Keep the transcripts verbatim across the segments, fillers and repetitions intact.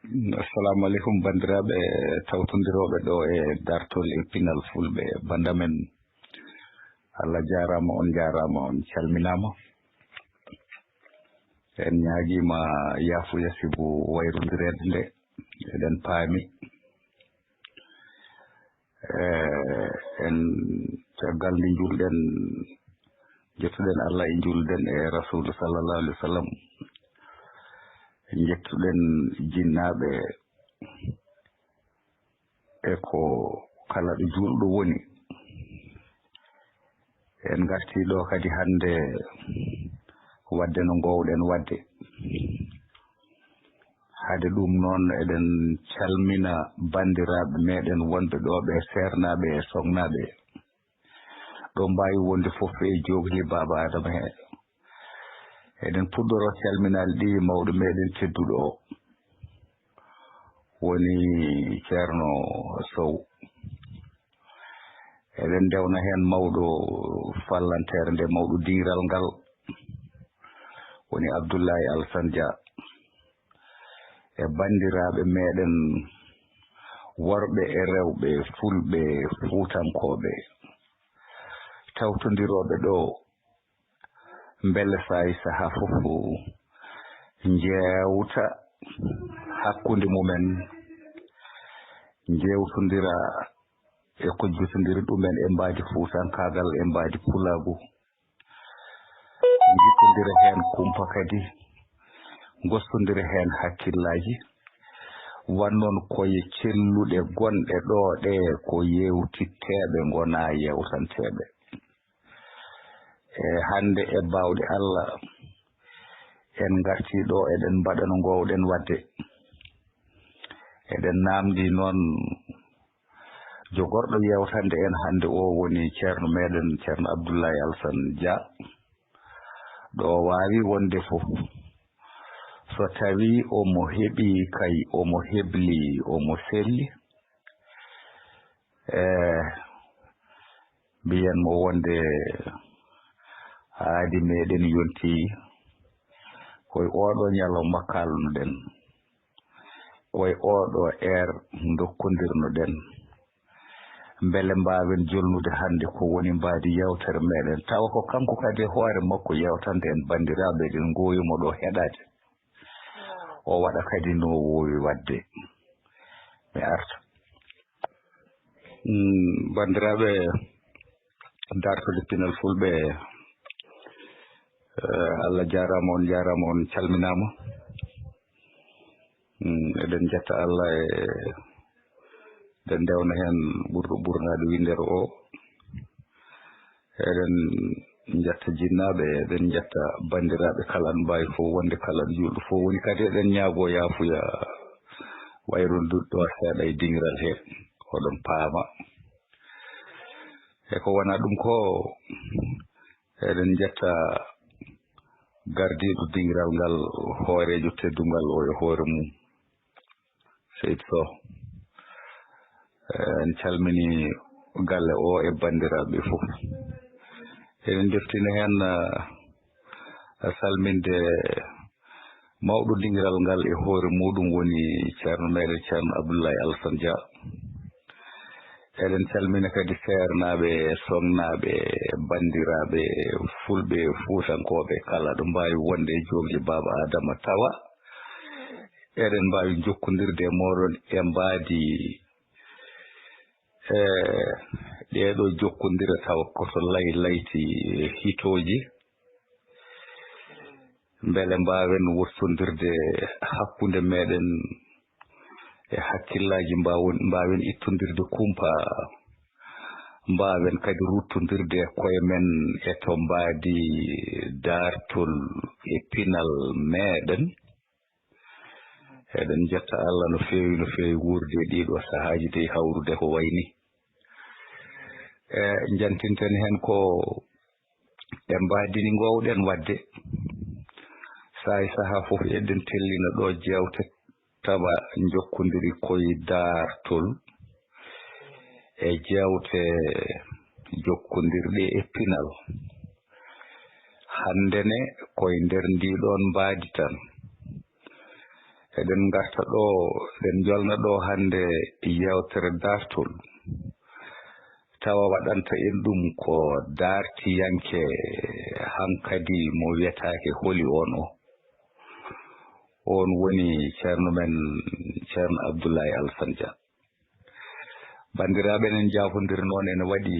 Assalamu aleykum, banndiraaɓe tawtondirooɓe ɗo e dartol e pinal fulɓe. Bannda men, Allah jaaraama, on njaaraama, on calminaama. En ñaagiima yaafuya sibu wayrondireede nde eɗen paami. Eh, en caggal nde njuulɗen, njettuɗen Allah e njuulɗen e Rasuulu sallallahu alaihi wasallam. Njettuɗen jinnaaɓe e ko kala ɗo juulɗo woni. En ngartii ɗo kadi hannde waɗde no ngoowɗen waɗde. Hade ɗum noon, eɗen calmina banndiraaɓe meɗen wonɓe ɗo ɓe, seernaaɓe e soŋnaaɓe. Ɗo mbaawi wonde fof e jookli Baaba Adama he. Eɗen puɗɗoro calminaali ɗi mawɗo meɗen tedduɗo o, woni Ceerno Sow. Eɗen ndewna heen mawɗo fallanteere nde, mawɗo diiral ngal, woni Abdullahi Alsan Dia, e banndiraaɓe meɗen worɓe e rewɓe fulɓe fuutankooɓe tawtondirooɓe ɗo, mbele saay sahaa fof njeewta hakkunde mumen, njeewtondira e ko jotondiri ɗumen e mbaadi fuutankaagal, e mbaadi pulaagu, njittondira heen kumpa kadi, ngostondira heen hakkillaaji, wannoon koye celluɗe gonɗe ɗo ɗe ko yeewtitteeɓe ngonaa yeewtanteeɓe. E hannde e baawɗe Allah, en ngartii ɗo, eɗen mbaɗa no ngoowɗen waɗde. Eɗen naamndii noon jogorɗo yeewtande en hannde o woni ceerno meɗen, Ceerno Abdullahi Alsan Dia. Ɗo waawi wonde fof, so tawii omo heɓi kay, omo hebli, omo selli. E mbiyen mo wonde aadi meɗen yonti, koye oɗo ñalawma kaalnuɗen, koye oɗo heure ndokkondirnoɗen, mbele mbaawen jolnude hannde ko woni mbaadi yeewtere meɗen, tawa ko kanko kadi e hoore makko yeewtande en banndiraaɓe, eɗen ngoowi mo ɗo heɗaade. O waɗa kadi no o woowi waɗde. Mi arta. Mm, banndiraaɓe dartol e pinal fulɓe, eh, Allah jaaraama, on njaaraama, on calminaama. Mm, eɗen njetta Allah e, eɗen ndewna heen ɓurɗo ɓurnaade winndere o. Eɗen njetta jinnaaɓe, eɗen njetta banndiraaɓe kala, aɗa mbaawi fof wonde kala, aɗa juulɗo fof woni. Kadi eɗen ñaagoo yaafuya wayrondirɗo seeɗa e dingiral he, oɗon paama. E ko wonaa ɗum ko, eɗen njetta gardiiɗo dingiral ngal, hooreejo teddungal o e hoore mum, Seydi Soh. Eh, en calmini galle o e banndiraaɓe fof. Eɗen ndeftina heen, eh, salminde mawɗo dingiral ngal e hoore muɗum woni ceerno meɗen, Ceerno Abdullahi Alsan Dia. Eɗen calmina kadi seernaaɓe, sonnaaɓe, banndiraaɓe fulɓe, fuutankooɓe kala ɗo mbaawi wonde e jookli Baaba Adama, tawa eɗen mbaawi jokkondirde e mooɗon e mbaadi, e ɗeeɗo jokkondire tawa koto lay layti e hitooji, mbele mbaawen wottondirde hakkunde meɗen e hakkillaaji, mbaawon-, mbaawen ittondirde kumpa, mbaawen kadi ruttondirde e koye men e to mbaadi daartol e pinal meɗen. Eɗen njetta Allah no feewi, no feewi wuurde e ɗiɗo sahaaji de hawrude ko wayi ni. E njantinten heen ko e mbaadi ndi ngoowɗen waɗde. Saay sahaa fof eɗen tellina ɗo jeewte tawa njokkondiri koye daartol e jeewte jokkondirɗe e pinal. Hannde ne koye nder ndii ɗoon mbaadi tan. Eɗen ngarta ɗo, eɗen njolna ɗo hannde yeewtere daartol, tawa waɗanta en ɗum ko daartiyanke hankadi mo wiyetaake holi on o. On woni ceerno men, ceerno Abdoulaye Alassane Dia. Banndiraaɓe, enen njaafondiri noon ene waɗi,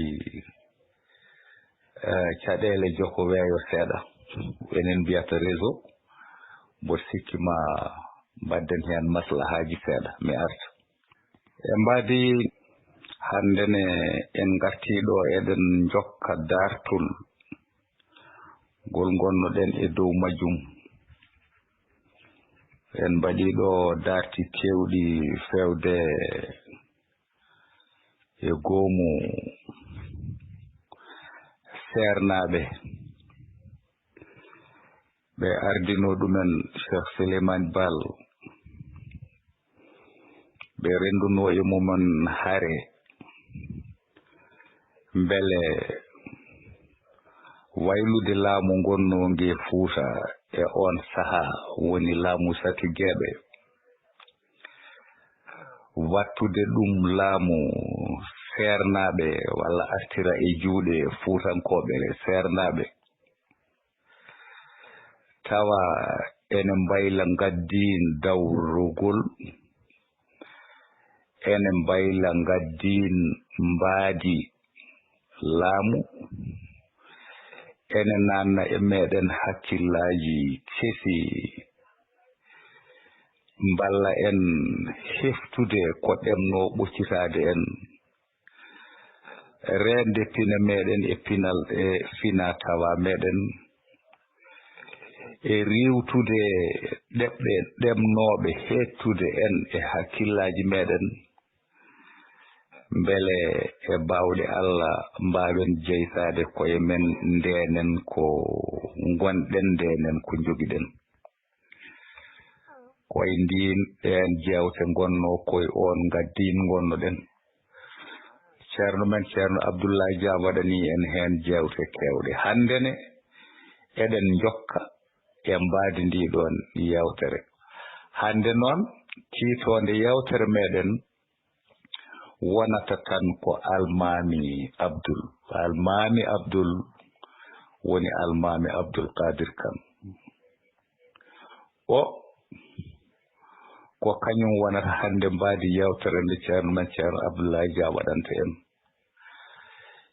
eh, caɗeele joko weeyo seeɗa. Enen mbiyata réseau, mboɗo sikki ma mbaɗden heen maslahaaji seeɗa, mi arta. E mbaadi hannde ne en ngartii ɗo eɗen njokka daartol ngol ngonnoɗen e dow majjum. En mbaɗii ɗo daarti keewɗi feewde e goomu seernaaɓe. Ɓe ardinoo ɗumen Cheikh Souleymane Baal. Ɓe renndunoo e mum en hare. Mbele waylude laamu ngonnoo nge Fuuta e oon sahaa woni laamu Satigeeɓe. Wattude ɗum laamu seernaaɓe walla artira e juuɗe Fuutankooɓe seernaaɓe. Tawa ene mbayla ngaddiin dawrugol, ene mbayla ngaddiin mbaadi laamu, ene naanna e meeɗen hakkillaaji kesi, mballa en heftude ko ɗemnoo ɓoccitaade en. Reende pine meeɗen e pinal e fina tawa meeɗen, e riiwtude ɗeɓɓe ɗemnooɓe heettude en e hakkillaaji meeɗen, mbele e baawɗe Allah mbaawen jeytaade koye men, ndeenen ko ngonɗen, ndeenen ko njogiɗen. Koye ndiin, ɗeen jeewte ngonnoo, koye oon ngaddiin ngonnoɗen. Ceerno men, Ceerno Abdoulaye Dia, waɗanii en heen jeewte keewɗe. Hannde ne, eɗen njokka e mbaadi ndii ɗoon yeewtere. Hannde noon, tiitoonde yeewtere meeɗen wonata tan ko Almaami Abdul. Almaami Abdul woni Almaami Abdul Qadir Kan. O, ko kañum wonata hannde mbaadi yeewtere nde ceerno men, Ceerno Abdoulaye Dia, waɗanta en.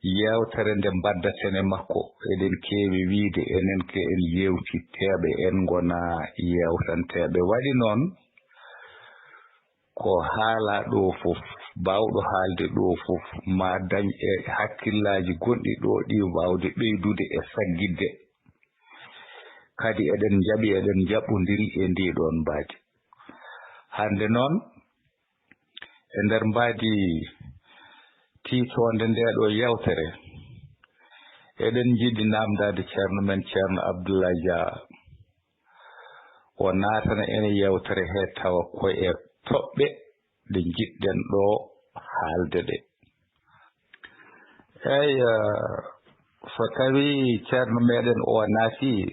Yeewtere nde mbaddaten e makko, eɗen keewi wiyde enen ko en yeewtitteeɓe, en ngonaa yeewtanteeɓe. Waɗi noon, ko haalaa ɗoo fof, baawɗo haalde ɗoo fof, ma dañ e hakkillaaji gonɗi ɗoo ɗi waawde ɓeydude e saggitde. Kadi eɗen njaɓi, eɗen njaɓɓondiri e ndii ɗoon mbaadi. Hannde noon, e nder mbaadi tiitoonde ndee ɗoo yeewtere, eɗen njiɗi naamndaade ceerno men, Ceerno Abdoulaye Dia, o naatana en e yeewtere hee, tawa ko e toɓɓe ɗe njiɗɗen ɗoo haalde ɗe. Eey, eh, so tawii ceerno meeɗen o naatii,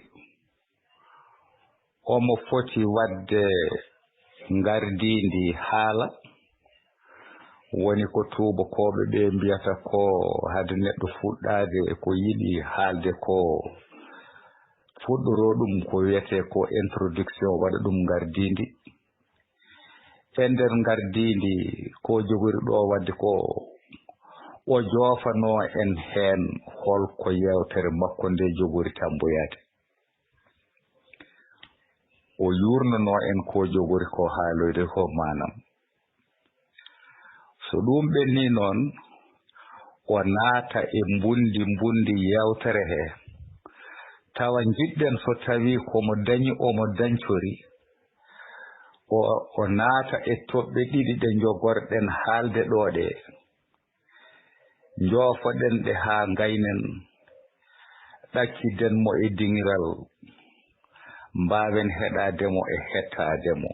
omo foti waɗde ngardiindi haala, woni ko tuubakooɓe ɓe mbiyata ko hade neɗɗo fuɗɗaade e ko yiɗi haalde ko, fuɗɗoroo ɗum ko wiyetee ko introduction, waɗa ɗum ngardiindi. E nder ngardiindi ko jogori ɗo waɗde ko, o joofanoo en heen hol ko yeewtere makko nde jogori tamboyaade. O yuurnanoo en ko jogori ko haaloyde ko, maanam. So ɗum ɓennii noon, o naata e mbundi mbundi yeewtere he, tawa njiɗɗen so tawii ko mo dañi, omo dañcori, o, o naata e toɓɓe ɗiɗi ɗe njogorɗen haalde ɗo ɗe. Njoofoɗen ɗe haa ngaynen, ɗacciden mo e diŋiral, mbaawen heɗaade mo e hettaade mo.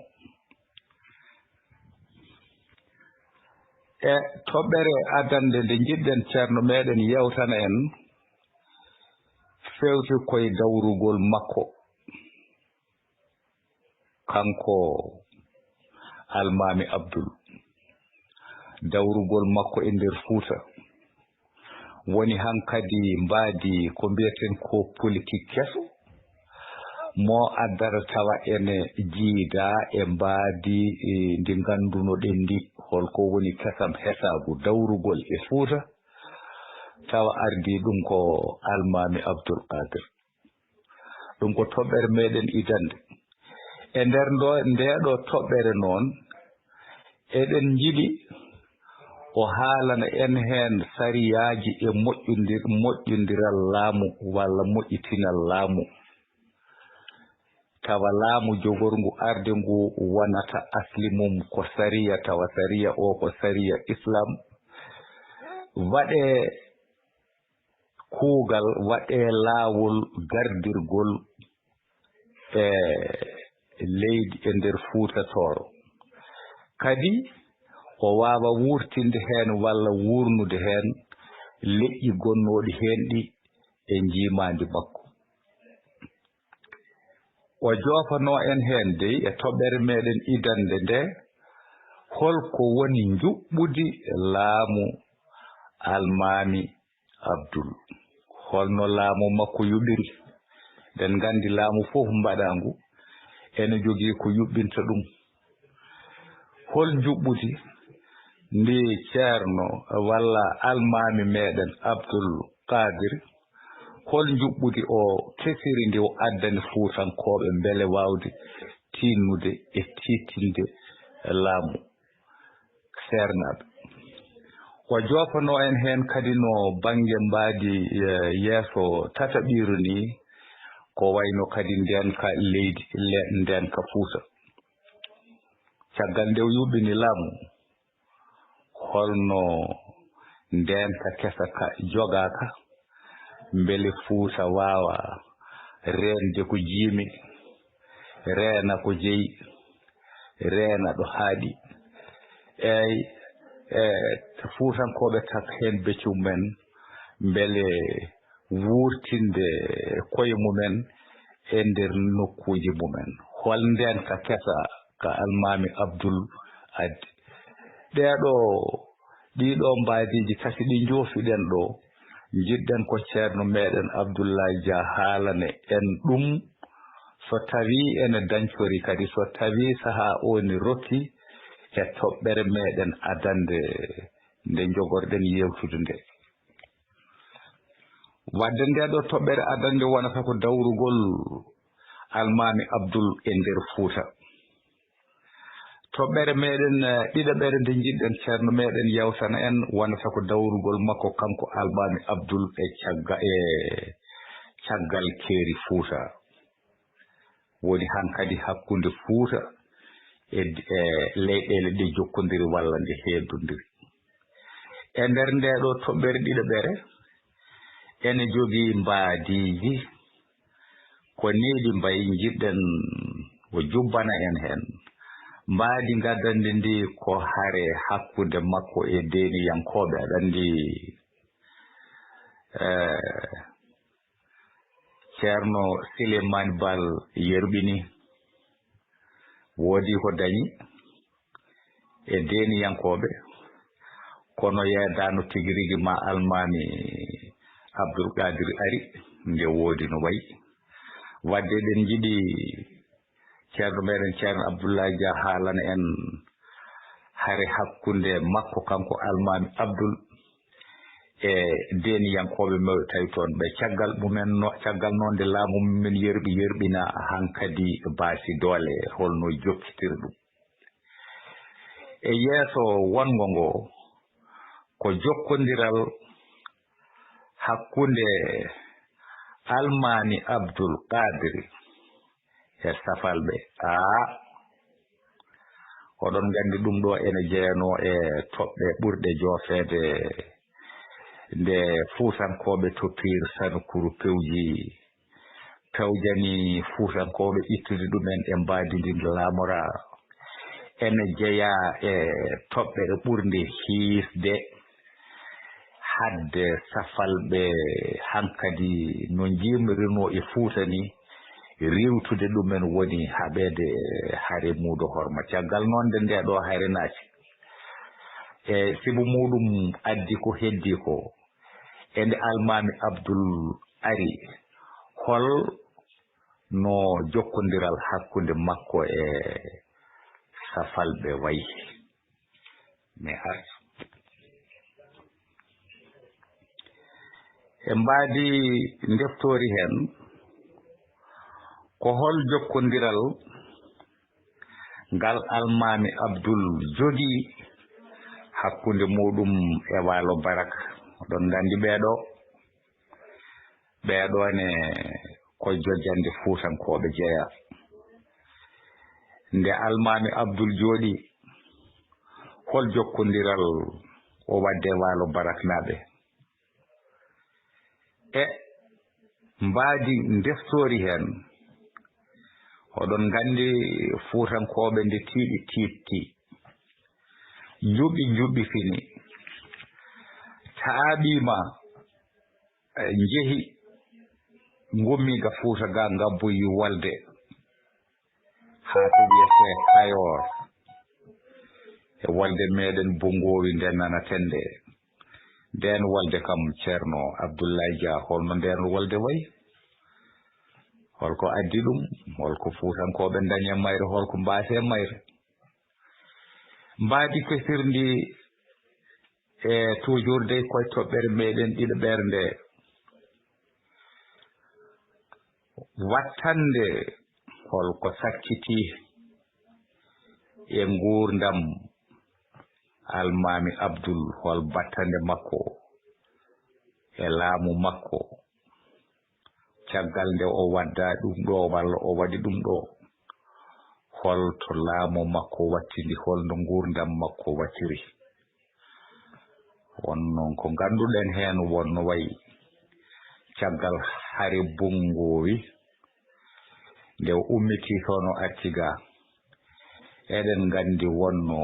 E toɓɓere adannde nde njiɗɗen ceerno meeɗen yeewtana en, fewti koye dawrugol makko. Kanko Almaami Abdul, dawrugol makko e nder Fuuta, woni hankadi mbaadi ko mbiyaten ko politik keso, mo addata tawa ene jiida e mbaadi, e, ndi ngannduno-ɗen ndi, holko woni kesam hesaagu dawrugol e Fuuta, tawa ardii ɗum ko Almaami Abdul Qaadir. Ɗum ko toɓɓere meɗen idande. E nder ndo, nde ɗo toɓɓere noon, eɗen njiɗi o haalana en heen sariyaaji e moƴƴondir-, moƴƴondiral laamu walla moƴƴitinal laamu. Tawa laamu jogorngu arde ngu wonata asli mum ko sariya, tawa sariya o ko sariya Islam. Waɗee kuugal, waɗee laawol gardirgol e leydi e nder Fuuta Tooro. Kadi o waawa wuurtinde heen walla wuurnude heen leƴƴi gonnooɗi heen ɗi e njiimaandi makko. O joofanoo en heen dey e toɓɓere meɗen idande nde, holko woni njuɓɓudi laamu Almaami Abdul. Holno laamu makko yuɓiri? Eɗen nganndi laamu fof mbaɗaangu ene jogii ko yuɓɓinta ɗum. Hol njuɓɓudi ndi Ceerno walla Almaami meɗen Abdul Qaadir, hol njuɓɓudi o kesiri ndi o addani Fuutankooɓe mbele waawde tiinnude e tiiɗtinde laamu seernaaɓe? O joofanoo en heen kadi no bannge mbaadi, eh, yeeso tataɓiiru ni, ko wayno kadi ndeenka leydi, le-, ndeenka Fuuta. Caggal nde o yuɓɓini laamu, holno ndeenka kesa ka jogaaka, mbele Fuuta waawa reende ko jiimi, reena ko jeyi, reena ɗo haaɗi. Eey, e, Fuutankooɓe tak heen beccu men, mbele wuurtinde koye mumen e nder nokkuuji mumen. Hol ndeenka kesa ka Almaami Abdul addi? Ɗeeɗo, ɗiɗo mbaadiiji tati ɗi njoofiɗen ɗo, njiɗɗen ko Ceerno meɗen Abdullahi Dia haalane en ɗum, so tawi ene dañcori kadi, so tawi sahaa o ni rokki e toɓɓere meɗen adande nde njogorɗen yewtude nde. Wadde nde ɗo toɓɓere adande wonata ko dawrugol Almaami Abdul e nder Fuuta. Toɓɓere meɗen, eh, ɗiɗaɓere nde njiɗɗen Ceerno meɗen yewtana en wonata ko dawrugol makko kanko Almaami Abdul e cagga-, e caggal keeri Fuuta. Woni hankadi hakkunde Fuuta e, e leyɗeele ɗe jokkondiri walla nde heedondiri. E nder nde ɗo toɓɓere ɗiɗaɓere, ene jogii mbaadiiji. Ko nii ɗi mbayi, njiɗɗen o jubbana en heen. Mbaadi ngaddanndi ndi ko hare hakkunde makko e deeniyankooɓe, aɗa anndi, eh, Ceerno Sileymaani Baal yerɓini, woodi ko dañi e deeniyankooɓe, kono yeedaano tigi rigi ma Almaami Abdul Qaadir ari, nde woodi no wayi. Wadde eɗen njiɗi Ceerno meɗen Ceerno Abdullahi Dia haalana en hare hakkunde makko kanko Almaami Abdul e deeniyankooɓe mawɓe tawi toon ɓe. Caggal mumen no, caggal noon nde laamu mumen yerɓi, yerɓina hankadi baasi doole, holno jokkitiri ɗum. E yeeso wonngo ngo, ko jokkondiral hakkunde Almaami Abdul Qaadiri e safalɓe. Aa, oɗon nganndi ɗum ɗo ene jeyanoo e toɓɓe ɓurɗe joofeede nde Fuutankooɓe to Piir Sanukuru pewji, pewjani Fuutankooɓe ittude ɗumen e mbaadi ndi laamoraa. Ene jeyaa e toɓɓere ɓurnde hiisde hadde safalɓe hankadi no njiymirinoo e Fuuta ni, riiwtude ɗumen woni haɓeede hare muudo horma. Caggal noon nde ndee ɗoo hare naati, e sibu muuɗum addi ko heddii ko, e nde Almaami Abdul ari, hol no jokkondiral hakkunde makko e safalɓe wayi? Mi artu. E mbaadi ndeftoori heen, ko hol jokkondiral ngal Almaami Abdul jogii hakkunde muuɗum e Waalo Barak? Oɗon nganndi ɓee ɗoo, ɓee ɗoo ne ko jojjannde Fuutankooɓe jeyaa. Nde Almaami Abdul jooɗii, hol jokkondiral o waɗde e Waalo Baraknaaɓe? E mbaadi ndeftoori heen, oɗon nganndi Fuutankooɓe nde tiiɗi tiiɗti, njuɓɓi njuɓɓi fini, taaɓiima, e, njehi, ngummii ga Fuuta ga, ngabboyi wolde haa to wiyetee Kayoor, e wolde meɗen Bungoowi nde nanaten nde. Ndeen wolde kam, Ceerno Abdullaay Jah, hol no ndeen wolde wayi? Hol ko addi ɗum? Hol ko Fuutankooɓe ndañi e mayre? Hol ko mbaasi e mayre? Mbaadi kesirndi e toujours dey koye toɓɓere meɗen ɗiɗaɓere nde. Wattande hol ko sakkitii e nguurndam Almaami Abdul, hol battande makko e laamu makko? Caggal nde o wadda ɗum ɗo, walla o waɗi ɗum ɗo, hol to laamu makko wattidi, hol no nguurndam makko wattiri? Won noon ko ngannduɗen heen, won no wayi caggal hare Bungoowi, nde o ummitii toon o arti ga. Eɗen nganndi wonno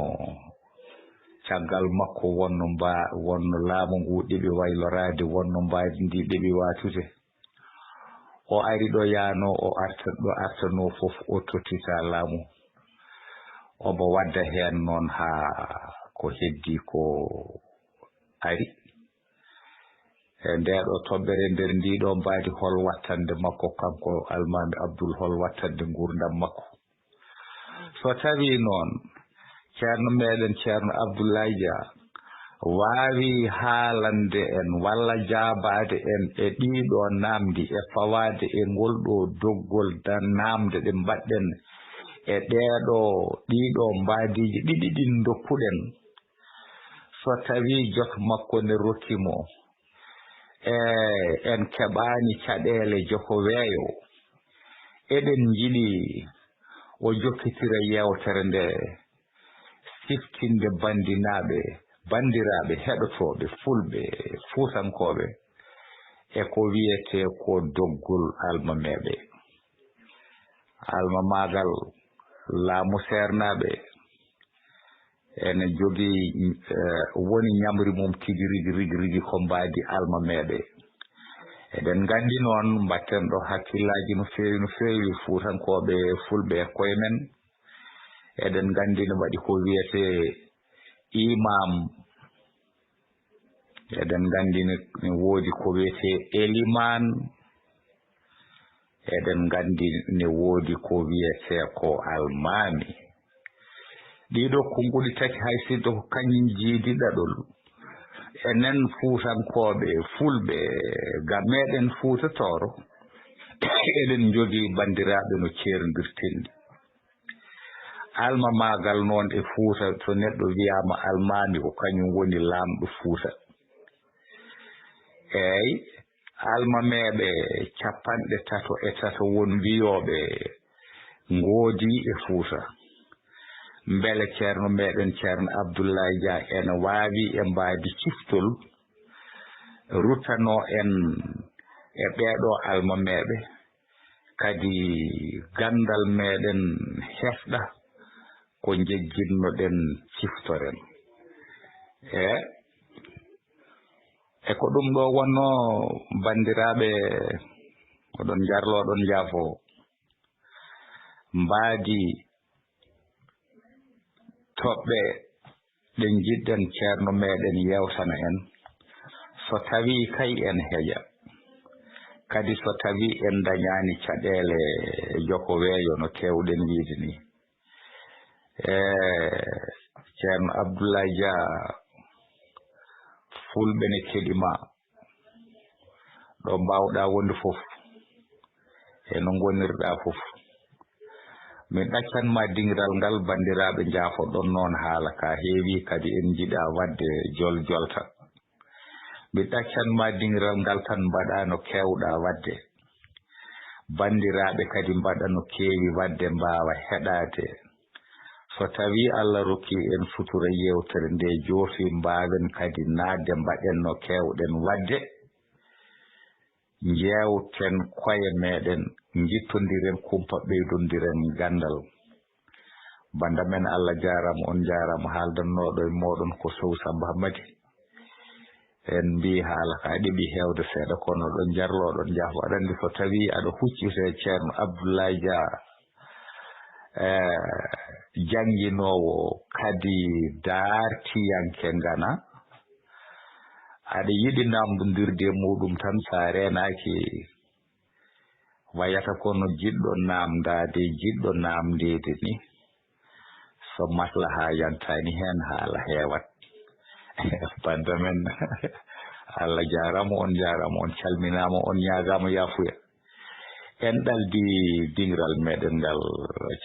caggal makko, wonno mba-, wonno laamu ngu ɗeɓi wayloraade, wonno mbaadi ndi ɗeɓi waatude. O ari ɗo yaano, o arta ɗo artanoo fof, o tottita laamu. Omo wadda heen noon haa ko heddii ko ari. E ndee ɗoo toɓɓere, nder ndii ɗoo mbaadi, hol wattande makko, kanko Almaami Abdul, hol wattande nguurndam makko? So tawii noon, Ceerno meɗen Ceerno Abdullaay Jah waawii haalande en walla jaabaade en e ɗii ɗoo naamndi e fawaade e ngol ɗoo doggol da-, naamnde ɗe mbaɗɗen e ɗee ɗoo, ɗii ɗoo mbaadiiji ɗiɗi ɗin ndokkuɗen, so tawii joto makko ne rokki mo, e en keɓaani caɗeele joko weeyo, eɗen njiɗi o jokkitira yeewtere nde, siftinde banndinaaɓe, banndiraaɓe heɗotooɓe fulɓe, fuutankooɓe, e ko wiyetee ko doggol almameeɓe. Almamaagal laamu seernaaɓe ene jogii, eh, woni ñamri mum tigi rigi, rigi, rigi ko mbaadi almameeɓe. Eɗen nganndi noon, mbatten ɗo hakkillaaji no feewi, no feewi, fuutankooɓe, fulɓe e koye men. Eɗen nganndi no waɗi ko wiyetee imam. Eɗen nganndi ne, ne woodi ko wiyetee elimaan. Eɗen nganndi ne woodi ko wiyetee ko almaami. Ɗii ɗoo konnguɗi tati, hay sinno ko kañum jiidi ɗaɗol, enen fuutankooɓe, fulɓe, ga meɗen Fuuta Tooro, eɗen njogii banndiraaɓe no ceerndirten ni. Almamaagal noon e Fuuta, so neɗɗo wiyaama almaami, ko kañum woni laamɗo Fuuta. Eey, almameeɓe capanɗe tato e tato won wiyooɓe ngoodii e Fuuta. Mbele ceerno meɗen, Ceerno Abdullaay Jah, ene waawi e mbaadi ciftol ruttanoo en e ɓee ɗoo almameeɓe, kadi ganndal meɗen hesɗa ko njejjitnoɗen ciftoren. E, e ko ɗum ɗoo wonnoo, banndiraaɓe, oɗon njarlo, oɗon njaafo. mbaadi toɓɓe ɗe njiɗɗen ceerno meeɗen yeewtana en, so tawii kay en heƴa, kadi so tawii en ndañaani caɗeele joko weeyo no keewɗen wiyde nii. E ceerno Abdoulaye Dia, Fulɓe ne keɗi ma. Ɗo mbaawɗaa wonde fof, e no ngonirɗaa fof. Min ɗaccan ma dingiral ngal, banndiraaɓe, njaafoɗon noon haala ka heewi, kadi en njiɗaa waɗde jol jolta. Min ɗaccan ma dingiral ngal tan, mbaɗaa no keewɗaa waɗde. Banndiraaɓe kadi mbaɗa no keewi waɗde, mbaawa heɗaade. So tawii Allah rokkii en sutura, yeewtere nde joofi, mbaawen kadi naatde, mbaɗen no keewɗen waɗde, njeewten koye meeɗen, njittondiren kumpa, ɓeydondiren ganndal. Bannda men, Allah jaaraama, on njaaraama. Haaldannooɗo e mooɗon ko Sow Samba Hammadi. En mbii haala ka ɗeɓi heewde seeɗa, kono ɗo jarlooɗon njaafo. Aɗa anndi, so tawii aɗa hucciti e ceerno Abdoulaye Dia, eh, jannginoowo kadi daartiyanke ngana, aɗa yiɗi naamndirde e muuɗum tan, so a reenaaki, wayata ko no jiɗɗo naamndaade, jiɗɗo naamndeede ni. So maslaha yantaani heen, haala heewat. Bannda men, Allah jaaraama, on njaaraama, on calminaama, on ñaagaama yaafuya. En ɗaldi dingiral meeɗen ngal,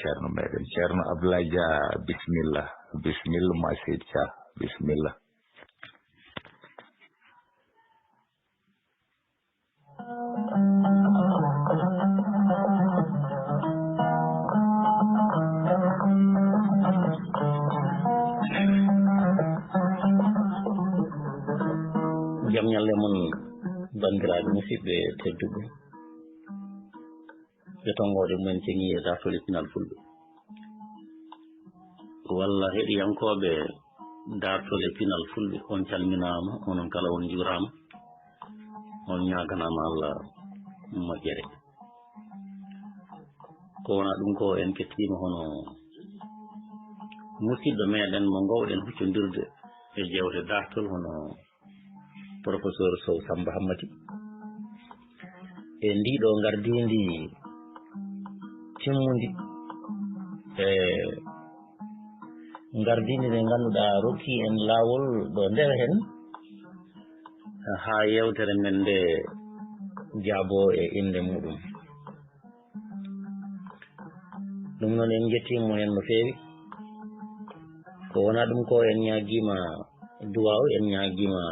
ceerno meeɗen, ceerno Abdoulaye Dia, bisimilla. Bisimilla, ma seydi Dia, bisimilla. Jam ñalle mon, banndiraaɓe musidɓe tedduɓe, e tonngoode mumen ceŋii e daartol e pinal Fulɓe. Walla heɗiyankooɓe daartol e pinal Fulɓe, on calminaama, onon kala on njuuraama, on ñaaganaama Allah moƴƴere. Ko wonaa ɗum ko en kettiima hono musidɗo meeɗen mo ngoowɗen huccondirde e jeewte daartol hono Professeur Sow Samba Hammadi. E ndii ɗoo ngardiindi timmundi, e ngardiindi ndi ngannduɗaa rokkii en laawol ɗo ndewa heen haa yeewtere men nde jaaboo e innde muuɗum. Ɗum noon, en njettiima mo heen no feewi. Ko wonaa ɗum ko, en ñaagiima duwaaw, en ñaagiima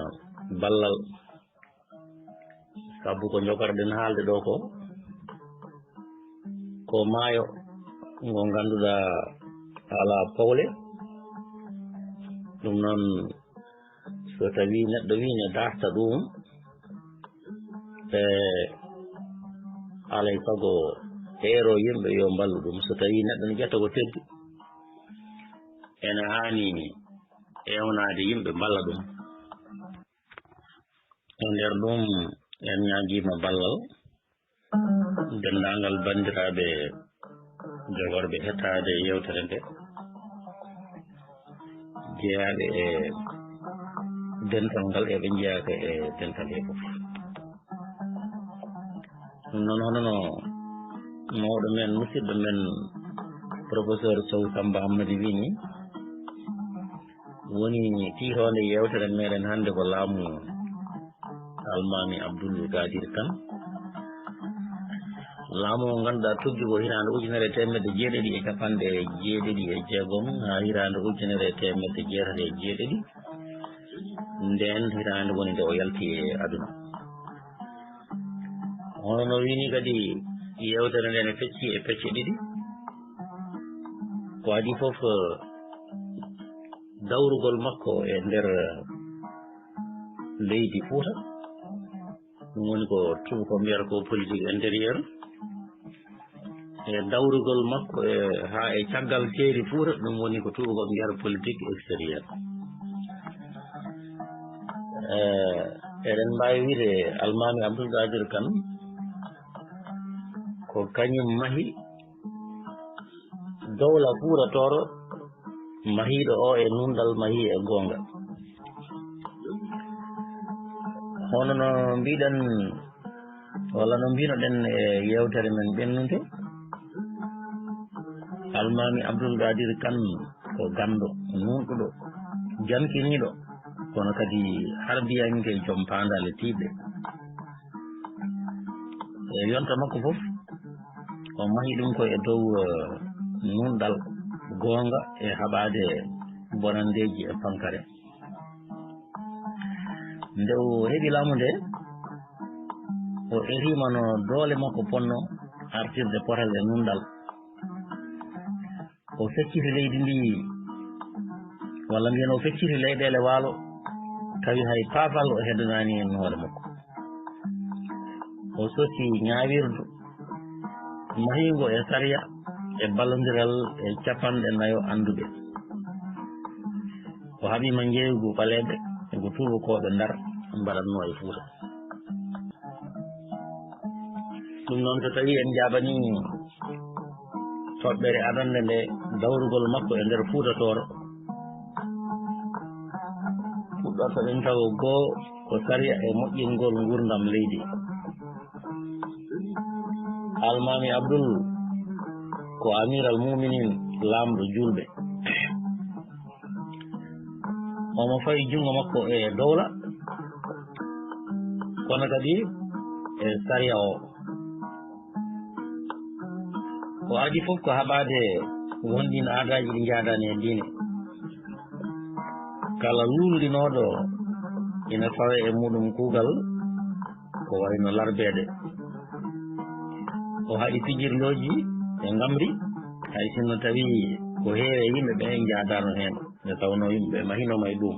ballal. Sabu ko njogarɗen haalde ɗo ko, ko maayo ngo ngannduɗaa alaa powle. Ɗum noon, so tawii neɗɗo wii ne darta ɗum, e alay sago heero yimɓe yo mballu ɗum. So tawii neɗɗo ne ƴetta ko teddi, ene haani ewnaade yimɓe mballa ɗum. E nder ɗum, en ñaagiima ballal denndaangal banndiraaɓe jogorɓe hettaade yeewtere nde, jeyaaɓe e dental ngal e ɓe njeyaaka e dental he fof. Ɗum noon, hono no mawɗo men, musidɗo men, Professeur Sow Samba Hammadi wii ni, woni tiitoonde yeewtere meɗen hannde ko laamu Almaami Abdul Kadir Kan. Laamu o ngannduɗaa tuggi ko hitaande ujunere e teemedde jeeɗiɗi e capanɗe jeeɗiɗi e jeegom haa hitaande ujunere e teemedde jeetati e jeeɗiɗi. Ndeen hitaande woni nde o yalti e aduna. Hono no wii ni kadi, yeewtere nde ne fecci e pecce ɗiɗi. Ko adii fof, dawrugol makko e nder leydi Fuuta, ɗum woni ko tuubakooɓe mbiyata ko politique intérieure. E dawrugol makko e, haa e caggal ceeri Fuuta, ɗum woni ko tuubakooɓe mbiyata politique extérieure. E, eɗen mbaawi wiyde Almaami Abdul Kadir Kan ko kañum mahi Dowla Fuuta Tooro, mahiiɗo o e nunɗal, mahii e goonga. Hono no mbiɗen, walla no mbinoɗen e yeewtere men ɓennunde, Almaami Abdul Qaadir Kan ko ganndo, nunɗuɗo, jankiniiɗo, kono kadi harbiyanke, joom paandaale tiiɗɗe. E yonta makko fof, o mahi ɗum ko e dow, eh, nunɗal, goonga e haɓaade bonanndeeji e pankare. Nde o heɓi laamu nde, o eriima no doole makko ponno artirde potal e nunɗal. O fecciti leydi ndi, walla mbiyen o fecciti leyɗeele waalo, tawi hay paafal o heddanaani heen hoore makko. O sosi ñaawirdu mahiingo e sariya e ballondiral e capanɗe nayo annduɓe. O haɓiima njeeygu ɓaleeɓe ko tuubakooɓe Ndar mbaɗatnoo e Fuuta. Ɗum noon, so tawii en njaɓanii toɓɓere adannde nde, dawrugol makko e nder Fuuta Tooro, puɗɗorto ɗen tawo goo ko sariya e moƴƴingol nguurndam leydi. Almaami Abdul ko Amiral Muminin, laamɗo juulɓe. Omo fawi junngo makko e dowla, kono kadi e sariya o. Ko adii fof ko haɓaade wonɗin aadaaji ɗi njaadaani e diine. Kala luulndinooɗo ina fawee e muuɗum kuugal ko wayno larbeede. O haɗi pijirlooji e ngamri, hay sinno tawii ko heewi e yimɓe ɓe njaadaano heen, nde tawnoo yimɓe ɓe mahinooma e ɗum.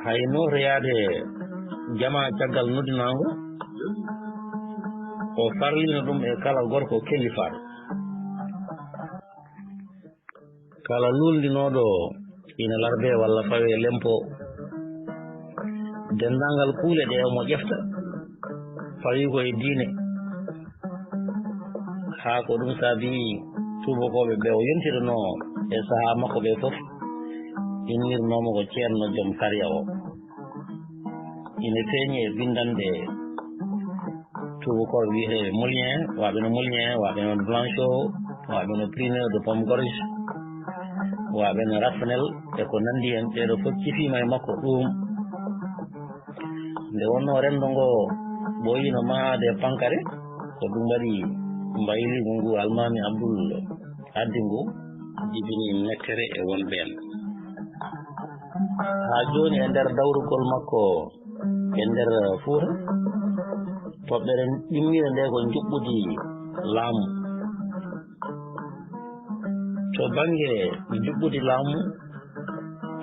Hay nootoyaade jamaa caggal noddinaango, o farliino ɗum e kala gorko kellifaaɗo. Kala luulndinooɗo ina larbee walla fawee lempo, denndaangal kuule ɗe omo ƴefta, fawii ko e diine. Haa ko ɗum saabii tuubakooɓe ɓe o yontiranoo e sahaa makko ɓe fof, innirnoo mo ko ceerno joom sariya o. Ina feeñi e binndanɗe tuubakooɓe wiyeteeɓe Molière, waɓe no Molière, waɓe no Blanchot, waɓe no Plinio de Pomgorge, waɓe no Rafnel, e ko nanndi heen, ɓeeɗo fof cifiima e makko ɗum. Nde wonnoo renndo ngo ɓooyiino mahaade e pankare, ko ɗum waɗi mbayliigu ngu Almaami Abdul addi ngu, jibini mekkere e wonɓe heen. Haa jooni e nder dawrugol makko e nder Fuuta, toɓɓere ɗimmiire nde ko njuɓɓudi laamu. To bannge njuɓɓudi laamu,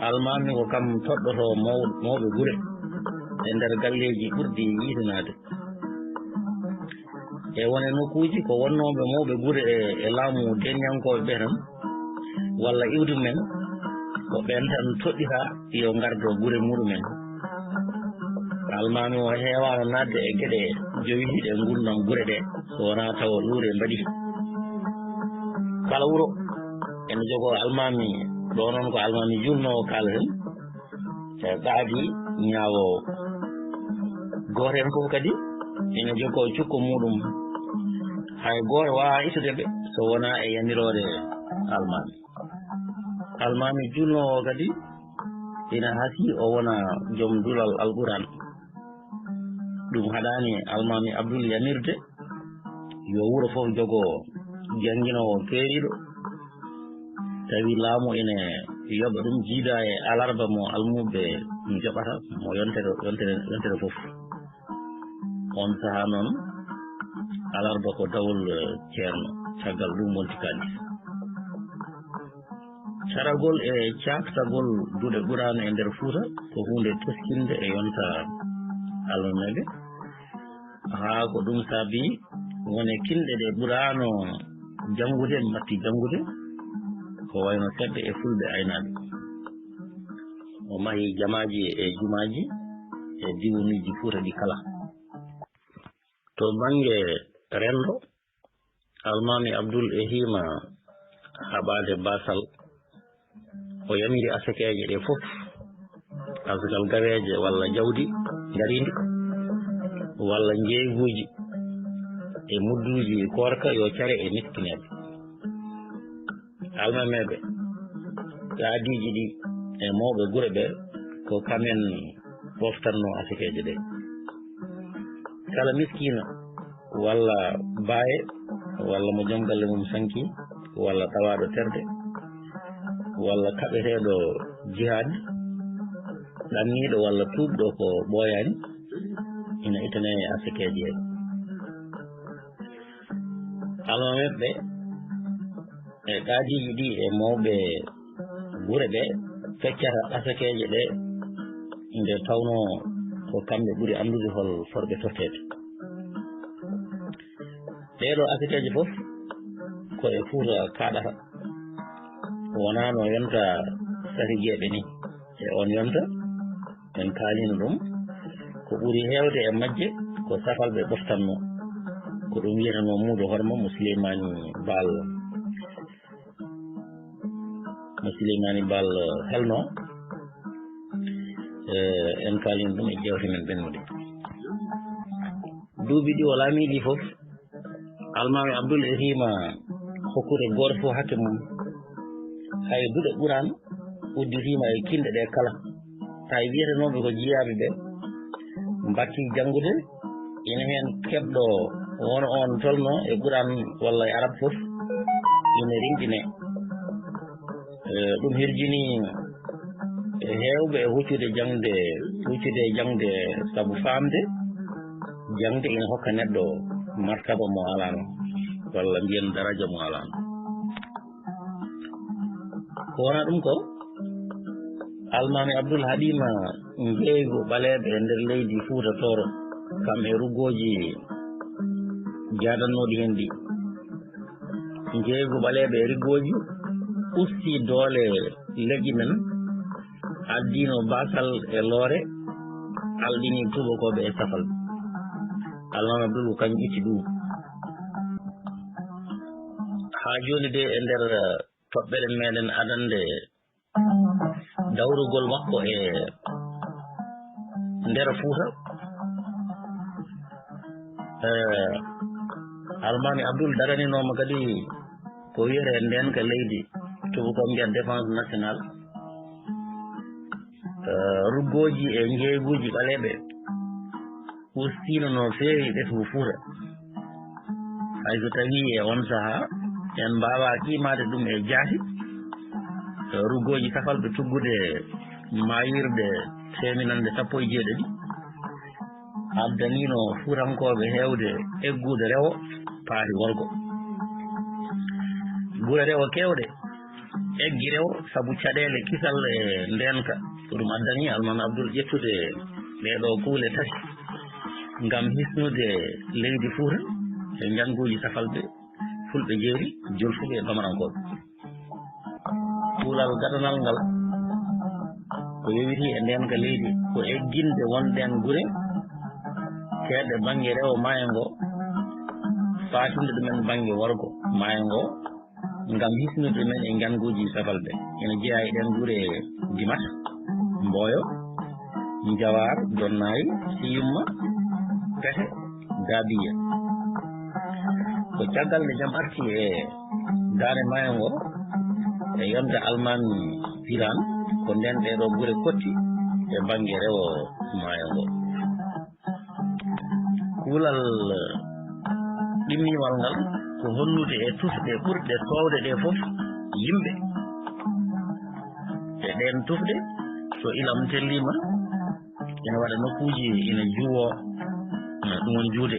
Almaami ko kam toɗɗoto maw-, mawɓe gure e nder galleeji ɓurɗi yiitanaade. E won e nokkuuji ko wonnooɓe mawɓe gure e, e laamu deeniyankooɓe ɓe tan, walla iwdi men, ko ɓeen tan toɗɗita yo ngardo gure muɗumen. Almaami o heewaano naatde e geɗe jowiiɗe nguurndam gure ɗe, so wonaa tawa luure mbaɗi. Kala wuro ene jogoo almaami, ɗo noon ko almaami juulnoowo kaalaten, e qaadi ñaawoowo. Gooto heen fof kadi ene jogoo cukko muuɗum. Hay gooto waawaa itude ɓe so wonaa e yamiroore almaami. Almaami juulnoowo o kadi ina hasii o wona joom duɗal Alquraan. Ɗum haɗaani Almaami Abdul yamirde yo wuro fof jogo jannginoowo keeriiɗo, tawi laamu ene yoɓa ɗum, jiida e alarba mo almuɓe njoɓata mo yontere, yontere, yontere fof. On sahaa noon, alarba ko dawol, eh, ceerno, caggal ɗum wonti kaalis. Caragol e caaktagol duɗe Quraana e nder Fuuta ko huunde teskinde e yonta almameeɓe. Haa ko ɗum saabii wone kinɗe ɗe ɓuraano janngude, matti janngude, ko wayno seɗɗe e fulɓe aynaaɓe. O mahi jamaaji e jumaaji e diiwanuuji Fuuta ɗi kala. To bannge renndo, Almaami Abdul e hiima haɓaade baasal, o yamiri asakeeje ɗe fof, asakal gaweeje walla jawdi dariindi, walla njeeyguuji e mudduuji koorka yo care e miskineeɓe. Almameeɓe, qaadiiji ɗi e mawɓe gure ɓe, ko kamen ɓoftanno asakeeje ɗe. Kala miskiina, walla baaye, walla mo joom galle mum sanki, walla tawaaɗo terɗe, walla kaɓeteeɗo jihaad, ɗanniiɗo walla tuubɗo ko ɓooyaani, ina ittane e asakeeje he. Almameeɓe ɓe, e qaadiiji ɗi e mawɓe gure ɓe, feccata asakeeje ɗe, nde tawnoo ko kamɓe ɓuri anndude hol forɓe totteede. Ɗeeɗoo asakeeje fof ko e Fuuta kaaɗata. Wonaa no yonta sarigeeɓe ni. E oon yonta, en kaaliino ɗum, ko ɓuri heewde e majje ko safalɓe ɓoftanno. Ko ɗum wiyetenoo muudo horma mo Sileymaani Baal, mo Sileymaani Baal helnoo. Eh, en kaaliino ɗum e jeewte men ɓennuɗe. Duuɓi ɗi o laamii ɗi fof, Almaami Abdul e hiima hokkude gooto fof hakke mum. Hay duɗe Quraan udditiima e kinɗe ɗe kala. Hay wiyetenooɓe ko jiyaaɓe ɓe mbattii janngude, ina heen keɓɗo won oon tolno e Quraan walla e Arab fof, ina rinɗine. Eh, ɗum hirjini e heewɓe e huccude jaŋde, huccude e jaŋde sabu faamde jaŋde ina hokka neɗɗo martaba mo alaano, walla mbiyen daraja mo alaano. Ko wona ɗum ko, Almaami Abdul haɗiima njeeygu ɓaleeɓe e nder leydi Fuuta Tooro, kam e ruggooji jaadannooɗi heen ɗi. Njeeygu ɓaleeɓe e riggooji usti doole leƴƴi men, addino baasal e loore, alɗini tuubakooɓe e safal. Almaami Abdul ko kañum itti ɗum. Haa jooni de e nder, eh, toɓɓere meɗen adannde dawrugol makko e nder Fuuta. Eh, Almaami Abdul daganinooma kadi ko wiyetee ndeenka leydi, tuubakooɓe mbiyata défense nationale. Eh, ruggooji e njeeyguuji ɓaleeɓe ustiino no feewi ɓesngu Fuuta. Hay so tawii e oon sahaa en mbaawaa qiimaade ɗum e jaati, ruggooji safalɓe tuggude maayirɗe teeminannde sappo e jeeɗiɗi addaniino Fuutankooɓe heewde eggude rewo paati worgo. Gure rewo keewɗe eggi rewo sabu caɗeele kisal e ndeenka. Ko ɗum addani Almaami Abdul ƴettude ɗeeɗoo kuule tati ngam hisnude leydi Fuuta e njannguuji safalɓe Fulɓe Jeeri, Jolfuɓe e Bamarankooɓe. Kuulal gadanal ngal ko yowitii e ndeenka leydi ko egginde won ɗeen gure keedɗe bannge rewo maayo ngo, faatinde ɗumen bannge worgo maayo ngo, ngam hisnude men e njannguuji safalɓe. Ina jeyaa e ɗeen gure Dimat, Mboyo, Njawaar, Donnaari, Siyumma, Pete, Daabiya. Ko caggal nde jam arti e daande maayo ngo, e yonta Almaami Piran, ko ndeen ɗeeɗoo gure kotti e bannge rewo maayo ngo. Kuulal ɗimmiiwal ngal ko hollude e tufɗe ɓurɗe toowde ɗe fof yimɓe. E ɗeen tufɗe, so ilam telliima, ina waɗa nokkuuji ina juwoo, ɗum woni juude.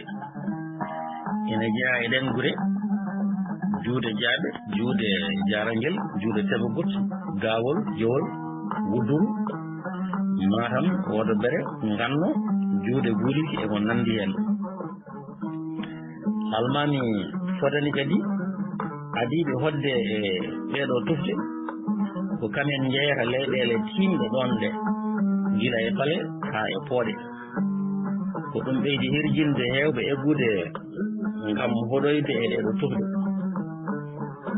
Ina jeyaa e ɗeen gure, juude Jaaɓe, juude Jaarangel, juude Tebagot, Gaawol, Jowol, Wudduru, Matam, Wodo Bere, Nganno, juude Guuriki e ko nanndi heen. Almaami fotani kadi adiiɓe hoɗde e ɗeeɗoo tufɗe, ko kamen njeyata leyɗeele tiimɗe ɗoon ɗe, gila e pale haa e pooɗe. Ko ɗum ɓeydi hirjinde heewɓe eggude ngam hoɗoyde e ɗeeɗoo tufɗe.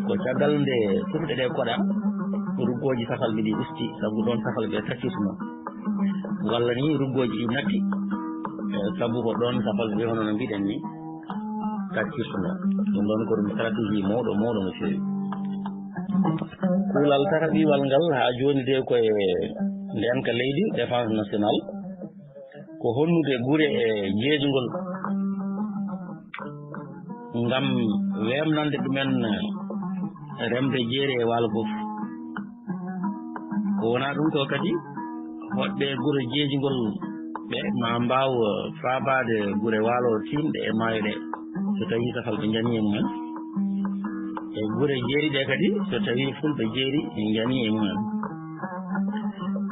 Ko caggal nde sirɗe ɗe koɗa, ruggooji safalɓe ɗi usti, sabu ɗoon safalɓe taccirtuno. Walla ni ruggooji ɗi natti, eh, sabu ko ɗoon safalɓe, hono no mbiɗen ni, taccirtuno. Ɗum ɗoon ko ɗum stratégie mawɗo, mawɗo no feewi. Kuulal tataɓiwal ngal haa jooni de ko e ndeenka leydi, défense nationale, ko honnude gure e jeejgol ngam weemnande ɗumen remde jeeri e waalo fof. Ko wonaa ɗum ko kadi, hoɗɓe gure jeejgol ɓe ma mbaaw faabaade gure waalo tiimɗe e maayo ɗe, so tawii safalɓe njanii e mumen. E gure jeeri ɗe kadi, so tawii fulɓe jeeri njanii e mumen.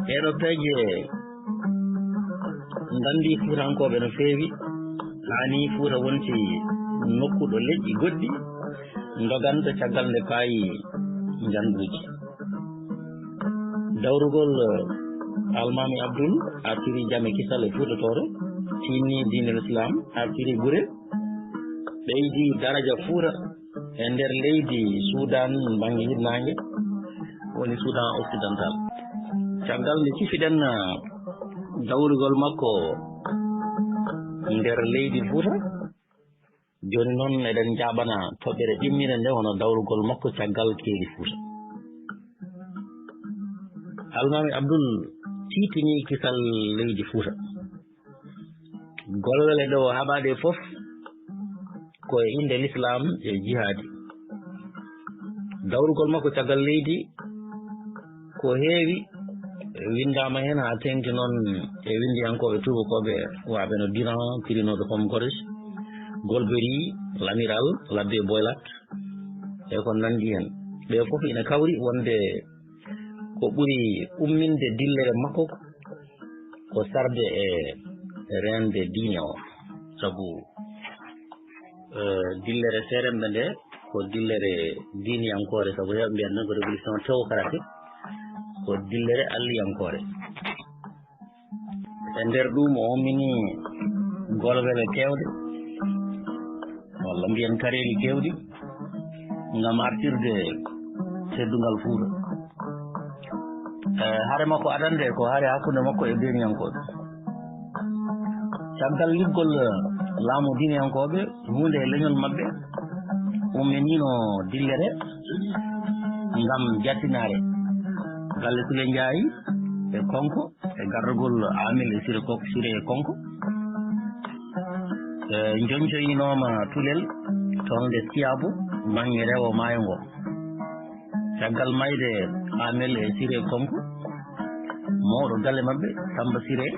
Ɗeeɗo peeje ndanndii Fuutankooɓe no feewi, haa nii Fuuta wonti nokku ɗo leƴƴi goɗɗi ndoganta caggal nde paayi njannduuji. Dawrugol, eh, Almaami Abdul artiri jam e kisal e Fuuta Tooro, tiinnii diine Lislaam, artiri gure, ɓeydi daraja Fuuta e nder leydi Sudan bannge hirnaange, woni Sudan Occidental. Caggal nde cifiɗen, ah, dawrugol makko nder leydi Fuuta, jooni noon eɗen njaaɓana toɓɓere ɗimmire nde, hono dawrugol makko caggal keeri Fuuta. Almaami Abdul tiitinii kisal leydi Fuuta. Golwele ɗo haɓaade fof ko e innde Lislaam e jihaadi. Dawrugol makko caggal leydi ko heewi winndaama heen, haa teeŋti noon e winndiyankooɓe tuubakooɓe waaɓe no Durand, pirinooɓe Homme Corse, Golbery, Lamiral, Labbe Boylat, e ko nanndi heen. Ɓe fof ina kawri wonde ko ɓuri umminde dillere makko ko sarde e reende diine o, sabu, eh, dillere seerenɓe nde ko dillere diiniyankoore, sabu heewɓe mbiyata noon ko révolution théocratique, ko dillere alliyankoore. E nder ɗum o ummini golwele keewɗe, walla mbiyen kareeli keewɗi, ngam artirde teddungal Fuuta. Eh, hare makko adannde ko hare hakkunde makko e deeniyankooɓe. Caggal liɓgol, eh, laamu diiniyankooɓe, huunde e leñol maɓɓe, umminiino dillere ngam jattinaare galle Sule Njaay e Konko, e gardagol Amel e Sire Ko-, Sire Konko. E, njoñcoyinooma Tulel, toon nde Siyaabu, baŋŋe rewo maayo ngo. Caggal mayde Amel e Sire Konko, mawɗo galle maɓɓe, Samba Sire,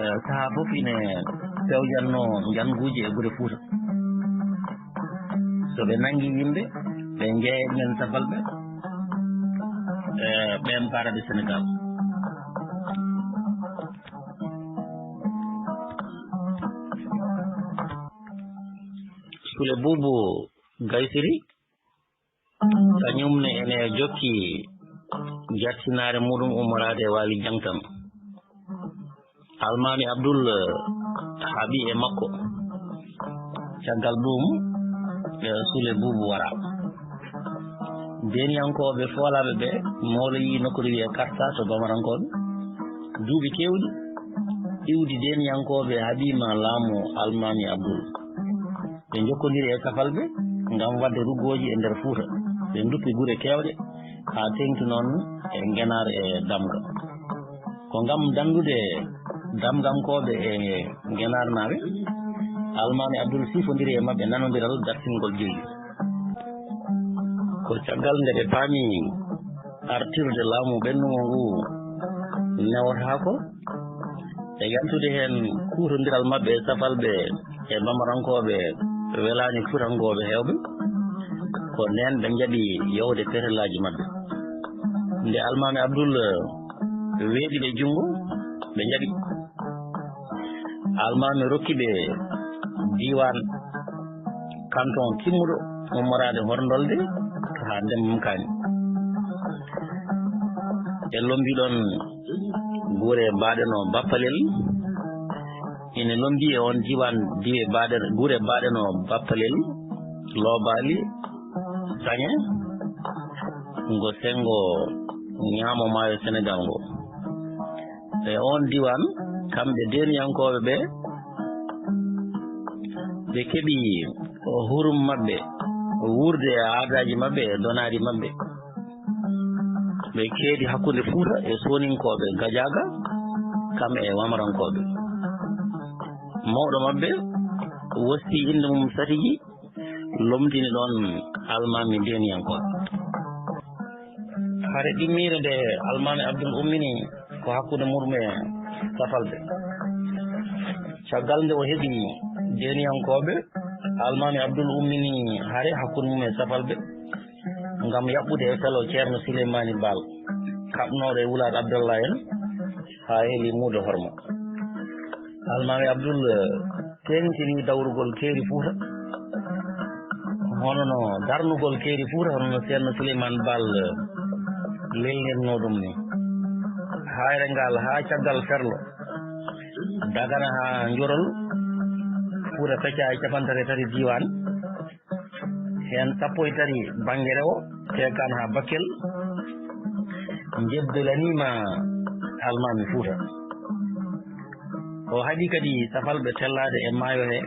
e, sahaa fof ine pewjanno njannguuji e gure Fuuta. So ɓe nanngi yimɓe, ɓe njeeya ɗumen safalɓe, e, ɓeen paaraɓe Senegaal. Sule Buubu Gaysiri, kañum ne ene jokki jattinaare muɗum ummoraade e Waali Jaŋtan. Almaami Abdul, eh, haaɓi e makko. Caggal ɗum, eh, Sule Buubu wara. Deeniyankooɓe foolaaɓe ɓe, mawɗo yii nokkuure wiyee Karta to Bamarankooɓe. Duuɓi keewɗi, iwdi deeniyankooɓe haɓiima laamu Almaami Abdul. Ɓe njokkondiri e safalɓe ngam waɗde ruggooji e nder Fuuta. Ɓe nduppi gure keewɗe, haa teeŋti noon e Ngenaar e Damga. Ko ngam danndude Damgankooɓe e Ngenaarnaaɓe, Almaami Abdul sifondiri e maɓɓe nanondiral dartingol jeyi. Ko caggal nde ɓe paami artirde laamu ɓennumo ngu newotaako, e yaltude heen kuutondiral maɓɓe e safalɓe e Bamarankooɓe welaani Fuutankooɓe heewɓe, ko ndeen ɓe njaɓi yowde petelaaji maɓɓe. Nde Almaami Abdul weeɗi ɓe junngo, ɓe njaɓi. Almaami rokki ɓe diiwaan, kanton timmuɗo ummoraade Horndolde haa Ndemmam Kaani. E lombi ɗon gure baaɗe no Bappalel, ine lombi e on diiwaan diwe baaɗe, gure baaɗe no Bappalel, Loobaali, Sañe, ngo senngo ñaamo maayo Senegaal ngo. E oon diiwaan, kamɓe deeniyankooɓe ɓe, ɓe keɓi hurum maɓɓe, wuurde e aadaaji maɓɓe e donaaji maɓɓe. Ɓe keedi hakkunde Fuuta e Sooninkooɓe Gajaaga, kam e Wamarankooɓe. Mawɗo maɓɓe wostii innde mum Satigi, lomtini ɗoon almaami deeniyankooɓe. Hare ɗimmiire nde almaami Abdul ummini ko hakkunde muɗum e Safalɓe. Caggal nde o heɓi deeniyankooɓe, almaami Abdul ummini hare hakkunde mum e Safalɓe ngam yaɓɓude e felo Ceerno Sileymaani Baal, kaɓnooɗo e Wulaad Abdallah en, haa heli muudo horma. Almaami Abdul, eh, teeŋtini dawrugol keeri Fuuta, hono no darnugol keeri Fuuta, hono no Ceerno Suleymaan Baal, eh, lelnirnoo ɗum ni. Haayre ngal haa caggal ferlo, Dagana haa Njorol, Fuuta fecca e cappanɗe tati e tati diiwaan. Heen sappo e tati bannge rewo, Teekaan haa Bakkel, njeddolaniima almaami Fuuta. O haɗi kadi Safalɓe tellaade e maayo he,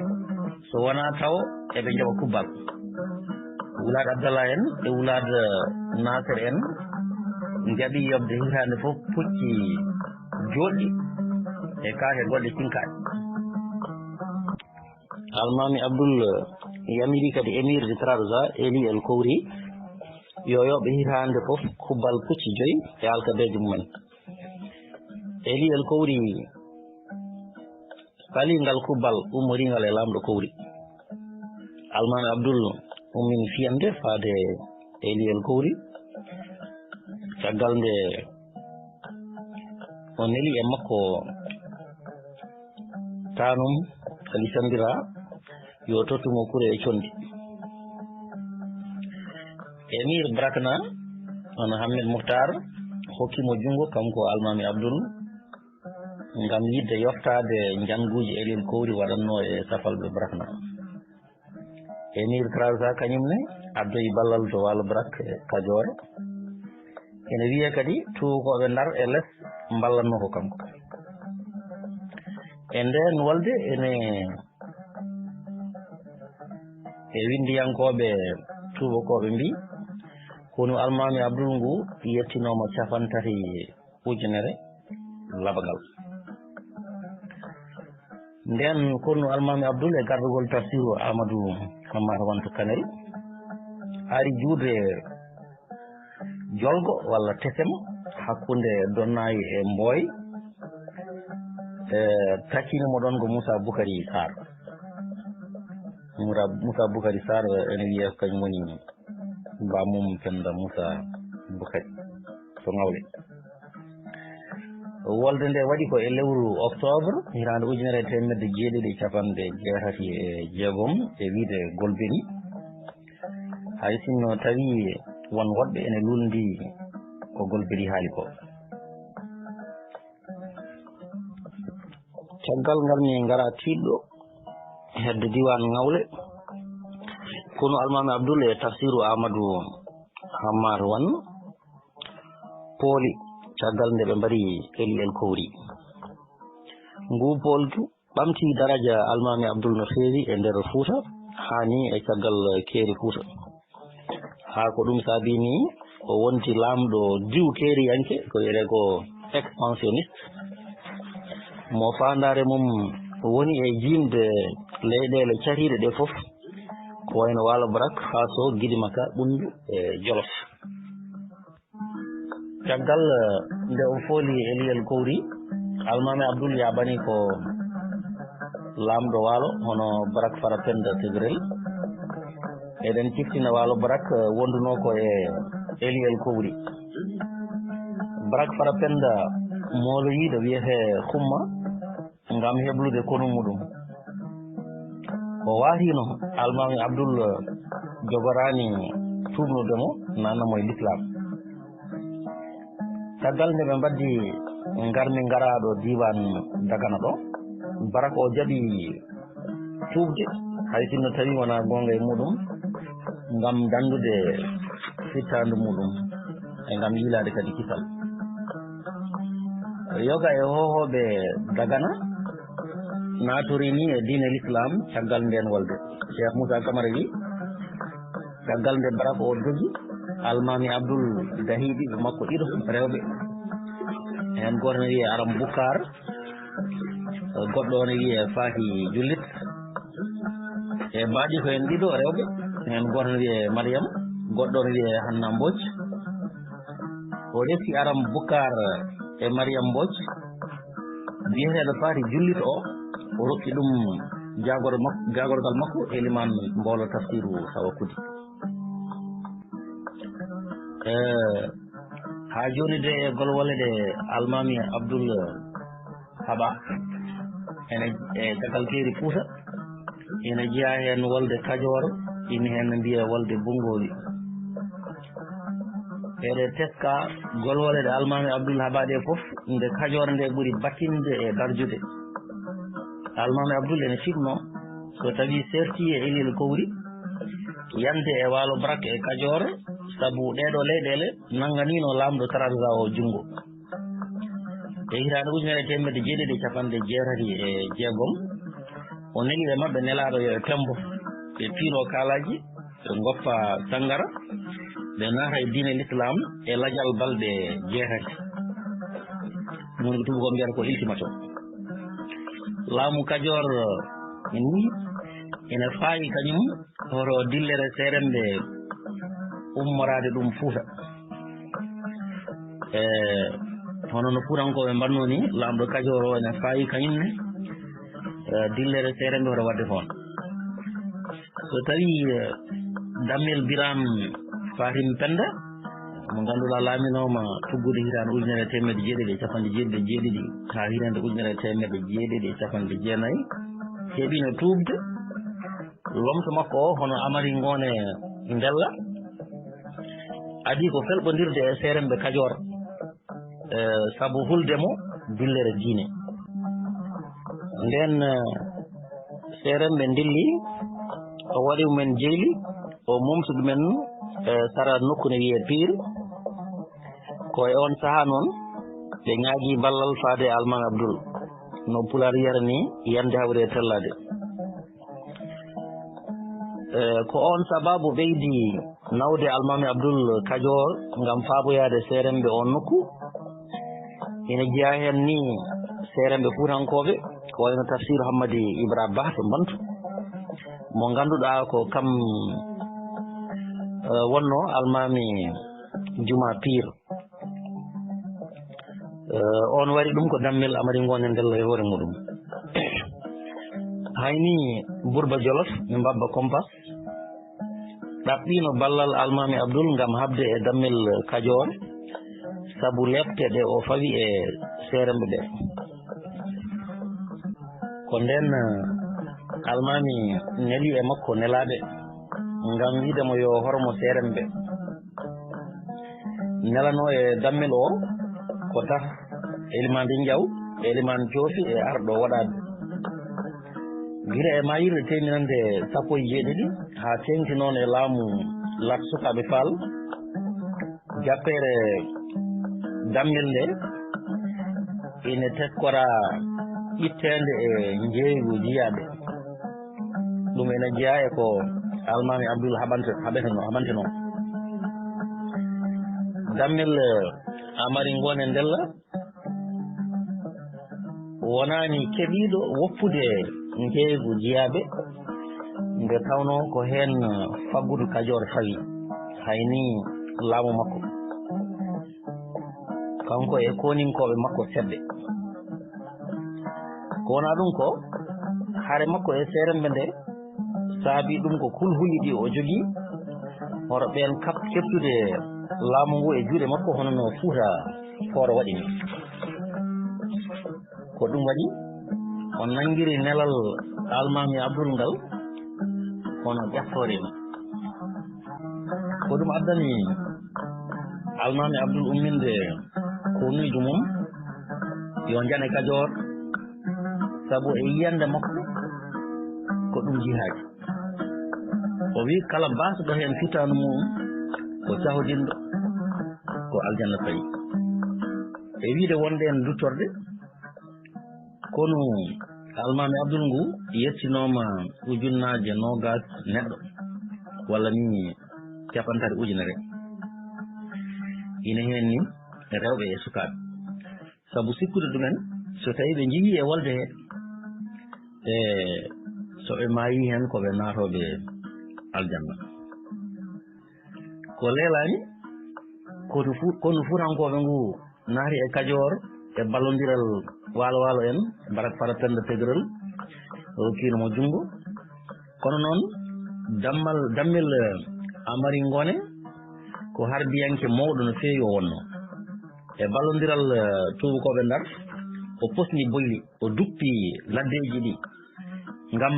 so wonaa taw eɓe njaɓa kubbal. Wulaad Abdallah en e Wulaad Naasir en njaɓi yoɓde hitaande fof pucci jooɗɗi e kaake goɗɗe cinkaaɗe. Almaami Abdul yamiri kadi Emir de Trarza, Eli El Kowri, yo yoɓe hitaande fof kubbal pucci joyi e alkabeeje mumen. Eli El Kowri fali ngal kubbal ummoriingal e laamɗo Kowri. Almaami Abdul ummini fiyande faade Eli El Kowri. Caggal nde o neli e makko taanum, kadi sanndiraa yo tottu mo kure e conndi. Emir Brakna, hono Hammed Muhtar, hokki mo junngo, kanko Almaami Abdul, ngam yiɗde yoftaade njannguuji Eli El Kowri waɗatnoo e Safalɓe Brakna. Emir Trarza kañum ne addoyi ballal to Waalo Brak e Kajoore. Ene wiyee kadi tuubakooɓe Ndar e les mballatnoo ko kanko. E ndeen wolde ene e winndiyankooɓe tuubakooɓe mbii, konu Almaami Abdul ngu yettinooma cappanɗe tati ujunere labangal. Ndeen konu Almaami Abdul e gardagol tafsiru Amadou Hamar Wanta Kanel ari juude jolgo walla tesem hakkunde Donnaay e Mbooy, e taccini mo ɗoon ko Moussa Boukari Sarr. Moussa, Moussa Boukari Sarr ene wiyee ko kañum woni bammum Penda Moussa Boukari to Ngawle. Wolde nde waɗi ko e lewru octobre, hitaande ujunere e teemedde jeeɗiɗi e cappanɗe jeetati e jeegom, e wiyde Golberi. Hay sinno tawi won woɗɓe ene luulndi ko Golberi haali ko. Caggal ngal mi ngara tiiɗɗo hedde diiwaan Ngawle, konu Almaami Abdul e tafsiru Amadou Hammar Wan pooli caggal nde ɓe mbaɗi Eli El Kowri. Ngu poolgu ɓamti daraja Almaami Abdul no feewi e nder Fuuta, haa ni e caggal keeri Fuuta. Haa ko ɗum saabii ni o wonti laamɗo diw keeriyanke, ko wiyetee ko expansionniste, mo faandaare mum woni e jiimde leyɗeele cariiɗe ɗe fof, ko wayno Waalo Barak, Faaso, Gidimaka, Ɓunndu e Jolof. Caggal, eh, nde o fooli Eli El Kowri, Almaami Abdul yaaɓani ko laamɗo Waalo, hono Barak Fara Penda Tegrel. Eɗen ciftina Waalo Barak, eh, wondunoo ko e Eli El Kowri. Barak Fara Penda mooloyiiɗo wiyetee Xumma, ngam heblude konu muɗum. O waatino Almaami Abdul jogoraani tuubnude mo, naatna mo e Lislaam. Caggal nde ɓe mbaddi ngarmi ngaraaɗo diiwaan Dagana ɗo, Barak o jaɓi tuubde, hay sinno tawi wonaa goonga e muɗum. ngam danndude fittaandu muɗum e ngam yiilaade kadi kisal. Yoga e hoohooɓe Dagana naatorii ni e diine Lislaam caggal ndeen wolde. Cheikh Moussa Camara wi, caggal nde Barak o dogi, Almaami Abdul dahi ɓiɓɓe makko ɗiɗo rewɓe. Heen gooto ne wiyee Aram Bukar, goɗɗo o ne wiyee Fahi Jullit. E mbaɗi ko en ɗiɗo rewɓe, heen gooto ne wiyee Mariam, goɗɗo o ne wiyee Hanna Mbooc. O resi Aram Bukar e Mariam Mbooc. Biyeteeɗo Faati Jullit o, o rokki ɗum jaagor mak-, jaagorgal makko, elimaan mboolo tafsiru Sawa Kudi. Eh, haa jooni de, e golwole ɗe Almaami Abdul Haba, ene e cakal keeri Fuuta, ene jeyaa heen wolde Kajoor, ina heen no mbiyee wolde Bunngoowi. Eɗe teska golwole ɗe Almaami Abdul Haba ɗe fof, nde Kajoor nde ɓuri battinde e darjude. Almaami Abdul ene fiɓnoo, so tawii seerti e Elil Kowri, yande e waalo Brak e Kajoor, sabu ɗeeɗo leyɗeele nannganiino laamɗo Taranza o junngo. E hitaande ujunere e teemedde jeeɗiɗi e capanɗe jeetati e jeegom, o neli e maɓɓe nelaaɗo yo ɓe pemmbo, ɓe piiroo kaalaaji, ɓe ngoppa sanngara, ɓe naata e diine Lislaam e lajal balɗe jeetati. Ɗum woni ko tuubakooɓe mbiyata ko iltimato. Laamu Kajoor, eh, ni ene faayi kañum hoto dillere seeremɓe ummoraade ɗum Fuuta. E hono no Fuutankooɓe mbaɗnoo ni, laamɗo Kajoor o ene faayi kañum ne, eh, dillere seeremɓe hoto waɗde toon. So tawii, eh, Dammel Biraam Fatim Pennda, mo ngannduɗaa laaminooma tuggude hitaande ujunere e teemedde jeeɗiɗi e capanɗe jeeɗiɗi e jeeɗiɗi haa hitaande ujunere e teemedde jeeɗiɗi e capanɗe jeenayi, heɓiino tuubde. Lomto makko o, hono Amari Ngoone Ndella, adii ko felɓondirde e seeremɓe Kajoor, eh, sabu hulde mo dillere diine. Ndeen, eh, seeremɓe ndilli, o waɗi mumen jeyli, o momti ɗumen, eh, sara nokku ne wiyee Piir. Ko e oon sahaa noon, ɓe ñaagii ballal faade e Almaami Abdul, no Pulaar wiyata ni, yande hawri e tellaade. Eh, ko oon sabaabu ɓeydi nawde Almaami Abdul Kajoor ngam faaboyaade seeremɓe oon nokku. Ina jeyaa heen ni seeremɓe fuutankooɓe, ko wayno Tafsir Hammadi Ibra Bah to Mbantu, mo ngannduɗaa ko kam, eh, wonnoo Almaami Juma Piir. Eh, on wari ɗum ko Dammel Amari Ngoone Ndella e hoore muɗum. Hayni Burba Jolof, mi mbabba Kompas, ɗaɓɓiino ballal Almaami Abdul ngam haɓde e Dammel Kajoor, sabu leepte ɗe o fawi e seeremɓe ɓe. Ko ndeen, eh, Almaami neli e makko nelaaɓe ngam wiide mo yo hormo seeremɓe. Nelanoo e Dammel o ko Tah, Elimaan Rinjaw, Elimaan Coofi e arɗo waɗaaɓe. Gila e maayirɗe teeminannde sappo e jeeɗiɗi haa teeŋti noon e laamu Lat Sukaaɓe Faal, jappeere Dammel nde ine teskoraa ɓitteende e njeeygu jiyaaɓe. Ɗum ene jeyaa e ko Almaami Abdul haɓante, haɓeteno, haɓanteno. Dammel, eh, Amari Ngoone Ndella wonaani keɓiiɗo woppude njeeygu jiyaaɓe, nde tawnoo ko heen faggudu Kajoor fawi, hayni laamu makko. Kanko e kooninkooɓe makko seɓɓe. Ko wonaa ɗum ko, hare makko e seeremɓe nde saabii ɗum ko kulhuli ɗi o jogii, hoto ɓeen kap-, keɓtude laamu ngu e juuɗe makko, hono no Fuuta Tooro waɗi ni. Ko ɗum waɗi o nanngiri nelal Almaami Abdul ngal, kono ƴattooreema. Ko ɗum addani Almaami Abdul umminde konuujo mum, yo njane Kajoor, sabu e yiyannde makko ko ɗum jihaadi. O wi kala baasɗo heen fitaandu mu'um ko cahodinɗo, ko aljanna fayi. E wiide wonde en duttorde, konu Almaami Abdul ngu yettinooma ujunnaaje noogaas neɗɗo, walla ni cappanɗe tati ujunere. Ina heen ni rewɓe e sukaaɓe. Sabu sikkude ɗumen, so tawii ɓe njiyii e wolde he, e so ɓe maayii heen, ko ɓe naatooɓe aljanna. Ko leelaani, kono fu-, konu fuutankooɓe ngu naati e Kajoor e ballondiral Waalo Waalo en, Barak Fara Penda Tegeral, rokkiino mo junngo. Kono noon, dammal, Dammel, eh, Amari Ngoone ko harbiyanke mawɗo no feewi o wonnoo. E ballondiral, eh, tuubakooɓe Ndar, o posni boyli, o duppi laddeeji ɗi ngam,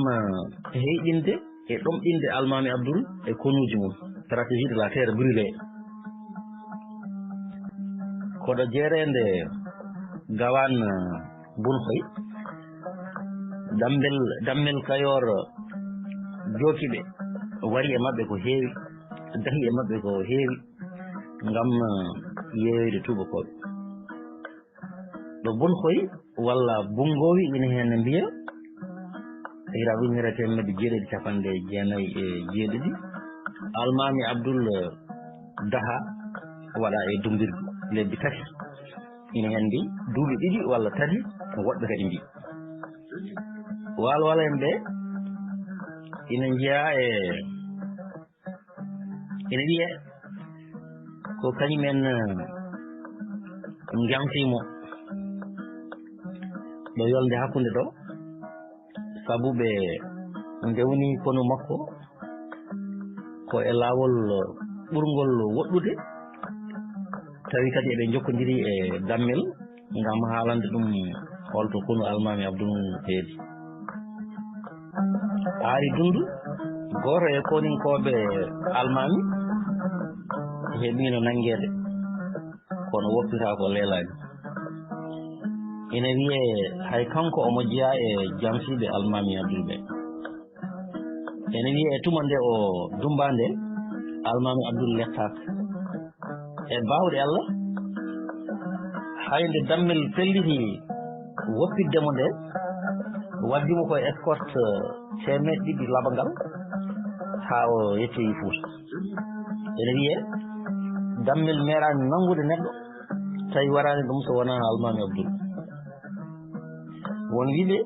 eh, heyɗinde e ɗomɗinde Almaami Abdul e konuuji mum, stratégie de la terre brûlée. Koɗo jeereende Gawaan, eh, Bunxoy, Dammel, Dammel Kayoor jooki ɓe, wari e maɓɓe ko heewi, dahi e maɓɓe ko heewi, ngam, eh, yeeyoyde tuubakooɓe. Ɗo Bunxoy walla Bunngoowi ina heen ne mbiya, hitaande ujunere e teemedde jeeɗiɗi cappanɗe jeenayi e jeeɗiɗi, Almaami Abdul daha waɗa e Dummbirdu lebbi tati. Ina heen mbi duuɓi ɗiɗi walla tati, woɗɓe kadi mbi. Waalo Waalo en ɓe ina njeyaa e, ina wiyee ko kañum en, eh, njamtii mo ɗo yolnde hakkunde ɗo, sabu ɓe ndewni konu makko ko e laawol ɓurngol woɗɗude, tawi kadi eɓe njokkondiri e Dammel ngam haalande ɗum holto konu Almaami Abdul heedi. Aari Dundu, gooto e koninkooɓe Almaami, heɓiino nanngeede, kono woppitaa ko leelaani. Ina wiyee hay kanko omo jeyaa e jamsiiɓe Almaami Abdul ɓe. Ene wiyee e tuma nde o dummbaa nde, Almaami Abdul lettaaka. E baawɗe Allah, hay nde Dammel felliti woppitde mo nde, waddi mo ko escorte teemeɗɗe ɗiɗi labangal haa o yettoyi Fuuta. Ene wiyee Dammel meeɗaani nanngude neɗɗo tawi waɗaani ɗum so wonaa Almaami Abdul. Won wiɓe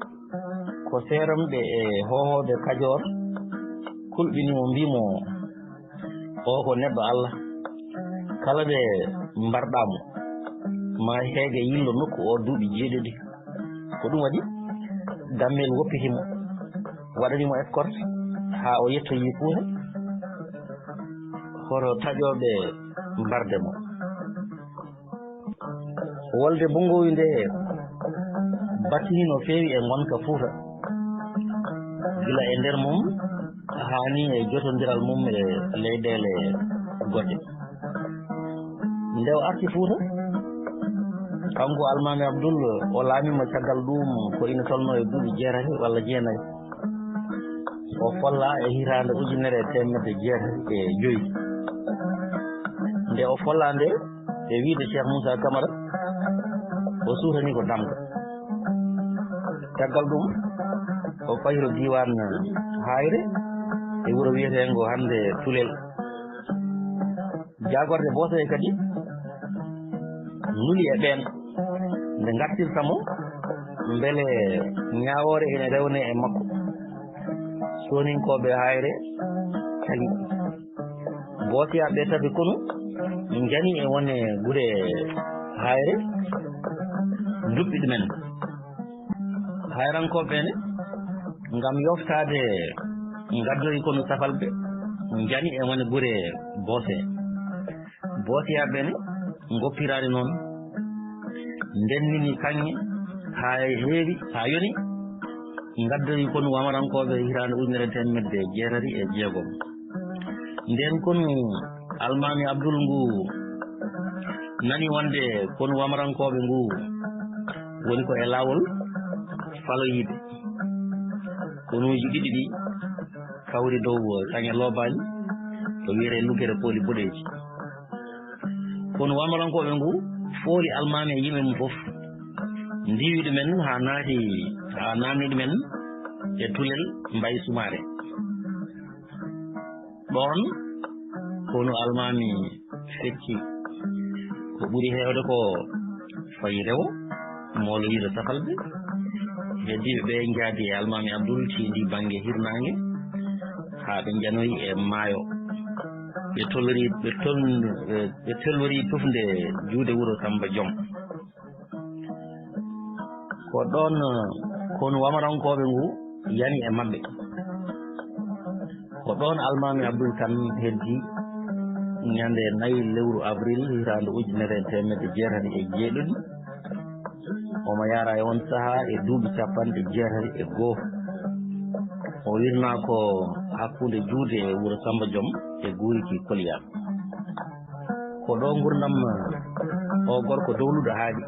ko seeremɓe e hoohooɓe Kajoor kulɓini mo, mbii mo, "Oo ko neɗɗo Allah. Kala ɓe mbarɗaa mo, ma heege yillo nokku o duuɓi jeeɗiɗi." Ko ɗum waɗi Dammel woppiti mo, waɗani mo escorte haa o yettoyi Fuuta, hoto taƴooɓe mbarde mo. Wolde Bunngoowi nde battini no feewi e ngonka Fuuta, gila e nder mum haa ni e jotondiral mum e leyɗeele goɗɗe. Nde o arti Fuuta, kanko Almaami Abdul, o laamiima caggal ɗum ko ina tolnoo e duuɓi jeetati walla jeenayi. O follaa e hitaande ujunere e teemedde jeetati e joyi. Nde o follaa nde, e wiyde Cheikh Moussa Camara, o suutanii ko Damga. Caggal ɗum, o fayi to diiwaan Haayre, e wuro wiyeteengo hannde Tulel. Jaagorɗe Boosey kadi nuli e ɓeen, nde ngartirta mo mbele ñaawoore ene rewnee e makko. Sooninkooɓe Haayre cañi. Boosiyaaɓe tafi konu njani e wone gure Haayre, nduppi ɗumen. Hayrankooɓe ne, ngam yoftaade ngaddoyi konu safalɓe, njani e wone gure Boose. Boosiyaaɓe ne, ngoppiraani noon, ndennini kaŋŋe haa heewi, haa yoni, ngaddoyi konu wamarankooɓe hitaande ujunere e teemedde jeetati e jeegom. Ndeen konu Almaami Abdul ngu nani wonde konu wamarankooɓe ngu woni ko e laawol faloyiiɓe. Konuuji ɗiɗi ɗi Hawri dow Saŋe Loobaali, to wiyetee Luggere Pooli Boɗeeji. Kono Wamarankooɓe ngu fooli almaami e yimɓe mum fof, ndiwi ɗumen haa naati, haa naamni ɗumen e Tulel Mbay Sumaare. Ɗoon, konu almaami fecci ko ɓuri heewde ko fayi rewo, moolo yiɗo safalɓe. Heddiiɓe ɓe njaadi e almaami Abdul, tiindii bannge hirnaange, haa ɓe njanoyi e maayo. Ɓe tollorii, ɓe ton-, ɓe, ɓe tollorii tufnde juuɗe wuro Samba Joom. Ko ɗoon, eh, konu Wamarankooɓe ngu yani e maɓɓe. Ko ɗoon almaami Abdul Kan heddi ñande nayi lewru avril hitaande ujunere e teemedde jeetati e jeeɗiɗi. Omo yaara e on sahaa e duuɓi capanɗe jeetati e goo. O wirnaa ko hakkunde juuɗe wuro Samba Joom e Guuriki Koliya. Ko ɗo ngurndam o gorko dowluɗo haaɗi.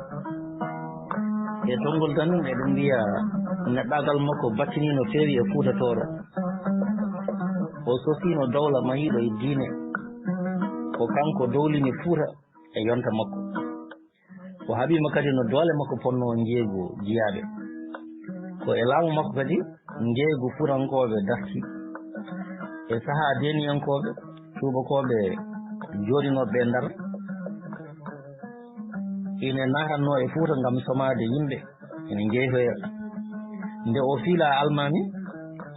E tonngol tan eɗen mbiya neɗɗaagal makko battinii no feewi e Fuuta Tooro. O sosiino dowla mahiiɗo e diine. Ko kanko dowlini Fuuta e yonta makko. O haɓiima kadi no doole makko potnoo njeeygu jiyaaɓe. Ko e laamu makko kadi njeeygu Fuutankooɓe darti. E sahaa deeniyankooɓe, tuubakooɓe jooɗinooɓe e Ndar, ine naatannoo e Fuuta ngam somaade yimɓe, ine njeytoya. Nde o fiilaa almaami,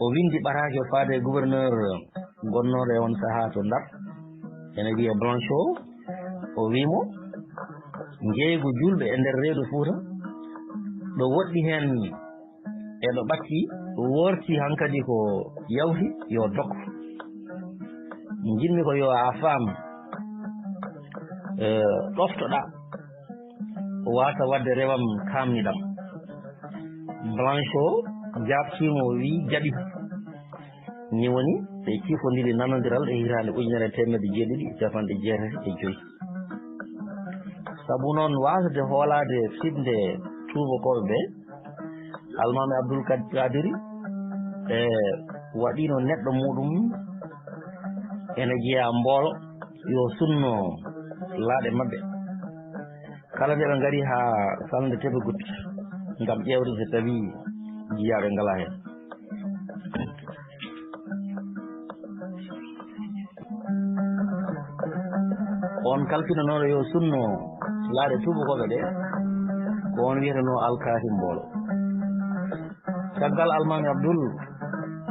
o winndi ɓataake faade e gouverneur gonnooɗo e on sahaa to Ndar, ene wiyee Blanchot, o wii mo, njeeygu juulɓe e nder reedu Fuuta, ɗo woɗɗi heen e ɗo ɓatti, woorti hankadi ko yawti, yo dok. Njiɗmi ko yo a faam, eh, ɗoftoɗaa, waasa waɗde rewam kaamniɗam. Blanchot jaabtii mo, o wii, jaɓi. Ni woni ɓe cifondiri nanondiral e hitaande ujunere e teemedde jeeɗiɗi e capanɗe jeetati e joy. Sabu noon, waasde hoolaade fiɓnde tuubakooɓe ɓe, almaami Abdul Kad-, Kadiri, e waɗiino neɗɗo muɗum ene jeyaa mboolo, yo sunno laaɗe maɓɓe. Kala nde ɓe ngari haa salnde Tebegut ngam ƴeewde so tawii jiyaaɓe ngalaa heen. On kalfinanooɗo yo sunno laaɗe tuubakooɓe ɗe, ko on wiyetenoo Alkaati Mboolo. Caggal Almaami Abdul,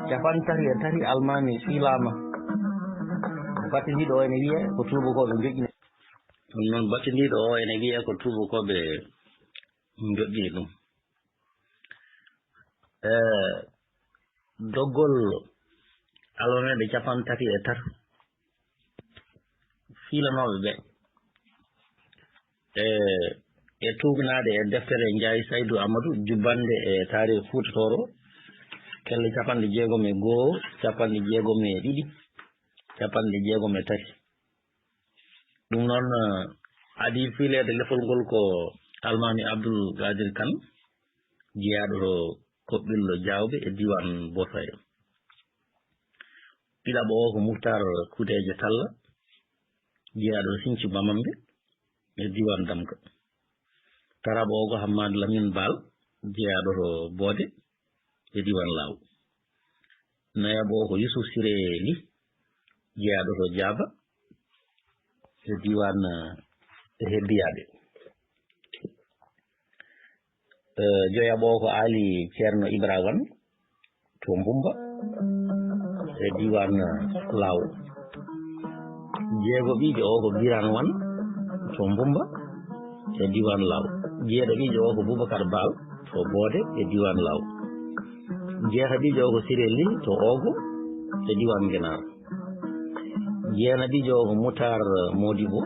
cappanɗe tati e tati Almaami fiilaama. Battindiiɗo o ene wiyee ko tuubakooɓe njoƴƴini. Ɗum noon, battindiiɗo o ene wiyee ko tuubakooɓe njoƴƴini ɗum. E doggol almameeɓe cappanɗe tati e tato fiilanooɓe ɓe, e, e tuugnaade e deftere Njaay Saydu Amadu, jubbannde e taariik Fuuta Tooro, kelle cappanɗe jeegom e goo, cappanɗe jeegom e ɗiɗi, cappanɗe jeegom e tati. Ɗum noon, eh, adii fiileede lefol ngol ko Almaami Abdul Qaadir Kan, jeyaaɗo to Koɓɓillo Jaawɓe e diiwaan Bosay. Ɗiɗaɓo o ko Muktaar Kudeejo Talla, jeyaaɗo to Sinci Bamambe e diiwaan Damga. Tataɓo o ko Hammaadu Lamin Baal, jeyaaɗo to Boode e diiwaan Laaw. Nayaɓo o ko Yusuf Sire Li, jeyaaɗo to Jaaba e diiwaan, eh, Hebbiyaaɓe. Eh, joyaɓo o ko Aali Ceerno Ibra Wan to Mbumba e diiwaan, eh, Laaw. Jeegoɓiijo o ko Giran Wan to Mbumba e diiwaan Laaw. Jeeɗaɓiijo o ko Bubakar Baal to Boode e diiwaan Laaw. Jeetatiijo o ko Sire Li to Oogo e diiwaan Ngenaar. Jeenaɓiijo o ko Mutaar Modibo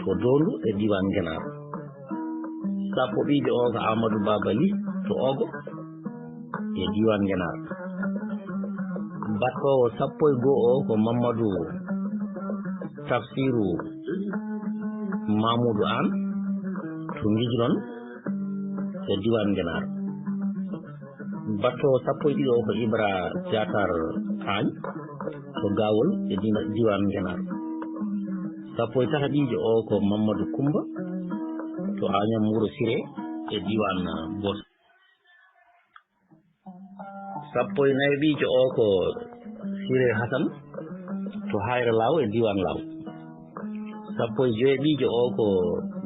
to Doondu e diiwaan Ngenaar. Sappoɓiijo o ko Amadou Baba Li to Oogo e diiwaan Ngenaar. Battoowo sappo e goo o ko Mamadou Tafsiru Mamoudou Aan to Ngijron e diiwaan Ngenaar. Battoowo sappo e ɗiɗo o ko Ibra Jatar Añ to Gawol e dina-, diiwaan Ngenaar. Sappo e tataɓiijo o ko Mamadou Kumba to Añam Wuro Siré e diiwaan Bos. Sappo e nayaɓiijo o ko Siré Hasan to Hayra Law e diiwaan Law. Sappo e joyaɓiijo o ko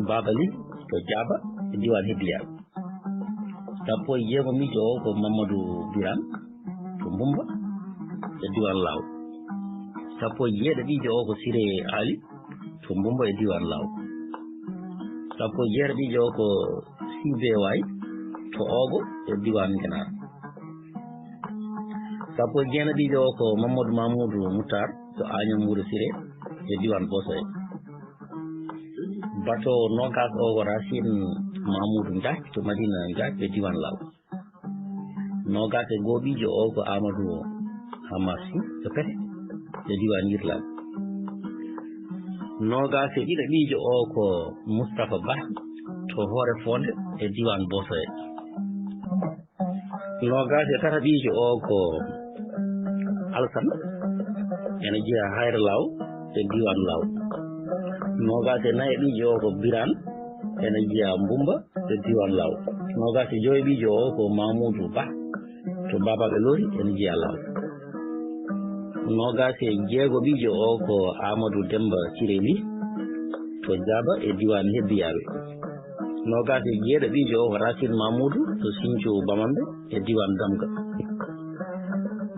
Babali to Jaaba e diiwaan Hebbiyaaɓe. Sappo e jeegomiijo o ko Mamadou Biran to Mbumba e diiwaan Law. Sappo e jeeɗaɓiijo o ko Siré Ali to Mbumba e diiwaan Law. Sappo e jeeɗaɓiijo o ko Sibeway to Ogo e diiwaan Ngenaar. Sappo e jeenaɓiijo o ko Mamadou Mamoudou Moutar to Agnam Wuro Siré e diiwaan Bosoye. Bato nogas o ko Racine Mamoudou Ndiaye to Madina Ndiaye e diiwaan Law. Nogas e gooɓiijo o ko Amadou Hamasi to Pete e diiwaan Yirlande. Nogas e ɗiɗaɓiijo o ko Moustapha Ba to Hoore Fonde e diiwaan Bosoye. Nogas e tataɓiijo o ko Alsan, ene jeyaa Hayra Law e diiwaan Law. Nogas e nayaɓiijo o ko Biran, ene jeyaa Mbumba e diiwaan Law. Nogas e joyaɓiijo o ko Mamoudou Ba to Babaɓe Lori, ene jeyaa Law. Nogas e jeegoɓiijo o ko Amadou Demba Cireli to Jaaba e diiwaan Hebbiyaaɓe. Nogas e jeeɗaɓiijo o ko Racine Mamoudou to Sinthiou Bamambe e diiwaan Damga.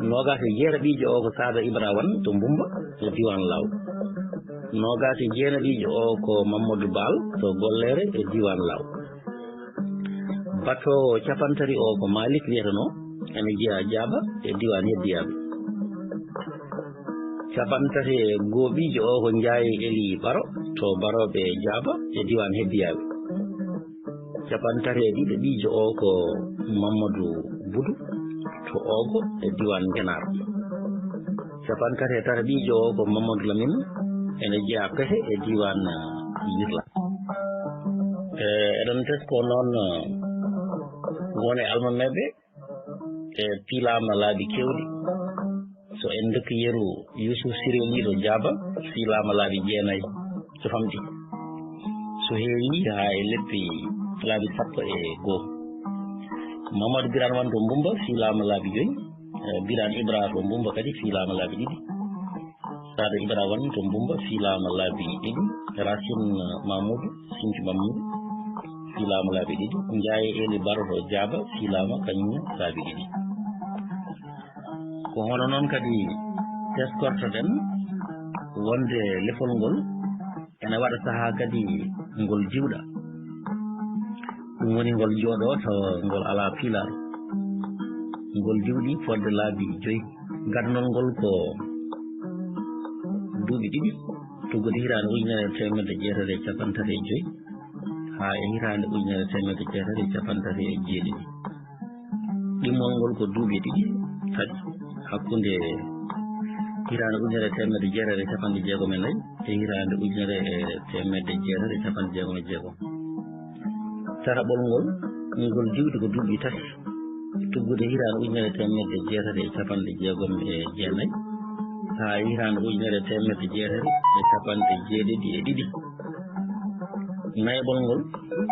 Nogas e jeeɗaɓiijo o ko Sada Ibra Wan to Mbumba e diiwaan Law. Nogas e jeenaɓiijo o ko Mamadou Bal to Gollere e diiwaan Law. Battoowo capantati o ko Malik wiyetenoo, ene jeyaa Jaaba e diiwaan Hebbiyaaɓe. Capantati e gooɓiijo o ko Njaay Eli Baro to Barooɓe Jaaba e diiwaan Hebbiyaaɓe. Capantati e ɗiɗaɓiijo o ko Mamadou Boudou to Ogo e diiwaan Ngenaar. Capantati e tataɓiijo o ko Mamadou Lamine, ene jeyaa Pete e diiwaan, ah, Yirla. E, eɗen tesko noon, ah, won e almameeɓe e piilaama laabi keewɗi. So en ndokki yeru, Youssouf Siré Ly to Jaaba, fiilaama laabi jeenayi to famɗi. So heewi haa e leppi laabi sappo e goo. Mamadou Birane Wan to Mbumba, fiilaama laabi joyi. Eh, Birane Ibra to Mbumba kadi fiilaama laabi ɗiɗi. Sada Ibra Wan to Mbumba fiilaama laabi ɗiɗi. Racine Mamoudou, Sinthiou Mamoudou, fiilaama laabi ɗiɗi. Ndiaye Eli Baro to Jaaba fiilaama kañum laabi ɗiɗi. Ko hono noon kadi teskortoɗen wonde lefol ngol ene waɗa sahaa kadi ngol diwɗa. Ɗum woni ngol jooɗo tawa ngol alaa piilaaro. Ngol diwɗi fodde laabi joyi. Gadnol ngol ko duuɓi ɗiɗi, tuggude hitaande ujunere e teemedde jeetati e cappanɗe tati e joyi haa e hitaande ujunere e teemedde jeetati e cappanɗe tati e jeeɗiɗi. Ɗimmol ngol ko duuɓi ɗiɗi kadi, hakkunde hitaande ujunere e teemedde jeetati e cappanɗe jeegom e nayi e hitaande ujunere e teemedde jeetati e cappanɗe jeegom e jeegom. Tataɓol ngol, ngol diwɗi ko duuɓi tati, tuggude hitaande ujunere e teemedde jeetati e cappanɗe jeegom e jeenayi haa e hitaande ujunere e teemedde jeetati e cappanɗe jeeɗiɗi e ɗiɗi. Nayaɓol ngol,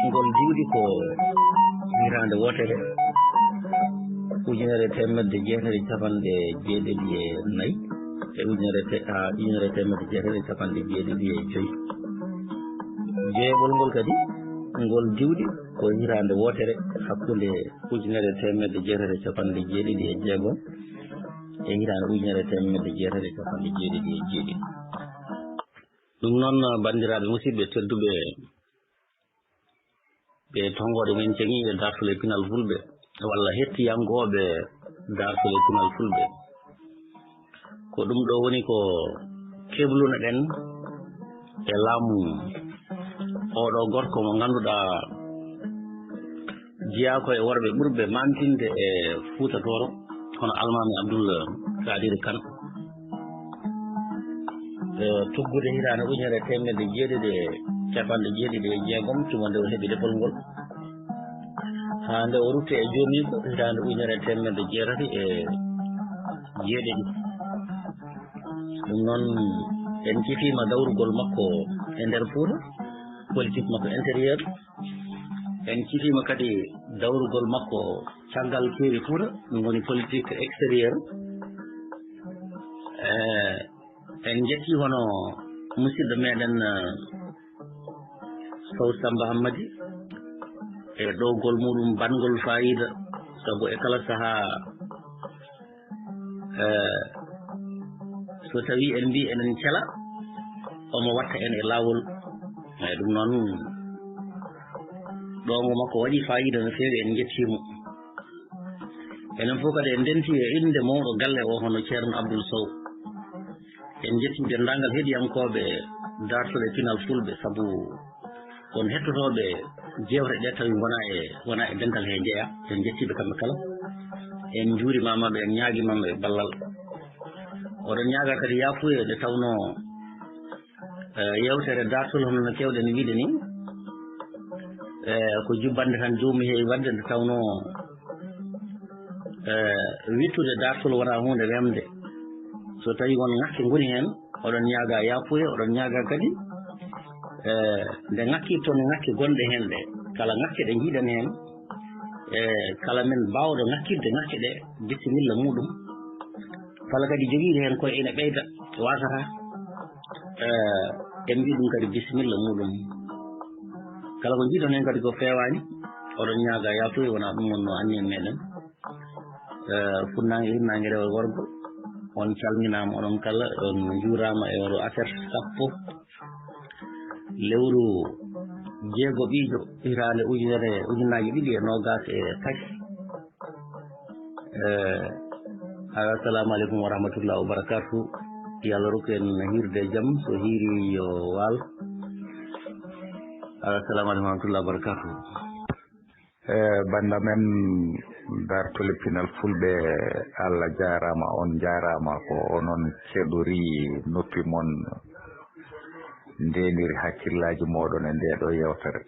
ngol diwɗi ko hitaande wootere, ujunere e teemedde jeetati e cappanɗe jeeɗiɗi e nayi e ujunere te-, haa ujunere e teemedde jeetati e cappanɗe jeeɗiɗi e joyi. Joyaɓol ngol kadi, ngol diwɗi ko hitaande wootere, hakkunde ujunere e teemedde jeetati e cappanɗe jeeɗiɗi e jeegom e hitaande ujunere e teemedde jeetati e cappanɗe jeeɗiɗi e jeeɗiɗi. Ɗum noon, banndiraaɓe musidɓe tedduɓe, ɓe tonngooɗe men ceŋi e dartule pinal fulɓe, walla hettiyankooɓe dartule pinal fulɓe, ko ɗum ɗo woni ko keblunoɗen e laamu oɗo gorko mo ngannduɗaa jeyaa ko e worɓe ɓurɓe maantinde e Fuuta Tooro, hono Almaami Abdul Kadir Kan. E, tuggude hitaande ujunere e teemedde jeeɗiɗi e cappanɗe jeeɗiɗi e jeegom, tuma nde o heɓi lefol ngol. Haa nde o rutti e joomiiko hitaande ujunere e teemedde jeetati e jeeɗiɗi. Ɗum noon, en cifiima dawrugol makko e nder Fuuta, politique makko intérieur. En cifiima kadi dawrugol makko caggal keeri Fuuta, ɗum woni politique extérieur. Eh, en njettii hono musidɗo meɗen, eh, Sow Samba Hammadi e ɗowgol muɗum banngol faayiida, sabu e kala sahaa, eh, so tawii en mbii eɗen cela, omo watta en e laawol. Eyi, ɗum noon, ɗowngo makko waɗi faayiida no feewi, en njettii mo. Enen fof kadi en ndenti e innde mawɗo galle o, hono Ceerno Abdoul Sow. En njettii denndaangal heɗiyankooɓe daartol e pinal Fulɓe, sabu won hettotooɓe jeewte ɗe tawi wona e, wona e dental he njeya. En njettii ɓe kamɓe kala. En njuurimaama ɓe, en ñaagiima ɓe ballal. Oɗon ñaaga kadi yaafuye nde tawnoo, eh, yeewtere daartol hono no keewɗen wiide ni, eh, ko jubbannde tan joomum heewi waɗde nde tawnoo, eh, wittude daartol wonaa huunde wemde. So tawii won ŋakke ngoni heen, oɗon ñaaga yaafuye, oɗon ñaaga kadi, eh, nde ŋakkirton ŋakke gonɗe heen ɗe. Kala ŋakke ɗe njiiɗen heen, eh, kala men baawɗo ŋakkirde ŋakke ɗe, bisimilla muɗum. Kala kadi jogiiɗo heen koye ina ɓeyda, waasata, eh, en mbii ɗum kadi bisimilla muɗum. Kala ko njiiɗon heen kadi ko feewaani, oɗon ñaaga yaafuye, wonaa ɗum wonnoo anniya meɗen. Eh, funnaange, hirnaange, rewɓe, worgo, on calminaama, onon kala, on njuuraama e oɗo aset sappo lewru jeegoɓiijo hitaande ujunere, ujunnaaji ɗiɗi e noogaas e tati. Eh, assalamu aleykum wa rahmatullah wa barakatuh. Yo Allah rokku en hiirde e jam, so hiiri yo waal. Assalamu aleykum wa rahmatullah wa barakatuh. Eh, bannda men daartol e pinal Fulɓe, Allah jaaraama, on njaaraama ko onon keɗori noppi mon, ndeeniri hakkillaaji mooɗon e ndee ɗoo yeewtere.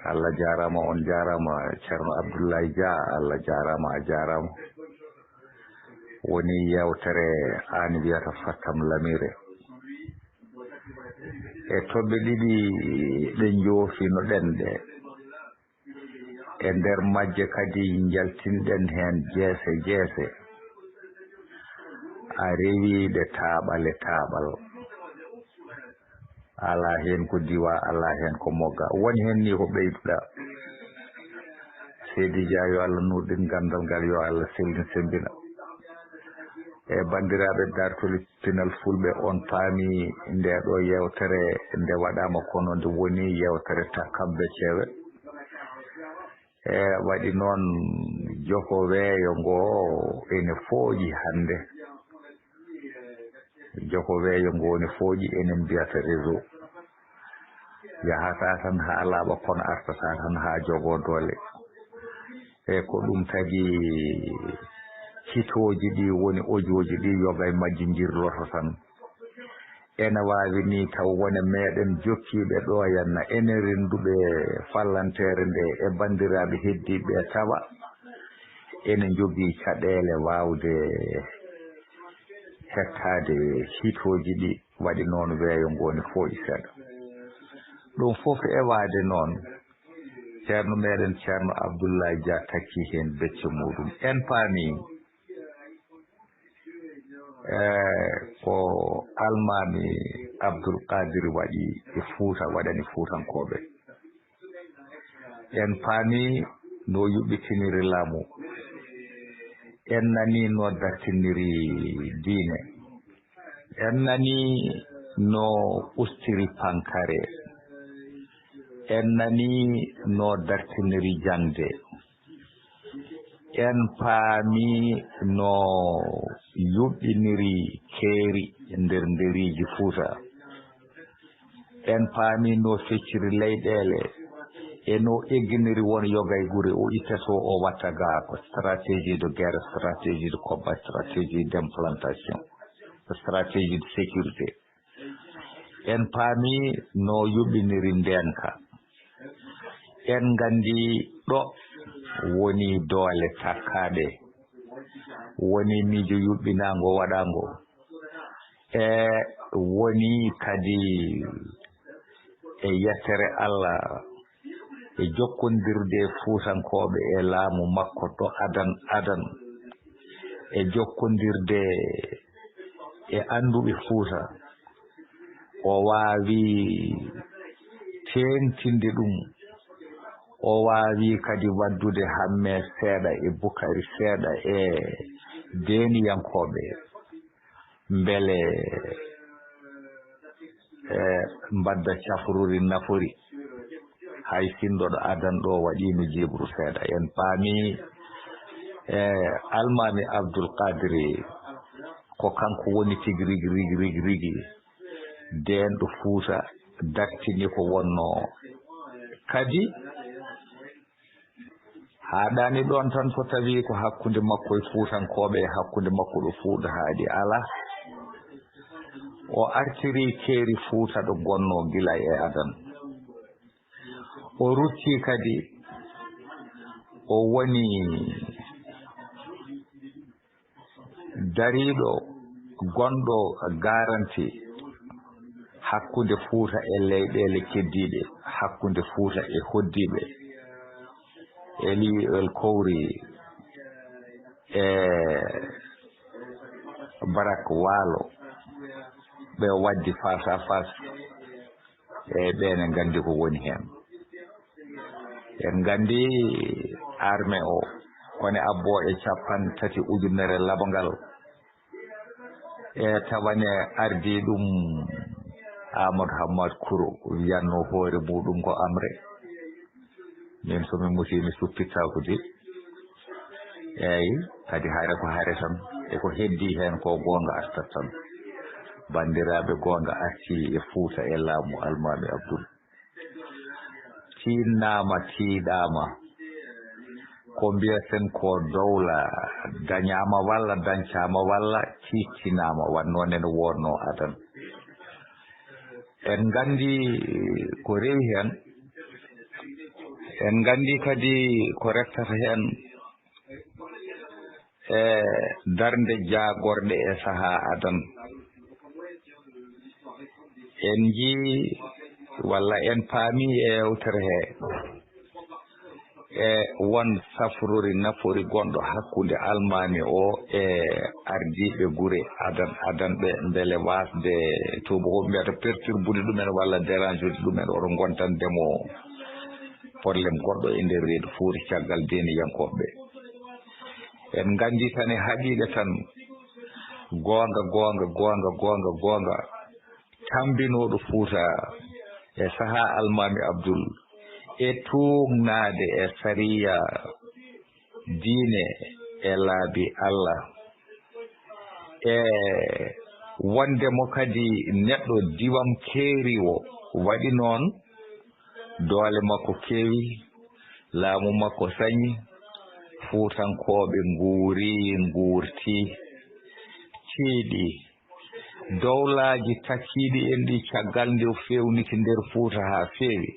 Allah jaaraama, on njaaraama, Ceerno Abdullaay Jah, Allah jaaraama, a jaaraama. Woni yeewtere aan wiyata Fattam Lamire. E toɓɓe ɗiɗi ɗe njoofino ɗen ɗe, e nder majje kadi njaltinɗen heen jeese jeese. A rewi ɗe taaɓal e taaɓal. Alaa heen ko diwa, alaa heen ko mogga. Woni heen ni ko ɓeyduɗa. Seydi Jah, yo Allah nuurɗin ganndal ngal, yo Allah sellin semmbina. E banndiraaɓe daartol e pinal Fulɓe, on paami ndee ɗoo yeewtere nde waɗaama kono nde woni yeewtere takkambe cewe. E waɗi noon joko weeyo ngo ene fooƴi hannde. Joko weeyo ngo ne fooƴi, enen mbiyata réseau. Yahata tan haa laaɓa, kono artata tan haa jogoo doole. E ko ɗum tagi hitooji ɗi woni ojooji ɗi, yoga e majji njirloto tan. Ene waawi ni taw wone meɗen jokkiiɓe ɗo yanna, enen rennduɓe fallanteere nde e banndiraaɓe heddiiɓe tawa ene njogii caɗeele waawde hettaade hitooji ɗi, waɗi noon weeyo ngo ne fooƴi seeɗa. Ɗum fof ewaade noon, Ceerno meɗen Ceerno Abdullaay Jah takki heen becce muɗum. En paami, eh, ko Almaami Abdul Qaadir waɗi e Fuuta, waɗani Fuutankooɓe. En paami no yuɓɓitiniri laamu. En nani no dartiniri diine. En nani no ustiri pankare. En nani no dartiniri jaŋde. En paami no yuɓɓiniri keeri nder nderiiji Fuuta. En paami no fecciri leyɗeele e no egginiri won yoga e gure, o itta to o watta ga ko stratégie de guerre, stratégie de combat, stratégie d'implantation, stratégie de sécurité. En paami no yuɓɓiniri ndeenka. En nganndi ɗo woni doole takkaaɗe, woni miijo yuɓɓinaango waɗaango, e woni kadi e yettere Allah, e jokkondirde Fuutankooɓe e laamu makko to adan adan, e jokkondirde e annduɓe Fuuta. O waawi teeŋtinde ɗum. O waawi kadi waddude Hammee seeɗa e Bukari seeɗa e deeniyankooɓe, mbele, e, mbadda cafruri nafori. Hay sinno ɗo adan ɗo waɗiino jibru seeɗa. En paami, e, Almaami Abdul Qadiri ko kanko woni tigi rigi, rigi, rigi, rigi deenɗo Fuuta, dartini ko wonnoo. Kadi, haaɗaani ɗoon tan, so tawii ko hakkunde makko e Fuutankooɓe, e hakkunde makko ɗo Fuuta haaɗi, alaa. O artiri keeri Fuuta ɗo gonnoo gila e adan. O rutti kadi, o woni dariiɗo gonɗo garanti hakkunde Fuuta e leyɗeele keddiiɗe, hakkunde Fuuta e hoɗdiiɓe. Eli El Kowri e Barak Waalo, ɓe waddi face à face. Eeyi, ɓeen en nganndi ko woni heen. En nganndi armée o, kone abbooɗe capanɗe tati ujunere labangal. E tawane ardii ɗum Amadou Hammad Kouro, wiyatnoo hoore muuɗum ko Amre. Min so mi mutii, mi suppittaako de. Eeyi, kadi hare ko hare tan. E ko heddii heen ko goonga artat tan. Banndiraaɓe, goonga artii e Fuuta e laamu Almaami Abdul. Tiinnaama, tiiɗaama. Ko mbiyaten ko dowla dañaama walla dañcaama walla tiittinaama, wano noon ene wonnoo adan. En nganndi ko rewi heen. En nganndi kadi ko reftata heen e darnde jaagorɗe e sahaa adan. En njii walla en paami e yewtere he e won safrori nafori gonɗo hakkunde almaami o e ardiiɓe gure adan, adanɓe mbele waasde tuuba ko mbiyata perturbude ɗumen walla dérange ude ɗumen, oɗo ngontande mo problème goɗɗo e nder reedu Fuuta caggal deeniyankooɓe ɓe. En nganndi tan e haqiiqa tan, goonga, goonga, goonga, goonga, goonga, tammbinooɗo Fuuta e sahaa Almaami Abdul, e tuugnaade e sariya diine e laabi Allah, e wonde mo kadi neɗɗo diwankeeriiwo, waɗi noon doole makko keewi, laamu makko sañi, Fuutankooɓe nguuri, nguurti, tiiɗi. Dowlaaji takkiiɗi en ɗi caggal nde o feewniti nder Fuuta haa feewi.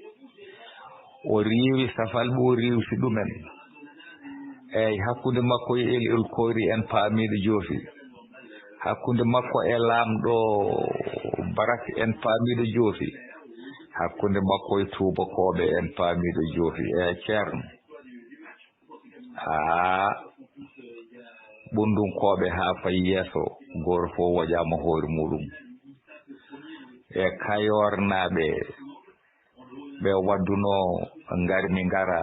O riiwi safalɓe, o riiwti ɗumen. Eey, hakkunde makko e Eli El Kowri en paamiiɗo joofi. Hakkunde makko e laamɗo Barak en paamiiɗo joofi. Hakkunde makko e tuubakooɓe en paamiiɗo joofi. E Ceerno. Haa ɓunndunkooɓe haa fayi yeeso, gooto fof woƴaama hoore muuɗum. E Kayoornaaɓe, ɓe waddunoo ngarmi ngara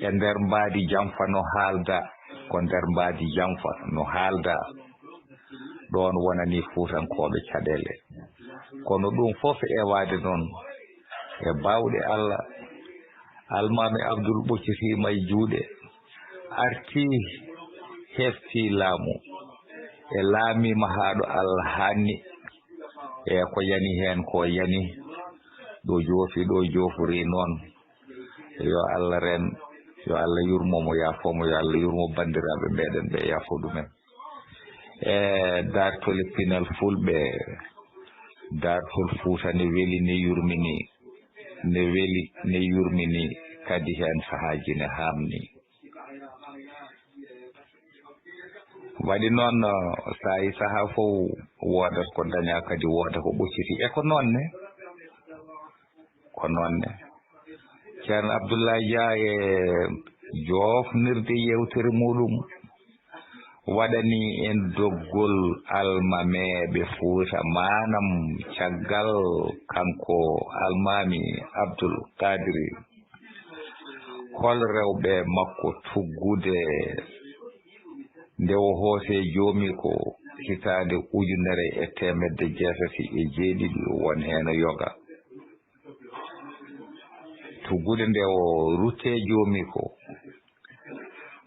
e nder mbaadi Jamfa no haalda, ko nder mbaadi Jamfa no haalda, ɗoon wonani Fuutankooɓe caɗeele. Kono ɗum fof ewaade noon e baawɗe Allah, Almaami Abdul ɓoccitiima e juuɗe, artii, heftii laamu, e laamiima haa ɗo Allah haanni, e ko yani heen ko yani, ɗo joofi, ɗo joofori noon. Yo Allah reen, yo Allah yurmo mo, yaafo mo, yo Allah yurmo banndiraaɓe meɗen ɓe, yaafo ɗumen. E daartol e pinal fulɓe, daartol Fuuta ne weli, ne yurmini. ne weli, ne yurmini, kadi heen sahaaji ne haamni. Waɗi noon, saa'i sahaa fof woodat ko dañaa, kadi wooda ko ɓocciti. E ko noon ne? Ko noon ne. Ceerno Abdoulaye Dia e joofnirde yeewtere muɗum waɗani en doggol almameeɓe Fuuta, maanam caggal kanko almaami Abdul Kadiri, hol rewɓe makko tuggude nde o hoosee joomiiko hitaande ujunere e teemedde jeetati e jeeɗiɗi, won heen yoga. Tuggude nde o ruttee joomiiko,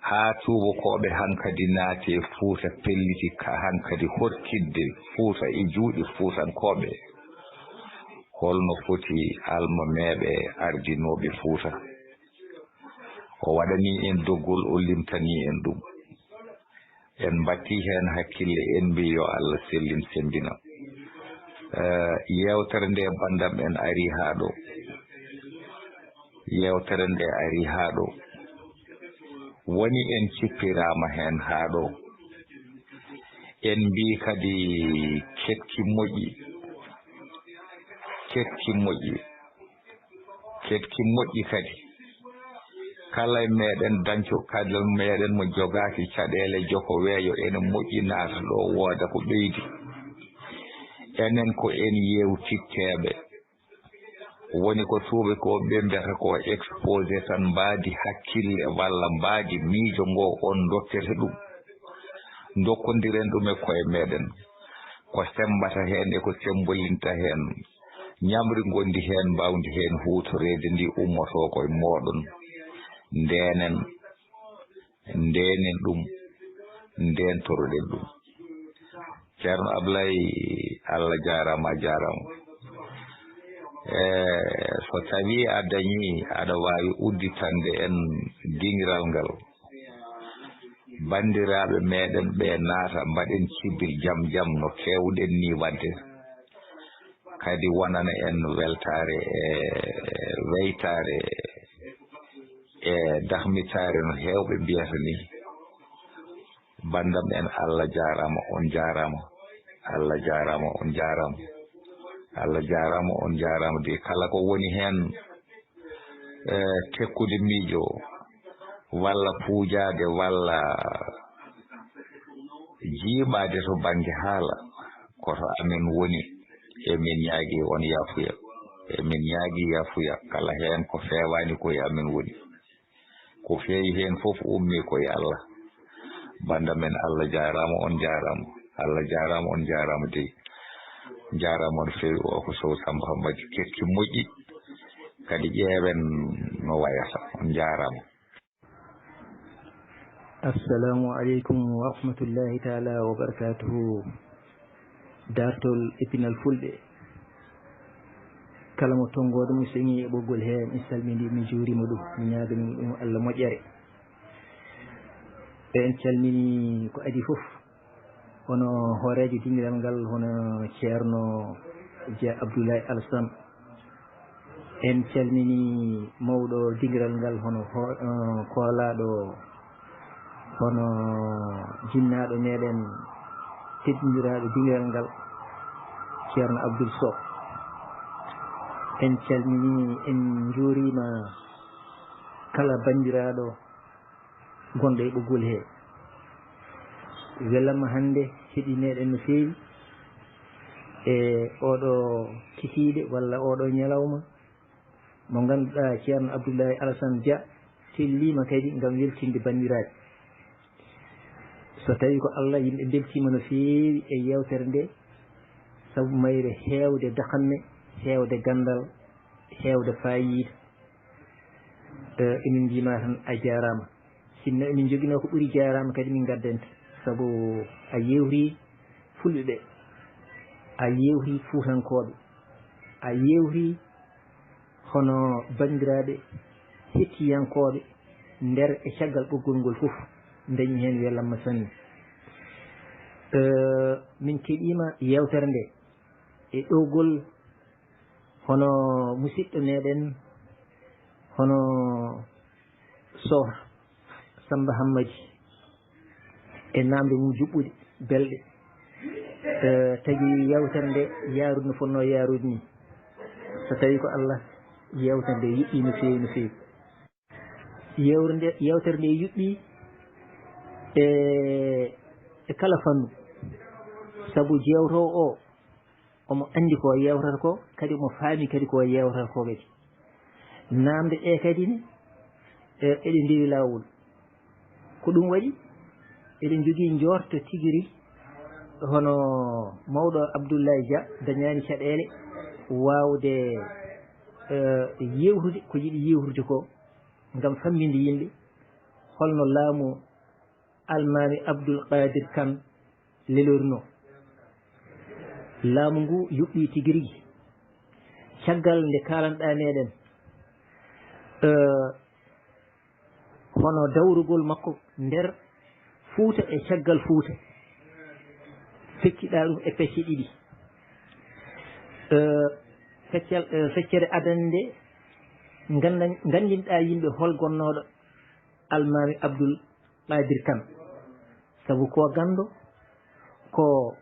haa tuubakooɓe hankadi naati e Fuuta, pelliti ka hankadi horkitde Fuuta e juuɗe Fuutankooɓe. Holno foti almameeɓe ardinooɓe Fuuta? O waɗanii en doggol, o limtanii en ɗum. En mbattii heen hakkille, en mbii yo Allah sellin, semmbina. Eh, yeewtere nde, banndam, en arii haa ɗo. Yeewtere nde arii haa ɗo. Woni en cippiraama heen haa ɗo. En mbii kadi keɗki moƴƴi. Keɗki moƴƴi. Keɗki moƴƴi kadi. Kala e meɗen dañco, kala meɗen mo jogaaki caɗeele joko weeyo, ene moƴƴi naata ɗo, wooda ko ɓeydi. Enen ko en yeewtitteeɓe. Woni ko tuubakooɓe mbiyata ko exposé tan, mbaadi hakkille walla mbaadi miijo ngo on dokkete ɗum. Ndokkondiren ɗum e koye meɗen. Ko semmbata heen e ko semmbolinta heen. Ñamri ngondi heen, mbaawdi heen huutoreede ndi ummotoo ko e mooɗon. Ndeenen, ndeenen ɗum, ndeentoroɗen ɗum. Ceerno Ablaye, Allah jaaraama, a jaaraama. E, so tawii a dañii, aɗa waawi udditande en dingiral ngal. Banndiraaɓe meɗen ɓe naata, mbaɗen cibil jam jam no keewɗen ni waɗde. Kadi wonana en weltaare e weytaare e dahmitaare no heewɓe mbiyata ni. Banndam en, Allah jaaraama, on jaaraama. Allah jaaraama, on jaaraama. Allah jaaraama, on jaaraama. De kala ko woni heen, eh, tekkude miijo, walla puujaade, walla jiiɓaade to bannge haala, ko to amen woni. Emin ñaagi on yaafuya. Emin ñaagi yaafuya. Kala heen ko feewaani ko e amen woni. Ko feewi heen fof ummii ko e Allah. Bannda men, Allah jaaraama, on jaaraama. Allah jaaraama, on jaaraama dey. Jaaraama no feewi, o ko Sow Samba Hammadi, keɗki moƴƴi. Kadi ƴeewen no wayata. On jaaraama. Assalamu aleykum wa rahmatullahi taala wa barakatuhu. Daartol e pinal fulɓe. Kala mo tonngoodo mo seŋi e ɓoggol he, mi salmini, mi juurima ɗum, mi ñaagani ɗum Allah moƴƴere. En calmini ko adii fof. Hono hooreejo dingiral ngal, hono Ceerno Dia Abdoulaye Alassane. En calmini mawɗo dingiral ngal, hono ho-, eh, koolaaɗo, hono jinnaaɗo meɗen, teddindiraaɗo dingiral ngal, Ceerno Abdoul Sow. En calmini, en njuurima kala banndiraaɗo gonɗo e ɓoggol he. Welamma hannde heɓi meɗen no feewi e oɗo kikiiɗe walla oɗo ñalawma mo ngannduɗaa Ceerno Abdoulaye Alassane Dia tellima kadi ngam weltinde banndiraaɓe. So tawi ko Allah, yimɓe mbeltima no feewi e yeewtere nde, sabu mayre heewde dakanne, heewde ganndal, heewde faayiida. Eh, emin mbima tan a jaaraama. Sinno emin njoginoo ko ɓuri jaaraama kadi min ngaddanta. Sabu a yeewri fulɓe ɓe, a yeewri fuutankooɓe, a yeewri hono banndiraaɓe hettiyankooɓe nder e caggal ɓoggol ngol fof, dañi heen welamma sanne. Eh, min keɗiima yeewtere nde e ɗowgol Hono musidɗo meɗen, hono Soh Samba Hammadi, e namde mum juɓɓuɗe, belɗe. Eh, tagi yewtere nde yaarude no fotnoo yaarude ni. So tawi ko Allah, yewtere nde yuɓɓi no feewi, no feewi. Yewre nde, yewtere nde yuɓɓi e, e kala fannu. Sabu jewtoowo o, omo anndi ko yewtata ko, kadi omo faami kadi ko yewtata ko kadi. Namde ɗe kadi ne, e, eɗe ndewi laawol. Ko ɗum waɗi, eɗen njogii njoorto tigi rigi, hono mawɗo Abdoulaye Dia dañaani caɗeele waawde, e, yewtude ko yiɗi yewtude ko, ngam fammbinde yimɓe holno laamu Almaami Abdul Qadir Kan lelorino. Laamu ngu yuɓɓi tigi rigi. Caggal nde kaalanɗaa meɗen, eh, hono dawrugol makko nder Fuuta e caggal Fuuta, fecciɗaa ɗum e pecce ɗiɗi. Eh, feccal, eh, feccere adannde nde, nganndan-, nganndinɗaa yimɓe hol gonnooɗo Almaami Abdul Qadir Kan. Sabu ko ganndo, ko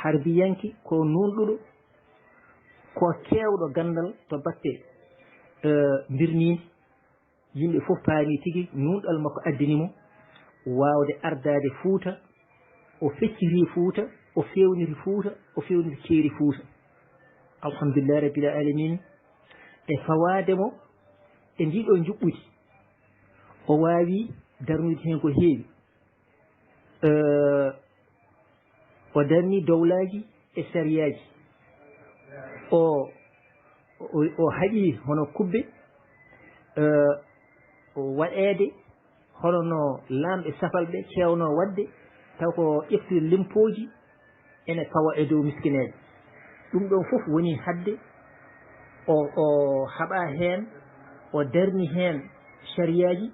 harbiyanke, ko nuunɗuɗo, ko keewɗo ganndal to batte, eh, mbirniindi. Yimɓe fof paami tigi nuunɗal makko addani mo waawde ardaade Fuuta, o fecciti Fuuta, o feewniti Fuuta, o feewniti keeri Fuuta. Alhamdulillahi Rabbil Aalamiin, e fawaade mo e ndiɗo njuɓɓudi, o waawi darnude heen ko heewi. Eh, o darni dowlaaji e sariyaaji. O, o, o haɗi hono kubbe, eh, o waɗeede hono no laamɓe safalɓe keewnoo waɗde, taw ko ƴeftude lempooji ene fawa e dow miskineeɓe. Ɗum ɗoon fof woni haɗde o, o haɓa heen, o darni heen sariyaaji,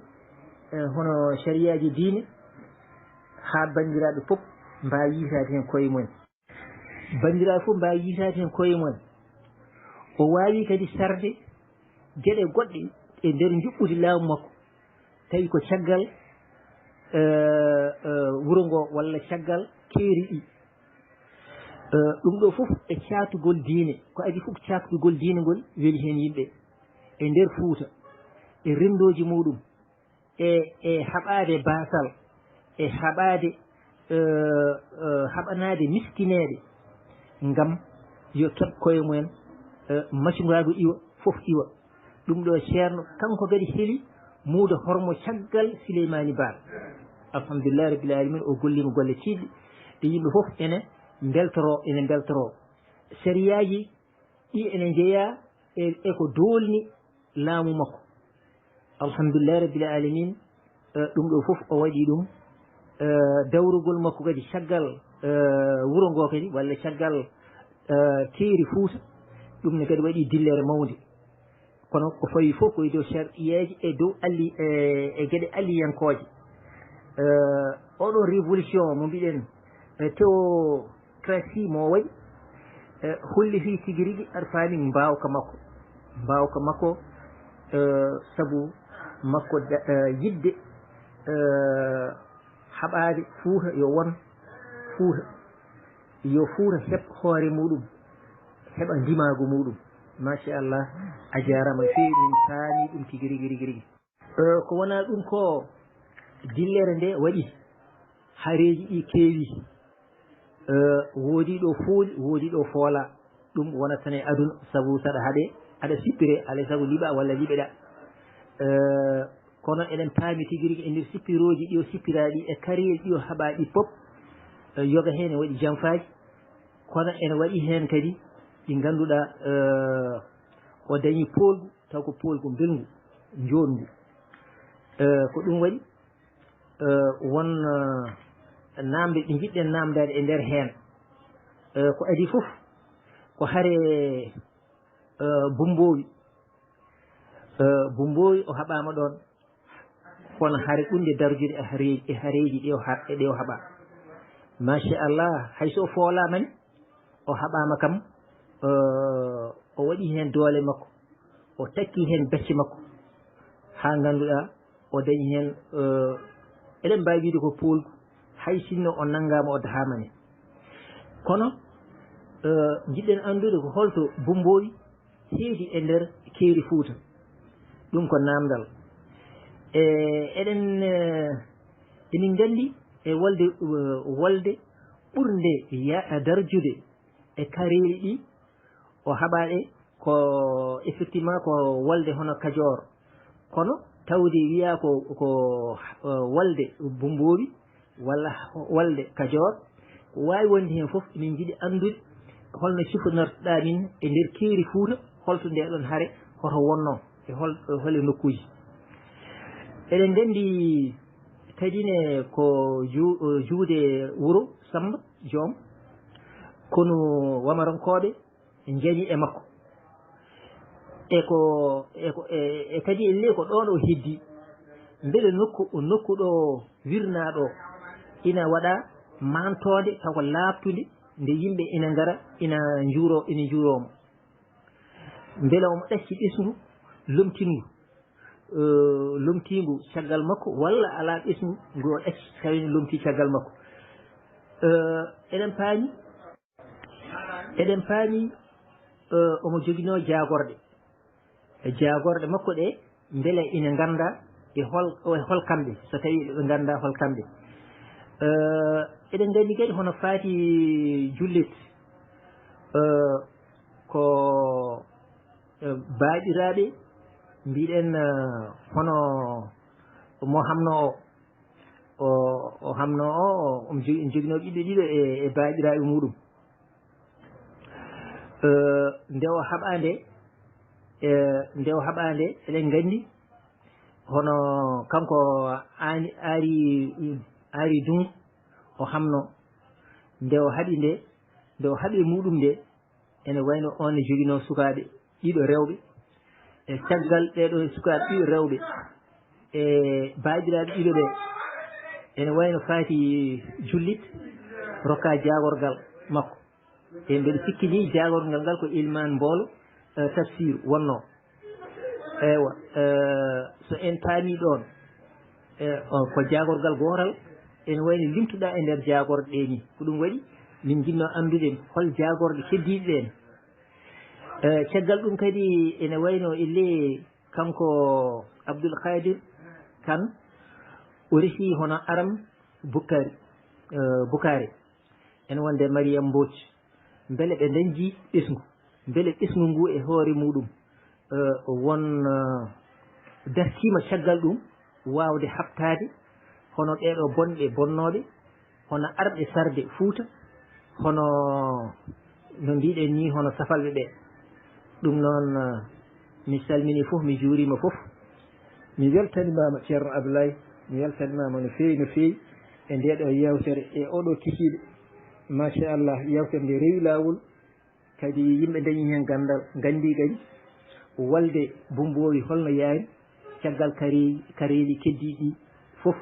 eh, hono sariyaaji diine, haa banndiraaɓe fof mbaawi yiytaade heen koye mumen. Banndiraaɓe fof mbaawi yiytaade heen koye mumen. O waawi kadi sarde geɗe goɗɗe e nder njuɓɓudi laamu makko, tawi ko caggal, eh, eh, wuro ngo walla caggal keeri ɗi. Eh, ɗum ɗo fof e caatugol diine, ko adii fof caatugol diine ngol weli heen yimɓe e nder Fuuta, e renndooji muɗum, e, e haɓaade baasal, e haɓaade, eh, eh, haɓanaade miskineeɓe, ngam yo keɓ koye mumen, eh, macungaagu iwa, fof iwa. Ɗum ɗo ceerno, kanko kadi heli muudo hormo caggal Sileymaani Baal. Alhamdulillahi Rabbil Aalamiin, o golliima golle tiiɗɗe, ɗe yimɓe fof ene mbeltoroo, ene mbeltoroo. Sariyaaji ɗi ene njeyaa e, e ko doolni laamu makko. Alhamdulillahi Rabbil Aalamiin, eh, ɗum ɗo fof o waɗi ɗum, eh, dawrugol makko kadi caggal, eh, wuro ngo kadi, walla caggal, eh, keeri Fuuta, ɗum ne kadi waɗi dillere mawnde. Kono ko fawi fof ko e dow sharɗiyeeji, e dow alli-, e, e geɗe alliyankooje. Eh, oɗo révolution mo mbiɗen, eh, théo- Tracy mo waɗi, eh, hollitii tigi rigi aɗa faami mbaawka makko. Mbaawka makko, eh, sabu makko da-, eh, yiɗde, eh, haɓaade Fuuta yo won Fuuta. Yo Fuuta heɓ hoore muɗum, heɓa ndimaagu muɗum. Machallah, a jaaraama no feewi, min paami ɗum tigi rigi, rigi, rigi. Eh, ko wonaa ɗum ko dillere nde waɗi, hareeji ɗi keewi. Eh, woodi ɗo fooli, woodi ɗo foola. Ɗum wonata tan e aduna, sabu saɗa haɗe, aɗa sippire, alay sago liɓa walla liɓeɗa. Eh, kono eɗen paami tigi rigi e nder sippirooji ɗi o sippiraaɗi e kareeli ɗi o haɓaaɗi pop, eh, yoga heen ne waɗi jamfaaji, kono ene waɗi heen kadi ɗi ngannduɗaa, eh, o dañi poolgu, taw ko poolgu mbelngu, njoɗngu. Eh, ko ɗum waɗi, eh, won, eh, naamnde ɗe njiɗɗen naamndaade e nder heen. Eh, ko adii fof, ko hare, eh, Bumboowi. Eh, Bumboowi o haɓaama ɗoon, kono hare ɓurnde darjude e hare-, e hareeji ɗi o ha-, ɗi o haɓaa. Machallah, hay so o foolaama ne, o haɓaama kam, eh, o waɗi heen doole makko, o takki heen becce makko, haa ngannduɗaa o dañi heen, eh, eɗen mbaawi wiyde ko poolgu, hay sinno o nanngaama o dahaama ne. Kono, eh, njiɗɗen anndude ko holto Bumboowi heedi e nder keeri Fuuta. Ɗum ko naamndal. E, eɗen, eh, emin nganndi e wolde, eh, wolde ɓurnde ya-, darjude e kareeli ɗi o haɓaɗe ko effectivement ko wolde hono Kajoor. Kono tawde wiya ko, ko, eh, wolde Bumboowi walla wolde Kajoor, ko waawi wonde heen fof, min njiɗi anndude holno cifonortoɗaa min e nder keeri Fuuta, holto nde ɗon hare, hoto wonno e hol, e hole nokkuuji. Eɗen nganndi kadi ne ko ju-, juude wuro Samba Joom, kono Wamarankooɓe njeñi e makko. E ko, e ko, e, e kadi elle ko ɗoon o heddi. Mbele nokku, nokku ɗo wirnaa ɗo ina waɗa maantoonde taw ko laaɓtunde nde yimɓe ina ngara ina njuuro, ina njuuroo mo. Mbele omo ɗacci ɓesngu lomtinngu, eh, lomtiingu caggal makko walla alaa ɓesngu ngu o ɗacci tawi ene lomtii caggal makko. Eh, eɗen paami Eɗen paami, eh, omo joginoo jaagorɗe. E jaagorɗe makko ɗe, mbele ina ngannda e hol, e hol kamɓe, so tawii ɓe ngannda hol kamɓe. Eh, eɗen nganndi kadi hono faati jullit, eh, ko, eh, baaɗiraaɓe, mbiɗen, eh, hono mo hamno o, o, o hamno o, o, omo jogi-, joginoo ɓiɓɓe ɗiɗo e, e baaɗiraaɓe muɗum. Eh, nde o haɓaa nde, eh, nde o haɓaa nde, eɗen nganndi hono kanko Aani-, Aari, Aari Dun o hamno. Nde o haɓi nde, nde o haɓi e muɗum nde, ene wayno on ne joginoo sukaaɓe ɗiɗo rewɓe. E caggal ɓeeɗo sukaaɓe ɗiɗo rewɓe, e baaɗiraaɓe ɗiɗo ɓe, ene wayno faati jullit, rokka jaagorgal makko. E mbeɗa sikki ni jaagorgal ngal ko Ilimaan Mboolo, eh, Tafsir wonnoo. Eywa, eh, so en paami ɗoon, eh, o, ko jaagorgal gootal, ene wayno limtuɗaa e nder jaagorɗe ɗe ni. Ko ɗum waɗi min njiɗno anndude hol jaagorɗe keddiiɗe ɗeen. Eh, caggal ɗum kadi ene wayno e le kanko Abdoul Qadir Kane, o resi hono Aram Bukkari, eh, Bukaare. Ene wonde Mariam Mbodj. Mbele ɓe ndañji ɓesngu? Mbele ɓesngu ngu e hoore muɗum, eh, won, eh, dartiima caggal ɗum waawde haɓtaade hono ɗeeɗo bonɓe bonnooɓe, hono arɓe sarde Fuuta, hono no mbiɗen ni, hono safalɓe ɓe. Ɗum noon, eh, mi salmini fof, mi juurima fof. Mi weltanimaama Ceerno Abdoulaye, mi weltanimaama no feewi, no feewi e ndeɗo yewtere e oɗo kikiiɗe. Machallah, yewtere nde rewi laawol, kadi yimɓe dañi heen ganndal, nganndi kadi wolde Bumboowi holno yaari, caggal kareeji, kareeli keddiiɗi ɗi fof,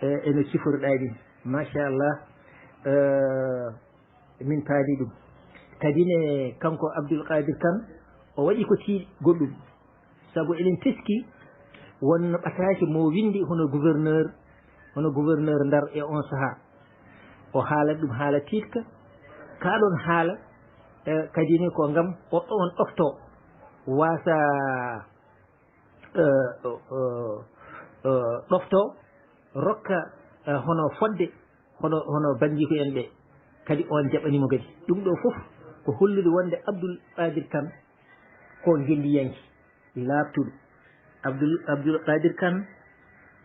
eh, eno ciforiɗaa ɗin. Machallah, eh, min paami ɗum. Kadi ne kanko Abdoul Qadir Kane, o waɗi ko tiiɗi goɗɗum. Sabu eɗen teski won ɓataake mo winndi hono gouverneur, hono gouverneur Ndar e on sahaa. O haalani ɗum haala tiiɗka. Kaa ɗoon haala, eh, kadi ne ko ngam o, on ɗofto, waasa, eh, eh, eh, ɗofto, rokka, eh, hono fodde, hono, hono banndiiko en ɓe. Kadi on jaɓani mo kadi. Ɗum ɗo fof ko hollude wonde Abdoul Qadir Kane ko ngenndiyanke laaɓtuɗo. Abdoul, Abdoul Qadir Kane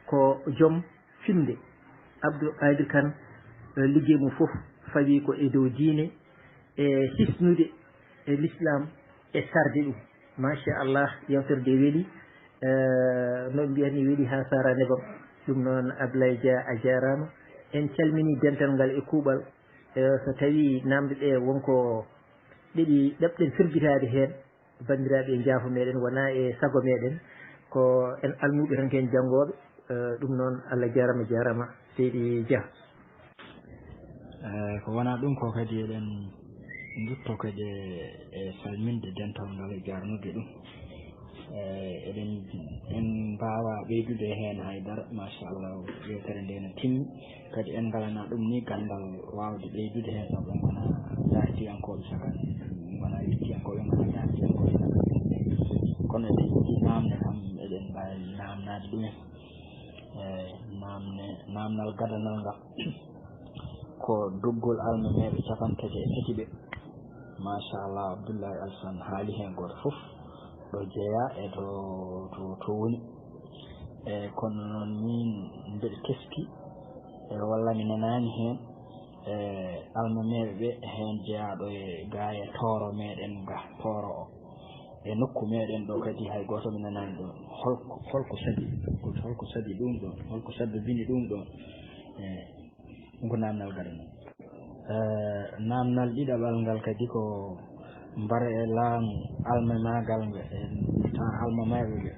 ko joom fiɓnde. Abdoul Qadir Kane, eh, liggey mum fof fawii ko e dow diine, e hisnude e l'islam, e sarde ɗum. Machallah, yewtere nde weli, eh, no ɓe mbiyata ni, weli haa sara nebam. Ɗum noon, Ablaye Dia, a jaaraama. En calminii dental ngal e kuuɓal. Eh, so tawii naamnde ɗe wonko ɗeɗi ɗaɓɗen firgitaade heen, banndiraaɓe, njaafo meeɗen wonaa e sago meeɗen, ko en almuuɓe tan, ko en janngooɓe. Eh, ɗum noon, Allah jaaraama, jaaraama, seydi Dia. Eh, ko wonaa ɗum ko kadi eɗen Ndutto kadi e salminde dental ngal e jaarnude ɗum. Eh, eɗen, en mbaawa ɓeydude heen hay dara, machallah, yewtere nde no timmi. Kadi en ngalana ɗum ni ganndal waawde ɓeydude heen, sabu en ngona daartiyankooɓe sakan, en ngona yettiyankooɓe, en ngona daartiyankooɓe sakan. Kono eɗen yiɗi naamne kam, eɗen mbaawi naamnaade ɗumen. Eh, naamne, naamnal gadanal ngal. Ko doggol almameeɓe capanɗe tati e tati ɓe. Machallah, Abdullahi Alsan haali heen gooto fof ɗo jeyaa e to, to, to woni. E kono noon min mbeɗa teski e walla mi nanaani heen e almameeɓe ɓe heen jeyaaɗo e gaa e tooro meɗen ga, tooro o. E nokku meɗen ɗo kadi hay gooto mi nanaani ɗoon. Holko, holko sabi, holko sabi ɗum ɗoon, holko sabbini ɗum ɗoon? E ɗum ko naamnal gadanal. Eh, naamnal ɗiɗaɓal ngal kadi ko mbara e laamu almamaagal ngal, e ta almamaaɓe ɓe.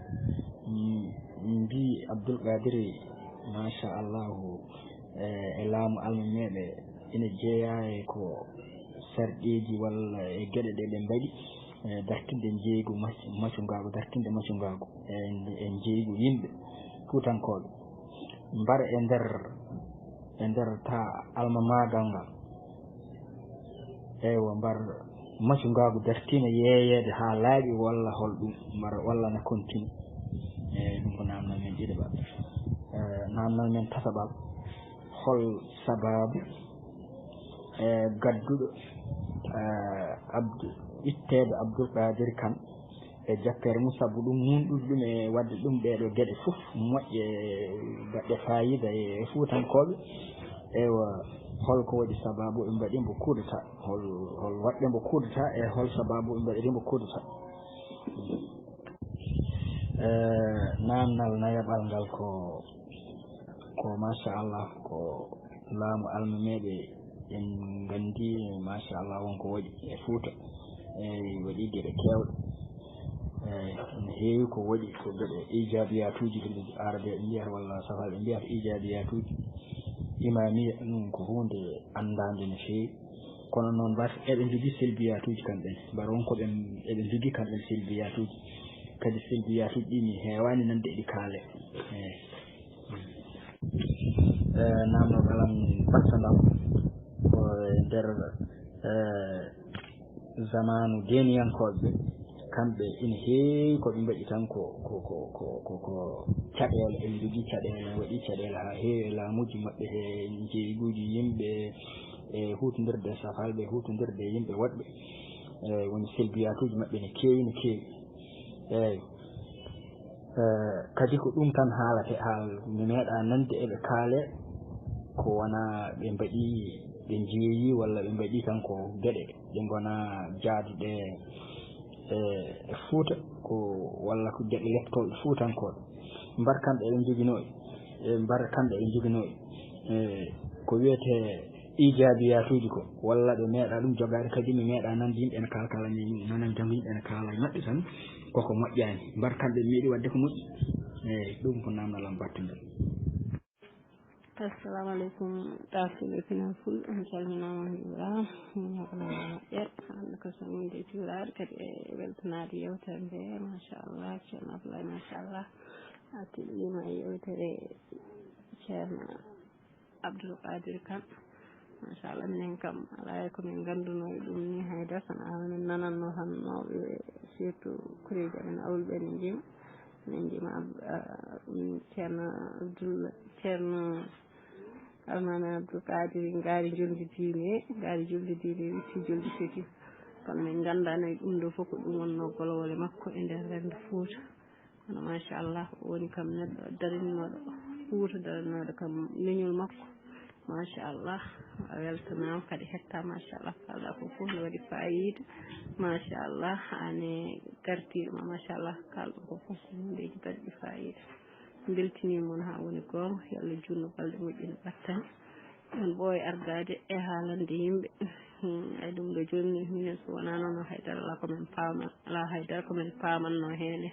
Mm, mbi Abdul Qadiri, machallahu, eh, e laamu almameeɓe ina jeeyaa e ko sarɗeeji walla e geɗe ɗe ɓe mbaɗi, eh, dartinde njeeygu mac-, macungaagu, dartinde macungaagu e, e njeeygu yimɓe fuutankooɓe. Mbara e nder, e nder ta almamaagal ngal. Eywa, mbar macungaagu dartiima yeeyeede haa laaɓi walla hol ɗum, mbar walla na continue. Eyi, ɗum ko naamnal men ɗiɗaɓal. Eh, naamnal men tataɓal, hol sabaabu, eh, gadduɗo, eh, Abdu-, itteede Abdul Qadir Kan e jappere mum, sabu ɗum nuunɗude ɗum e waɗde ɗum ɗeeɗo geɗe fof moƴƴe, baɗɗe faayiida e fuutankooɓe. Eywa, hol ko waɗi sabaabu ɓe mbaɗi mbo coup d'État? Hol, hol waɗɓe mbo coup d'État e hol sabaabu ɓe mbaɗiri mbo coup d'État? Eh, naamnal nayaɓal ngal ko, ko machallah, ko laamu almameeɓe. En nganndi, machallah, won ko waɗi e Fuuta. Eyi, waɗi geɗe keewɗe. Eyi, ene heewi ko waɗi, ko geɗe ijaabiyatuuji, ko ɗum Arabe ɓe mbiyata, walla Safaaɓe mbiyata ijaabiyatuuji. Imaamiya, ɗum ko huunde anndaande no feewi. Kono noon, mbar eɓe njogii selbiyatuuji kamɓe ne. Mbar won ko ɓen, eɓe njogii kamɓe ne selbiyatuuji. Kadi selbiyatuuji ɗi mi heewaani nande eɗi kaale. Eyi. Eh, naamnal alam battanɗal ko e nder, eh, zamaanu deeniyankooɓe ɓe. Kamɓe ina heewi ko ɓe mbaɗi tan ko, ko, ko, ko, ko, ko caɗeele, ene njogii caɗeele, ene waɗi caɗeele haa heewi e laamuuji maɓɓe, he njeeyguuji yimɓe, e huutondirde e safalɓe, huutondirde e yimɓe woɗɓe. Eyi, woni selbiyatuuji maɓɓe ne keewi, ne keewi. Eyi. Eh, kadi ko ɗum tan haalate, haal mi meeɗa nande eɓe kaale ko wona ɓe mbaɗi, ɓe njeeyi walla ɓe mbaɗi tan ko geɗe ɗe ngona jaaduɗe e, e Fuuta, ko, walla ko geɗe leptooɗe fuutankooɓe. Mbar kamɓe eɓe njoginoo, e mbar kamɓe eɓe njoginoo, e ko wiyetee ijaabiyatuuji ko, walla ɓe meeɗa ɗum jogaade, kadi mi meeɗa nande yimɓe ene kaala, kala mi nanan jam yimɓe ene kaala e maɓɓe tan koko moƴƴaani. Mbar kamɓe ɓe meeɗi waɗde ko moƴƴi. Eyi, ɗum ko naamnal am battungal. Assalamu aleykum, ɗaaftuɓe Pinal Ful, on calminaama, on njuuraama. Min hoɗo moƴƴere, hannde ko salminde e juuraade, kadi e weltanaade yewtere nde, machallah, ceerno Abdoulaye, machallah, a tiɗɗiima e yewtere ceerno Abdoul Qadir Kane. Machallah, minen kam, alaa e ko min nganndunoo e ɗum ni hay dara, kono min nanannoo tan mawɓe, surtout kureeji amen awluɓe ne njima. Min njima Ab-, ah, ɗum ceerno Abdoul, ceerno Almaami Abdul Qaadir, ngaari njoldi diine, ngaari njoldi diine, witti njoldi seki. Kono min nganndaano e ɗum ɗo fof ko ɗum wonnoo golowole makko e nder renndo Fuuta. Kono machallah, o woni kam neɗɗo darinnooɗo Fuuta, darinnooɗo kam leñol makko. Machallah, a weltanaama kadi hetta, machallah, kaalɗaa ko fof ne waɗi faayiida. Machallah, aan e gartiiɗo ma, machallah, kaalɗaa ko fof ko huundeeji baɗɗi faayiida. Mbeltiniima mon haa woni goonga, yo Allah juutnu balɗe, moƴƴina battane. On ɓooya ardaade e haalande yimɓe. Hmm, ay ɗum ɗo jooni, minen so wonaa noon hay dara alaa ko min paama-, alaa hay dara ko min paamannoo heen.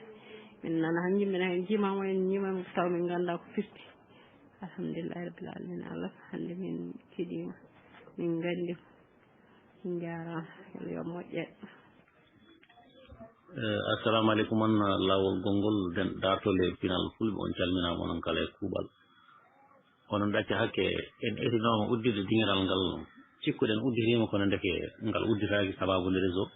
Min nana han, min hay njimaama, en njimaama taw min nganndaa ko firti. Alhamdulillahi rabbil alamina, Allah hannde min keɗiima, min nganndi. Njaaraama, yo moƴƴe. Eh, assalamu aleykum, on laawol gonngol den daartol e pinal fulɓe, on calminaama onon kala e kuuɓal. Onon ɗacca hakke, en etinooma udditde dingiral ngal. Cikkuɗen udditiima, kono ndeke ngal udditaaki sababu nde réseau.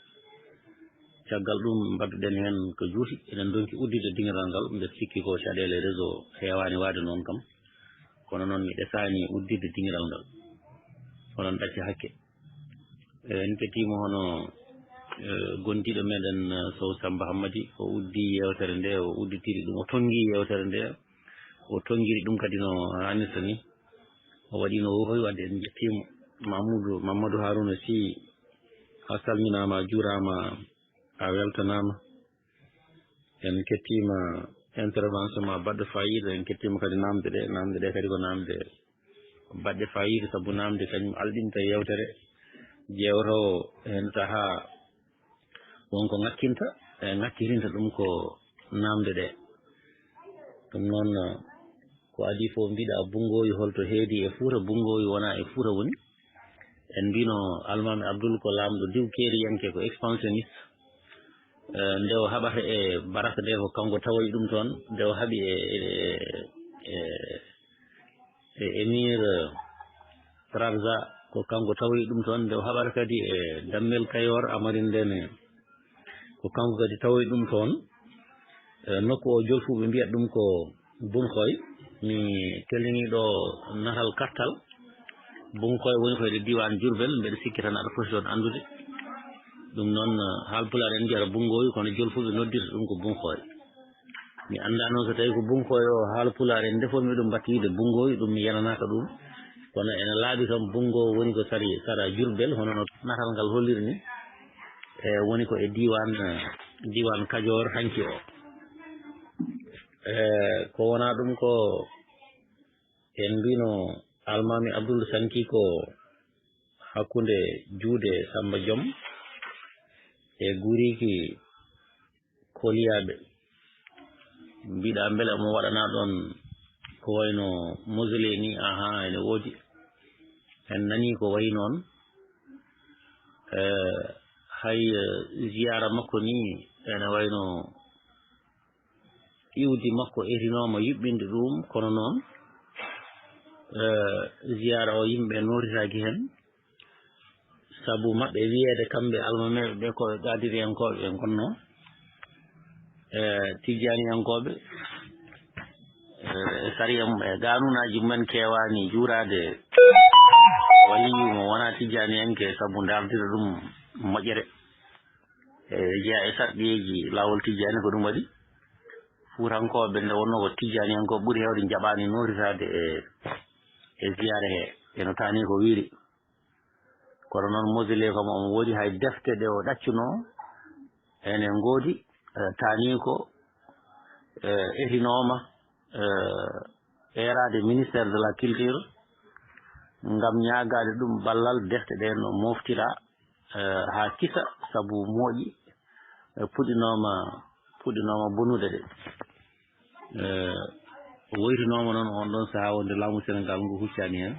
Caggal ɗum, mbadduɗen heen ko juuti, eɗen ndonki udditde dingiral ngal, mbeɗa sikki ko caɗeele réseau heewaani waade noon kam. Kono noon, mi ɗesaani udditde dingiral ngal. Onon ɗacca hakke. Eh, en kettiima hono, eh, gondiiɗo meɗen, eh, Sow Samba Hammadi, o uddi yeewtere nde, o udditiri ɗum, o tonngi yeewtere nde, o tonngiri ɗum kadi no haanirta ni. O waɗi no woori waɗde, en njettiima. Mamadou, Mamadou Harouna Sy, a salminaama, a juuraama, a weltanaama. En kettiima intervention ma baɗɗo faayiida, en kettiima kadi naamde ɗe, naamde ɗe kadi ko naamde baɗɗe faayiida, sabu naamde kañum alɗinta yeewtere, jeewtowo heen sahaa won ko ŋakkinta, e ŋakkitinta ɗum ko naamde ɗe. Ɗum noon, ko adii fof mbiɗa Bunngoowi holto heedi e Fuuta, Bunngoowi wonaa e Fuuta woni. En mbino Almaami Abdul ko laamɗo diw keeriyanke, ko expansioniste. Eh, nde o haɓata e baraka nde ko kanko tawoyi ɗum toon, nde o haɓi e, e, e, e Émir, eh, Trarza, ko kanko tawoyi ɗum toon, nde o haɓata kadi e Dammel Kayoor, Amarin Ndene, ko kanko kadi tawoyi ɗum toon. Eh, nokku o Jolfuɓe mbiyata ɗum ko Bunkoy. Mi tellini ɗo natal Kattal. Bunkoy woni koyɗo diiwaan Jurbel, mbeɗa sikki tan aɗa foti ɗon anndude. Ɗum noon, eh, Haalpulaar en mbiyata Bungoy, kono Jolfuɓe noddirta ɗum ko Bunkoy. Mi anndaa noon so tawii ko Bunkoy o Haalpulaar en ndefomi ɗum mbatta wiide Bungoy, ɗum mi yenanaaka ɗum. Kono ene laaɓi kam Bungo woni ko sari, sara Jurbel, hono no natal ngal holliri ni. E woni ko e diiwaan, eh, diiwaan Kajoor hanki o. E ko wonaa ɗum ko en mbino Almaami Abdul Sanki ko hakkunde juuɗe Samba Joom e guriiki Koliyaaɓe. Mbiɗa mbele omo waɗana ɗon ko wayno mausolée ni? Aha, ene woodi. En nani ko wayi noon. Eh, hay, eh, ziyaara makko ni ene wayno iwdi makko etinooma yuɓɓinde ɗum, kono noon, eh, ziyaara o yimɓe nootitaaki heen, sabu maɓɓe wiyeede kamɓe almameeɓe ɓe ko ɓe qaadiriyankooɓe ɓe ngonnoo, eh, tijjaaniyankooɓe, eh, e sariya mum, e qaanuunaaji mumen keewaani juuraade waliyu mo wonaa tijjaaniyanke sabu ndaardude ɗum moƴƴere. E jeyaa e sarɗiyeeji laawol tijjaani, ko ɗum waɗi Fuutankooɓe nde wonnoo ko tijjaaniyankooɓe ɓuri heewde njaɓaani nootitaade e, e ziyaare he, e no taani ko wiyri. Kono noon mausolée kam omo woodi, hay defte ɗe o ɗaccunoo ene ngoodi, eh, taani ko, eh, etinooma, eh, eeraade ministère de la culture ngam ñaagaade ɗum ballal defte ɗe no moftira, eh, haa kisa, sabu mooƴi, eh, puɗɗinooma, puɗɗinooma bonude ɗe. Eh, o woytinooma noon on ɗon sahaa wonde laamu Senegaal ngu huccaani heen.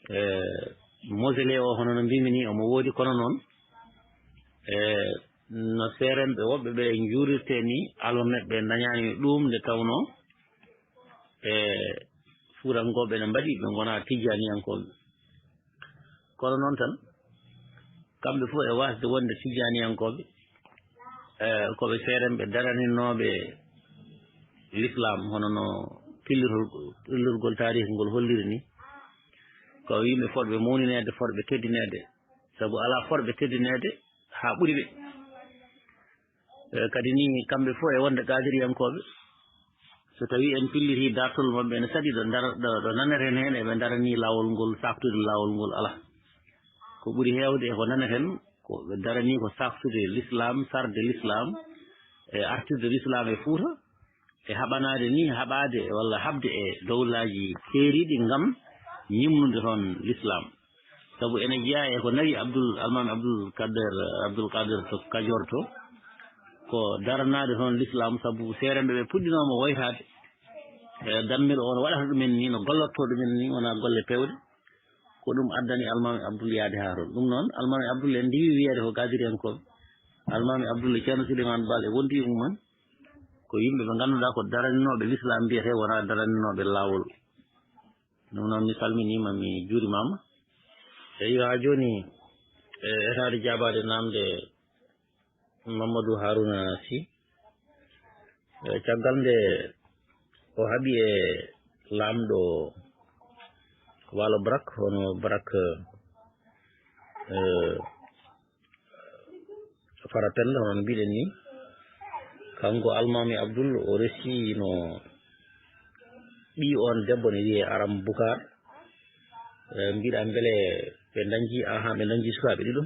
Eh, mausolée o, hono no mbimi ni, omo woodi, kono noon, eh, no seeremɓe woɓɓe ɓe njuurirtee ni, almameeɓe ɓe ndañaani ɗum nde tawnoo, eh, Fuutankooɓe ne mbaɗi, ɓe ngonaa tijjaaniyankooɓe. Kono noon tan, kamɓe fof e waasde wonde tijjaaniyankooɓe, eh, ko ɓe seeremɓe daraninooɓe l'islam, hono no pillirol-, pillirgol taarihi ngol holliri ni. Ko yimɓe fotɓe mawnineede, fotɓe teddineede, sabu alaa fotɓe teddineede haa ɓuri ɓe. Eh, kadi ni, kamɓe fof e wonde qaadiriyankooɓe, so tawii en pilliti daartol maɓɓe, ene saɗi ɗo ndar-, ɗo, ɗo naneten heen, eɓe ndaranii laawol ngol, saaktude laawol ngol alaa. Ko ɓuri heewde e ko naneten, ko ɓe daranii ko saaktude l'islam, sarde l'islam, e artirde l'islam e Fuuta, e haɓanaade ni, haɓaade walla haɓde e dowlaaji keeriiɗi ngam ñimnude toon l'islam. Sabu ene jeyaa e ko nawi Abdul, Almaami Abdul Kader, Abdul Kader to Kajoor to, ko daranaade toon l'islam, sabu seeremɓe ɓe puɗɗinooma woytaade. E dammel o no waɗata ɗumen ni, no gollotoo ɗumen ni, wonaa golle peewɗe. Ko ɗum addani Almaami Abdul yahde haa toon. Ɗum noon, Almaami Abdul en ndiwi wiyeede ko Gadiriyankooɓe. Almaami Abdul e Ceerno Suleymani Baal e wondiiɓe mum en, ko yimɓe ɓe ngannduɗaa ko daraninooɓe lislaam mbiyetee, wonaa daraninooɓe laawol. Ɗum noon, mi salminiima, mi juurimaama. Eyi, haa jooni, e etaade jaabaade naamnde Mamadou Harouna Sy. E, caggal nde o haɓi e laamɗo Waalo Barak, hono Barak, e, Fara Penda, hono no mbiɗen ni, kanko Almaami Abdul o resino ɓii oon debbo ne wiyee Aram Bukar. E, mbiɗa mbele ɓe dañji, aha, ɓe dañji sukaaɓe ɗiɗo.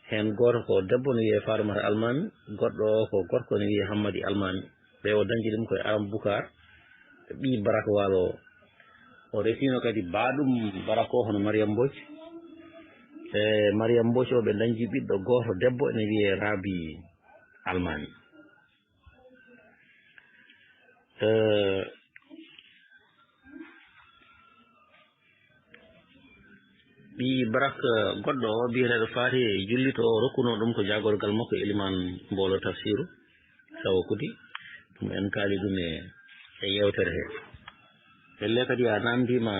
Heen gooto ko debbo ne wiyee Faatumata Almaami, goɗɗo o ko gorko ne wiyee Hammadi Almaami. Ɓe o dañji ɗum ko e Aram Bukar, ɓii Barak Waalo o. O resino kadi baaɗum Barak o hono Mariam Mbooc. E Mariam Mbooc o ɓe dañji ɓiɗɗo gooto debbo ene wiyee Raabi Almaami. E, ɓii Barak goɗɗo o biyeteeɗo Faati Jullit o rokkuno ɗum ko jaagorgal makko Elimaan Mboolo Tafsiru Sawo Kuti. Ɗum en kaali ɗum e, e yeewtere he. Pelle kadi a naamndiima,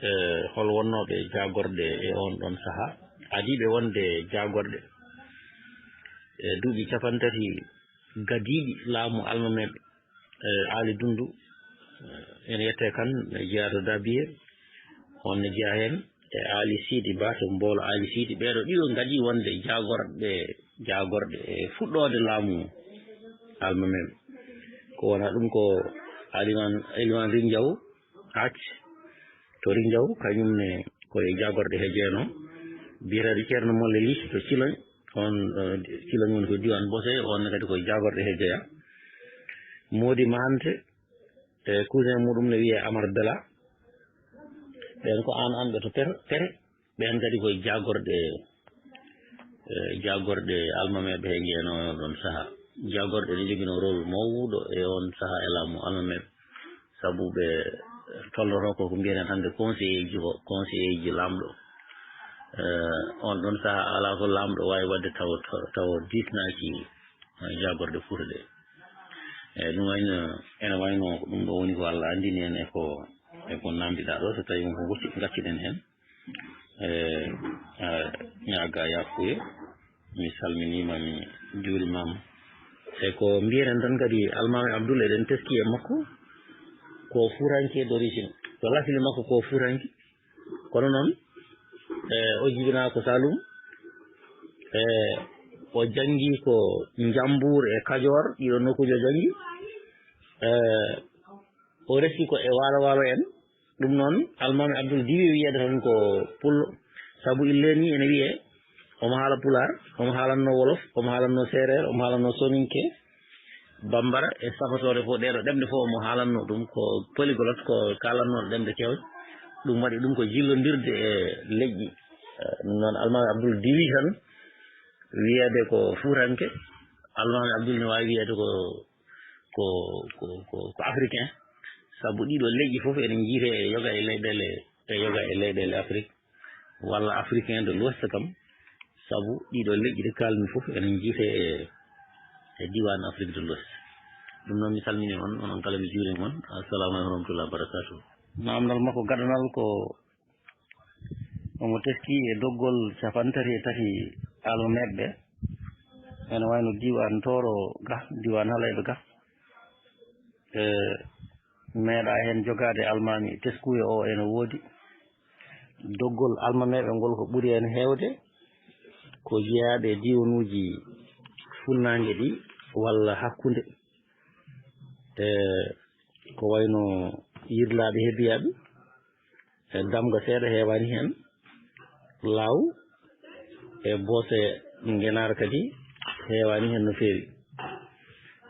e, hol wonnooɓe jaagorɗe e oon ɗoon sahaa, adiiɓe wonde jaagorɗe e duuɓi cappanɗe tati gadiiɗi laamu almameeɓe, e, Aali Dunndu, e, ene yettee kan, ne jeyaa to Dabiye, on ne jeyaa heen, e Aali Siidi Ba to Mboolo Aali Siidi. Ɓeeɗo ɗiɗo ngadii wonde jaagorɗe, jaagorɗe e fuɗɗoode laamu almameeɓe. Ko wonaa ɗum ko Aliman, Eliman Rinjaw Ac to Rinjaw, kañum ne ko e jaagorɗe he jeenoo. Biyeteeɗo Ceerno Molle Lis to Ciloñ, on, e, Ciloñ woni ko diiwaan Bose, on ne kadi ko e jaagorɗe he jeyaa. Moodi Mahante, e cousin muɗum ne wiyee Amar Bela. Ɓeen ko aan anɓe to Pete, Pete. Ɓeen kadi ko e jaagorɗe, e, jaagorɗe almameeɓe he jeenoo ɗoon sahaa. Jaagorɗe ne njoginoo rôle mawɗo e oon sahaa e laamu almameeɓe. Sabu ɓe tolnotoo ko, ko mbiyeten hannde conseiller ji ko, conseiller ji laamɗo. E, on ɗoon sahaa alaa ko laamɗo waawi waɗde taw, taw, taw diisnaaki, e, jaagorɗe Fuuta ɗe. E, ɗum wayno, ene wayno ko ɗum ɗo woni ko Allah anndini en e ko, e ko naamndiɗaa ɗo, so tawii won ko gacci-, gaccuɗen heen. E, a, ñaagaa yaafuye, mi salminiima, mi juurimaama. E ko mbiyeten tan kadi, Almaami Abdul, eɗen teskii e makko, ko Fuutanke d'origine. Ko lasli makko ko Fuutanke. Kono noon, e, o jibinaa ko Saalum. E, o janngi ko Njambuur e Kajoor, ɗiɗo nokkuuji o janngi. E, o resi ko e Waalo Waalo en. Ɗum noon, Almaami Abdul diwi wiyeede tan ko Pullo, sabu illee nii ene wiyee omo haala Pulaar, omo haalanno Wolof, omo haalanno Seereer, omo haalanno Soninke, Bambara e Safatooɓe fof, ɗeeɗo ɗemɗe fof omo haalanno ɗum, ko polyglotte, ko kaalannooɗo ɗemɗe keewɗe. Ɗum waɗi ɗum ko jillondirde e leƴƴi. Eh, ɗum noon, Almaami Abdul diwi tan wiyeede ko Fuutanke, Almaami Abdul ne waawi wiyeede ko, ko, ko, ko, ko Africain, sabu ɗiɗo leƴƴi fof ene njiyetee e yoga e leyɗeele, e yoga e leyɗeele Afrik, walla Africain de l'Ouest kam, sabu ɗiɗo leƴƴi ɗe kaalmi fof ene njiyetee e, e diiwaan Afrique de l'Ouest. Ɗum noon, mi salminii on, onon kala mi juuriima on. Assalamu aleykum wa rahmatullahi wa barakatuh. Naamndal makko gadanal ko omo teskii e doggol cappanɗe tati e tati almameeɓe ɓe, ene wayno diiwaan Tooro ga, diiwaan Halayɓe ga. E, meeɗaa heen jogaade almaami teskuuyo o ene woodi. Doggol almameeɓe ngol ko ɓuri heen heewde ko jeyaaɓe e diiwanuuji funnaange ɗi walla hakkunde. E, ko wayno Yirlaaɓe Hebiyaaɓe, e, Damga seeɗa heewaani heen, Laaw e Boose Ngenaar kadi heewaani heen no feewi.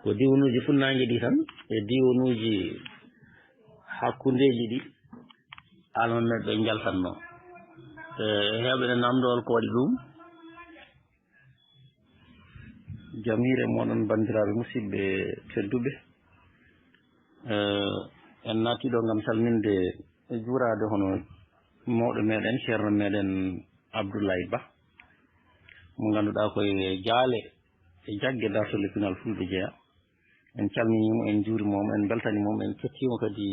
Ko diiwanuuji funnaange ɗi tan e diiwanuuji hakkundeeji ɗi almameeɓe ɓe njaltatnoo. E, heewɓe ne naamndoo hol ko waɗi ɗum. Jam hiire mooɗon, banndiraaɓe musidɓe tedduɓe. Eh, en naati ɗo ngam salminde e juuraade hono mawɗo meɗen, ceerno meɗen Abdoulaye Ba, mo ngannduɗaa ko e jaale e jagge dartol e pinal Fulɓe jeyaa. En calminii mo, en njuuriima mo, en mbeltaniima mo, en kettiima kadi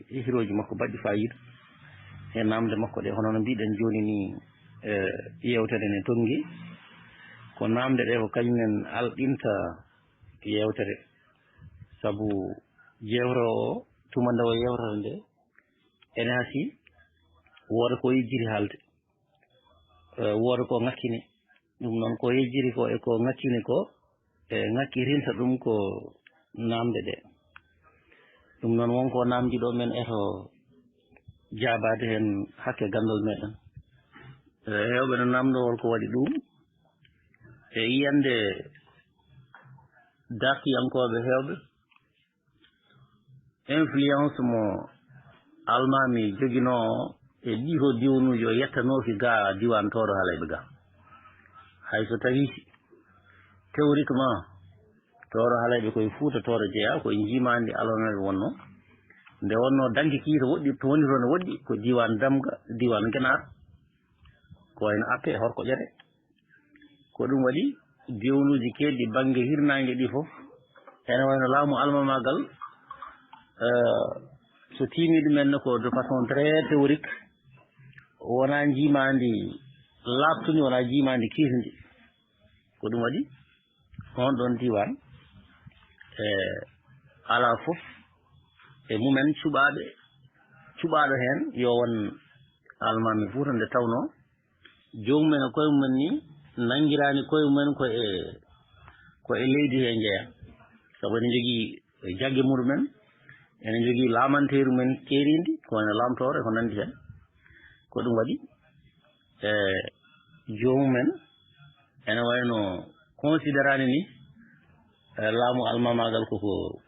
e hirooji makko baɗɗi faayiida e naamnde makko ɗe. Hono no mbiɗen jooni nii, e yeewtere ne tonngi. Ko naamnde ɗe ko kañum en alɗinta yeewtere. Sabu jeewre o, tuma nde o yeewtata nde, ene hasii wooda ko yejjiri haalde, e, wooda ko ŋakkini. Ɗum noon ko yejjiri ko e ko ŋakkini ko, e ŋakkirinta ɗum ko naamnde ɗe. Ɗum noon won ko naamndiiɗo men eto jaabaade heen hakke ganndal meɗen. E, heewɓe no naamndoo hol ko waɗi ɗum. E yiyannde dartiyankooɓe heewɓe, influence mo almaami joginoo e ɗii ko diwnuuji o yettanooki ga diiwaan Tooro Halayɓe ga. Hay so tawii théoriquement Tooro Halayɓe koye Fuuta Tooro jeyaa, koye njiimaandi almameeɓe wonnoo. Nde wonnoo danki kiita woɗɗi, to woni toon woɗɗi, ko diiwaan Damga, diiwaan Genaar, ko wayno Appe, Horko Ƴere. Ko ɗum waɗi diwnuuji keedɗi bannge hirnaange ɗi fof, ene wayno laamu almamaagal, eh, so tiimi ɗumen ne ko de façon très théorique, wonaa njiimaandi laaɓtundi, wonaa njiimaandi kiisndi. Ko ɗum waɗi on ɗon diiwaan, e alaa fof e mumen cuɓaaɓe, cuɓaaɗo heen yo won almaami Fuuta, nde tawnoo joomum en e koye mumen ni nanngiraani koye mumen ko e, ko e leydi he njeya. Sabu ene njogii jagge muɗumen, ene njogii laamanteeri mumen keeriindi, ko wayno laamtoore, ko nanndi heen. Ko ɗum waɗi, e, joomum en ene wayno considérani ni, e, laamu almamaagal koko,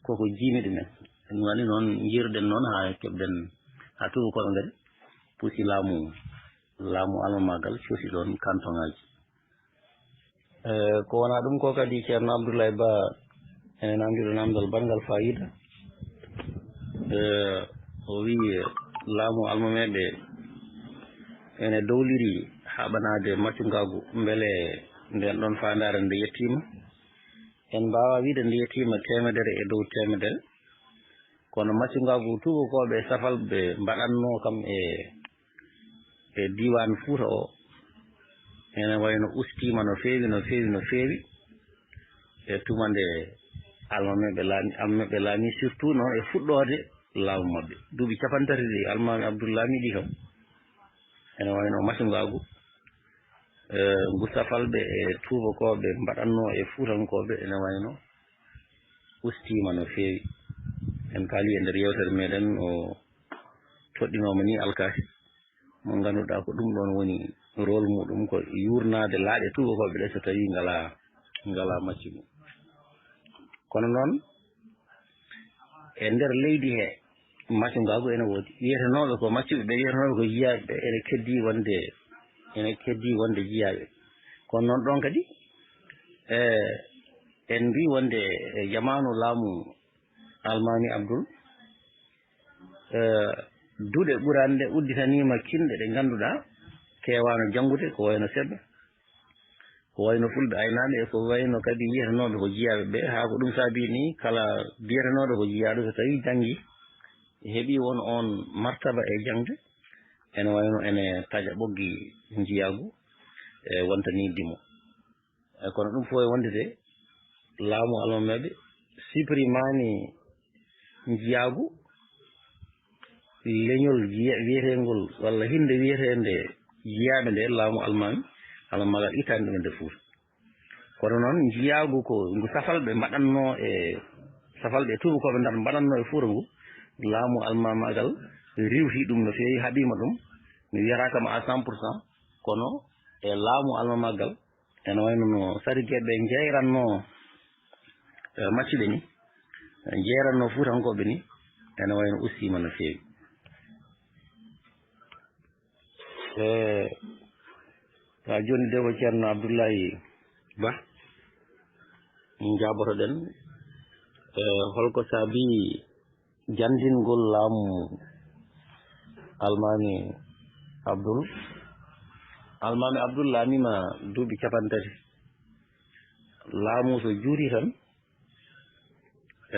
koko jiimi ɗumen. Ɗum waɗi noon njiiruɗen noon haa keɓɗen, haa tuubakooɓe ngari pusi laamu, laamu almamaagal cosi ɗoon kantoŋaaji. E, ko wonaa ɗum ko kadi Ceerno Abdoulaye Ba ene naamndiɗo naamndal baɗngal faayiida. E, o wiyi laamu almameeɓe ene dowliri haɓanaade maccungaagu, mbele ndeen ɗoon faandaare nde yettiima. En mbaawaa wiyde nde yettiima teemedere e dow teemedere, kono maccungaagu tuubakooɓe e safalɓe mbaɗatnoo kam e, e diiwaan Fuuta o, ene wayno ustiima no feewi, no feewi, no feewi. E tuma nde almameeɓe laami, almameeɓe laami, surtout noon e fuɗɗoode laamu maɓɓe. Duuɓi capanɗe tati ɗi almaami Abdul laami ɗi kam, ene wayno maccungaagu, e, ngu safalɓe e tuubakooɓe mbaɗatnoo e fuutankooɓe, ene wayno ustiima no feewi. En kaali e nder yeewtere meɗen o toɗɗinooma ni alkaati, mo ngannduɗaa ko ɗum ɗoon woni rôle muɗum, ko yuurnaade laaɗe tuubakooɓe ɗe so tawii ngalaa, ngalaa maccuɓe. Kono noon, e nder leydi he, maccungaagu ene woodi. Wiyetenooɓe ko maccuɓe ɓe, wiyetenooɓe ko jiyaaɓe ɓe, ene keddii wonde, ene keddii wonde jiyaaɓe. Kono noon ɗoon kadi, e, en mbii wonde e jamaanu laamu Almaami Abdul, e, duɗe ɓuranɗe udditaniima kinɗe ɗe ngannduɗaa keewaano janngude, ko wayno seɓɓe, ko wayno fulɓe aynaaɓe, e ko wayno kadi wiyetenooɓe ko jiyaaɓe ɓe. Haa ko ɗum saabii ni, kala biyetenooɗo ko jiyaaɗo, so tawii janngii, heɓii won oon martaba e jaŋde, ene wayno ene taƴa ɓoggi njiyaagu, e wonta ni dimo. E kono ɗum fof e wondude, laamu almameeɓe supprimaani njiyaagu leñol jiya-, wiyeteengol walla hinnde wiyeteende jiyaaɓe nde, laamu almaami, almamaagal ittaani ɗum e nder Fuuta. Kono noon, njiyaagu ko ngu safalɓe mbaɗatnoo e, safalɓe e tuubakooɓe ndar mbaɗatnoo e Fuuta ngu, laamu almamaagal riiwtii ɗum no feewi, haɓiima ɗum. Mi wiyataa kam à cent pour cent, kono e laamu almamaagal, ene wayno no sarigeeɓe njeyrannoo, e, maccuɓe ni, njeyrannoo Fuutankooɓe ni, ene wayno ustiima no feewi. E, haa jooni de ko Ceerno Abdullahi Ba, njaabotoɗen, e, holko saabii janndingol laamu Almaami Abdul, Almaami Abdul laamiima duuɓi cappanɗe tati. Laamu so juuti tan,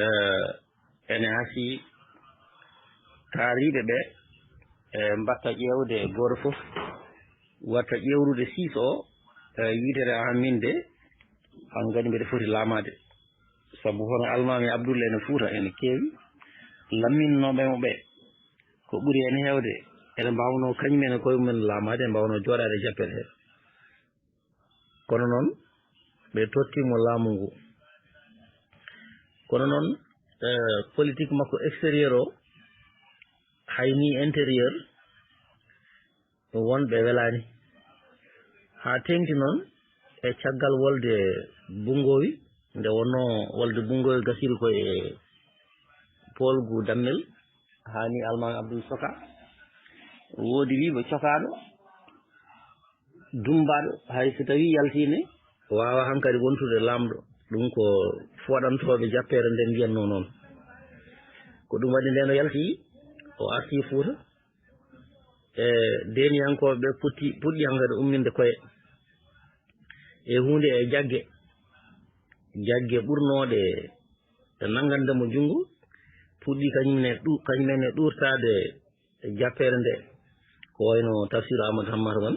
eh, ene hasii taariiɓe ɓe, eh, mbaɗta ƴeewde gooto fof, waɗta ƴeewrude six o, eh, yiitere ahan min de, an kadi mbeɗa foti laamaade. Sabu hono Almaami Abdul ene Fuuta ene keewi lamminnooɓe mo ɓe. Ko ɓuri heen heewde, ene mbaawnoo kañum en e koye mumen laamaade, ene mbaawnoo jooɗaade e jappere hee. Kono noon, ɓe tottii mo laamu ngu. Kono noon, eh, politique makko extérieur o, hay ni intérieur, won ɓe welaani. Haa teeŋti noon e caggal wolde Bunngowi, nde wonnoo wolde Bunngowi gasiri ko e poolgu Dammel, haa ni Almaami Abdul cokaa. Woodi wiyɓe cokaaɗo, dummbaaɗo, hay so tawii yaltii ne, waawaa hankadi wontude laamɗo. Ɗum ko fooɗantooɓe jappeere nde mbiyatnoo noon. Ko ɗum waɗi nde no yaltii, o artii Fuuta. E deeniyankooɓe ɓe puɗti-, puɗɗi hankadi umminde koye e huunde e jagge, jagge ɓurnooɗe e nanngande mo junngo, puɗɗi kañum ne ɗu-, kañum en e ɗuurtaade e jappeere nde, ko wayno Tafsir Amadou Hammata Wan,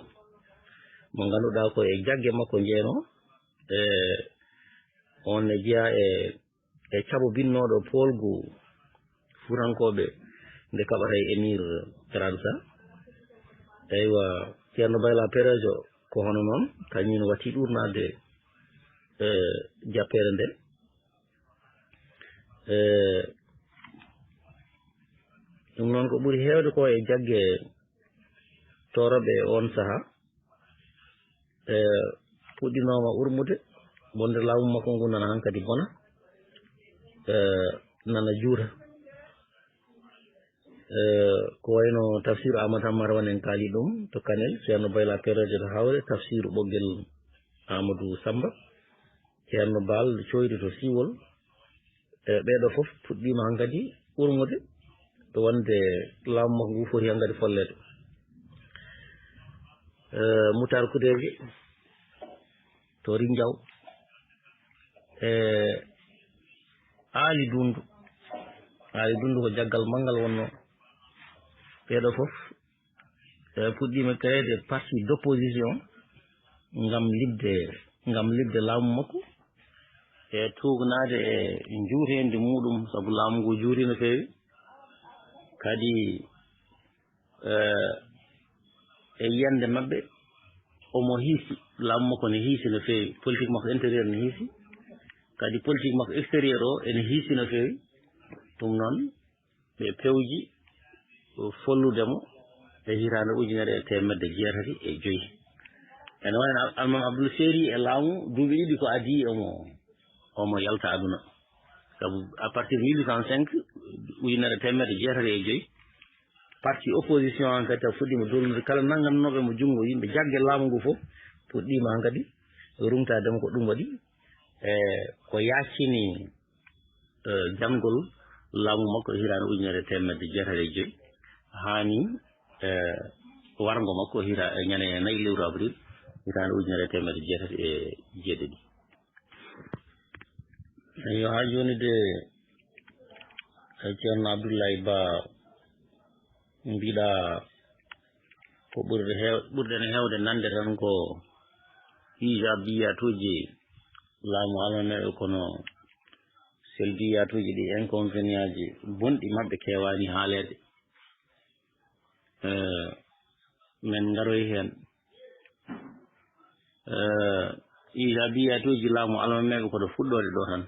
mo ngannduɗaa ko e jagge makko njeeno, e on ne jeyaa e e caɓo binnooɗo poolgu Fuutankooɓe nde kaɓata e Emir Faransa. Eywa, Ceerno Bayla Perejo ko hono noon, kañum ne watti ɗuurnaade e jappeere nde. E ɗum noon ko ɓuri heewde ko e jagge tooroɓe e oon sahaa. E, puɗɗinooma urmude, wonde laamu makko ngu nana hankadi bona, e, nana juuta. E, ko wayno Tafsir Amadou Hammata Wan en kaali ɗum to Kanel, Ceerno Bayla Perejo to Hawre, Tafsir Ɓoggel Amadou Samba, Ceerno Baal Coyri to Siiwol, e ɓeeɗo fof puɗɗiima hankadi urmude, to wonde laamu makko ngu foti hankadi folleede. E, Mutar Kudeeje to Rinjaw, e Aali Dundu. Aali Dundu ko jaggal manngal wonnoo. Ɓeeɗo fof e, puɗɗiima créeede parti d'opposition ngam liɓde, ngam liɓde laamu makko e tuugnaade e njuuteendi muuɗum, sabu laamu ngu juuti no feewi. Kadi, e, e yiyannde maɓɓe, omo hiisi, laamu makko ne hiisi no feewi, politique makko intérieur ne hiisi, kadi politique makko extérieur o ene hiisi no feewi. Ɗum noon, ɓe pewji follude mo e hitaande ujunere e teemedde jeetati e joy. Ene wayno Al-, Almaami Abdul seeri e laamu duuɓi ɗiɗi ko adii omo, omo yalta aduna. Sabu à partir de mille huit cent cinq, ujunere e teemedde jeetati e joy, parti opposition an kadi taw fuɗɗiima dolude kala nanngannooɓe mo junngo, yimɓe jagge laamu ngu fof puɗɗiima hankadi ruŋtaade mo. Ko ɗum waɗi, e, ko yaacini e, janngol laamu makko e hitaande ujunere e teemedde jeetati e joy, haa ni, e, warngo makko hita-, e ñande nayi lewru avril hitaande ujunere e teemedde jeetati e jeeɗiɗi. Eyyo, haa jooni de, e, Ceerno Abdullahi Ba, mbiɗa ko ɓurde heew-, ɓurɗen heewde nande tan ko ijaabiyatuuji laamu almameeɓe, kono selbiyatuuji ɗi, inconvénientji bonɗi maɓɓe keewaani haaleede. Eh, men ngaroy heen. Eh, ijaabiyatuuji laamu almameeɓe ko ɗo fuɗɗoode ɗo tan.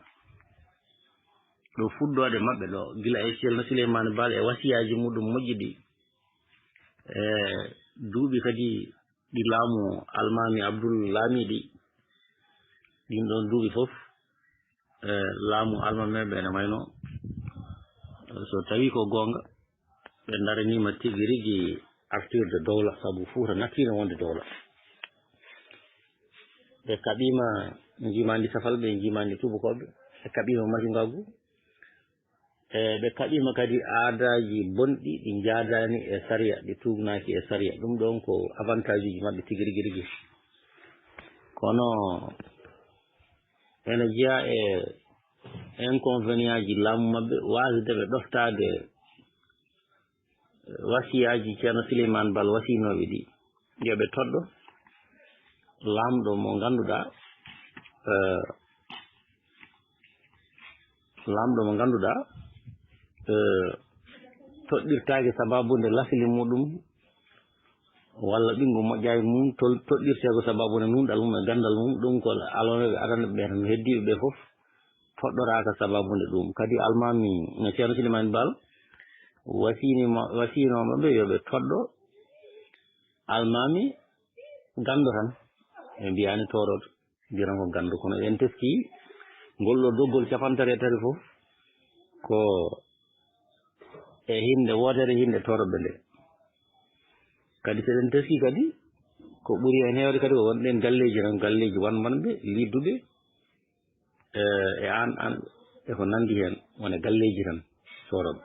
Ɗo fuɗɗoode maɓɓe ɗo, gila e Ceerno Suleymaani Baal e wasiyaaji muɗum moƴƴi ɗi. Eh, duuɓi kadi ɗi laamu Almaami Abdul laamii ɗi, ɗin ɗoon duuɓi fof, eh, laamu almameeɓe ene wayno, eh, so tawii ko goonga, ɓe ndaraniima tigi rigi artirde dowla, sabu Fuuta nattiino wonde dowla. Ɓe kaɓiima njiimaandi Safalɓe, njiimaandi Tuubakooɓe, ɓe kaɓiima Macungaagu, E ɓe kaɓiima kadi aadaaji bonɗi ɗi njaadaani e sariya, ɗi tuugnaaki e sariya. Ɗum ɗoon ko avantage uji maɓɓe tigi rigi rigi. Kono ene jeyaa e inconvénientji laamu maɓɓe, waasde ɓe ɗoftaade wasiyaaji Ceerno Sileymaan Baal wasiinooɓe ɗi, yo ɓe toɗɗo laamɗo mo ngannduɗaa, eh, laamɗo mo ngannduɗaa, eh, toɗɗirtaake sabaabu nde lasli muɗum walla ɓinngu moƴƴaani mum, tol-, toɗɗirtee ko sabaabu nde nuunɗal mum e ganndal mum, ɗum ko almameeɓe aranɓe ɓe tan, heddiiɓe ɓe fof toɗɗoraaka sabaabu nde ɗum. Kadi almaami no Ceerno Sileymaan Baal wasiini ma-, wasiinooɓe ɓe yo ɓe toɗɗo almaami ganndo tan, ɓe mbiyaani tooroɗo, mbiyata ko ganndo. Kono en teskii ngol ɗo doggol cappanɗe tati e tati fof ko e hinnde wootere, hinnde tooroɓe nde. Kadi so eɗen teskii kadi ko ɓuri heen heewde kadi ko wonɗen galleeji tan, galleeji wanwanɓe, liɗduɓe, e, e aan, aan, e ko nanndi heen, wona galleeji tan tooroɓe.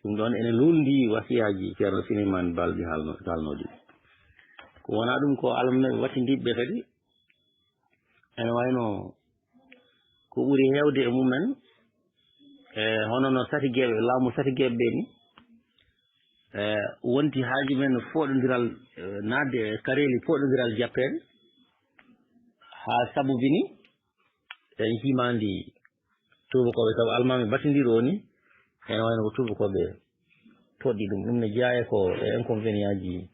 Ɗum ɗoon ene luulndii wasiyaaji Ceerno Sileymaan Baal ɗi haalno-, haalnoo ɗi. Ko wonaa ɗum ko almameeɓe wattindiiɓe ɓe kadi, ene wayno ko ɓuri heewde e mumen, e, hono no satigeeɓe, laamu satigeeɓe ɓe ni, e, wonti haaju men fooɗondiral, e, naatde e kareeli fooɗondiral jappeede, haa sabubini en himaandi tuubakooɓe, sabu almaami battindiiɗo o ni, ene wayno ko tuubakooɓe toɗɗi ɗum. Ɗum ne jeyaa e ko e inconvénientji,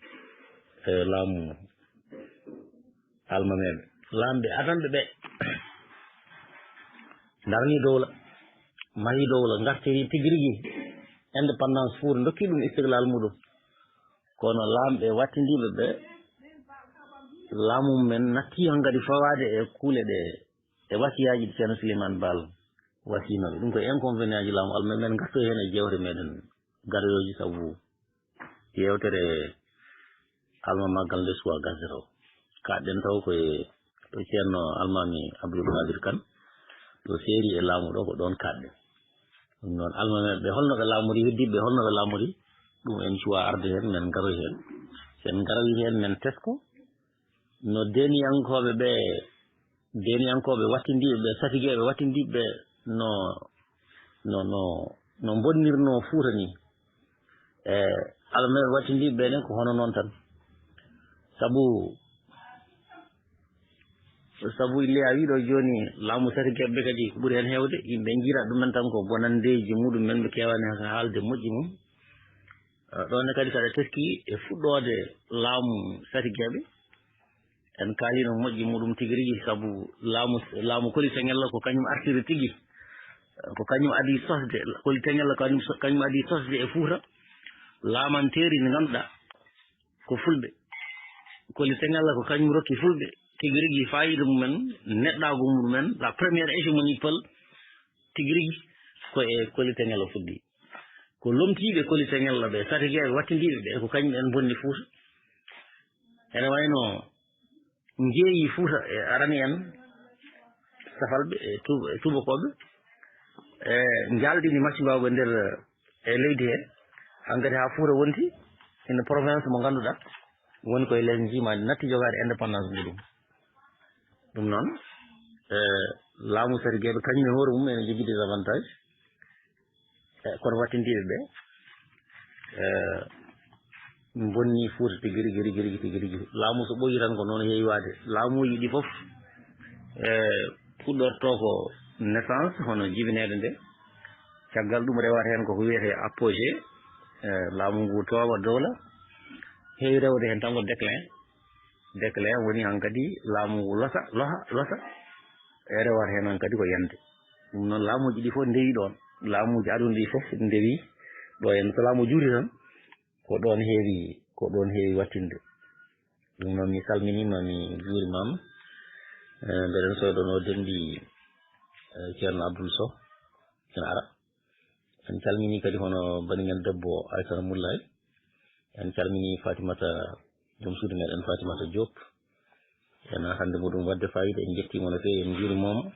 e, laamu almameeɓe. Laamɓe adanɓe ɓe ndarnii dowla, mahii dowla, ngartirii tigi rigi indépendance Fuuta, ndokkii ɗum istiqlaal muɗum. Kono laamɓe wattindiiɓe ɓe, laamu men nattii hankadi fawaade e kuule ɗe, e wasiyaaji ɗi Ceerno Sileymaan Baal wasiinooɓe. Ɗum ko inconvénientji laamu almameeɓe, men ngartoy heen e jeewte meɗen garoyooje, sabu yeewtere almamaagal nde suwaa gasde taw. Kaaɗɗen taw ko e to Ceerno Almaami Abdul Kaadir Kan, to seeri e laamu ɗo, ko ɗoon kaaɗɗen. Ɗum noon, almameeɓe ɓe, holno ɓe laamori, heddiiɓe ɓe, holno ɓe laamori, ɗum en cuwaa arde heen, men ngaroy heen. So en ngaroyi heen, men tesko no deeniyankooɓe ɓe, deeniyankooɓe wattindiiɓe ɓe, satigeeɓe wattindiiɓe ɓe, no, no, no, no mbonnirnoo Fuuta ni. E almameeɓe wattindiiɓe ɓe ne ko hono noon tan. Sabu, sabu ille a wii ɗo jooni, laamu satigeeɓe ɓe kadi ko ɓuri heen heewde, yimɓe njiira ɗumen tan ko bonanndeeji muɗum men, ɓe keewaani haalde moƴƴi mum. Eh, ɗoon ne kadi, so aɗa teskii e fuɗɗoode laamu satigeeɓe, en kaaliino moƴƴi muɗum tigi rigi, sabu laamu, laamu Koli Teŋella ko kañum artiri tigi. Eh, ko kañum adii sosde, Koli Teŋella ko kañum so-, kañum adii sosde e Fuuta laamanteeri ndi ngannduɗaa ko Fulɓe. Koli Teŋella ko kañum rokki Fulɓe tigi rigi faayiida mumen, neɗɗaagu mumen, la première hégémonie Peul tigi rigi ko e Koli Teŋella fuɗɗii. Ko lomtiiɓe Koli Teŋella ɓe, satigeeɓe wattindiiɓe ɓe, ko kañum en mbonni Fuuta. Ene wayno njeeyi Fuuta e arani en, safalɓe e tuuba-, e tuubakooɓe, e njaalɗini maccumbaaɓe nder e leydi he. Hankadi haa Fuuta wonti ene province mo ngannduɗaa woni koye les njiimaandi, natti jogaade indépendance muɗum. Ɗum noon, e laamu satigeeɓe kañum e hoore mum ene jogii des avantages. E kono wattindiiɓe ɓe, e, mbonni Fuuta tigi rigi, rigi, rigi, tigi rigi. Laamu so ɓooyi tan ko noon heewi waade. Laamuuji ɗi fof, e, puɗɗortoo ko naissance, hono jibineede nde. Caggal ɗum rewata heen ko ko wiyetee apogée, e, laamu ngu toowa dowla. Heewi rewde heen tan ko déclin. Déclin woni hankadi laamu ngu losa, loha, losa. E rewata heen hankadi ko yande. Ɗum noon laamuuji ɗi fof ndewi ɗoon. Laamuuji aduna ɗi fof ndewi ɗo heen. So laamu juuti tan, ko ɗoon heewi, ko ɗoon heewi wattinde. Ɗum noon mi salminiima, mi juurimaama. Eh, mbeɗen so ɗoon o denndi, eh, Ceerno Abdoul Sow, ene ara. En calminii kadi hono banii men debbo Aysata Mullaay. En calminii Fatimata, joom suudu meɗen Fatimata Diop. En hannde muɗum waɗde faayiida, en njettii mo no feewi, en njuuriima mo.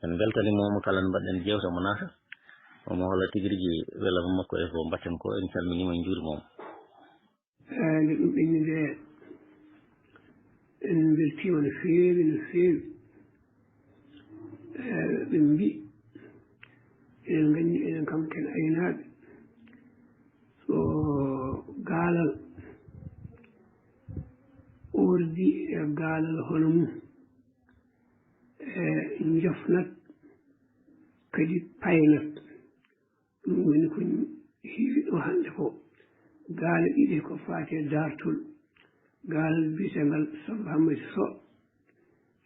En mbeltaniima mo kala nde mbaɗɗen jeewte mo naata. Omo holla tigi rigi welama makko e ko mbatten ko. En calminima, en juurima mo. Eh, nde ɗum ɓenni nde, en mbeltiima no feewi, no feewi. Eh, ɓe mbi, eɗen nganndi enen kam ken aynaaɓe. So gaalal ordi e gaalal hono mum, e njofnat, kadi paynat. Ɗum woni ko heewi ɗo hannde ko. Gaala ɗiɗi ko faati e daartol. Gaala biyetengal Samba Hamadi Sow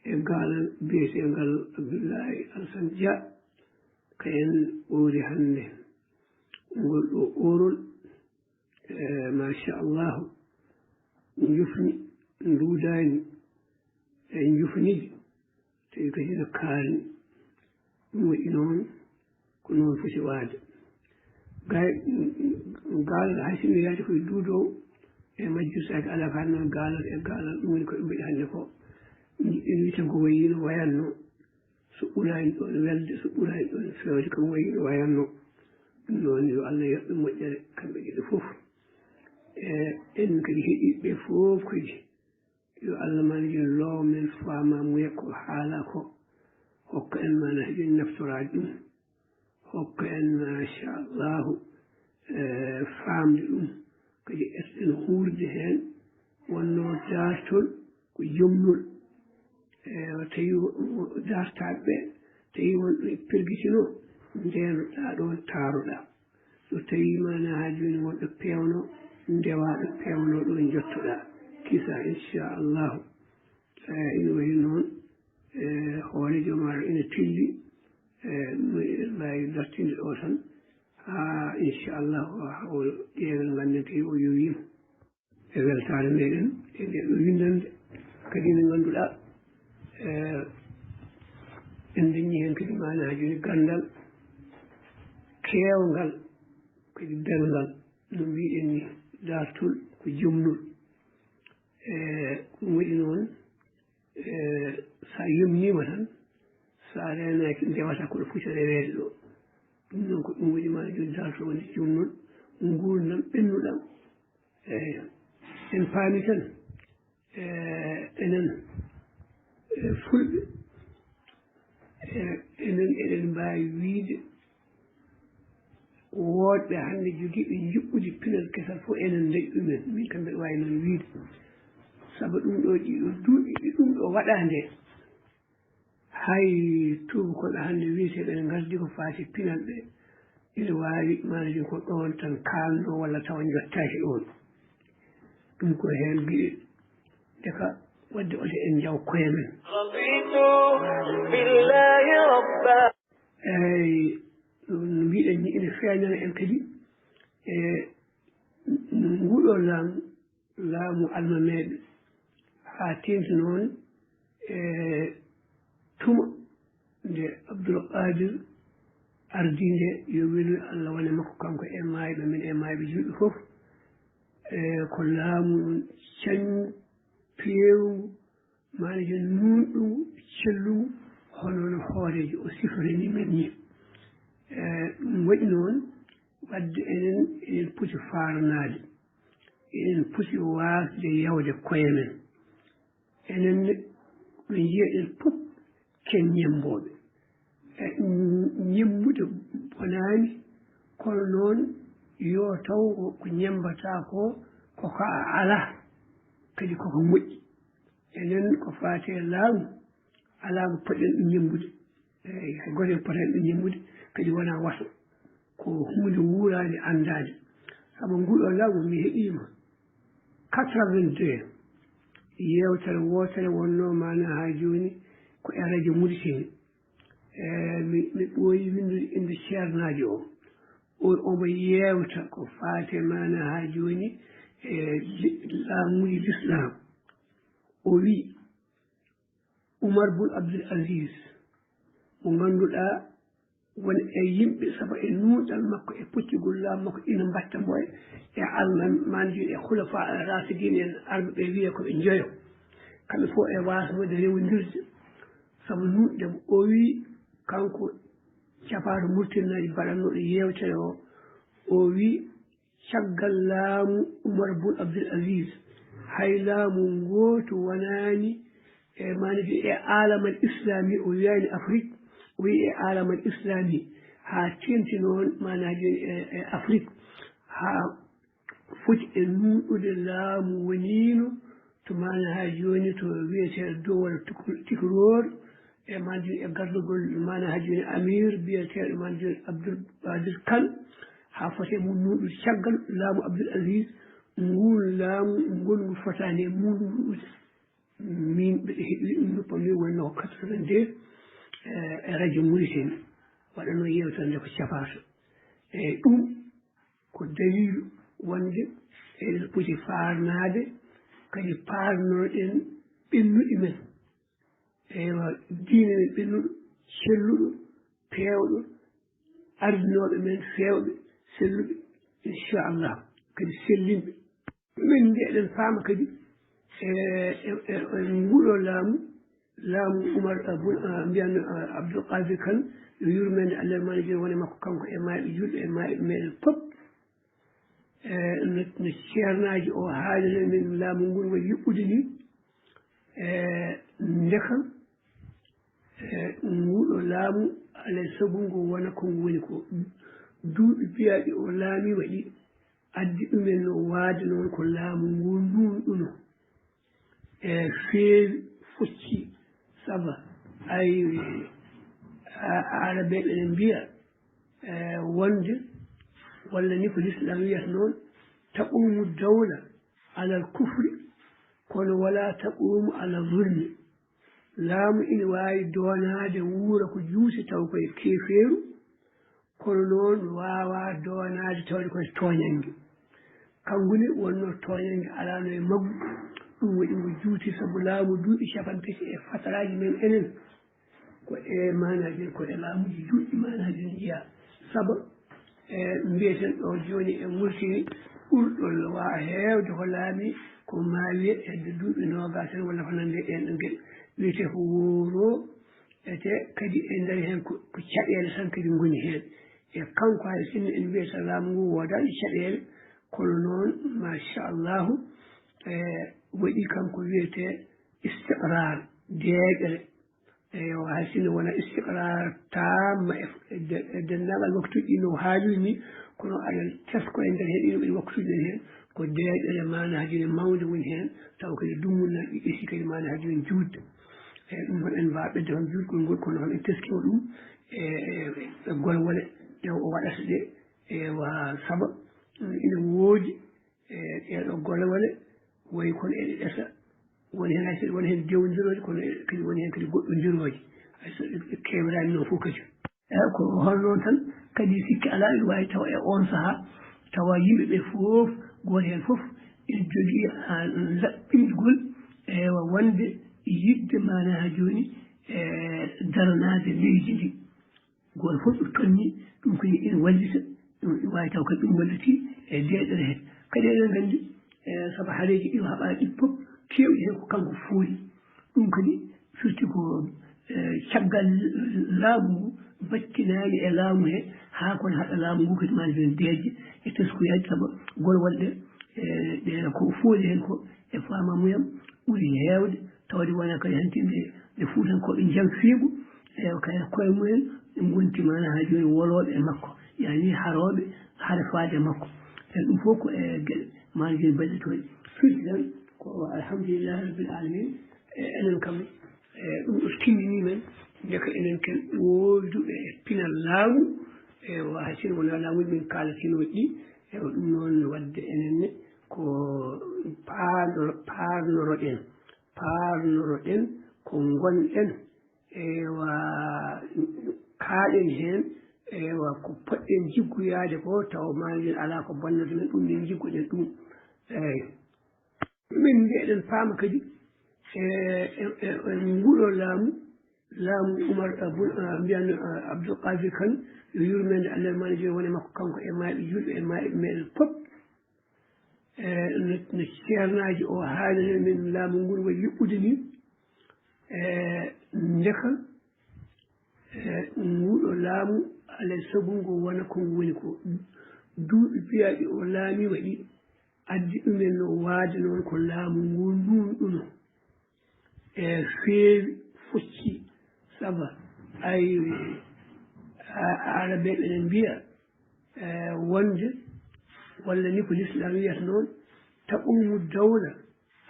e gaala biyetengal Abdullahi Alsan Dia. Ko en ɓoori hannde. Ngol ɗo oorol, eh, machallahu, njufni, nduudaani, e njufniji, tawi kadi no kaarni. Ɗum waɗi noon, ko noon foti waade. Gay, gaalal hay sinno yaade koye duudowo, e majjirtaaki alaa ko hannde noon gaalal e gaalal, ɗum woni ko ɓe mbaɗi hannde ko. Jiɗɗen wiide ko wayi no wayanno, so ɓuraani ɗoon welde, so ɓuraani ɗoon feewde, kam wayi no wayanno. Ɗum noon, yo Allah yoɓ ɓe moƴƴere, kamɓe ɗiɗo fof. E en kadi heɗiiɓe ɓe fof kadi, yo Allah mana jon loowo men faamamuya ko haala ko, hokka en mana heɗen naftoraade ɗum, hokka en machallahu, eh, faamde ɗum, kadi eɗen huurde heen, wonno daartol ko jomnol. Eh, tawi wo-, wo-, daartaaɓe ɓe, tawi wonɗo e pergitino, ndeenoɗaa ɗoon, taaroɗaa. So tawii maana haa jooni wonɗo peewno, ndewaa ɗo peewno ɗo njottoɗaa. Kisa, inchallahu. Eh, ina wayi noon, eh, hooreejo maaɗa ina telli, eh, no eɗen mbaawi dartinde ɗo tan, haa inchallahu, haa o ƴeewen ngannden tawi o yowiima. E weltaare meɗen e nde ɗo winndannde, kadi nde ngannduɗaa, eh, en dañi heen kadi maanaaji, woni ganndal keewngal, kadi belngal, no mbiɗen ni, daartol ko jomnol. Eh, ɗum waɗi noon, eh, so a yomniima tan, so a reenaaki, ndewata ko ɗo foti reweede ɗo. Ɗum noon ko ɗum waɗi maanaaji, woni daartol wonde jomnol, nguurndam ɓennuɗam. Eey, en paami tan, eh, enen, eh, Fulɓe, eh, enen eɗen mbaawi wiyde woɗɓe hannde jogiiɓe njuɓɓudi pinal kesal fof, enen ndañi ɗumen. Min kam mbeɗa waawi noon wiyde. Sabu ɗum ɗo, ɗiɗo duuɓi ɗi ɗum ɗo waɗaa nde, hay tuubakooɓe hannde wiyeteeɓe ene ngardi ko faati pinal ɓe, ina waawi maanaaji ko ɗoon tan kaalnoo walla tawa njottaaki ɗoon. Ɗum ko heen mbiɗen, ndeka waɗde oto en njaw koye men. رضيت بالله ربا. Eey, ɗum no mbiɗen ni ina feeñana en kadi e nguɗo laamu, laamu almameeɓe, haa teeŋti noon e tuma nde Abdul Qadir ardii nde, yo welwel Allah wone makko, kanko e maayɓe men e maayɓe julɓe fof. E ko laamu cañngu, peewngu, maanaaji nuunɗungu, cellungu, hono no hooreejo o siforanii men ni. E ɗum waɗi noon, waɗde enen, eɗen poti faaranaade, eɗen poti waasde yawde koye men. Enen ne, ɓe njiya en fof ken ñemmbooɓe. E, ñembude bonaani, kono noon yo taw ko, ko ñembataa ko, ko ko a alaa, kadi ko ko moƴƴi. Enen ko faati e laamu, alaa ko poɗɗen ɗum ñembude. Eey, hay gooto en potaani ɗum ñembude, kadi wonaa waso. Ko huunde wuuraande, anndaande. Sabu nguɗo laamu mi heɓiima quatre-vingt-deux, yeewtere wootere wonnoo maanaa haa jooni ko e rajo Muritani. E, mi, mi ɓooyi winndude innde ceernaajo o. O, omo yeewta ko faati e maanaa haa jooni e li-, laamuuji lislaam. O wii, Umar bun Abdul Aziz, mo ngannduɗaa woni e yimɓe, sabu e nuunɗal makko e poccugol laamu makko, ina mbatta mbo e, e almameejo e khulafa ar-rashidin en arɓe ɓe, wiya ko ɓe njoyo. Kamɓe fof e waasde rewondirde, sabu nuunɗe mum. O wii, kanko Capaato Murtinaaji baɗannooɗo yeewtere o, o wi, caggal laamu Umar bun Abdul Aziz, hay laamu ngootu wanaani e maanaji e aalamal islami, o wiyaani Afrik, o wi e aalamal islami, haa teeŋti noon maanaji e, e Afrik, haa foti e nuunɗude laamu woniino to maana haa jooni to wiyetee Dowla Tik-, Tikroor, e maanaji e gardagol maana haa jooni Amir biyeteeɗo maana jooni Abdul Qadir Kan, haa foti e mum nuunɗude caggal laamu Abdul Aziz, nguun laamu ngonngu fotaani e mum nuunɗude. Min mbiɗa heɗii ɗum noppa min wonno ko quatre-vingt-deux, e, e radio Mauritanie, waɗanoo yeewtere nde ko capaato. Eeyi, ɗum ko daliilu wonde eɗen poti faarnaade, kadi paarnoɗen ɓennuɗi men. Eewa, diine men ɓennuɗo, celluɗo, peewɗo, ardinooɓe men feewɓe, selluɓe, inchallah, kadi sellinɓe. Min mbiya eɗen paama kadi, e, e, e, e nguɗo laamu, laamu Umar, a, bun, a, mbiyan, a, Abdul Qadir Kan, yo yurmeende Allah e maanaji wone makko, kanko e maayɓe julɓe, e maayɓe meɗen pop. E, no, no ceernaaji o haalino min laamu ngun waɗi yuɓɓude ni, e, ndeka, e, nguɗo laamu alay sabu ngu wona ko ngu woni ko. Duuɓi biyaaɗi o laami waɗi addi ɗumen no waade noon ko laamu ngu nuunɗuno. E feewi focci saba ay, a-, Arabeeɓe ne mbiya, e, wonde, walla ni ko Lislaam wiyata noon, taqumu dawla alal kufri, kono wala taqumu ala zulmi. Laamu ina waawi doonaade wuura ko juuti taw ko e keefeeru, kono noon waawaa doonaade tawde ko e tooñannge. Kanko ne wonnoo tooñannge alaano e maggu, ɗum waɗi ngu juuti sabu laamu duuɓi capanɗe tati e fataraaji men enen. Ko e maanaaji, ko e laamuuji juutɗi maanaaji ne jeyaa. Saba, e, mbiyeten ɗo jooni e Murtini, ɓurɗo waawa heewde ko laami ko maawi hedde duuɓi noogaas en walla ko nande e ɗeen ɗon geɗe. Wiyetee ko wuuro, ete kadi e nder heen ko, ko caɗeele tan kadi ngoni heen. E kanko hay sinno en mbiyata laamu ngu woodaani caɗeele, kono noon, machallahu, e, waɗi kanko wiyetee istiqraar, deeƴre. Eewa, hay sinno wona istiqraar taamma e, e de-, e denndaangal waktuuji ɗi no haaliri ni, kono aɗa tesko e nder heen ɗiɗo waɗi waktuuji ɗen heen, ko deeƴere maanaaji ne mawnde woni heen, taw kadi dummunaaji ɓe ɓesi kadi maanaaji men juutde. E ɗum noon en mbaawa ɓedde toon juutgol ngol, kono noon en teskiima ɗum e, e, e golwole ɗe o waɗata ɗe, eewa, saba ina woodi e ɗee ɗoo golwole, wayi kono eɗe ɗesa, woni heen hay so woni heen dewndirooje, kono eɗe kadi woni heen kadi goɗɗondirooje, hay so ɗe, ɗe keewiraani noon fof kadi. Eeyi, ko hono noon tan, kadi sikke alaa, ina waawi tawa e oon sahaa, tawa yimɓe ɓe fof, gooto heen fof ina jogii, a, laɓɓingol, eewa, wonde yiɗde maanaa haa jooni, e, daranaade leydi ndi. Gooto fof ɗo tonni, ɗum ko ina wallita, ɗum ina waawi taw kadi ɗum wallitii e deeƴere heen. Kadi eɗen nganndi, e, sabu hareeji ɗi o haɓaa ɗi fof, keewɗi heen ko kanko fooli. Ɗum kadi firti ko, e, caggal laamu ngu battinaali e laamu he, haa kono haɗa laamu ngu kadi maa nden deeƴe e teskuyaji, sabu golwal ɗe, e, ɗe ko fooli heen ko e faamamuyam ɓuri heewde, tawde wona kadi hanti nde, nde Fuutankooɓe njanfiigu, e kay koye mumen, ɓe ngonti maana haa jooni wolooɓe e makko, yani harooɓe hare faade e makko. E ɗum fof ko e geɗe maana jooni ballitooje. Firti tan ko alhamdulillahi rabbil alamin, e enen kam, e ɗum ɗo timmini men, nde ko enen ken woolduɓe e pinal laamu, e wa hay sinno wonaa laamuuji men kaalatinooɗi ɗi, e ɗum noon waɗde enen ne ko paanoro-, paarnoroɗen, paarnoroɗen ko ngonɗen, ewa, kaaɗen heen, ewa, ko poɗɗen jiggoyaade ko, tawa maa min alaa ko bonnata men, ɗum min njiggoɗen ɗum. Eey. Min mbiya eɗen paama kadi, e, e, e, e nguɗo laamu, laamu Umar, a, Bun, a, mbiyan, a, Abdul Qadir Kan, yo yurmeende Allah e maana jooni wone makko, kanko e maayɓe julɓe e maayɓe meɗen pop. E, no, no ceernaaji o haalino min laamu ngun waɗi yuɓɓude ni, e, ndeka, e, nguɗo laamu Alay sabu ngu wona ko ngu woni ko. Duuɓi piyaaɗi o laamiima ɗi, addi ɗumen no waade noon ko laamu ngu nuunɗuno. E feewi, focci, saba ay, a-, Arabeeɓe ene mbiya, e, wonde, walla ni ko Lislaam wiyata noon, taqumu dawla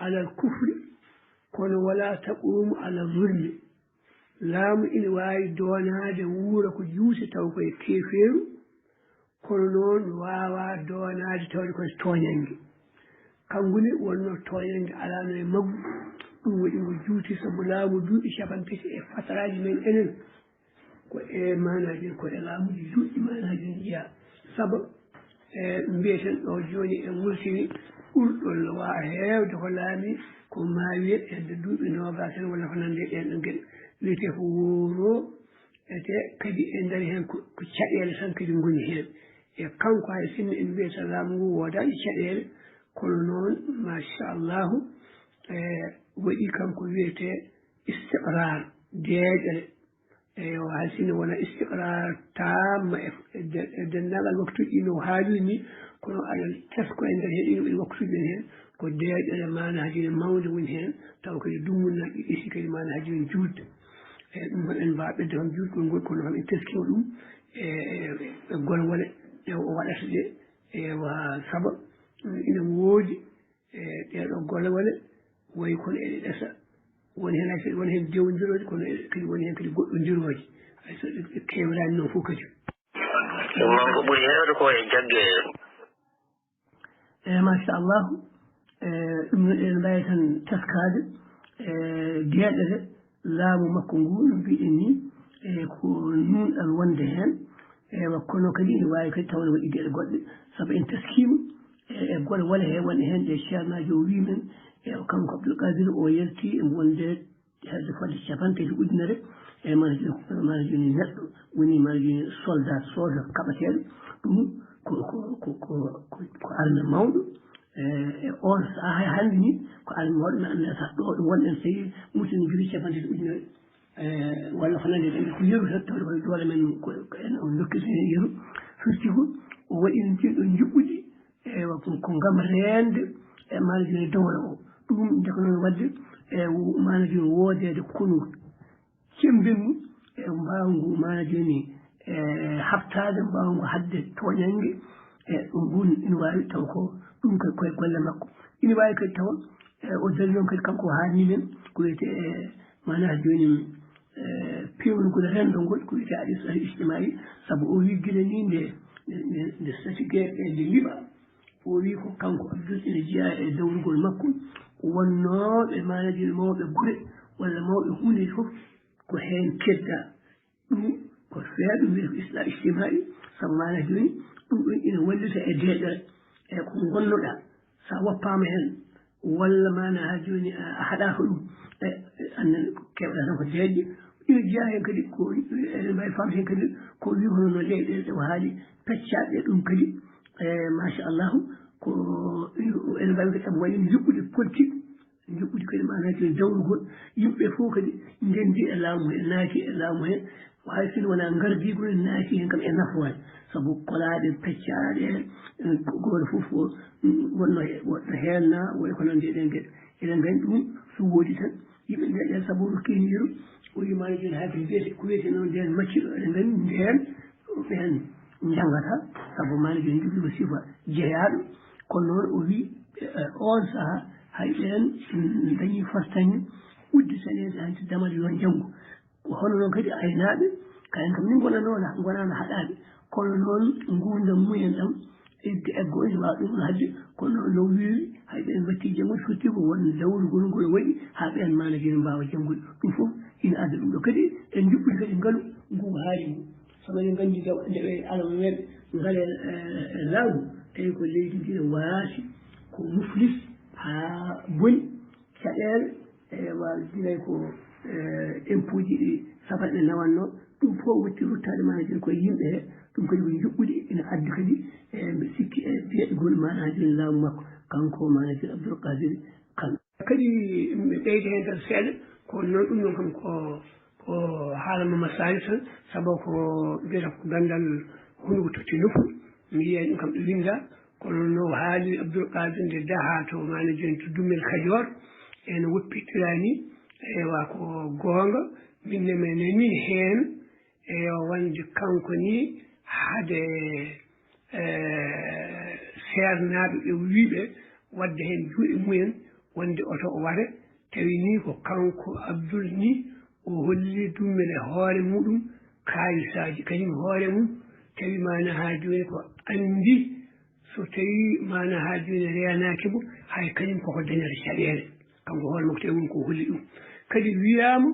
alal kufri, kono wala taqumu alal zulmi. Laamu ina waawi doonaade wuura ko juuti taw ko e keefeeru, kono noon waawaa doonaade tawde ko e tooñannge. Kanngu ne wonnoo tooñannge alaano e maggu, ɗum waɗi ngu juuti sabu laamu duuɓi capanɗe tati e fatraaji men enen. Ko e maanaaji, ko e laamuuji juutɗi maanaaji ne jeyaa. Saba, e, mbiyeten ɗo jooni e Murtini, ɓurɗo waawa heewde ko laami ko Maawiya hedde duuɓi noogaas en walla ko nanndi e ɗeen ɗon geɗe. Wiyetee ko wuuro, ete kadi e nder heen ko, ko caɗeele tan kadi ngoni heen. E kanko hay sinno en mbiyata laamu ngu woodaani caɗeele, kono noon, machallahu, e, waɗi kanko wiyetee istiqraar, deeƴere. Eywa, hay sinno wona istiqraar taamma e, e de-, e denndaangal waktuuji no haaliri ni, kono aɗa tesko e nder heen ina waɗi waktuuji men heen, ko deeƴere maanaaji ne mawnde woni heen, taw kadi dummunnaaji ɗi isi kadi maanaaji men juutde. E ɗum noon en mbaawa ɓedde toon juutgol ngol, kono kam en teskiima ɗum e, e, e golwole ɗe o waɗata ɗe, eywa, saba ina woodi e ɗee ɗoo golwole, wayi kono eɗe ɗesa. Woni heen hay so woni heen dewndirooji, kono eɗe kadi woni heen kadi goɗɗondirooji. Hay so ɗe, ɗe keewiraani noon fof kadi. Ɗum noon ko ɓuri heewde ko e jagge. E machallahu, e ɗum noon eɗen mbaawi tan teskaade, e deeƴere laamu makko ngu, no mbiɗen ni, e ko nuunɗal wonde heen. Eywa, kono kadi ene waawi kadi taw ne waɗi geɗe goɗɗe, sabu en teskiima e, e gole wole he wonde heen ɗe ceernaajo o wii men, e kanko Abdoul Qadir o yalti e wonde hedde fodde capanɗe tati ujunere, e mana jooni, mana jooni neɗɗo woni mana jooni soldat, soja kaɓateeɗo. Ɗum ko, ko, ko, ko, ko, ko arme mawɗo, e, e on sahaa hay hannde ni ko arme mawɗo, mi anndaa sax ɗo, ɗo wonɗen so tawi muccani jogi capanɗe tati ujunere. E, walla ko nanndi ɗen, ko yeru tan, tawde koye doole men, ko, ko en on dokkirta heen yeru. Firti ko o waɗi ɗum ɗo njuɓɓudi, e, ko, ko ngam reende, e, maana jooni dowla o. Ɗum nde ko noon waɗde, e, wo-, maana jooni woodeede konu cemmbingu, e, mbaawngu maana jooni, e, haɓtaade, mbaawngu haɗde tooñannge, e, ɗum ngun ina waawi taw ko ɗum ko, koye golle makko. Ina waawi kadi tawa, e, o darii noon kadi kanko o haalni men ko wiyetee, e, maanaa jooni, e, peewnugol renndo ngol, ko wiyetee al islah ijtimai, sabu o wii gila ni nde, nde, nde, nde satigeeɓe nde liɓa, o wii ko kanko Abdul ina jeyaa e dawrugol makko, wonnooɓe maanaa jooni mawɓe gure walla mawɓe huundeeji fof ko heen keddaa. Ɗum ko feeɗa, ɗum wiyetee ko islah ijtimai, sabu maanaa jooni ɗum ɗum ina wallita e deeƴere, e ko ngonnoɗaa, so a woppaama heen, walla maanaa haa jooni a, a haɗaaka ɗum, e, e, anndani ko keewɗaa tan ko deeƴde. Ina jeyaa heen kadi ko, eɗen mbaawi faamde heen kadi ko wii hono no leyɗeele ɗe o haali peccaaɗe ɗum kadi, e, machallahu, ko ina, eɗen mbaawi kadi sabu wayi no njuɓɓudi politique, njuɓɓudi kadi maanaa jooni dawrugol, yimɓe fof kadi ndenndi e laamu he, naati e laamu he, hay sinno wonaa ngardiigu ne naati heen kam e nafoore, sabu kolaaɗe, peccaaɗe, e, gooto fof o, mm, wonno he, wonno heen na, wayi ko nanndi e ɗeen geɗe. Eɗen nganndi ɗum, so woodi tan, yimɓe ndeeƴa sabu no keñiiru, o wiyi maanaa jooni hay ko wiyetee, ko wiyetee noon ndeen maccuɗo, eɗen nganndi ndeen, ɓeen njanngata, sabu maanaa jooni njogiima sifa jeyaaɗo, kono noon o wiyi, e, oon sahaa, hay ɓeen, mm, dañii fartaŋŋe udditaneede hanti damal yo njanngu. Ko hono noon kadi aynaaɓe, kayen kam ni ngonano, ngonaano haɗaaɓe, kono noon nguurndam mumen ɗam, egg-, eggo ene waawi ɗum waɗde, kono no wiiri, hay ɓeen mbattii janngude, firti ko won dawrugol ngol waɗi haa ɓeen maanaa jooni mbaawa janngude. Ɗum fof ina adda ɗum ɗo. Kadi en njuɓɓudi kadi ngalu ngu haali ngu. Sabu eɗen nganndi daw-, nde ɓe alamanɓe ngalee, e, e laamu, tawi ko leydi ndi ne waasi, ko muflis haa boni, caɗeele, e, waawi gila ko, e, impôt ji ɗi safarɓe nawatnoo, ɗum fof watti ruttaade maanaa jooni koye yimɓe he, ɗum kadi ko njuɓɓudi ina addi kadi, e, mbe sikki e deeƴgol maanaa jooni laamu makko, kanko maanaa jooni Abdoul Qadir Kane. Kadi mi ɓeyda heen tan seeɗa, ko noon ɗum noon kam ko, Ko haala Mamadou Saliou tan, sabu ko mbiyata ko ganndal hunuko totti nofru. Mi yiya ɗum kam ɗo winnda, kono no haali Abdoul Qadir nde daha to mana joni to Dummel Kajoor, ene woppitirani, ewa ko goonga, min ne mi nani heen, ewa wonde kanko ni hade, eh, seernaaɓe ɓe wiiɓe wadde heen juuɗe mumen, wonde oto o ware, tawi ni ko kanko Abdoul ni o holli Dummel e hoore muɗum kaalisaaji, kañum hoore mum, tawi mana haa jooni ko anndi so tawi mana haa jooni reenaaki mo, hay kañum koko dañata caɗeele. Kanko hoore makko tawi woni ko holli ɗum. Kadi wiyaama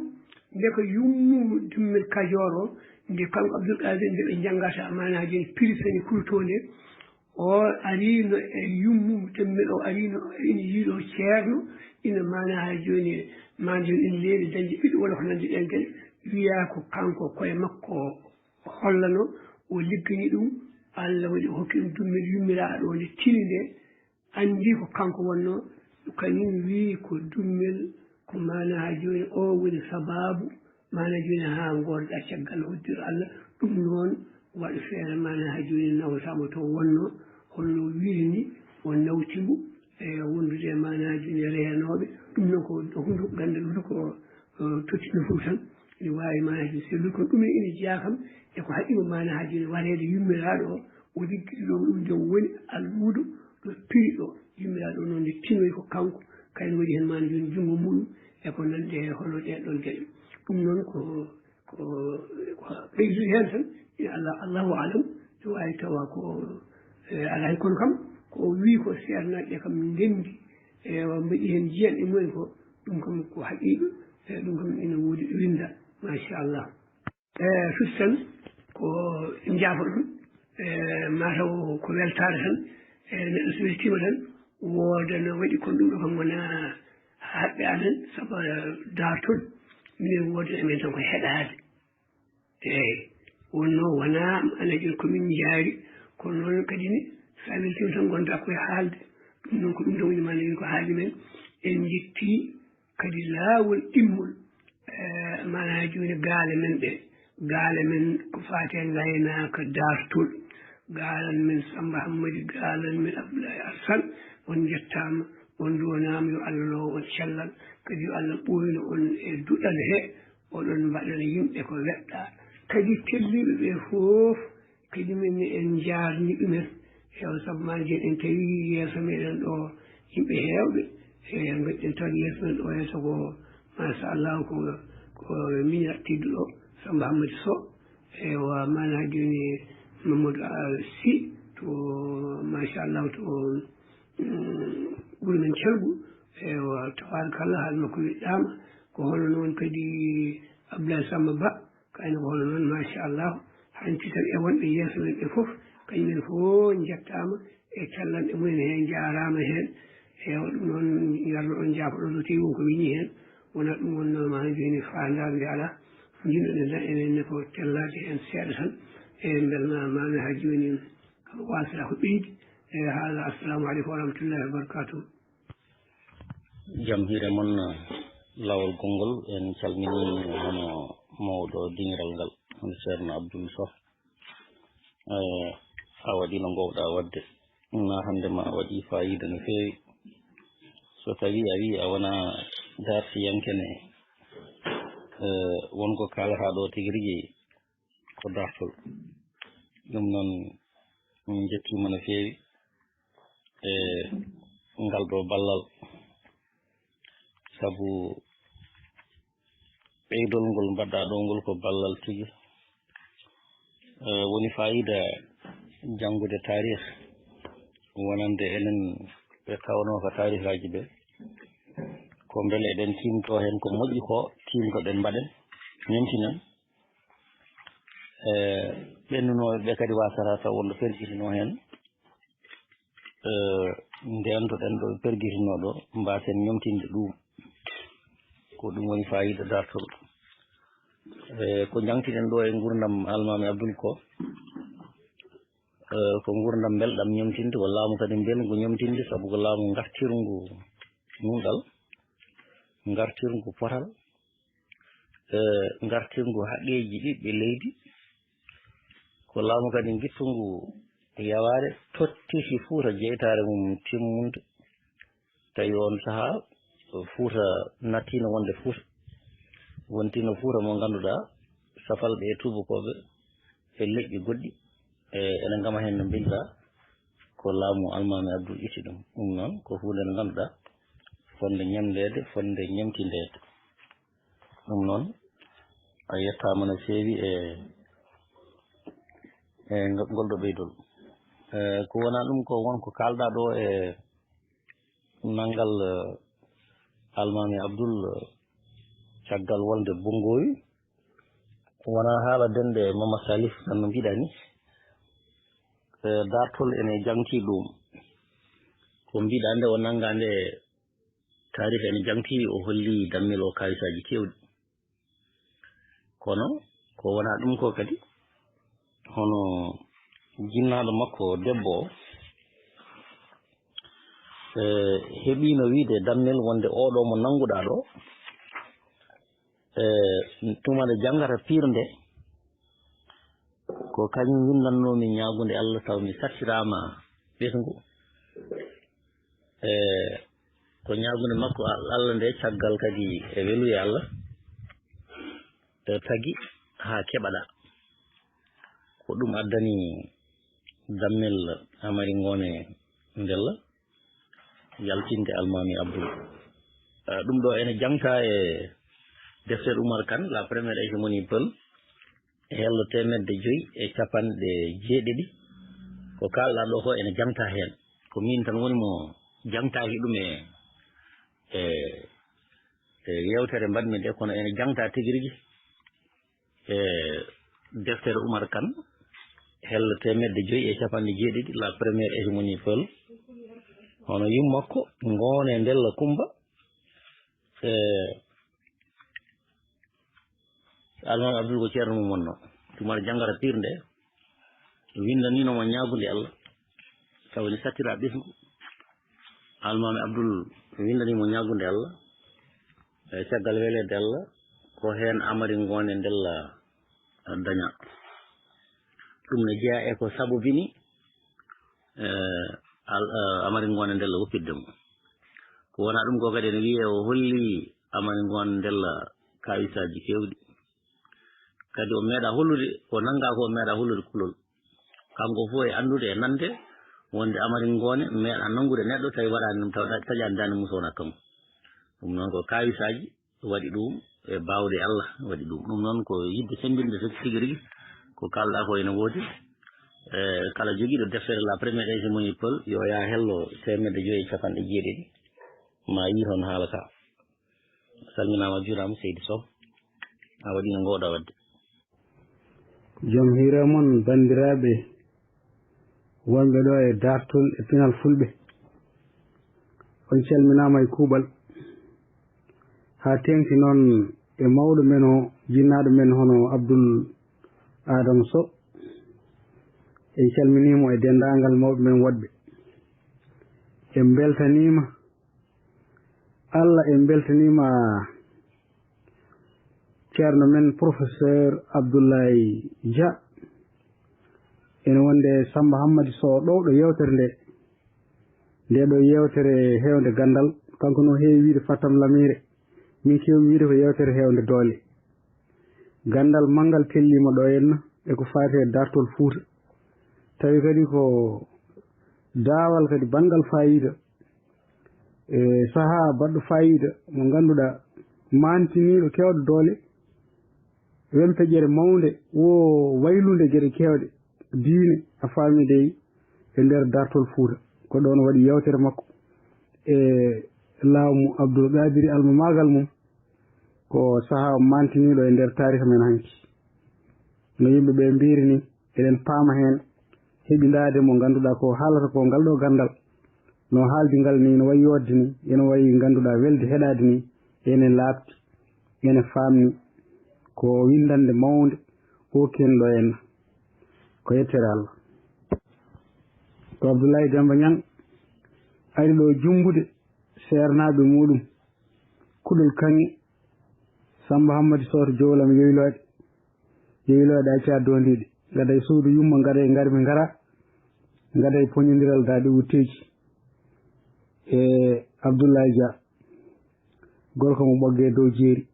nde ko yummu Dummel Kajoor o, nde kanko Abdoul Qadir nde ɓe njanngata mana haa jooni pirisani Kulto nde, o arino e yummu Dummel, o arino ina yiɗo ceerno, ina mana haa jooni, mana jooni ina leeli dañde ɓiɗɗo walla ko nanndi ɗen kadi, wiya ko kanko koye makko hollano, o liggani ɗum, Allah waɗi o hokki ɗum Dummel yummiraaɗo nde tini nde, anndi ko kanko wonno, kañum wii ko Dummel, ko mana haa jooni o woni sababu, mana jooni haa ngonɗa caggal hoddiro Allah, ɗum noon waɗa feere mana haa jooni nawtama to wonno, holno wiiri ni, o nawti mo, e wondude e mana jooni e reyanooɓe, ɗum noon ko hunndu ganndal hunndu ko, eh, tottino fof tan, ene waawi mana jooni sellude, kono ɗum ene jeyaa kam e ko haɗi mo mana haa jooni wareede yummiraaɗo o, o liggiti ɗo ɗum nde o woni almuudo ɗo piri ɗo. Yummiraaɗo noon nde tinoyi ko kanko, kayen waɗi heen mana jooni junngo muɗum e ko nanndi e hono ɗee ɗoon geɗe. Ɗum noon ko, ko, ko ɓeydude heen tan, ina Allah, Allahu alam, no waawi tawa ko, eh, alaa heen. Kono kam, ko o wii ko seernaaɓe ɓe kam ndenndi, e o mbaɗi heen jiyan e mumen ko, ɗum kam ko haqiiqa, e ɗum kam ina woodi ɗo winnda, machallah. E firti tan ko en njaafo ɗum, e mataw ko weltaare tan, e neɗɗo so weltiima tan, woodano waɗi kono ɗum ɗo kam wonaa haɓɓe amen, sabu daartol minen woodano e men tan ko heɗaade. Eeyi, wonno wonaa mana jooni ko min njaari, kono noon kadi ne, so a weltiima tan ngondaa koye haalde. Ɗum noon ko ɗum ɗo woni mana jooni ko haaju men. En njetti kadi laawol ɗimmol, eh, mana jooni gaale men ɗe, gaale men ko faati e ngaynaaka daartol, gaalan men Samba Hammadi, gaalan men Abdoulaye Alassane, on njettaama, on nduwanaama, yo Allah loow on cellal, kadi yo Allah ɓooynu on e duɗal he, oɗon mbaɗana yimɓe ko weɗɗa. Kadi telliiɓe ɓe fof, kadi min en njaarni ɗumen. Ewa, sabu ma jeen en tawi yeeso meɗen ɗo yimɓe heewɓe, e mbaɗɗen tan yeeso men ɗo yeeso ko, machallah, ko, ko miña tedduɗo Samba Hammadi Sow. Ewa, mana jooni Mamadou, ah, Sy to, machallah, to, mm, wuro men Calgu. Ewa, tabarakalla, haala makko weɗɗaama. Ko hono noon kadi Abdoulaye Samba Ba, kayne ko hono noon, machallah. Hanti tan e wonɓe yeeso men ɓe fof, kañum en fof njettaama e callanɗe mumen heen, njaaraama heen. Ewa, ɗum noon, yo Allah on jaafo ɗo, so tawi won ko wiñi heen, wona ɗum wonno mana jooni faandaare nde alaa. Njiɗnoɗen tan enen ne ko tellaade heen seeɗa tan. E mbelma mana haa jooni kam wasata ko ɓeydi. E haala, assalamu aleykum wa rahmatullahi wa barakatuh. Jam hiire mon, laawol konngol, en calminii hono mawɗo diŋiral ngal, hono Ceerno Abdoul Sow. Eh, a waɗi no ngoowɗa waɗde. Na hannde ma a waɗi faayiida no feewi. So tawi a wi a wona daartiyanke ne, eh, won ko kaalata ɗo tigi rigi ko daartol. Ɗum noon min njettiima no feewi e ngal ɗo ballal. Sabu ɓeydol ngol mbaɗɗa ɗo ngol ko ballal tigi. Eh, woni faayiida janngude taarih, wonande enen ɓe kawnooka taarihaaji ɓe, ko mbele eɗen tiimto heen ko moƴƴi ko tiimtoɗen mbaɗen, ñemtinen. Eh, ɓennunooɓe ɓe kadi wasata taw wonɗo pergitinoo heen. Eh, ndeentoɗen ɗo ɓe pergitinoo ɗo, mbaasen ñomtinde ɗum. Ko ɗum woni faayiida dartol. Eh, ko njangtinen ɗo e nguurndam Almaami Abdul ko, eh, ko nguurndam mbelɗam ñomtinde, ko laamu kadi mbelngu ñomtinde, sabu ko laamu ngartirngu nunɗal, ngartirngu potal, eh, ngartirngu haqqeeji ɓiɓɓe leydi, ko laamu kadi ngittungu yawaare tottiti Fuuta jeytaare mum timmunde, tawi oon sahaa Fuuta nattiino wonde Fuuta, wontiino Fuuta mo ngannduɗaa safalɓe e tuubakooɓe e leƴƴi goɗɗi, e ene ngama heen no mbinda ko laamu Almaami Abdul itti ɗum. Ɗum noon ko huunde nde ngannduɗaa fotnde ñemdeede, fotnde ñemtindeede. Ɗum noon a yettaama no feewi e, e ngol ɗo ɓeydol. E ko wonaa ɗum ko won ko kaalɗaa ɗo e nanngal, eh, Almaami Abdul, eh, caggal wonde Bonngowi. Wonaa haala dende Mama Salif tan no mbiɗa ni. Eh, daartol ene jangti ɗum. Ko mbiɗa nde o nannga nde taarif ene jangti, o holli dammel o kaalisaaji keewɗi. Kono ko wonaa ɗum ko kadi, hono jinnaaɗo makko debbo o, eh, heɓiino wiide dammel wonde oɗo mo nannguɗaa ɗo, eh, tuma nde janngata piirde, ko kañum winndannoomi ñaagunde Allah taw mi sattiraama ɓesngu. E ko ñaagunde makko Al-, Allah nde, caggal kadi e weluye Allah, e tagi haa keɓaɗaa. Ko ɗum addani dammel Amari Ngoone Ndella yaltinde Almaami Abdul. Eh, ɗum ɗo ene jangta e deftere Umar Kan, La Première Hégémonie Peul, e hello teemedde joyi e capanɗe jeeɗiɗi. Ko kaalɗaa ɗo ko ene jangta heen. Ko miin tan woni mo jangtaaki ɗum e, e, e yeewtere mbaɗmi nde, kono ene jangta tigi rigi e deftere Umar Kan, hello teemedde joyi e capanɗe jeeɗiɗi, La Première Hégémonie Peul. Hono yummakko, Ngoone Ndella Kumba, e Almaami Abdul ko ceerno mum wonno. Tuma nde janngata piirde, winndaniino mo ñaagunde Allah, taw ene sattira ɓesngu. Almaami Abdul winndanii mo ñaagunde Allah, e caggal weleede Allah, ko heen Amari Ngoone Ndella daña. Ɗum ne jeyaa e ko sabobini, eh, al-, eh, Amari Ngoone Ndella woppitde mo. Ko wonaa ɗum ko kadi ene wiyee o holli Amari Ngoone Ndella kaawisaaji keewɗi. Kadi o meeɗaa hollude, o nanngaa ko o meeɗaa hollude kulol. Kanko fof e anndude e nande wonde Amari Ngoone meeɗaa nanngude neɗɗo tawi waɗaani ɗum taw ɗa-, taƴaani daande mum so wonaa kanko. Ɗum noon ko kaawisaaji waɗi ɗum e baawɗe Allah waɗi ɗum. Ɗum noon ko yiɗde semmbinde tigi tigi rigi ko kaalɗaa ko ene woodi. E kala jogiiɗo deftere La Première Hégémonie Peul yo yaa hello teemedde joyi e capanɗe jeeɗiɗi, ma yii toon haala ka. Salminaama, juuraama, Seydi Sow. A waɗii no ngoowɗaa waɗde. Jam hiire mon, banndiraaɓe wonɓe ɗo e daartol e pinal Fulɓe. On calminaama e kuuɓal. Haa teeŋti noon e mawɗo men o, jinnaaɗo men hono Abdul Adama Sow. En calminii mo e denndaangal mawɓe men woɗɓe. En mbeltaniima. Allah, en mbeltaniima ceerno men professeur Abdoulaye Dia. Ene wonde Samba Hammadi Sow ɗowɗo yeewtere nde. Nde ɗo yeewtere heewnde ganndal, kanko no heewi wiyde Fatam Lamiire. Min keewmi wiyde ko yeewtere heewnde doole. Ganndal manngal telliima ɗo henna e ko faati e daartol Fuuta. Tawi kadi ko daawal kadi banngal faayiida. E sahaa baɗɗo faayiida mo ngannduɗaa maantiniiɗo keewɗo doole, wempeƴere mawnde, wo waylunde geɗe keewɗe diine, a faami dey, e nder daartol Fuuta. Ko ɗoon waɗi yeewtere makko e laamu Abdul Qaadiri almamaagal mum. Ko sahaa maantiniiɗo e nder taarika men hanki. No yimɓe ɓe mbiiri ni, eɗen paama heen heɓindaade mo ngannduɗaa ko haalata ko ngal ɗo ganndal. No haaldi ngal ni, no wayi yooɗde ni, ene wayi ngannduɗaa welde heɗaade ni, ene laaɓti, ene faamni. Ko winndannde mawnde, o kenɗo en. Ko yettere Allah. Ko Abdoulaye Demba Niang ari ɗo jummbude seernaaɓe muɗum, kuɗol kaŋŋe, Samba Hammadi Soto Jowlam yoylooɗe, yoylooɗe acca doondiiɗe. Gada e suudu yumma, gada e ngarmi ngara, gada e poñondiral daɗi wutteeji. E Abdoulaye Dia, gorko mo Ɓoggee dow jeeri.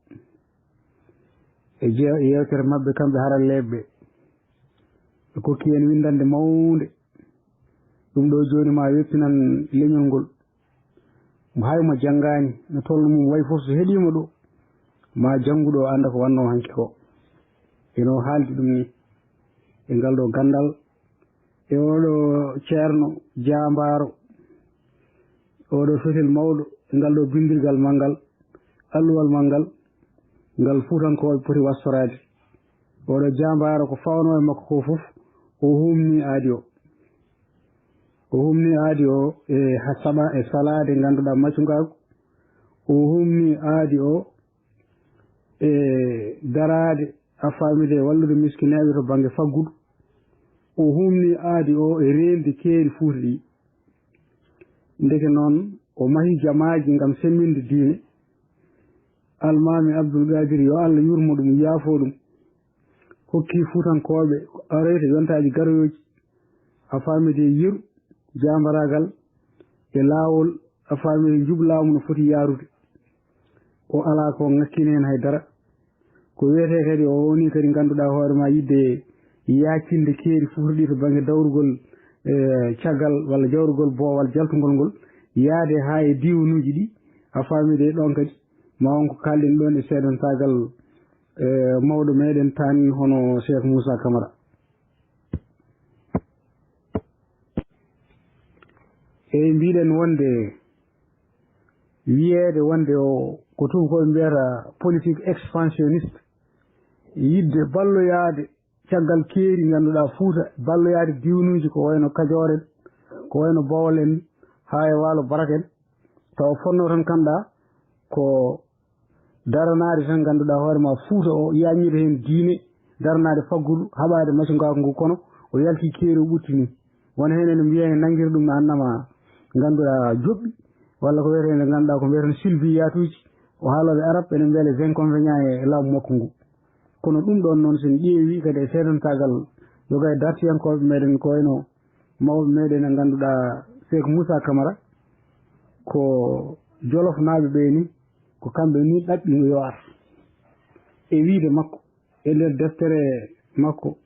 E je-, yewtere maɓɓe kamɓe haralleeɓe ɓe, ɓe kokki en winndannde mawnde. Ɗum ɗo jooni ma wettinan leñol ngol. Mo hay mo janngaani, no tolno mum wayi fof, so heɗiima ɗo, ma janngu ɗo, annda ko wannoo hanki ko. Eno haaldi ɗum ni, e ngal ɗo ganndal, e oɗo ceerno jaambaaro, oɗo fetel mawɗo, e ngal ɗo binndirgal manngal, alluwal manngal, ngal Fuutankooɓe poti wastoraade. Oɗo jaambaaro ko fawnoo e makko ko fof, o humni aadi o. O humni aadi o e ha saɓa e salaade ngannduɗaa macungaagu. O humni aadi o e daraade, a faamide, e wallude miskinaaɓe to bannge faggudu. O humni aadi o e reende keeri Fuuta ɗi. Ndeke noon, o mahi jamaaji ngam semminde diine. Almaami Abdul Qaadir, yo Allah yurmo ɗum, yaafo ɗum, hokki Fuutankooɓe aroyta yontaaji garoyooji, a faamide, yeru, jaambaraagal e laawol, a faamide, njuɓ laamu no foti yaarude. O alaa ko ŋakkini heen hay dara. Ko wiyetee kadi, o woni kadi ngannduɗaa hoore ma yiɗde yaacinde keeri Fuuta ɗi to bannge dawrugol, e, caggal walla jawrugol boowal jaltungol ngol, yaade haa e diiwanuuji ɗi, a faamide, ɗoon kadi ma won ko kaalɗen ɗoon e seedantaagal, e, mawɗo meɗen tan hono Cheikh Moussa Camara. Eyi, mbiɗen wonde wiyeede wonde o ko tuubakooɓe mbiyata politique expansionniste, yiɗde balloyaade caggal keeri ngannduɗaa Fuuta, balloyaade diiwanuuji ko wayno Kajoor en, ko wayno Bawol en, haa e Waalo Barak en, tawa fotnoo tan kanɗa ko daranaade tan ngannduɗaa hoore ma Fuuta o, yaññude heen diine, daranaade faggudu, haɓaade macungaaku ngu, kono o yalti keeri o ɓuttini. Won heen ene mbiya ene nanngiri ɗum no annama ngannduɗaa joɓɓi, walla ko wiyetee nde ngannduɗaa ko mbiyeten silbiyaatuuji, o haalooɓe arab ene mbiya les inconvénients e laamu makko ngu. Kono ɗum ɗoon noon, so en ƴeewi kadi e seedantaagal yoga e dartiyankooɓe meɗen ko wayno mawɓe meɗen e ngannduɗaa Cheikh Moussa Camara, ko Jolofnaaɓe ɓe ni, ko kamɓe ni ɗaɓɓi mo yo ar. E wiyde makko, e nder deftere makko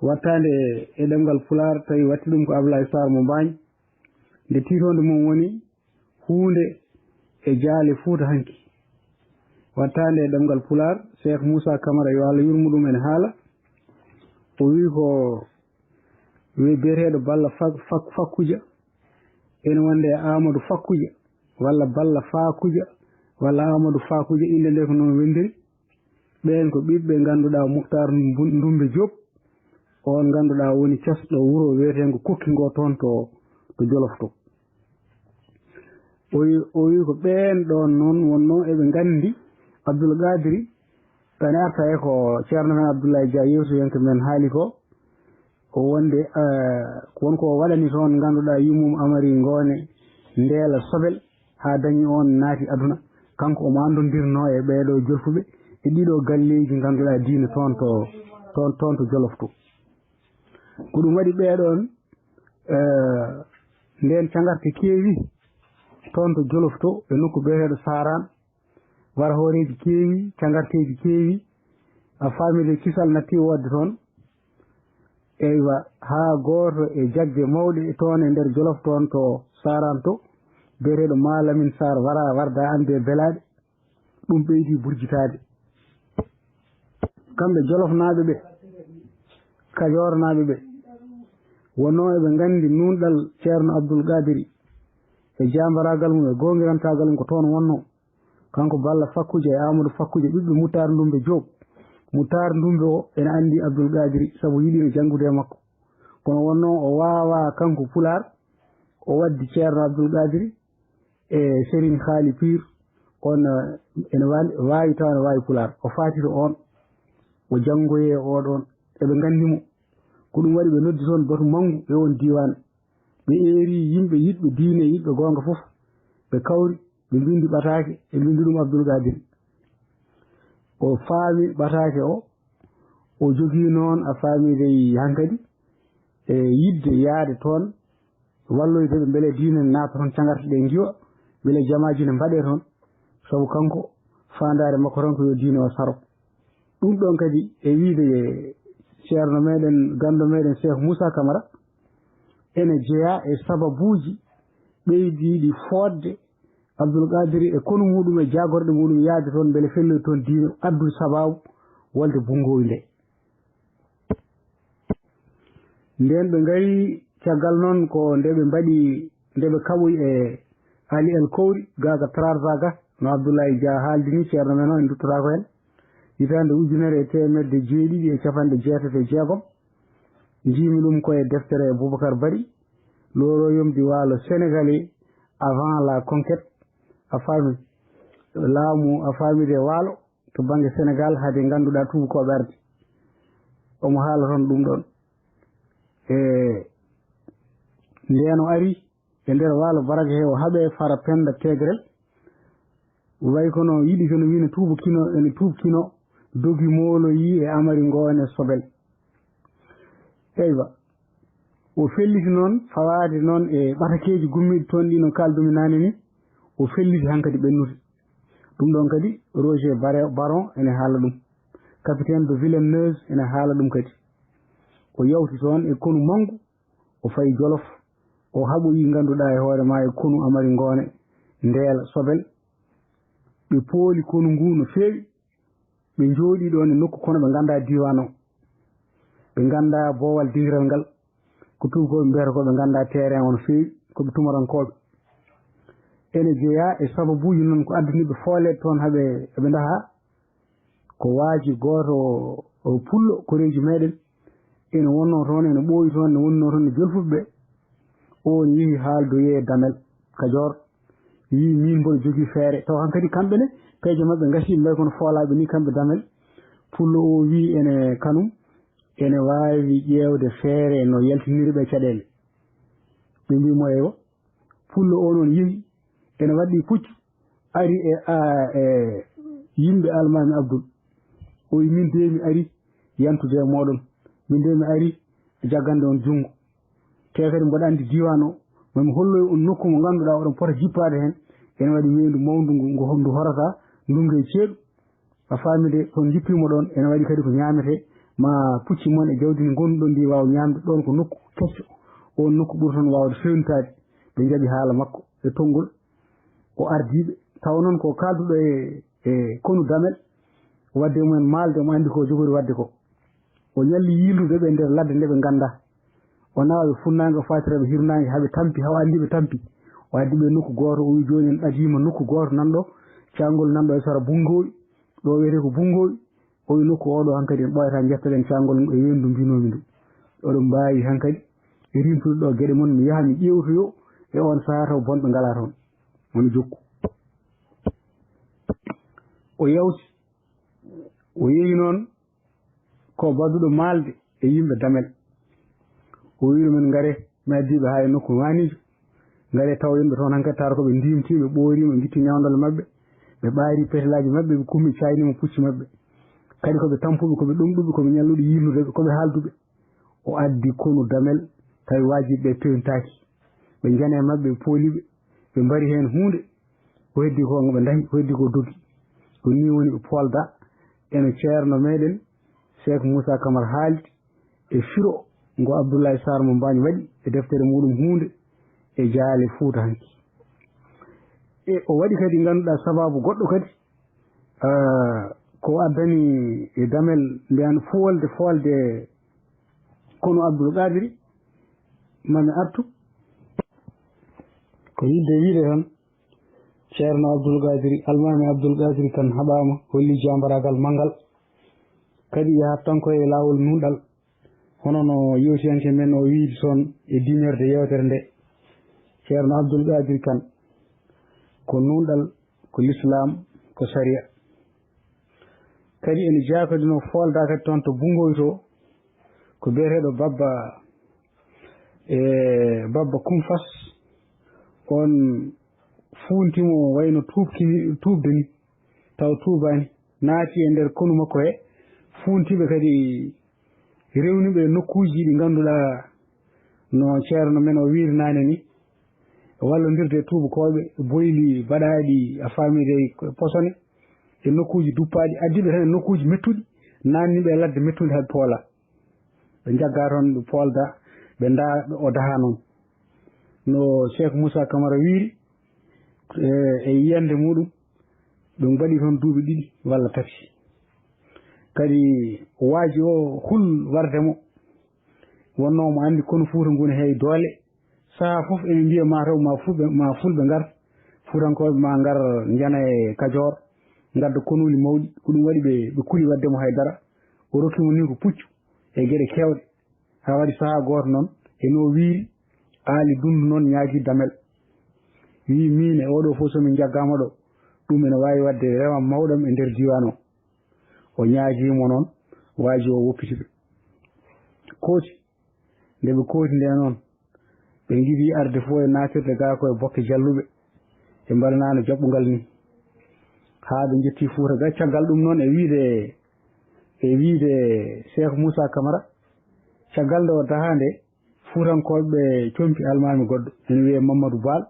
wattaande e ɗemngal Pulaar, tawi watti ɗum ko Ablaye Sarr mo Mbaañ, nde tiitoonde mum woni huunde e jaale Fuuta hanki. Wattaande e ɗemngal Pulaar, Cheikh Moussa Camara, yo Allah yurmo ɗum, ene haala. O wii ko wi-, biyeteeɗo Balla Fak-, Fak-, Fakkuja, ene wonde e Amadou Fakkuja, walla Balla Fakuja, walla Amadou Fakuja, innde nde ko noon winndiri. Ɓeen ko ɓiɓɓe ngannduɗaa Muktar Mbun-, Ndumbe Diop, oon ngannduɗaa woni casɗo wuro wiyeteengo Kokki ngo toon to, to Jolof to. O wi-, o wii ko ɓeen ɗoon noon wonnoo eɓe nganndi Abdul Qaadiri, kadi arta e ko Ceerno men Abdullahi Dia, yeewtoyanke men, haali ko, ko wonde, eh, ko won ko o waɗani toon, ngannduɗaa, yummum Amari Ngoone Ndeela Sobel, haa dañi oon naati aduna. Kanko omo anndondirnoo e ɓeeɗo jolfuɓe e ɗiɗo galleeji, ngannduɗaa, diine toon to, toon, toon to Jolof to. Ko ɗum waɗi ɓeeɗoon, eh, ndeen cagarte keewi toon to Jolof to, e nokku biyeteeɗo Saaraan, wara hooreeji keewi, cagarteeji keewi, a faamide, kisal natti woodde toon. Eywa, haa gooto e jagge mawɗe toon e nder Jolof toon to Saaraan to, biyeteeɗo Maalamin Saar wara, warda annde e belaaɗe, ɗum ɓeydi burjitaade. Kamɓe Jolofnaaɓe ɓe, Kajoornaaɓe ɓe, wonnoo eɓe nganndi nuunɗal Ceerno Abdul Qaadiri e jaambaraagal mum e goongirantaagal mum ko toon wonnoo. Kanko Balla Fakkuja e Amadou Fakkuja, ɓiɓɓe Mutaar Ndumbe Joob. Mutaar Ndumbe o ene anndi Abdul Qaadiri, sabu yiɗino janngude e makko. Kono wonnoo o waawaa kanko Pulaar, o waddi Ceerno Abdul Qaadiri e Serigne Khaly Pire, on, eh, ene waali, waawi tawa ene waawi Pulaar. O faatito oon, o janngoyee oo ɗoon. Eɓe nganndi mo. Ko ɗum waɗi ɓe noddi toon batu manngu e oon diiwaan. Ɓe eeri yimɓe yiɗɓe diine, yiɗɓe goonga fof. Ɓe kawri, ɓe mbinndi ɓataake, ɓe mbinndi ɗum Abdul Qaadiri. O faami ɓataake o, o jogii noon a faamiide hankadi e yiɗde yahde toon, walloyde ɓe mbele diine naata toon, cagarta ɗe ngiwa, mbele jamaaji ne mbaɗee toon, sabu kanko faandaare makko tan ko yo diine o saro. Ɗum ɗoon kadi e wiyde ceerno meɗen, ganndo meɗen Cheikh Moussa Camara, ene jeyaa e sababuuji ɓeydiiɗi fooɗde Abdul Qadiri e konu muuɗum e jaagorɗe muuɗum yahde toon mbele felloyde toon diine, addu sabaabu wolde Bunngoy nde. Ndeen ɓe ngari caggal noon ko nde ɓe mbaɗi, nde ɓe kaɓoyi e Ali El Kowri, gaa ka Trarzaga, no Abdoulaye Dia haaldi ni, ceerno men o en nduttotaako heen. Hitaande ujunere e teemedde jeeɗiɗi e capanɗe jeetati e jeegom, njiimi ɗum ko e deftere Boubacar Bari, Le Royaume du Waalo Sénégalais avant la conquête, a faami, laamu a faamide waalo, to bannge Senegaal, hade ngannduɗaa tuubakooɓe arde. Omo haala toon ɗum ɗoon. E ndeen o ari e nder waalo Baraga he, o haɓe Fara Penda Tegrel. Way kono yiɗi kono wii ne tuubakino, ene tuubakino, dogi mooloyi e Amari Ngoone Sobel. Eywa, o felliti noon fawaade noon e ɓatakeeji gummiiɗi toon ɗi no kaaldumi naane ni, o felliti hankadi ɓennude. Ɗum ɗoon kadi Roger Bare-, Baron ene haala ɗum. Capitaine de Villeneuve ene haala ɗum kadi. O yawti toon e konu manngu, o fayi Jolof, o haɓoyi ngannduɗaa e hoore maa e konu Amari Ngoone Ndeela Sobel. Ɓe pooli konu ngu no feewi, ɓe njooɗii ɗoon e nokku kono ɓe nganndaa diiwaan o. Ɓe nganndaa boowal dingiral ngal, ko tuubakooɓe mbiyata ko ɓe nganndaa terrain o no feewi, ko ɓe tumarankooɓe. Ene jeyaa e sababuuji noon ko addani ɓe fooleede toon haa ɓe, ɓe ndahaa. Ko waaji gooto o, o pullo koreeji meɗen, ene wonnoo toon, ene ɓooyi toon, ene wonnoo toon e jolfuɓe ɓe. O ne yehi haaldoyee Damel Kajoor, wii miin mboɗo jogii feere. Taw hankadi kamɓe ne, peeje maɓɓe ngasii, mbayi kono foolaaɓe ni kamɓe Damel. Pullo o wii ene kanum, ene waawi ƴeewde feere no yaltiniri ɓe caɗeele. Ɓe mbii mo eywa, pullo o noon yehi, ene waɗɗii puccu, ari e, a, e yimɓe Almaami Abdul. O wi, "Min de mi ari yantude e mooɗon. Min de mi ari jaggande on junngo. Te kadi mboɗo anndi diiwaan o, mami holloy on nokku mo ngannduɗaa oɗon pota jippaade heen. Ene waɗi weendu mawndu ngu, ngu, ndu horata ndunngu e ceeɗu. A faami de, so on njippii mo ɗoon, ene waɗi kadi ko ñaametee, ma pucci mon e jawdi ndi ngonduɗon ndi waawa ñaamde. Ɗoon ko nokku kecco. Oon nokku ɓuri toon waawde feewnitaade." Ɓe njaɓi haala makko e tonngol. O ardii ɓe. Tawa noon ko kaalduɗo e, e konu Damel, waɗde e mumen maalde, omo anndi ko jogori waɗde ko. O ñalli yiildude ɓe nder ladde nde ɓe nganndaa. O nawa ɓe funnaange, o faatira ɓe hirnaange, haa ɓe tampi, haa o anndi ɓe tampi. O addi ɓe nokku gooto, o wi, "Jooni en ɓadiima nokku gooto nan ɗo, caangol nan ɗo e sara Bunngoy, ɗo wiyetee ko Bunngoy." O wi, "Nokku oo ɗo hankadi en ɓooyataa, njettoɗen caangol e weendu mbinoomi ndu. Oɗon mbaawi hankadi rimtude ɗo geɗe mon, mi yaha mi ƴeewtoyo e oon sahaa taw bonɓe ngalaa toon." Woni jokku. O yawti, o yehi noon ko baduɗo maalde e yimɓe Damel. O wi ɗumen, "Ngare, mi addii ɓe haa e nokku maaniijo. Ngare tawoyen ɓe toon hankadi, tawa ko ɓe ndiimtii, ɓe ɓooriima, ɓe ngitti ñawndal maɓɓe, ɓe ɓaari petelaaji maɓɓe, ɓe kummi, caaynima pucci maɓɓe. Kadi ko ɓe tampuɓe, ko ɓe ɗomɗuɓe, ko ɓe ñalluɗo yiilnude ɓe, ko ɓe haalduɓe." O addi konu Damel, tawi waajiɓe ɓe peewntaaki. Ɓe njani e maɓɓe, ɓe pooli ɓe, ɓe mbari heen huunde. Ko heddi ko, ɓe ndahi, ko heddi ko dogi. Ko nii woni ɓe poolda. Ene ceerno meɗen Cheikh Moussa Camara haaldi e firo ngo Abdoulaye Sarr mo Mbaañ waɗi e deftere muɗum huunde e jaale Fuuta hanki. E o waɗi kadi, ngannduɗaa, sabaabu goɗɗo kadi, ah, ko addani e Damel mbiyan foolde, foolde konu Abdoul Qadiri, mami artu. Ko yidde wiide tan, Ceerno Abdoul Qadiri, Almaami Abdoul Qadiri Kan haɓaama, holli jaambaraagal manngal. Kadi yahat tan ko e laawol nunɗal, hono no yewtiyanke men o wiide toon e diiñorde yeewtere nde. Ceerno Abdoul Qadiri Kan, ko nunɗal, ko lislaam, ko sariya. Kadi ene jeyaa kadi no foolda kadi toon to Bunngoy to, ko biyeteeɗo Babba, e Babba Kumfas, on fuunti mo wayno tuubki, tuubde ni, taw tuubaani. naati e nder konu makko he, fuuntiiɓe kadi rewniiɓe nokkuuji ɗi ngannduɗaa no ceerno men o wiiri naane ni, wallondirde e tuubakooɓe, boyli baɗaaɗi a faamiiɗe ko e posone, e nokkuuji duppaaɗi, addiiɓe tan e nokkuuji mettuɗi, naatniiɓe e ladde mettunde haɓe poola. Ɓe njaggaa toon, ɓe poolda, ɓe nda-, o dahaa noon. No Cheikh Moussa Camara wiiri, e, e yiyannde muɗum, ɓe mbaɗi toon duuɓi ɗiɗi walla tati. Kadi waaji o hul warde mo, wonnoo mo anndi konu Fuuta ngu ne heewi doole. Sahaa fof ene mbiya maa taw maa fulɓe, maa fulɓe ngar, Fuutankooɓe maa ngar njana e Kajoor, ngadda konuuli mawɗi. Ko ɗum waɗi ɓe, ɓe kuli waɗde mo hay dara. O rokki mo ni ko puccu e geɗe keewɗe. Haa waɗi sahaa gooto noon, e no wiiri, Aali Dunndu noon ñaagii damel. Wii, "Miin e oɗo fof so min njaggaama ɗo, ɗum ene waawi waɗde rewa mawɗam e nder diiwaan o." O ñaagii mo noon, waaji o woppiti ɓe. Kooti, nde ɓe kooti nde noon, ɓe ngiɗi arde fof e naatirde gaa ko e bokke jalluɓe, ɓe mbaɗanaano jaɓɓungal ni. Haa ɓe njetti Fuuta ga, caggal ɗum noon e wiide, e wiide Cheikh Moussa Camara, caggal nde o dahaa nde, Fuutankooɓe ɓe compi almaami goɗɗo, ene wiyee Mamadou Baal,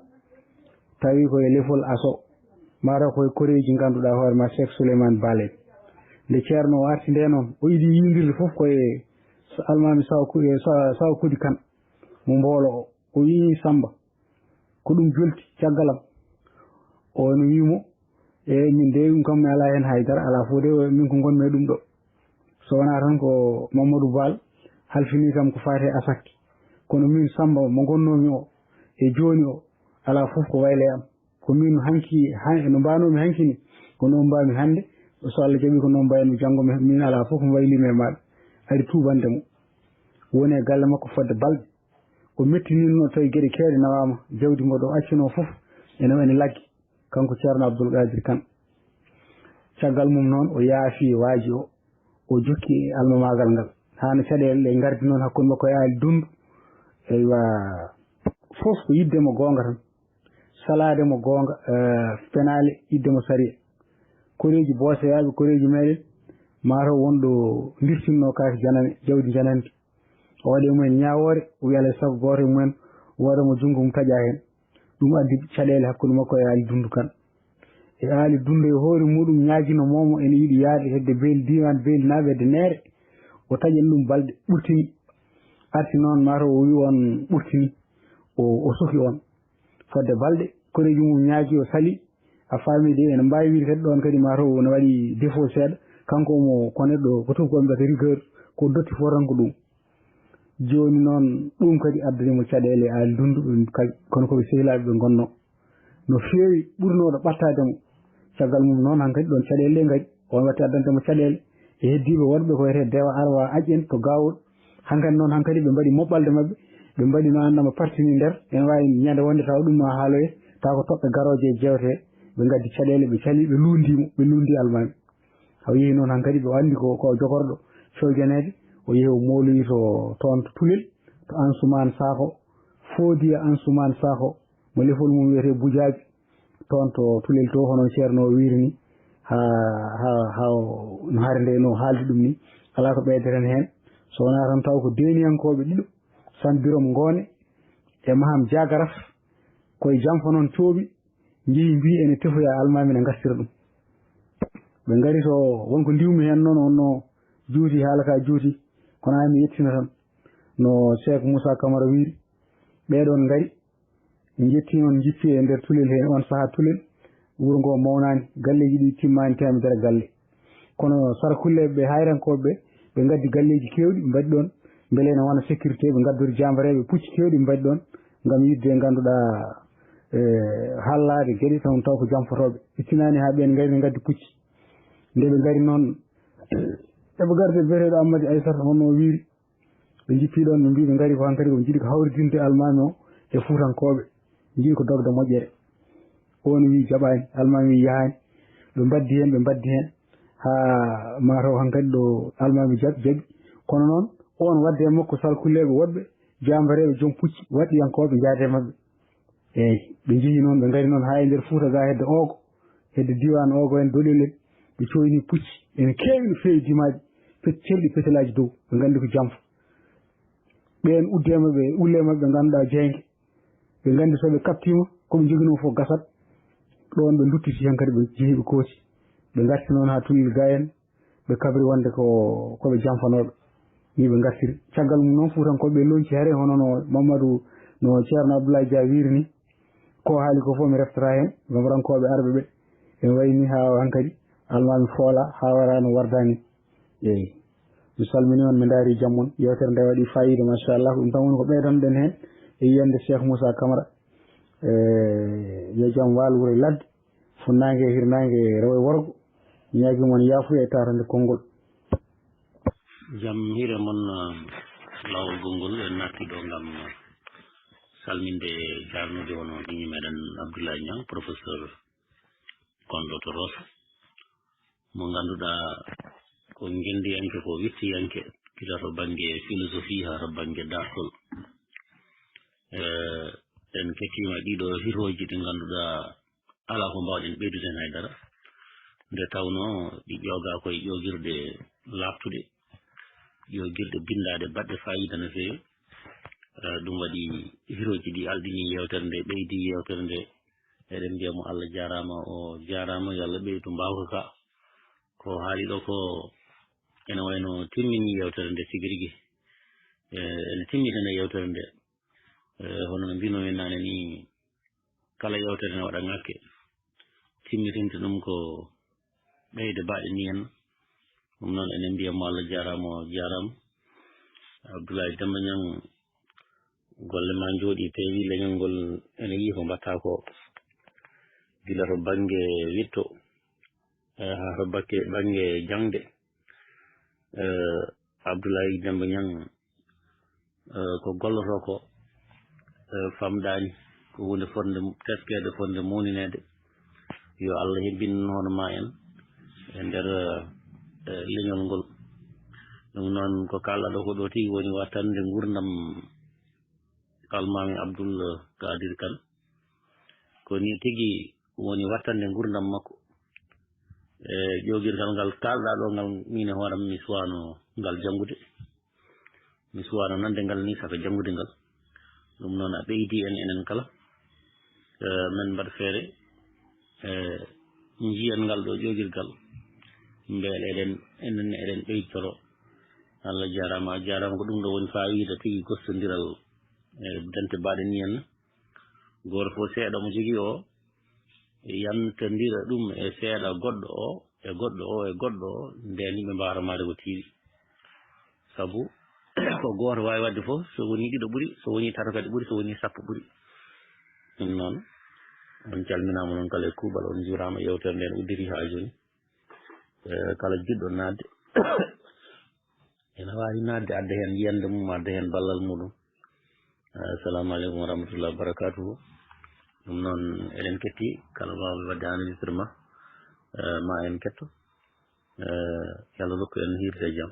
tawi ko e lefol Aso, mataw ko e koreeji ngannduɗaa hoore ma Cheikh Souleymane Baal en. Nde ceerno o arti nde noon, o yiɗi yiidirde fof ko e almaami Saw Ku-, e Sa-, Saw Kudi Kan, mo Mboolo o. O wii, "Samba, ko ɗum jolti caggal am?" O no wii mo, "Eey, min de ɗum kam mi alaa heen hay dara, alaa fof de min ko ngonmi e ɗum ɗo. So wonaa tan ko Mamadou Baal halfinii kam ko faati e asakke. Kono min Samba mo ngonnoomi o e jooni o, alaa fof ko wayla e am. Ko min hanki, han-, no mbaanoomi hanki ni, ko noon mbaami hannde. So Allah jaɓii ko noon mbayanmi janngo, mi, min alaa fof ko mi waylii mi e maaɗa." Ari tuubande mo. Woni e galle makko fodde balɗe. O mettininno tawi geɗe keewɗe nawaama, jawdi mbo ɗo accunoo fof ene, ene laggi, kanko Ceerno Abdul Qaadir Kan. Caggal mum noon, o yaafi waaji o, o jokki e almamaagal ngal. Haa no caɗeele ɗe ngardi noon hakkunde makko e Aali Dunndu. Eywa, fof ko yiɗde mo goonga tan, salaade mo goonga, eh, penaale, yiɗde mo sariya. Koreeji booseyaaɓe, koreeji meeɗen, mataw won ɗo ndirtinnoo kaake janane, jawdi janandi. O waɗi e mumen ñaawoore, o wiya alaa e sago gooto e mumen wooda mo junngo mum taƴa heen. Ɗum addi caɗeele hakkunde makko e Aali Dunndu Kan. E Aali Dunndu e hoore muɗum ñaagino moomo ene yiɗi yahde hedde beeli diiwaan, beelinaaɓe hedde neere. O taƴani ɗum balɗe ɓurtini. Arti noon mataw o wi on ɓurtini. O, o suki on. Fodde balɗe, koreeji mum ñaagi o sali. A faami de, ene mbaawi wiide kadi ɗoon kadi mataw ne waɗi défaut seeɗa. Kanko omo ko neɗɗo, ko tuubakooɓe mbiyata rigueur, ko dotti fof tan ko ɗum. Jooni noon, ɗum kadi addani mo caɗeele Aali Dunndu, ɓe kay-, kono ko ɓe sehilaaɓe ɓe ngonnoo. No feewi ɓurnooɗo ɓattaade mo. Caggal mum noon, hankadi ɗoon caɗeele ɗe ngari. On watti addande mo caɗeele. E heddiiɓe wonɓe ko wiyetee Dewa Arwa Aƴ en to Gawol. Hankadi noon, hankadi ɓe mbaɗi moɓɓalde maɓɓe. Ɓe mbaɗi no annama partini nder. Ene waawi ñande wonde tawa ɗum no haaloye. Tawa ko toɓɓe garooje e jewte. Ɓe ngaddi caɗeele, ɓe cali, ɓe luundi mo, ɓe luundi almaami. O yehi noon hankadi, ɓe anndi ko, ko jogorɗo fewjaneede. O yehi o mooloyi to, toon to Tulel, to Ansumaan Saako, Foodiya Ansumaan Saako, mo lefol mum wiyetee Bujaabi, toon to Tulel to, hono Ceerno o wiiri ni, haa, haa, haa o, no hare nde no haaldi ɗum ni, alaa ko ɓeydeten heen, so wonaa tan taw ko deeniyankooɓe ɗiɗo, San Birom Ngoone e Maham Jaagaraf, koye Jamfa noon cooɓi, njehi mbii ene tefoya almaami ne ngartira ɗum. Ɓe ngari to, won ko ndiwmi heen noon, wonno juuti, haala ka juuti, kono haa mi yettina tan. No Seek Muusaa Kamara wiiri, ɓee ɗoon ngari, njetti noon, njippi e nder Tulel heen, oon sahaa Tulel, wuro ngo mawnaani, galleeji ɗi timmaani teemedere galle. Kono sarkulleeɓe ɓe, hayrankooɓe ɓe, ɓe ngaddi galleeji keewɗi, ɓe mbaɗi ɗoon, mbele ene wona sécurité, ɓe ngaddori jaambareeɓe, pucci keewɗi ɓe mbaɗi ɗoon, ngam yiɗde, ngannduɗaa, e, hallaade geɗe, taw, taw ko janfotooɓe. Ɓe tinaani haa ɓeen ngari, ne ngaddi pucci. Nde ɓe ngari noon, eɓe garde biyeteeɗo Ammadi Aysata, hono o wiiri, ɓe njippii ɗoon, ɓe mbii ɓe ngari ko hankadi ko ɓe njiɗi ko hawridinde almaami o e fuutankooɓe. Ɓe njiɗi ko dogde moƴƴere. Oon wii jaɓaani, almaami wii yahaani. Ɓe mbaddi heen, ɓe mbaddi heen, haa mataw hankadi ɗo almaami jaɓi, jaɓi. Kono noon, oon waɗde e makko sarkulleeɓe woɗɓe, jaambareeɓe, joom pucci, waɗɗiyankooɓe, njaade e maɓɓe. Eey, ɓe njehi noon, ɓe ngari noon haa e nder Fuuta ga, hedde Oogo, hedde diiwaan Oogo en, Doɗel en. Ɓe coyni pucci ene keewi no feewi dimaaji, peccelɗi petelaaji dow, ɓe nganndi ko jamfa. Ɓeen uddee maɓɓe, ullee maɓɓe ɓe ngannduɗaa jeynge. Ɓe nganndi so ɓe kaɓtiima, ko ɓe njoginoo fof gasat. Ɗoon ɓe nduttiti heen kadi ɓe jehi ɓe kooti. Ɓe ngarti noon haa Tullel Gayen, ɓe kabri wonde ko, ko ɓe jamfanooɓe. Ni ɓe ngartiri. Caggal mum noon Fuutankooɓe ɓe lonci hare hono no Mamadou, no Ceerno Abdoulaye Dia wiiri ni. Ko haali ko fof mi reftataa heen, Bamarankooɓe arɓe ɓe. Ene wayi ni haa hankadi almaami foola haa wara no wardaani. Eeyi. Mi salminii on, mi ndaari jam mon. Yeewtere nde waɗi faayiida, machallah. Ko ɗum tan woni ko ɓeydanɗen heen e yiyannde Cheikh Moussa Camara. E, yo jam waal wuro e ladde, funnaange e hirnaange, rewo e worgo. Mi ñaagii mon yaafuya e taarande konngol. Jam hiire mon, eh, laawol gonngol, en naatti ɗo ngam salminde, jaarnude hono ɓiñi meɗen Abdoulaye Niang, professeur gonɗo to Rosso, mo ngannduɗaa ko ngenndiyanke, ko wittiyanke, gila to bannge philosophie haa to bannge dartol. Eh, en kettiima ɗiɗo hirooji ɗi ngannduɗaa alaa ko mbaawɗen ɓeydude heen hay dara. Nde tawnoo ɗi ƴoogaa ko e ƴoogirɗe laaɓtuɗe, ƴoogirɗe binndaaɗe baɗɗe faayiida no feewi. Eh, ɗum waɗi hirooji ɗi alɗini yeewtere nde, ɓeydi yeewtere nde. Eɗen mbiya mo Allah jaaraama, o jaaraama, yo Allah ɓeydu mbaawka ka. Ko haali ɗo ko ene wayno timmini yeewtere nde tigi rigi. Eh, ene timmitana yeewtere nde. Eh, hono no mbinoomi naane ni, kala yeewtere ne waɗa ŋakke. Timmitinde ɗum ko ɓeyde baɗe ni en. Ɗum noon enen mbiya mo Allah jaaraama, o jaaraama. Abdoulaye Demba Niang, golle ma njooɗi, peewi, leñol ngol ene yiyi ko mbaɗta ko. Gila to bannge witto, eh, haa to bakke, bannge jaŋde. Eh, Abdoulaye Demba Niang, eh, ko gollotoo ko, eh, famɗaani, ko huunde fotnde teskeede, fotnde mawnineede. Yo Allah hebbin hono ma en e nder, eh, leñol ngol. Ɗum noon ko kaalɗaa ɗo ko ɗo tigi woni wattande nguurndam Almaami Abdul Kadir Kan. Ko ni tigi woni wattande nguurndam makko. E ƴoogirgal ngal kaalɗaa ɗo ngal, min e hooram mi suwaano ngal janngude. Mi suwaano nande ngal ni saka janngude ngal. Ɗum noon a ɓeydi en enen kala. Eh, men mbaɗ feere, eh, njiyan ngal ɗo ƴoogirgal. Mbele eɗen, enen eɗen ɓeytoro. Allah jaaraama, a jaaraama. Ko ɗum ɗo woni faayiida tigi gostondiral, eh, dente baɗe ni en. Gooto fof seeɗa mo jogii o, yantondira ɗum e seeɗa goɗɗo o, e goɗɗo o, e goɗɗo o, nden yimɓe mbaawata maayde ko tiiɗi. Sabu ko gooto waawi waɗde fof, so wonii ɗiɗo ɓuri, so wonii tato kadi ɓuri, so wonii sappo ɓuri. Ɗum noon, on calminaama noon kala e kuuɓal, on njuuraama. Yeewtere nden udditi haa jooni. Eh, kala jiɗɗo naatde, ene waawi naatde, adda heen yiyannde mum, adda heen ballal muɗum. Eh, assalamu aleykum wa rahmatullahi wa barakatuhu. Ɗum noon, eɗen ketti kala waawɓe waɗde enregistrement, eh, ma en ketto. Eh, yo Allah rokku en hiirde e jam.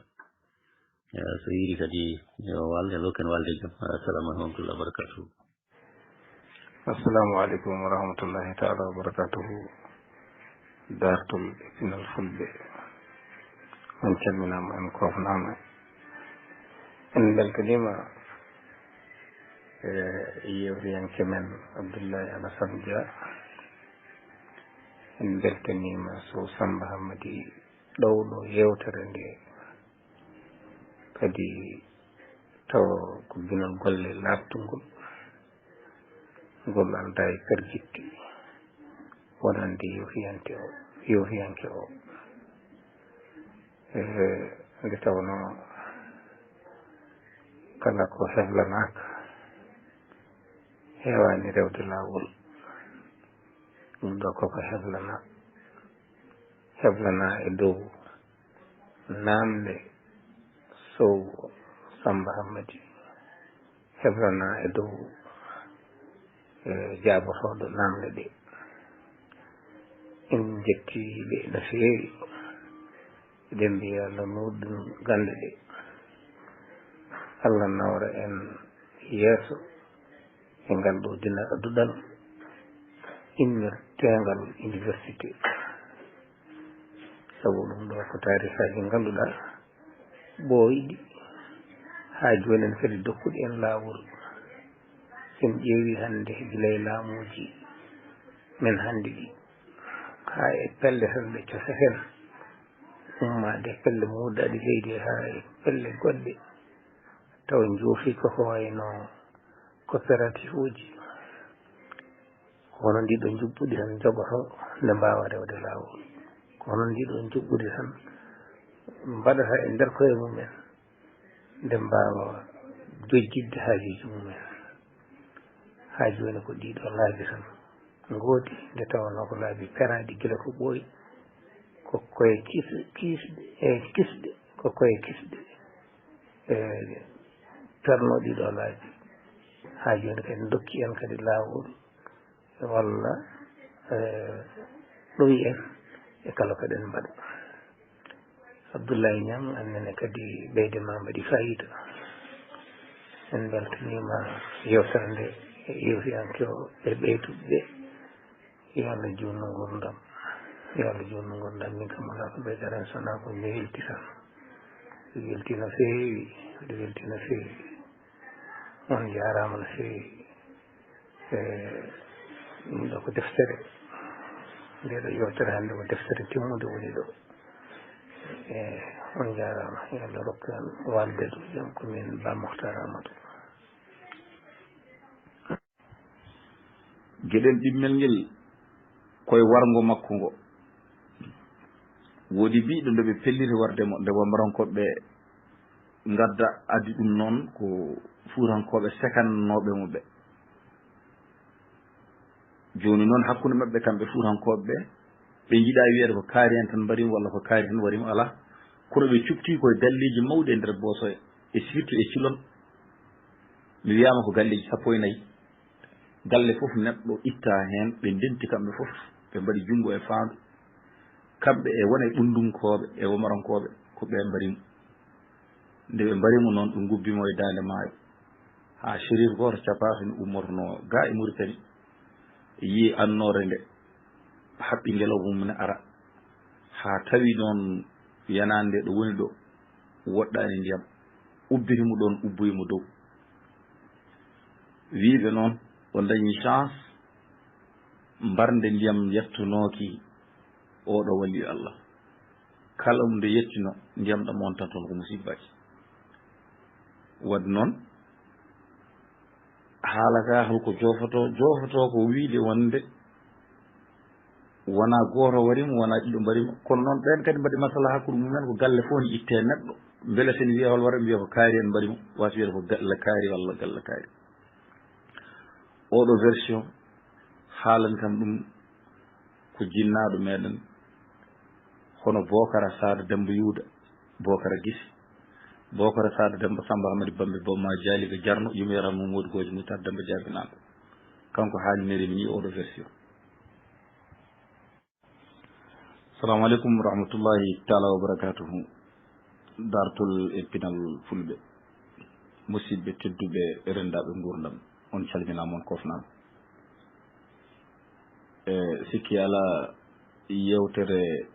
Eh, so hiiri kadi, yo wal, yo Allah rokku en walde e jam. Eh, assalamu aleykum wa rahmatullahi wa barakatuhu. Assalamu aleykum wa rahmatullahi taala wa barakatuhu. Daartol e pinal fulɓe, on calminaama, on koofnaama. En mbeltaniima, eh, yeewtiyanke men Abdullahi Alassane Dia. En mbeltaniima Sow Samba Hammadi, ɗowɗo yeewtere nde. Kadi taw ko binal golle laaɓtungol, ngol aldaa e pergitti wonande yoofiyanke o, yoofiyanke o. Eh, nde tawnoo kala ko heblanaaka heewaani rewde laawol. Ɗum ɗo koko heblana, heblana e dow naamnde Sow Samba Hammadi, heblana e dow, e, jaabotooɗo naamnde ɗe. En njetti ɓe no feewi. Eɗen mbiya Allah nuurɗin gannde ɗe. Allah nawra en yeeso e ngal ɗo dina duɗal innirteengal université. Sabu ɗum ɗo ko taarihaaji ngannduɗaa ɓooyɗi, haa joonin kadi dokkuɗi en laawol. So en ƴeewi hannde gila e laamuuji men hannde ɗi, haa e pelle tan ɗe cosa heen, ummaade pelle muudaaɗi leydi haa e pelle goɗɗe, taw njoofi ko ko wayno coopérative uji. Ko hono ndiɗo njuɓɓudi tan njoɓoto nde mbaawa rewde laawol. Ko hono ndiɗo njuɓɓudi tan mbaɗata e nder koye mumen nde mbaawa jojjitde haajuuji mumen. Haa jooni ko ɗiɗo laabi tan ngoodi, nde tawnoo ko laabi peraaɗi gila ko ɓooyi, ko koye kis-, kiisɗe, e kisɗe, ko koye kisɗe, e perno ɗiɗo laabi. Haa jooni kadi ndokki en kadi laawol walla, eh, ɗowi en e kala ko eɗen mbaɗa. Abdullahi Ñaŋ, annene kadi ɓeyde ma mbaɗi faayiida. En mbeltaniima yewtere nde e yewtiyanke o e ɓeyduɓe ɓe. Yo Allah juutnu ngurndam. Yo Allah juutnu ngurndam. Min kam alaa ko ɓeydata heen so wonaa ko mi welti tan. Miɗo welti no feewi. Miɗo welti no feewi. On njaaraama no feewi. E ɗum ɗo ko deftere. Nde ɗo yewtere hannde ko deftere timmunde woni ɗo. E on njaaraama. Yo Allah rokku en waalde ɗum jam ko min Ba Moktar Amadou. Geɗel ɗimmel ngel koye warngo makko ngo. Woodi biiɗo nde ɓe pelliri warde mo, nde wambarankoɓe ngadda addi ɗum noon ko fuutankooɓe sekannooɓe mo ɓe. Jooni noon hakkunde maɓɓe kamɓe fuutankooɓe ɓe, ɓe njiɗaa wiyeede ko kaari en tan mbarii mo walla ko kaari tan warii mo, alaa. Kono ɓe cuptii koye galleeji mawɗi e nder Boosoya, e surtout e Cilon. Mi wiyaama ko galleeji sappo e nayi. Galle fof neɗɗo ittaa heen, ɓe ndenti kamɓe fof, ɓe mbaɗi junngo e faandu. Kamɓe e wona e ɓunndunkooɓe, e womarankooɓe, ko ɓe mbari mo. Nde ɓe mbari mo noon, ɓe ngubbi mo e daande maayo. Haa Sherif gooto capaato ne ummotonoo gaa e Muritani, yii annoore nde, haɓɓi ngelooba mum ne ara. Haa tawi noon yanaande nde ɗo woni ɗo, woɗɗaani ndiyam. Ubbiti mo ɗoon, ubboyi mo dow. Wii ɓe noon, on dañii chance, mbarnde ndiyam yettunooki oo ɗoo waliyu Allah. Kala mo nde yettino, ndiyam ɗam wontan toon ko musibbaaji. Waɗde noon, haala ka holko joofotoo? Joofotoo ko wiide wonde wonaa gooto warii mo, wonaa ɗiɗo mbarii mo. Kono noon, ɓeen kadi mbaɗi masala hakkunde mumen, ko galle fof ne ittee neɗɗo. Mbele so en wiyii hol waɗa, mbiya ko kaari en mbarii mo, waasa wiyeede ko galle kaari walla galle kaari. Ooɗoo version, haalani kam ɗum ko jinnaaɗo meɗen, hono Bookara Saada Demmba Yuuda, Bookara Gisi, Bookara Saada Demmba Samba Hamadi Bambe Bamma Jaaliga Jarno, yumma yaraama Moodi Gooji Mutaar Demmba Jaabinaaɗo. Kanko haaliniri mi nii ooɗoo version. Salaamu aleykum wa rahmatullahi taala wa barakaatuhu. Daartol e pinal Fulɓe, musidɓe tedduɓe e renndaaɓe nguurndam, on calminaama, on koofnaama. E sikki alaa, yeewtere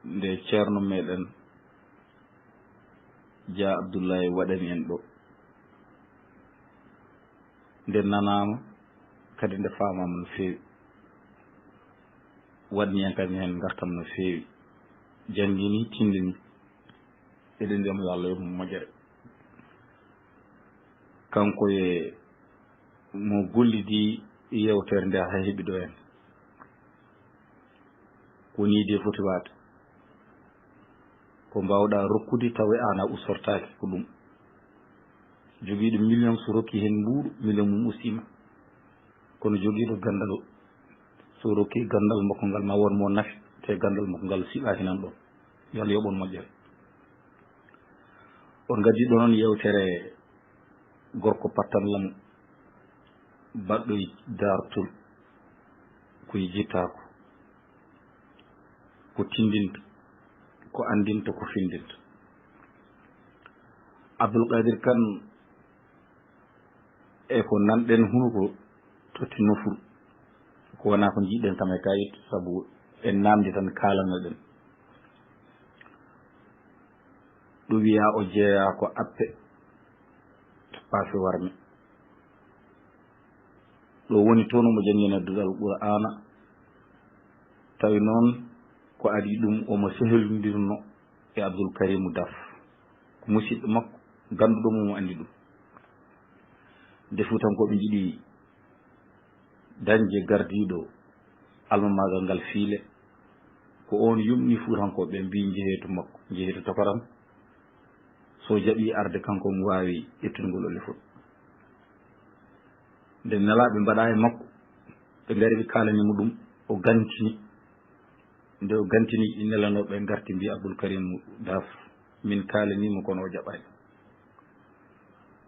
nde ceerno meɗen Dia Abdullahi waɗani en ɗo, nde nanaama, kadi nde faamaama no feewi. Waɗni en kadi heen ngartam no feewi. Janngini, tinndini. Eɗen mbiyamo yo Allah yoɓ mo moƴƴere. Kanko e mo gollidi yeewtere nde haa heɓi ɗo en. Ko nii de foti waade. Ko mbaawɗaa rokkude tawa aan a usortaake ko ɗum. Jogiiɗo million so rokki heen mbuuɗu, million mum ustiima. Kono jogiiɗo ganndal, so rokki ganndal makko ngal, ma wood mo nafi, te ganndal makko ngal siɓaaki nan ɗoon. Yo Allah yoɓ on moƴƴere. On ngaddi ɗo noon yeewtere gorko pattan lamu, baɗɗo e daartol, ko yejjitaako, ko tinndinta, ko anndinta, ko finndinta. Abdul Qadir Kan, e ko nanɗen hunuko totti nofru, ko wonaa ko njiɗɗen kam e kayit, sabu en naamndi tan kaalanoɗen. Ɗum wiyaa o jeeyaa ko appe to paafe warme. Ɗo woni toon omo janngina duɗal Qur'aana, tawi noon ko adii ɗum omo sehlondirno e Abdul Karimu Daf, ko musidɗo makko, gannduɗo mo, mo anndi ɗum. Nde Fuutankooɓe njiɗi dañde gardiiɗo almamaagal ngal fiile, ko oon yumni Fuutankooɓe ɓe, mbii njehee to makko, njehee to tokoram. So jaɓii arde, kanko omo waawi ƴettugol o lefol. Nde nelaaɓe mbaɗaa e makko, ɓe ngari ɓe kaalani mo ɗum, o gantini. Nde o gantini, ɗi nelanooɓe ngarti mbii Abdul Karimu Daf, min kaalanii mo kono o jaɓaani.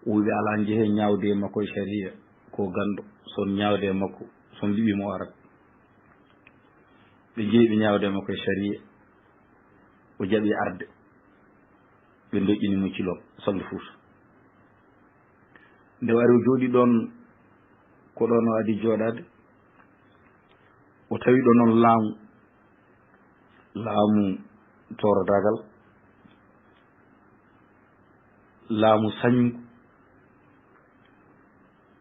O wii ɓe alaa, njehee ñaawde e makko e sariya, ko ganndo, so on ñaawde e makko, so on liɓii mo o arat. Ɓe njehi ɓe ñaawde e makko e sariya, o jaɓi arde. Ɓe ndoƴƴini mo Cilon, Saldu Fuuta. Nde o ari o jooɗii ɗoon, ko ɗoon o adii jooɗaade, o tawi ɗo noon laamu, laamu toorodaagal, laamu sañngu.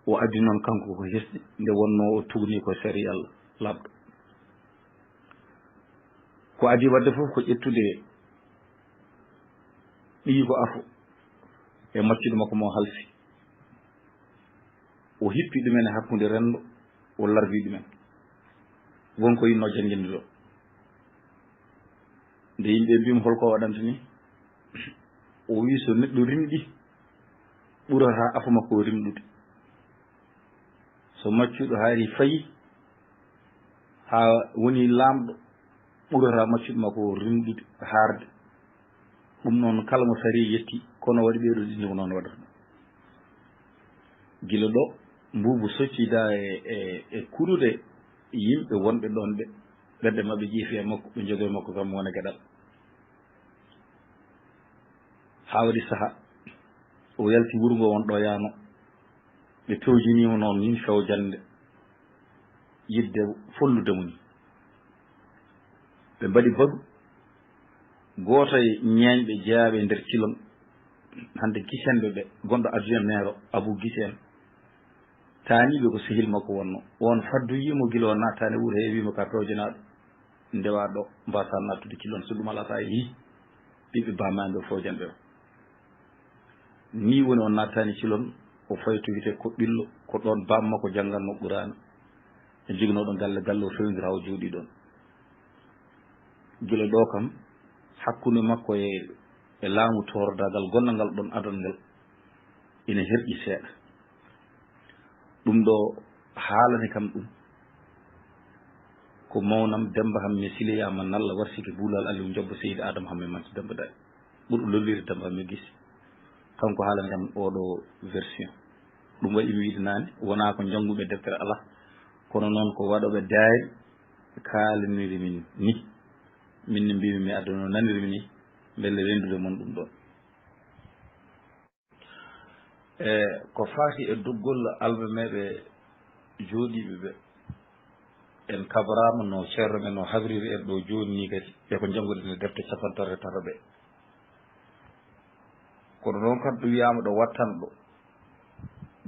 O addi noon kanko ko hesɗi, nde wonnoo o tugnii ko sariya Allah laaɓɗo. Ko adii waɗde fof ko ƴettude ɓiyi ko afo e maccuɗo makko mo halfi. O hippi ɗumen e hakkunde renndo, o larbi ɗumen. Won ko yinnoo jannginde ɗo. Nde yimɓe mbii mo, "Hol ko waɗanta ni?" O wii, "So neɗɗo rimɗi, ɓurata afo makko rimɗude. So maccuɗo haari fayi haa woni laamɗo, ɓurata maccuɗo makko o rimɗude, haarde." Ɗum noon, kala mo sariya yetti, kono waɗi ɓeeɗo ɗiɗi ko noon waɗata. Gila ɗo, Mbuubu soccida e, e, e kuɗuɗe yimɓe wonɓe ɗoon ɓe, ɓerɗe maɓɓe ƴeefi e makko, ɓe njogii e makko kam wona geɗal. Haa waɗi sahaa, o yalti wuro ngo won ɗo yaano. Ɓe pewjinii mo noon, nin fewjannde, yiɗde follude mo ni. Ɓe mbaɗi baɗu. Gooto e ñeeñɓe jeyaaɓe e nder Cilon, hannde Gisenɓe ɓe, gonɗo adjoint maire o, Abou Gisen, taaniiɓe ko sehil makko wonno. Oon faddoyii mo gila o naataani wuro he, wii mo, "Ka pewjanaaɗo, ndewaa ɗo, mbaasaa naattude Cilon, so ɗum alaa, so a yehii, ɓiɓɓe Bamaaɓe o fewjanɓe o." Nii woni o naataani Cilon, o fayi to wiyetee Koɓɓillo, ko ɗoon baam makko janngannoo Quraana. E joginooɗo galle, galle o fewndira, o jooɗii ɗoon. Gila ɗo kam, hakkunde makko e, e laamu toorodaagal gonnangal ɗoon adanngal ina herƴi seeɗa. Ɗum ɗo haalani kam ɗum ko mawnam Demmba Hamme Sile Yaama Nalla, warsike Buulal Aliw Njobbo Seydi Aadama Hamme Manti Demmba Daɗi, ɓurɗo lollirde Demmba Hamme Gisi. Kanko haalani kam oɗo version. Ɗum waɗi mi wiide naane, wonaa ko njannguɓe deftere alaa, kono noon ko waɗooɓe daari kaalaniri min ni. Min ne mbiimi mi adda no nanirmi ni, mbele renndude mon ɗum ɗoon. E ko faati e doggol almameeɓe jooɗiiɓe ɓe, en kabraama no ceerno men o habriri en ɗo jooni ni kadi, e ko njannguɗen e defte capanɗe tati e tataɓe. Kono noon kam ɗum wiyaama ɗo wattanɗo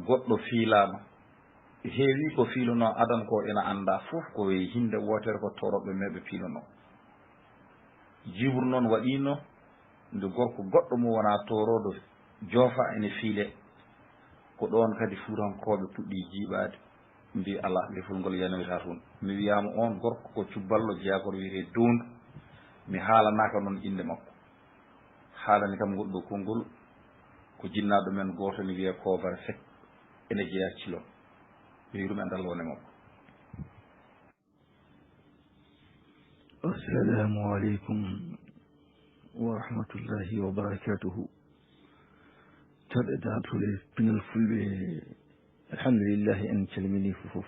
goɗɗo fiilaama. Heewi ko fiilunoo adan ko ina anndaa fof ko e hinnde wootere ko toorodɓe meeɓe piilunoo. Jiiɓru noon waɗiino nde gorko goɗɗo mo wonaa tooroodo joofa ene fiile. Ko ɗoon kadi Fuutankooɓe puɗɗii jiiɓaade, mbii, "Alaa, lefol ngol yanoytaa toon." Mi wiyaama oon gorko ko cubballo jeyaa ko wiyetee Doondu. Mi haalanaaka noon innde makko. Haalani kam ngol ɗo konngol ko jinnaaɗo men gooto ne wiyee Koobare Sek, ene jeyaa Cilon. Yo yurmeende Allah won e makko. Assalamu aleykum wa rahmatullahi wa barakatuhu. Taɗe daatule pinal fulɓe, alhamdulillahi, en calminii fof.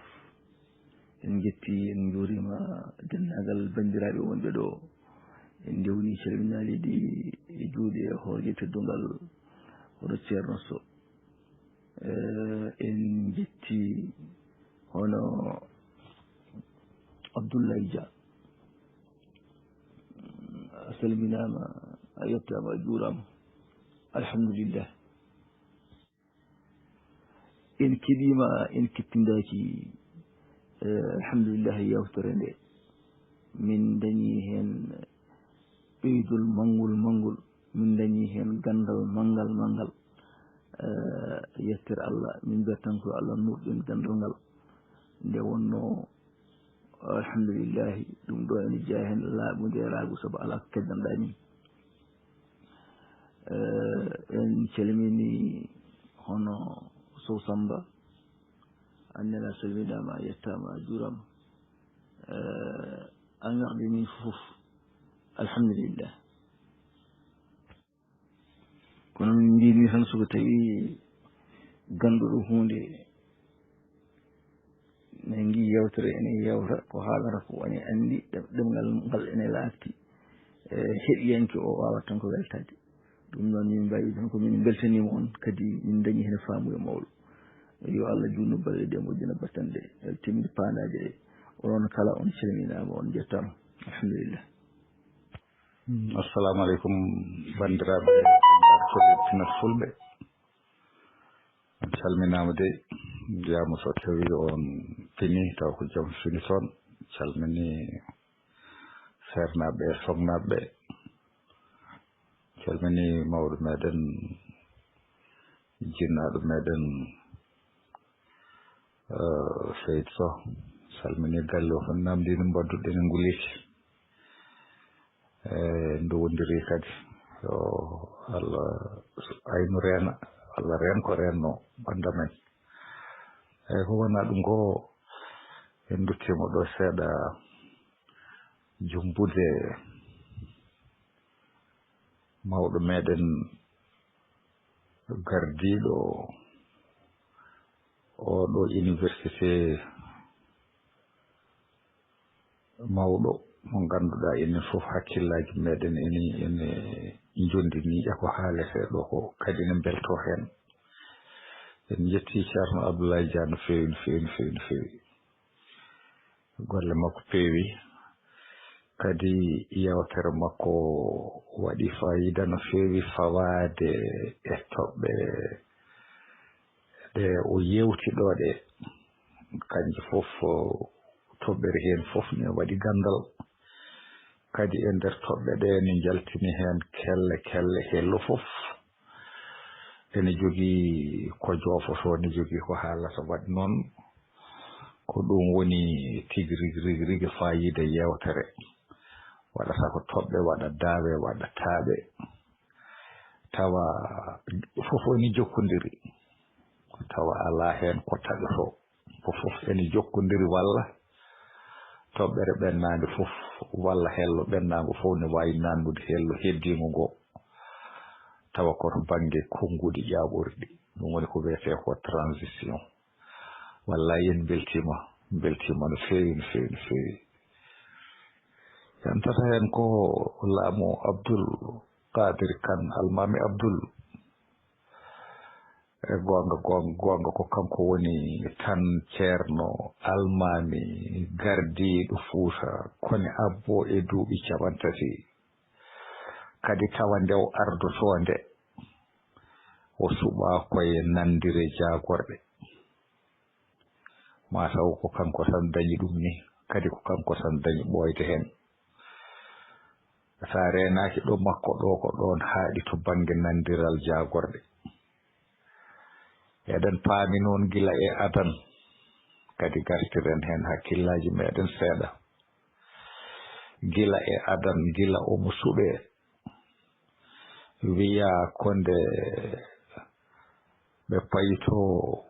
En njetti, en njuuriima denndaangal banndiraaɓe wonɓe ɗo. En ndewni calminaali ɗi e juuɗe hoore teddungal, hono Ceerno Sow. Eh, en njetti hono Abdoulaye Dia. A salminaama, a yettaama, a juuraama. Alhamdulillah. En keɗiima, en kettindaaki, eh, alhamdulillah, yewtere nde. Min ndañi heen ɓeydol manngol manngol, min ndañi heen ganndal manngal manngal. Eh, yettere Allah, min mbiyat tan ko Allah nurɗen ganndal ngal. Nde wonnoo, alhamdulillahi, ɗum ɗo ene jeyaa heen laaɓude e raagu, sabu alaa ko keddanɗaa min. Eh, en calmini hono Sow Samba, aan nene a salminaama, a yettaama, a juuraama. Eh, a ŋarɗi min fof. Alhamdulillah. Kono min mbiymi tan, so ko tawi ganduɗo huunde, ne ngi yewtere ene yewta, ko haalata ko ene anndi, ɗem-, ɗemngal ngal ene laatti, e, heɗiyanke o waawata tan ko weltaade. Ɗum noon, min mbawi tan ko min mbeltaniima on, kadi min dañi heen faamuya mawɗo. Yo Allah juutnu balɗe ɗe, moƴƴina battane ɗe, timmina paandaaje ɗe. Onon kala on calminaama, on njettaama. Alhamdulillah. Mm, assalamu aleykum, banndiraaɓe, Pinal Fulɓe. On calminaama dey, mbiyaama so tawi on pini, taw ko jam fini toon. Calmini seernaaɓe e soŋnaaɓe. Calmini mawɗo meɗen, jinnaaɗo meɗen, eh, Seydi Soh. Calmini galle o fof, namdini mbadduɗen e nguleeki. E, ndowondiri kadi. Yo Allah aynu reena, Allah reen ko reenno ɓannda men. Eyi, ko wona ɗum ko, en nduttiima ɗo seeɗa jumbude mawɗo meɗen gardiiɗo oɗo université mawɗo mo ngannduɗaa enen fof hakkillaaji meɗen ene, ene njondini e ko haaletee ɗo ko, kadi ene mbeltoo heen. En njettii Ceerno Abdoulaye Dia no feewi, no feewi, no feewi, no feewi. Golle makko peewi, kadi yewtere makko waɗi faayiida no feewi fawaade e toɓɓe ɗe o yewti ɗo ɗe. Kanje fof, toɓɓere heen fof ne waɗi ganndal. Kadi e nder toɓɓe ɗe ne njaltini heen kelle, kelle, hello fof ene jogii ko joofotoo, ne jogii ko haalata. Waɗi noon, ko ɗum woni tigi rigi, rigi, rigi faayiida yewtere. Waɗata ko toɓɓe, waɗa daawe, waɗa taaɓe. Tawa fof ene jokkondiri. Tawa alaa heen ko taƴotoo. Ko fof ene jokkondiri walla toɓɓere ɓennaande fof, walla hello ɓennaango fof ne waawi naannude hello heddiingo ngo. Tawa ko to bannge konnguɗi ƴaaɓorɗi. Ɗum woni ko wiyetee ko transition. Wallaay en mbeltiima, mbeltiima no feewi, no feewi, no feewi. Yantata heen ko laamu Abdul Qadir Kan, Almaami Abdul. E goonga, goonga, goonga, ko kanko woni tan ceerno almaami gardiiɗo Fuuta, Kone Abbo e duuɓi cappanɗe tati. Kadi tawa nde o ardotoo nde, o suɓaa ko e nanndire jaagorɗe. Maa taw ko kanko tan dañi ɗum ni, kadi ko kanko tan dañi ɓooyde heen. So a reenaaki ɗo makko ɗo, ko ɗoon haaɗi to bannge nanndiral jaagorɗe. Eɗen paami noon gila e adan, kadi gartiren heen hakkillaaji meɗen seeɗa. Gila e adan, gila omo suɓee, wiyaa ko nde ɓe paytoo,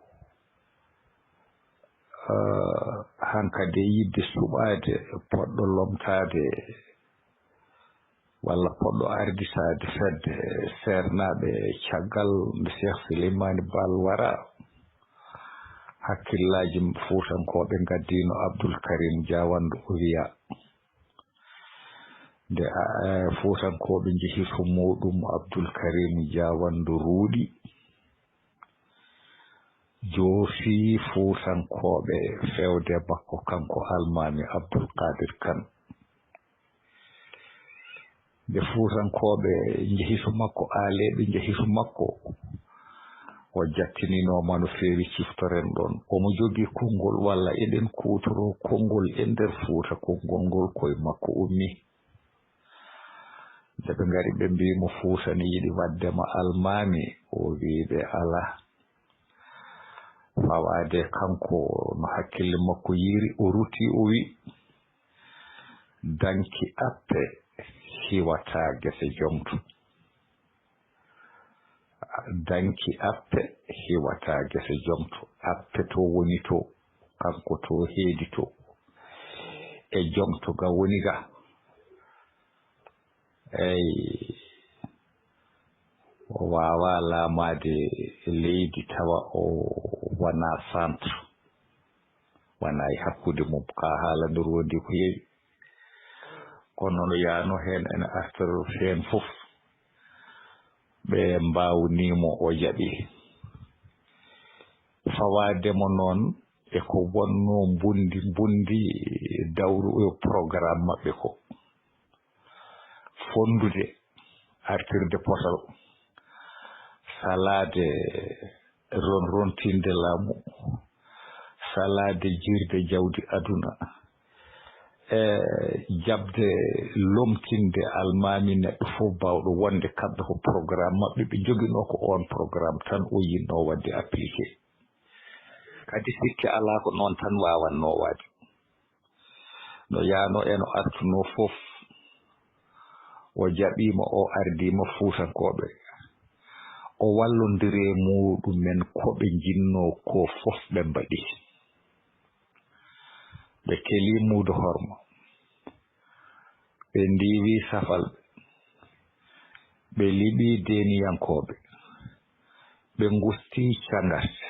eh, hankadi e yiɗde suɓaade poɗɗo lomtaade walla poɗɗo arditaade fedde seernaaɓe caggal nde Cheikh Souleymane Baal wara, hakkillaaji Fuutankooɓe ngaddiino Abdul Karim Jaawandu o wiya, nde, a, e, Fuutankooɓe njehi to muuɗum, Abdul Karim Jaawandu ruuɗi, joofi Fuutankooɓe fewde makko, kanko Almaami Abdul Qaadir Kan. Nde Fuutankooɓe njehi to makko, aaleeɓe njehi to makko, o jattininooma no feewi, ciftoren ɗoon. Omo jogii konngol, walla eɗen kuutoroo konngol e nder Fuuta, konngol ngol ko e makko ummii. Nde ɓe ngari, ɓe mbii mo Fuuta ne yiɗi waɗde ma almaami, o wii ɓe alaa. Fawaade kanko no hakkille makko yiiri, o rutii, o wii, "Danki appe hiwataa gese joom to." Danki appe hiwataa gese joom to. Appe to woni to, kanko to heedi to. E joom to ga woni ga. Eey, o waawaa laamaade leydi tawa o wanaa centre, wanaa e hakkunde mum. Kaa haala ndu rondi ko heewi. Kono no yaano heen, ene artoro heen fof, ɓe mbaawnii mo, o jaɓi. Fawaade mo noon e ko wonnoo mbundi, mbundi dawru e programme maɓɓe ko. Fonndude, artirde potal, salaade ron-, rontinde laamu, salaade jiirde jawdi aduna, e jaɓde lomtinde almaami neɗɗo fof baawɗo wonde kamɓe ko programme maɓɓe ɓe njoginoo, ko oon programme tan o yiɗnoo waɗde appliqué. Kadi sikke alaa ko noon tan waawatnoo waade. No yaano e no artunoo fof, o jaɓiima, o ardiima Fuutankooɓe. O wallondiri e muɗumen ko ɓe njinnoo ko fof ɓe mbaɗi. Ɓe kelii muudo horma. Ɓe ndiiwi safalɓe. Ɓe liɓii deeniyankooɓe. Ɓe ngustii cangarte.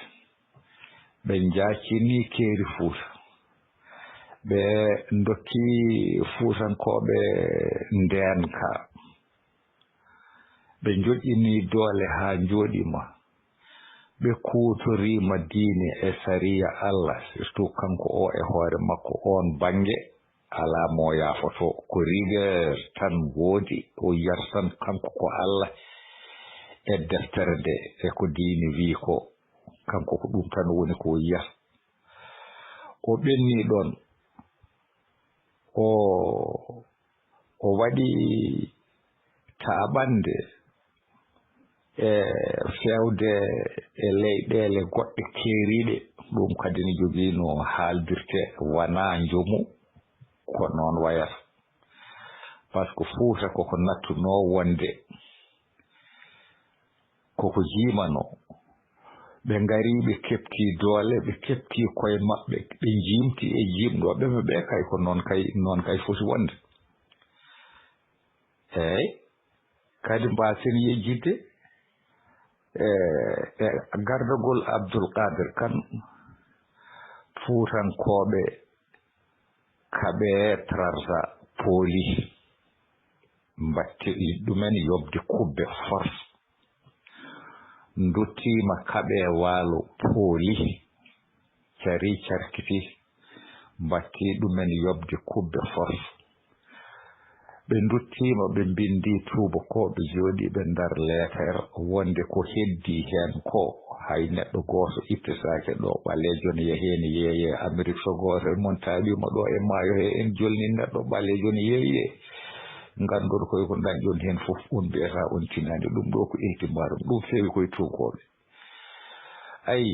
Ɓe njaacinii keeri Fuuta. Ɓe ndokki Fuutankooɓe ndeenka. Ɓe njoƴƴinii doole haa njooɗiima. Ɓe kuutoriima diine e sariya Allah, surtout kanko o e hoore makko oon bannge, alaa mo yaafotoo. Ko rigueur tan woodi, o yiyata tan kanko ko Allah e deftere nde e ko diine wiyi ko, kanko ko ɗum tan woni ko o yiyata. O ɓenni ɗoon, o, o waɗi taaɓannde e feewde e leyɗeele goɗɗe keeriiɗe. Ɗum kadi ne jogii no haaldirtee, wanaa njomu, ko noon wayata. Par ce que Fuuta koko nattunoo wonde koko jiimanoo. Ɓe ngari, ɓe keɓti doole, ɓe keɓti koye maɓɓe, ɓe njiimti e jiimɗooɓe ɓe, ɓe kay ko noon kay, noon kay foti wonde. Eey, kadi mbaasen yejjitde e, e gardagol Abdul Qadir Kan, Fuutankooɓe kaɓe trarza pooli, mbatti ɗumen yoɓde kubbe force. Nduttiima kaɓe waalo pooli, cari carkiti, mbatti ɗumen yoɓde kubbe force. Ɓe nduttiima, ɓe mbinndi tuuba ko, ɓe jooɗii, ɓe ndar leeter wonde ko heddii heen ko, hay neɗɗo gooto ittetaake ɗo. Ɓaleejo ne yahee ne yeeyee Amerik, so gooto e mon taaɓiima ɗo e maayo he, en jolni neɗɗo ɓaleejo ne yeeyee. Nganndon koye ko ndañɗon heen fof, on mbiyata on tinaani. Ɗum ɗo ko ihtimaaru, ɗum feewi koye tuubakooɓe. Ayi,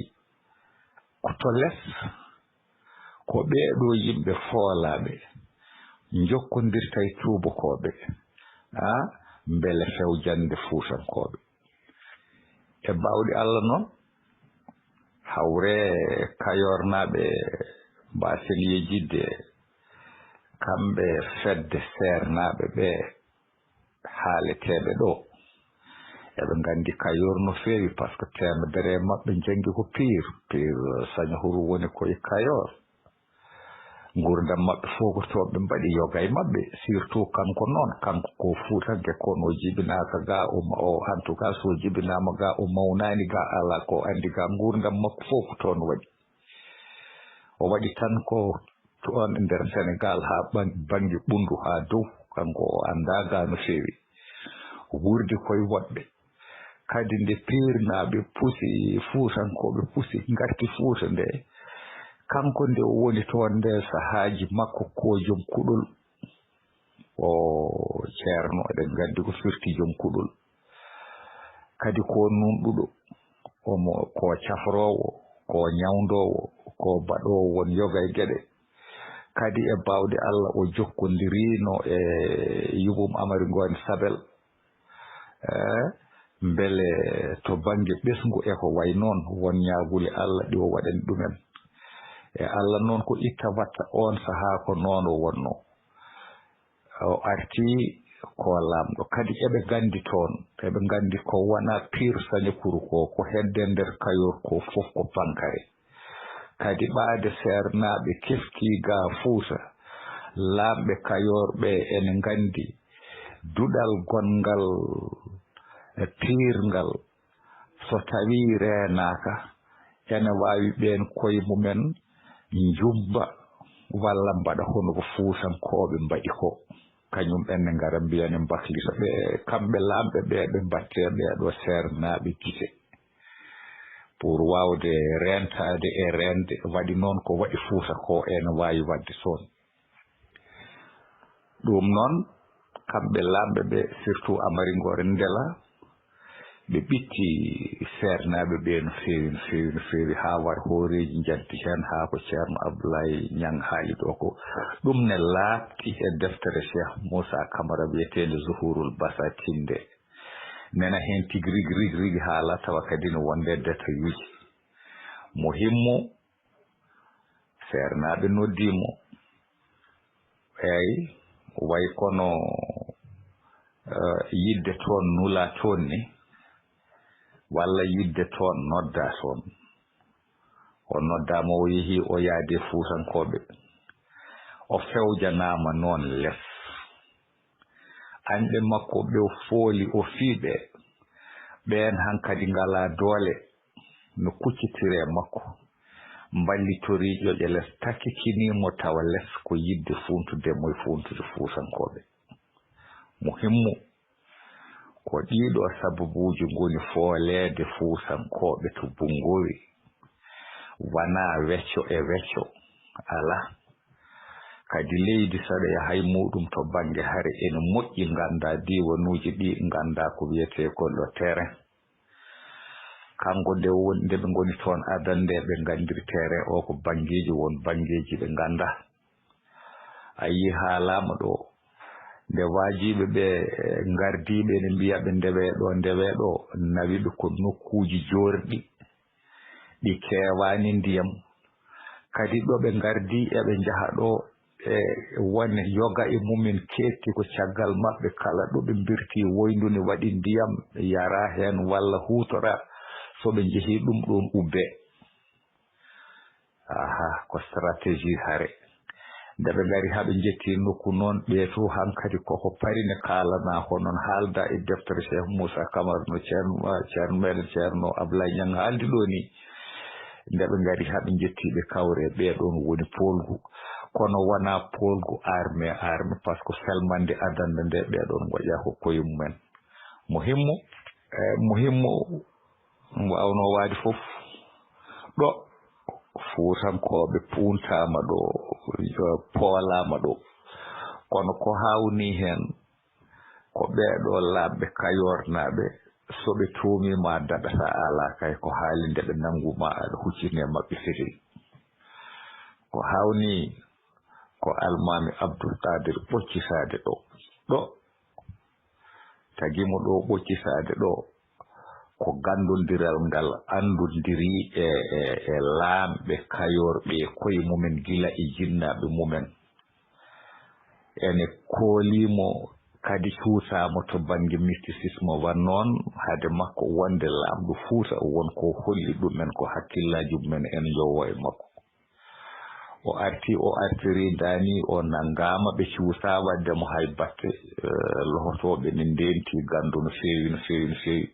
ko to les, ko ɓee ɗoo yimɓe foolaaɓe njokkondirta e tuubakooɓe, a, mbele fewjande Fuutankooɓe. E baawɗe Allah noon, hawre Kayoornaaɓe mbaasen yejjitde, kamɓe fedde Seernaaɓe ɓe, haaleteeɓe ɗo. Eɓe nganndi Kayoor no feewi, par ce que teemedere e maɓɓe njanngi ko Piir. Piir, Sañahuru woni ko e Kayoor. Nguurndam maɓɓe fof ko toon ɓe mbaɗi yoga e maɓɓe, surtout kanko noon. Kanko ko Fuutanke, kono o jibinaaka ga, o ma-, o, en tout cas, so o jibinaama ga, o mawnaani ga, alaa ko anndi ga. Nguurndam makko fof ko toon waɗi. O waɗi tan ko toon e nder Senegaal haa ban-, bannge ɓunndu haa dow. Kanko o anndaa gaa no feewi. Wuurdi koye woɗɓe. Kadi nde piirnaaɓe pusi, Fuutankooɓe pusi, ngarti Fuuta nde, kanko nde o woni toon nde, sahaaji makko ko joom kuɗol. O ceerno, eɗen nganndi ko firti joom kuɗol. Kadi ko nunɗuɗo, omo ko cafroowo, ko ñawndoowo, ko baɗoowo won yoga e geɗe. Kadi e baawɗe Allah o jokkondiriino e yuɓum Amari Ngoone Sabel. Eh, mbele to bannge ɓesngu e ko wayi noon, won ñaagule Allah ɗi o waɗani ɗumen. E Allah noon ko itta watta, oon sahaa ko noon o wonnoo. O arti ko laamɗo. Kadi eɓe nganndi toon, eɓe nganndi ko wona piir Sañakuru ko, ko hedde nder Kayoor ko fof ko pankare. Kadi ɓaade seernaaɓe keftii ga Fuuta, laamɓe Kayoor ɓe ene nganndi duɗal gonngal e piirngal, so tawii reenaaka, ene waawi ɓeen koye mumen njubba walla mbaɗa hono ko Fuutankooɓe mbaɗi ko. Kañum en ne ngara mbiya ne mbaklita ɓe, kamɓe laamɓe ɓe, ɓe mbatte ɓee ɗo seernaaɓe gite. Pour waawde reentaade e reende, waɗi noon ko waɗi Fuuta ko ene waawi waɗde toon. Ɗum noon, kamɓe laamɓe ɓe, surtout Amari Ngoone Ndela, ɓe ɓitti seernaaɓe ɓe no feewi, no feewi, no feewi, haa war hooreeji njanti heen, haa ko Ceerno Abdoulaye Niang haali ɗo ko. Ɗum ne laaɓti e deftere Cheikh Moussa Camara wiyeteende Zuhurul Basatin nde. Nena heen tigi rigi, rigi, rigi haala, tawa kadi no wonde détail uji. Muhimmu, seernaaɓe noddii mo. Eey, way kono, eh, yiɗde toon nulaa toon ni, walla yiɗde toon noddaa toon. O noddaama, o yehi, o yaadi e Fuutankooɓe. O fewjanaama noon les. Añɓe makko ɓe o fooli, o fii ɓe. Ɓeen hankadi ngalaa doole no kuccitiri e makko. Mballitori ƴoƴe les, takikinii mo tawa les ko yiɗde fuuntude mo e fuuntude Fuutankooɓe. Muhimmu, ko ɗiiɗo sababuuji ngoni fooleede Fuutankooɓe to Bunngowi. Wanaa wecco e wecco, alaa. Kadi leydi saɗa yaha e muuɗum to bannge hare ene moƴƴi, nganndaa diiwanuuji ɗi, nganndaa ko wiyetee ko le terrain. Kanko nde won-, nde ɓe ngoni toon adannde, ɓe nganndiri terrain o ko banngeeji, won banngeeji ɓe nganndaa. A yii haalaama ɗo, nde waajiiɓe ɓe, eh, ngardiiɓe ene mbiya ɓe ndewee ɗo, ndewee ɗo, nawi ɓe ko nokkuuji joorɗi, ɗi keewaani ndiyam. Kadi ɗo ɓe ngardi eɓe njaha ɗo, e wone yoga e mumen keetti ko caggal maɓɓe, kala ɗo ɓe mbirti woyndu ne waɗi ndiyam, yara heen walla huutora, so ɓe njehi ɗum ɗoon ubbe. Aha, ko stratégie hare. Nde ɓe ngari haa ɓe njetti nokku noon, ɓe to hankadi koko pari ne kaalana ko noon haalda e deftere Cheikh Moussa Camara no Ceerno, Ceerno meɗen Ceerno Ablaye Niang haaldi ɗo ni. Nde ɓe ngari haa ɓe njetti ɓe kawre, ɓee ɗoon woni poolgu. Kono wonaa poolgu armée, armée, par ce que felmande adannde nde ɓee ɗoon ngoƴa ko koye mumen. Muhimmu, e muhimmu, mo awnoo waadi fof, ɗo Fuutankooɓe puuntaama ɗo, poolaama ɗo. Kono ko haawnii heen, ko ɓee ɗo laamɓe Kayoornaaɓe, so ɓe tuumii ma daɗata alaa kay ko haali nde ɓe nanngu ma aɗa huccini e maɓɓe fetiri. Ko haawnii ko Almaami Abdul Qaadir ɓoccitaade ɗo. Ɗo tagi mo ɗo ɓoccitaade ɗo, ko ganndondiral ngal anndondiri e, e, e laamɓe Kayoor ɓe koye mumen gila e jinnaaɓe mumen. Ene koolii mo kadi cuusaa mo to bannge mysticisme, wa noon hade makko wonde laamɗo Fuuta, won ko holli ɗumen ko hakkillaaji mumen en njowo e makko. O arti, o artiri, dani, o nanngaama, ɓe cuusaa waɗde mo hay batte, eh, lohotooɓe ne ndenti ganndo no feewi, no feewi, no feewi.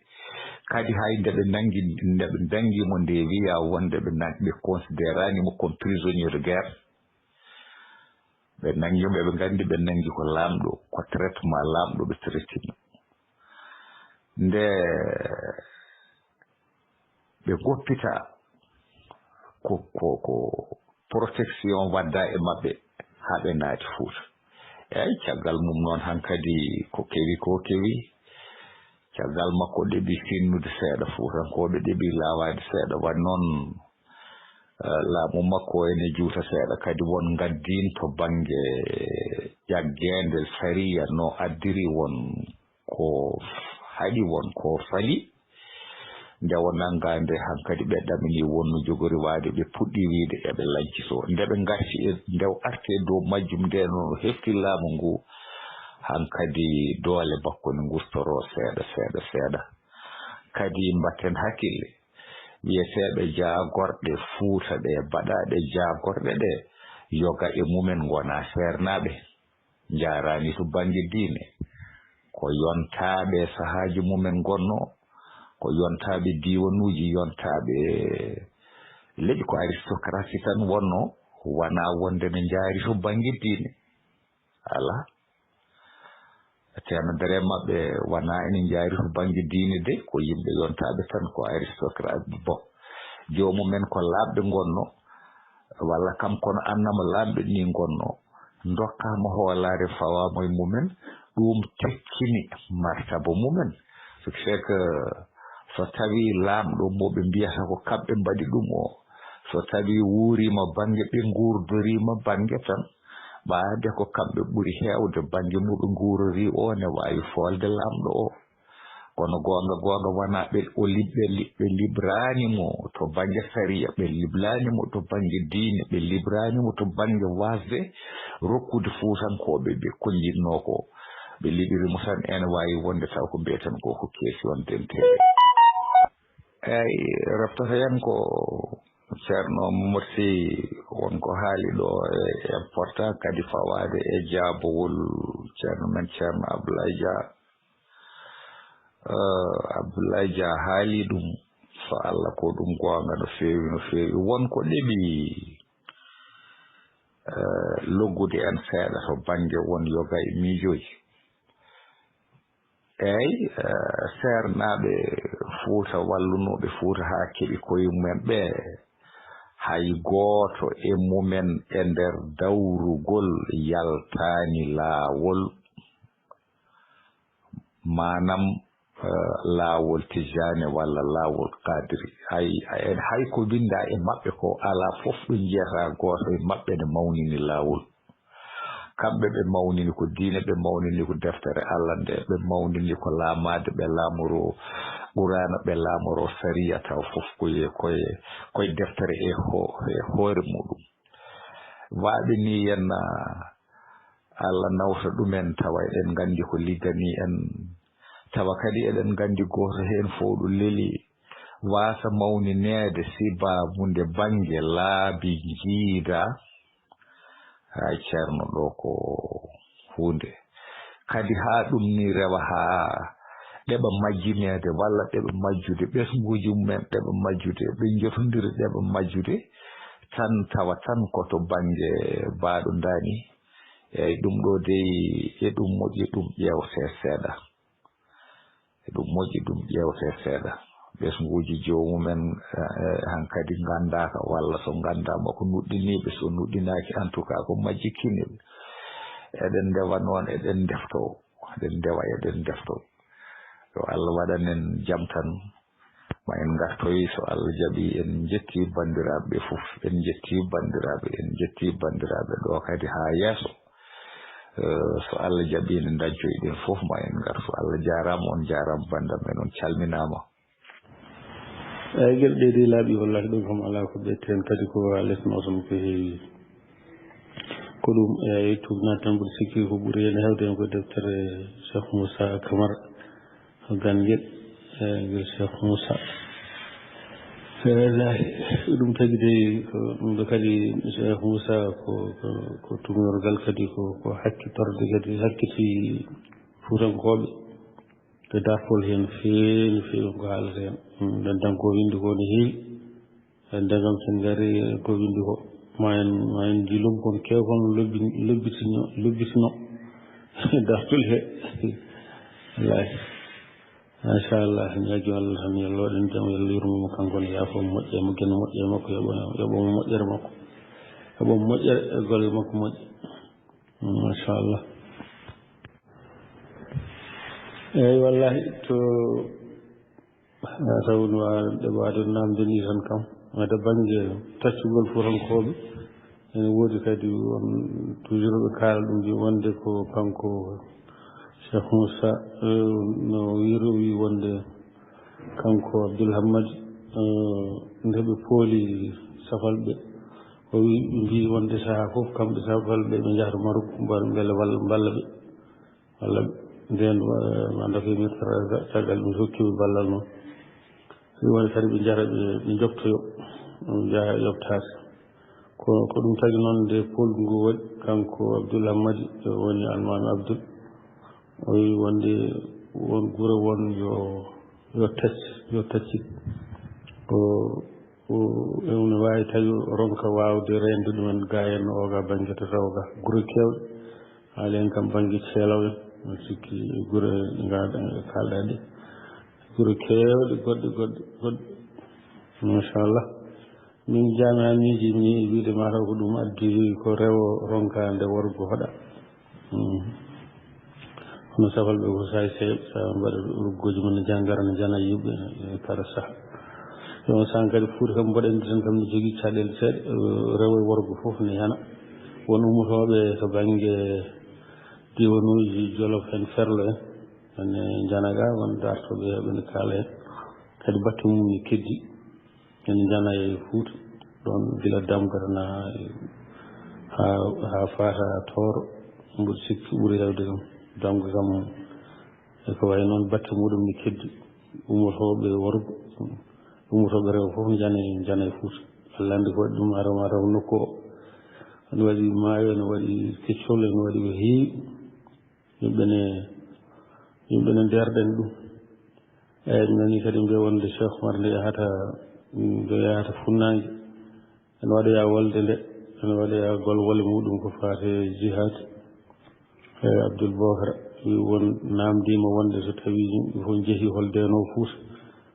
Kadi hay nde ɓe nanngi, nde ɓe nanngi mo nde wiya wonde ɓe nan-, ɓe considérani mo comme prisonnier de guerre. Ɓe nangi mo, eɓe nganndi ɓe nangi ko laamɗo, ko traitement laamɗo ɓe traitinoo. Nde ɓe ngoppita ko, ko, ko protection wadda e maɓɓe haa ɓe naati Fuuta. Eey, caggal mum noon hankadi ko kewi ko kewi. Caggal makko ɗeɓi finnude seeɗa, Fuutankooɓe ɗeɓi laawaade seeɗa. Wa noon, eh, laamu makko ene juuta seeɗa. Kadi won ngaddiin to bannge ƴaggeende sariya no addiri won ko haɗi won ko fali. Nde o nanngaa nde hankadi ɓe ɗamini won no jogori waade, ɓe puɗɗi wiide eɓe lancitoo. Nde ɓe ngarti e, nde o arti e dow majjum nde no hefti laamu ngu, hankadi doole makko ne ngurtoroo seeɗa, seeɗa, seeɗa. Kadi mbatten hakkille, wiyeteeɓe jaagorɗe Fuuta ɗe, baɗaaɗe jaagorɗe ɗe, yoga e mumen ngonaa seernaaɓe. Njaaraani to bannge diine. Ko yontaaɓe sahaaji mumen ngonnoo, ko yontaaɓe diiwanuuji, yontaaɓe leƴƴi, ko aristocratie tan wonnoo, wanaa wonde ne njaari to bannge diine. Alaa. Teemedere maɓɓe wanaa ene njaari to bannge diine de, ko yimɓe yontaaɓe tan, ko aristocrate. Bon, joomumen ko laaɓɓe ngonnoo, walla kam kono annama laaɓɓe ni ngonnoo. Ndokkaama hoolaare, fawaama e mumen, ɗum tekkini martaba mumen. Ce qui fait que so tawii laamɗo mo ɓe mbiyata ko kamɓe mbaɗi ɗum o, so tawii wuuriima bannge, ɓe nguurdoriima bannge tan, ɓaade ko kamɓe ɓuri heewde bannge mo ɓe nguurori o ne waawi foolde laamɗo o. Kono goonga, goonga wonaa ɓe o lib-, ɓe li-, ɓe libraani mo to bannge sariya, ɓe libraani mo to bannge diine, ɓe libraani mo to bannge waasde rokkude Fuutankooɓe ɓe ko njiɗnoo ko. Ɓe liɓiri mo tan, ene waawi wonde taw ko mbiyeten ko, ko question denteeɓe. Eey, reftoto en ko Ceerno Momar Sy, won ko haali ɗo e important kadi fawaade e jaabowol ceerno men Ceerno Abdoulaye Dia. Eh, Abdoulaye Dia haali ɗum, so Allah ko ɗum goonga no feewi, no feewi. Won ko ɗeɓi, eh, loggude en seeɗa to bannge won yoga e miijooji. Eey, eh, seernaaɓe Fuuta wallunooɓe Fuuta haa keɓi koye mumen ɓe, hay gooto e mumen e nder dawrugol yaltaani laawol, maanaam, eh, laawol Tijaani walla laawol Qaadiri. Hay, hay, hay ko winndaa e maɓɓe ko alaa fof ɗo njiyataa gooto e maɓɓe ne mawnini laawol. Kamɓe ɓe mawnini ko diine, ɓe mawnini ko deftere Allah nde, ɓe mawnini ko laamaade, ɓe laamoroo Quraana, ɓe laamoroo sariya, taw fof ko ye, ko ye, ko ye deftere e ho-, e hoore muɗum. Waaɓe ni en, ah, Allah nawta ɗumen, tawa eɗen nganndi ko liggani en. Tawa kadi eɗen nganndi gooto heen fof ɗo leli waasa mawnineede sibaabu nde bannge laabi njiida. Hay ceerno, ɗo ko huunde. Kadi haa ɗum ni rewa haa ɗeɓa majjineede walla ɗeɓa majjude, ɓesnguuji mumen ɗeɓa majjude, ɓe njotondiri ɗeɓa majjude, tan tawa tan ko to bannge baaɗo ndaani. Eey, ɗum ɗo dey, e ɗum moƴƴi ɗum ƴeewtee seeɗa. Eɗum moƴƴi ɗum ƴeewtee seeɗa. Ɓesnguuji joomumen, eh, hankadi nganndaaka, walla so nganndaama ko nuɗɗiniiɓe, so nuɗɗinaaki, en tout cas, ko majjikkiniiɓe. Eɗen ndewa noon, eɗen ndeftoo. Eɗen ndewa, eɗen ndeftoo. Yo Allah waɗan en jam tan. Ma en ngartoy, so Allah jaɓii, en njettii banndiraaɓe ɓe fof. En njettii banndiraaɓe, en njettii banndiraaɓe ɗo kadi haa yeeso. Eh, so Allah jaɓii, nde ndañcoyɗen fof, ma en ngartu. Allah jaaraama, on jaaraama, bannda men, on calminaama. Eey, geɗe ɗe de laaɓi, wallahi, ɗum kam alaa ko ɓetten, kadi ko a lesnoo tan ko heewi. Ko ɗum, eey, tuubnaade tan, mboɗo sikki ko ɓuri heen heewde heen ko deftere Cheikh Moussa Camara, ko Ganngel, eey, ngel Cheikh Moussa. Eey, wallahi, ɗum tagi de, ko ɗum ɗo kadi Cheikh Moussa ko, ko, ko tuugnorgal kadi, ko, ko hakkitorde kadi, hakkiti Fuutankooɓe. Ko dartol heen no feewi, no feewi ko haalata heen. Mm, nden tan ko winndi ko no heewi. Nden kam sen ngari ko winndi ko. Ma en, ma en nji lobbon kew kon lobbi-, lobbitino, lobbitino dartul he. Wallahi. Machallah, ñaagi Allah tan, yo Allah waɗan jam, yo Allah yurmo mo kanko ne, yaafo mo moƴƴe mo, geno moƴƴe makko, yoɓo, yoɓo mo moƴƴere makko. Yoɓo mo moƴƴere e golle makko moƴƴe. Machallah. Eeyi, wallahi, to, a taw no waawi ɗeɓaade namde ni tan kam. Wadde bannge taccugol Fuutankooɓe, ene woodi kadi on toujours ɓe kaala ɗum, mbi wonde ko kanko Cheikh Moussa, eh, no wiiro wi wonde kanko Abdoul Hamad, eh, nde ɓe pooli safalɓe, o wi, ɓe mbi wonde sahaa fof kamɓe safalɓe ɓe njahata Marok, mbar-, mbele walla mballa ɓe. Walla nden, eh, ma ndoke mi tra-, caggal mi hokkiɓe ballal noon. Ɗum woni kadi ɓe njara ɓe, ɓe njoftoyo, ɗum yaha e yoftaade. Ko, ko ɗum tagi noon nde polgu ngu waɗi, kanko Abdoul Hammadi, o woni Almaami Abdoul. O wi wonde won gure won yo, yo tacc, yo taccit. O, o, ene waawi tawi o ronka waawde reende ɗumen ga en o ga bannge tatawo ga. Gure keewɗe, haali en kam bannge Ceelaw en, mi sikki gure ga kaalɗa ɗe. Gure keewɗe, goɗɗe, goɗɗe, goɗɗe. Machallah. Min jaami hanndeeji mi yiɗi wiide mataw ko ɗum addi ko rewo ronkaande worgo hoɗa. Mm. Kono safalɓe ko saay seeɓ, sa mbaɗa ruggooji mum ne jangara ne jana yimɓe, e kala saha. Ɗum saan kadi Fuuta kam mboɗen tan kam ne jogii caɗeele seeɗa, eh, rewo e worgo fof ne yana. Won ummotooɓe to bannge diwanuuji Jolof en, Ferlo en, ene njana ga, won dartooɓe heɓe ne kaala heen. Kadi batte mum ne keddi. Ene njana e Fuuta, ɗoon gila Damgata na haa, haa faata Tooro, mboɗo sikki ɓuri heewde kam. Damga kam e ko wayi noon batte muɗum ne keddi, ummotooɓe worgo, ummotooɓe rewɓe fof njana e, njana e Fuuta. Allah anndi ko waɗi ɗum, ara mataw nokku o. Ene waɗi maayo, ene waɗi keccol, ene waɗi ko heewi. Yimɓe ne, yimɓe ne ndeerɗen ɗum. Eeyi, mi nanii kadi mbiya wonde Cheikh Oumar nde yahata, nde yahata funnaange. Ene waɗoya wolde nde, ene waɗoya golwole muɗum ko faati e jihaad. Eeyi, Abdoul Bokar wi won, naamndiima wonde so tawii yimɓe fof njehii hol deenoowo Fuuta,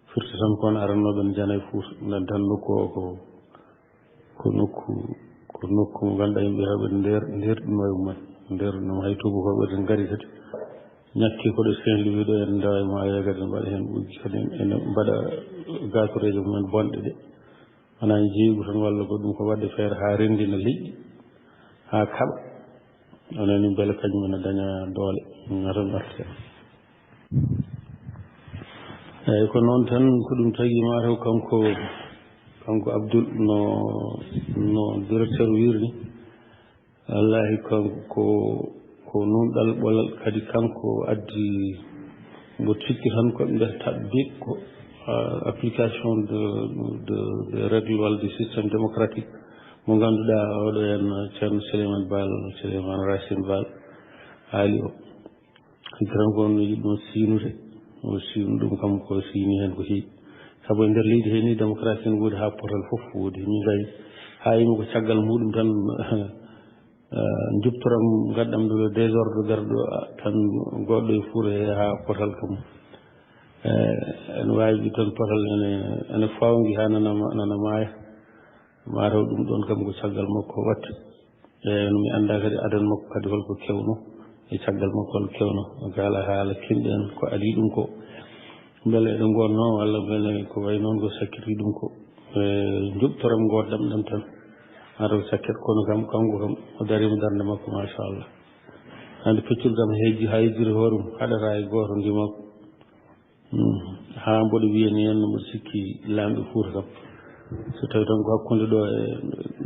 firti tan ko on arannooɓe ne njana e Fuuta, noddan nokku o ko Ko nokku, ko nokku mo ngannduɗaa yimɓe heewɓe nder, nder ɗum wayi mumen. Nder ɗum hay tuubakooɓe ɓe ngari kadi. Ñakki ko ɗo Saint Louis ɗo en ndawa e maayo kadi mbaɗa heen ɓuggi kadi ene mbaɗa gaatoreeje mumen bonɗe ɗe. Wonaa jeeygu tan walla ko ɗum ko waɗde feere haa renndina leƴƴi, haa kaɓa. Onon ni mbele kañum ene daña doole. Ngata ngarta. Eeyi, ko noon tan, ko ɗum tagi mataw kanko, kanko Abdoul no, no directeur wiiri ni. Wallahi kanko ko, ko nunɗal ɓolal kadi kanko addi mbo sikki tan ko ɓe mbiyata tatbiq ko, ah, application de, de, de règle walla de système démocratique mo ngannduɗaa oɗo en Ceerno Souleymane Baal, Souleymane Racine Baal haali o. Hikka tan ko on yiɗi ɗum siinude, o siinu ɗum kam ko siini heen ko heewi. Sabu e nder leydi heen ni démocratie ne woodi haa potal fof woodi. Min kay haa yimi ko caggal muɗum tan, eh, njubtoram ngaddam ɗo le désordre garɗo, ah, tan goɗɗo e fuure he haa potal kam. Eh, ene waawi ɓi tan potal ene, ene fawngi haa nana ma-, nana maaya. Mataw ɗum ɗoon kam ko caggal makko waɗti. E no mi anndaa kadi adan makko kadi holko kewno, e caggal makko hol kewno. O kaala haala kimɗi en ko adii ɗum ko. Mbele eɗo ngonnoo walla mbele ko wayi noon ko sakkitii ɗum ko. E njuɓtoram ngoddam ɗam tan. Mataw sakket kono kam, kanko kam, o dariima darnde makko, machallah. Hannde peccol kam heeji, haa yejjiri hoore mum, haɗataa e gooto ndima ko. Hmm. Haa mboɗo wiya ni henno mboɗo sikki laamɓe Fuuta kam. So tawi tan ko hakkunde ɗo e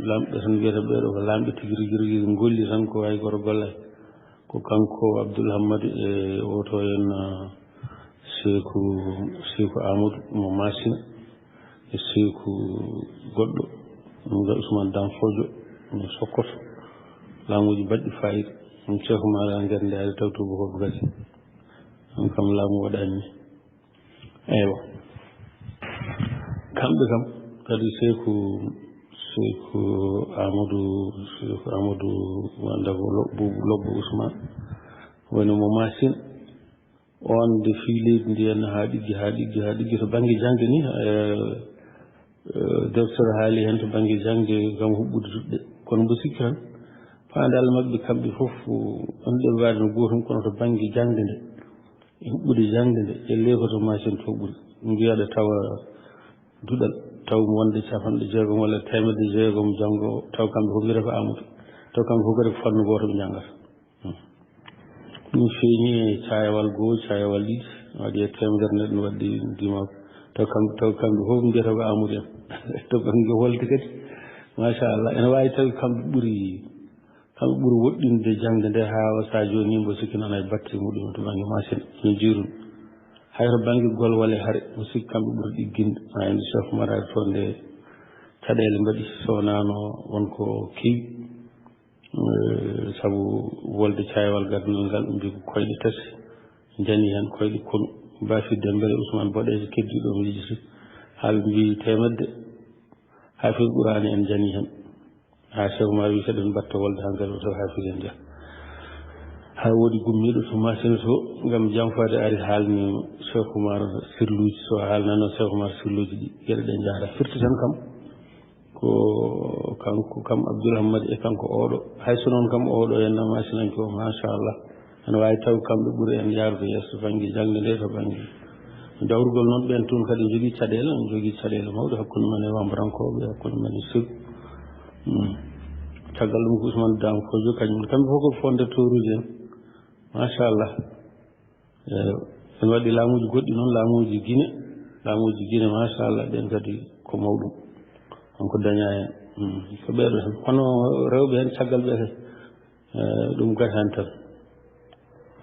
laamɓe tan mbiyata ɓeeɗo ko laamɓe tigi rigi rigi ngolli tan ko hay goto gollay. Ko kanko Abdoul Hammadi e oto en, ah, Seeku, Seeku Amadou mo Masina e Seeku goɗɗo, ɗum ga Ousmane Dam Fodio mo Sokoto. Laamuuji baɗɗi fayida. Ɗum Seeku Mara nder nde ari taw tuuba ko gasi. Ɗum kam laamu waɗani. Eywa. Kamɓe kam kadi Seeku Seyku Amadou, Seyku Amadou wonda ko Lobbo, Lobbo Ousmane. Woni mo Masin. On de fii leydi ndi henna haa ɗiggi, haa ɗiggi, haa ɗiggi to bannge jaŋde ni, eh, eh, docteur haali heen to bannge jaŋde kam huɓɓude duɗe. Kono mbo sikki tan, faandaale maɓɓe kamɓe fof, on ɗe mbaade no gootum, kono to bannge jaŋde nde, e huɓɓude jaŋde nde, e leykoto Masin to ɓuri. Mbiyaɗo tawa duɗal, taw wonde capanɗe jeegom walla teemedde jeegom janngo, taw kamɓe fof mbiyata ko Amadou. Taw kamɓe fof kadi ko fannu gooto ɓe njanngata. Hmm. Ɗum feeñi e caayawal goo, caayawal ɗiɗi, waɗi e teemedere neɗɗo no waɗi dimaako. Taw kamɓe, taw kamɓe fof mbiyata ko Amadou en. To bannge wolde kadi, machallah, ene waawi tawi kamɓe ɓuri, kamɓe ɓuri woɗɗinde jaŋde nde haa o, so a jooni mbo sikki nana e batte muɗum to bannge Masin, no jiirum. Hay to bannge golwale hare, mbo sikki kamɓe ɓuri ɗigginde. Haa hannde Cheikh Oumar ari toon nde caɗeele mbaɗi, so wonano won ko kewi. Eh, sabu wolde caayawal gaddanal ngal, ɓe mbi ko koyɗe tati njani heen, koyɗe konu. Bafir Dembele, Ousmane Boɗeejo, keddiiɗo o miijiti. Haa ɓe mbi teemedde, Haafis Quraana en njani heen. Haa Cheikh Oumar wi, "Seɗen mbatta wolde hankadi, o taw Haafis en njaha." Haa woodi gummiiɗo to Masin to, ngam janfaade, ari haalni Cheikh Oumar sirluuji. So haalnano Cheikh Oumar sirluuji ɗi, geɗe ɗe njahata. Firti tan kam, ko kanko kam Abdoul Hamad e kanko oɗo. Hay so noon kam oɗo en Masinanke o, machallah. Ene waawi taw kamɓe ɓuri en yaarude yeeso bannge jaŋde nde to bannge dawrugol noon. Ɓeen toon kadi njogii caɗeele, njogii caɗeele mawɗe hakkunde men e wambarankooɓe, hakkunde men e sirku. Hmm. Caggal ɗum ko Ousmane Dam Kojo, kañum, kamɓe fof ko fondateur uji en. Machallah. Eh, ene waɗi laamuuji goɗɗi noon, laamuuji Gine, laamuuji Gine, machallah, ɓeen kadi ko mawɗum. On ko dañaa heen. Hmm. Ko ɓeeɗo tan. Kono rewɓe heen caggal ɓe kay, eh, ɗum gasani tan.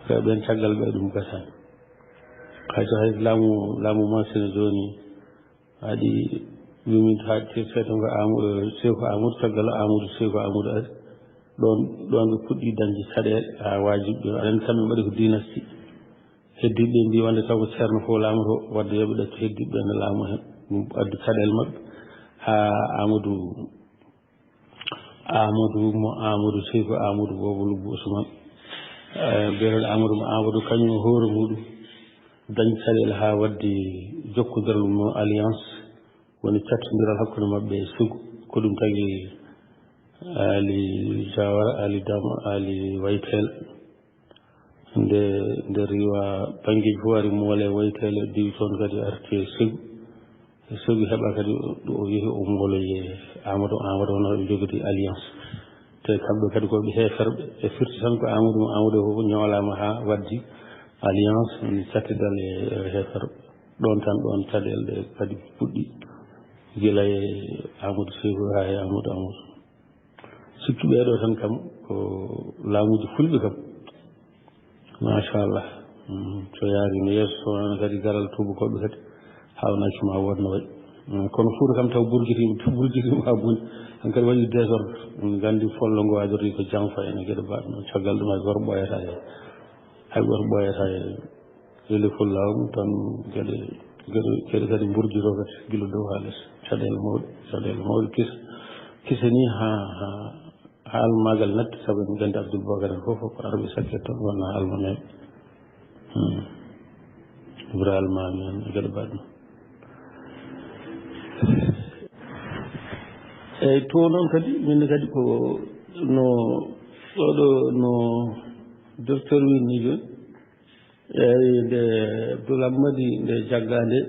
Rewɓe heen caggal ɓe ɗum gasani. Hay so hay laamu, laamu Masin jooni, waɗi, min haaɗi seeɗa ko Amadou, Seyku Amadou, caggal Amadou, Seyku Amadou ari. Ɗoon, ɗoon ɓe puɗɗi dañde caɗeele haa waajibi ɗum. Aɗa anndi kamɓe mbaɗi ko dynastie. Heddiiɓe ɓe mbi wonde taw ko ceerno fof laamoto, wadde yo ɓe ɗaccu heddiiɓe ɓe ne laamo heen. Ɗum addi caɗeele maɓɓe haa Amadou, Amadou mo Amadou, Seyku Amadou boobo Lobbo Ousmane. Eh, biyeteeɗo Amadou mo Amadou, kañum e hoore muɗum dañi caɗeele haa waɗde jokkondiral mo Alliance, woni cattondiral hakkunde maɓɓe e Seyku. Ko ɗum tagi Ali Jawara, Ali Dam, Ali Waytel. Nde, nde riiwa banngeeji fof ari, moole Waytel diwi toon kadi arti e Seyku. E Seyku heɓa kadi ɗo o yehi o mooloye Amadou, Amadou wona ɓe njogiti Alliance. Te kamɓe kadi ko ɓe heeferɓe, ɓe firti tan ko Amadou, Amadou fof ñoolaama haa waddi Alliance, woni cattidal e, e heeferɓe. Ɗoon tan, ɗoon caɗeele ɗe kadi puɗɗi, gila e Amadou Seyku haa e Amadou, Amadou. Sikki ɓeeɗo tan kam ko laamuuji fulɓe kam. Machallah. Mm, so yaariima yeeso, so wonano kadi garal tuubakooɓe kadi, haawnaaki ma wood no wayi. Mm, kono Fuuta kam taw burgitiima, burgitiima haa boni. Hankadi waɗi désordre. Mm, nganndi follo ngo waajorti ko janfa en e geɗe mbaɗ noon. Caggal ɗum hay gooto ɓooyataa heen. Hay gooto ɓooyataa heen. Weli fullaama tan geɗe, geɗe, geɗe kadi mburjiroo kadi gila dow haa les. Caɗeele mawɗe, caɗeele mawɗe kisa, kisa ni haa, haa, haa almaagal natti, sabu en nganndi Abdoul Bocar en fof ko arɓe sakkee tan wonnaa almameeɓe. Hmm. Ibrahima Maami en e geɗe mbaɗ noon. Eeyi, to noon kadi, min kadi ko no, oɗo no docteur wiy ni jooni. Eeyi, nde Abdoul Ammadi nde jaggaa nde,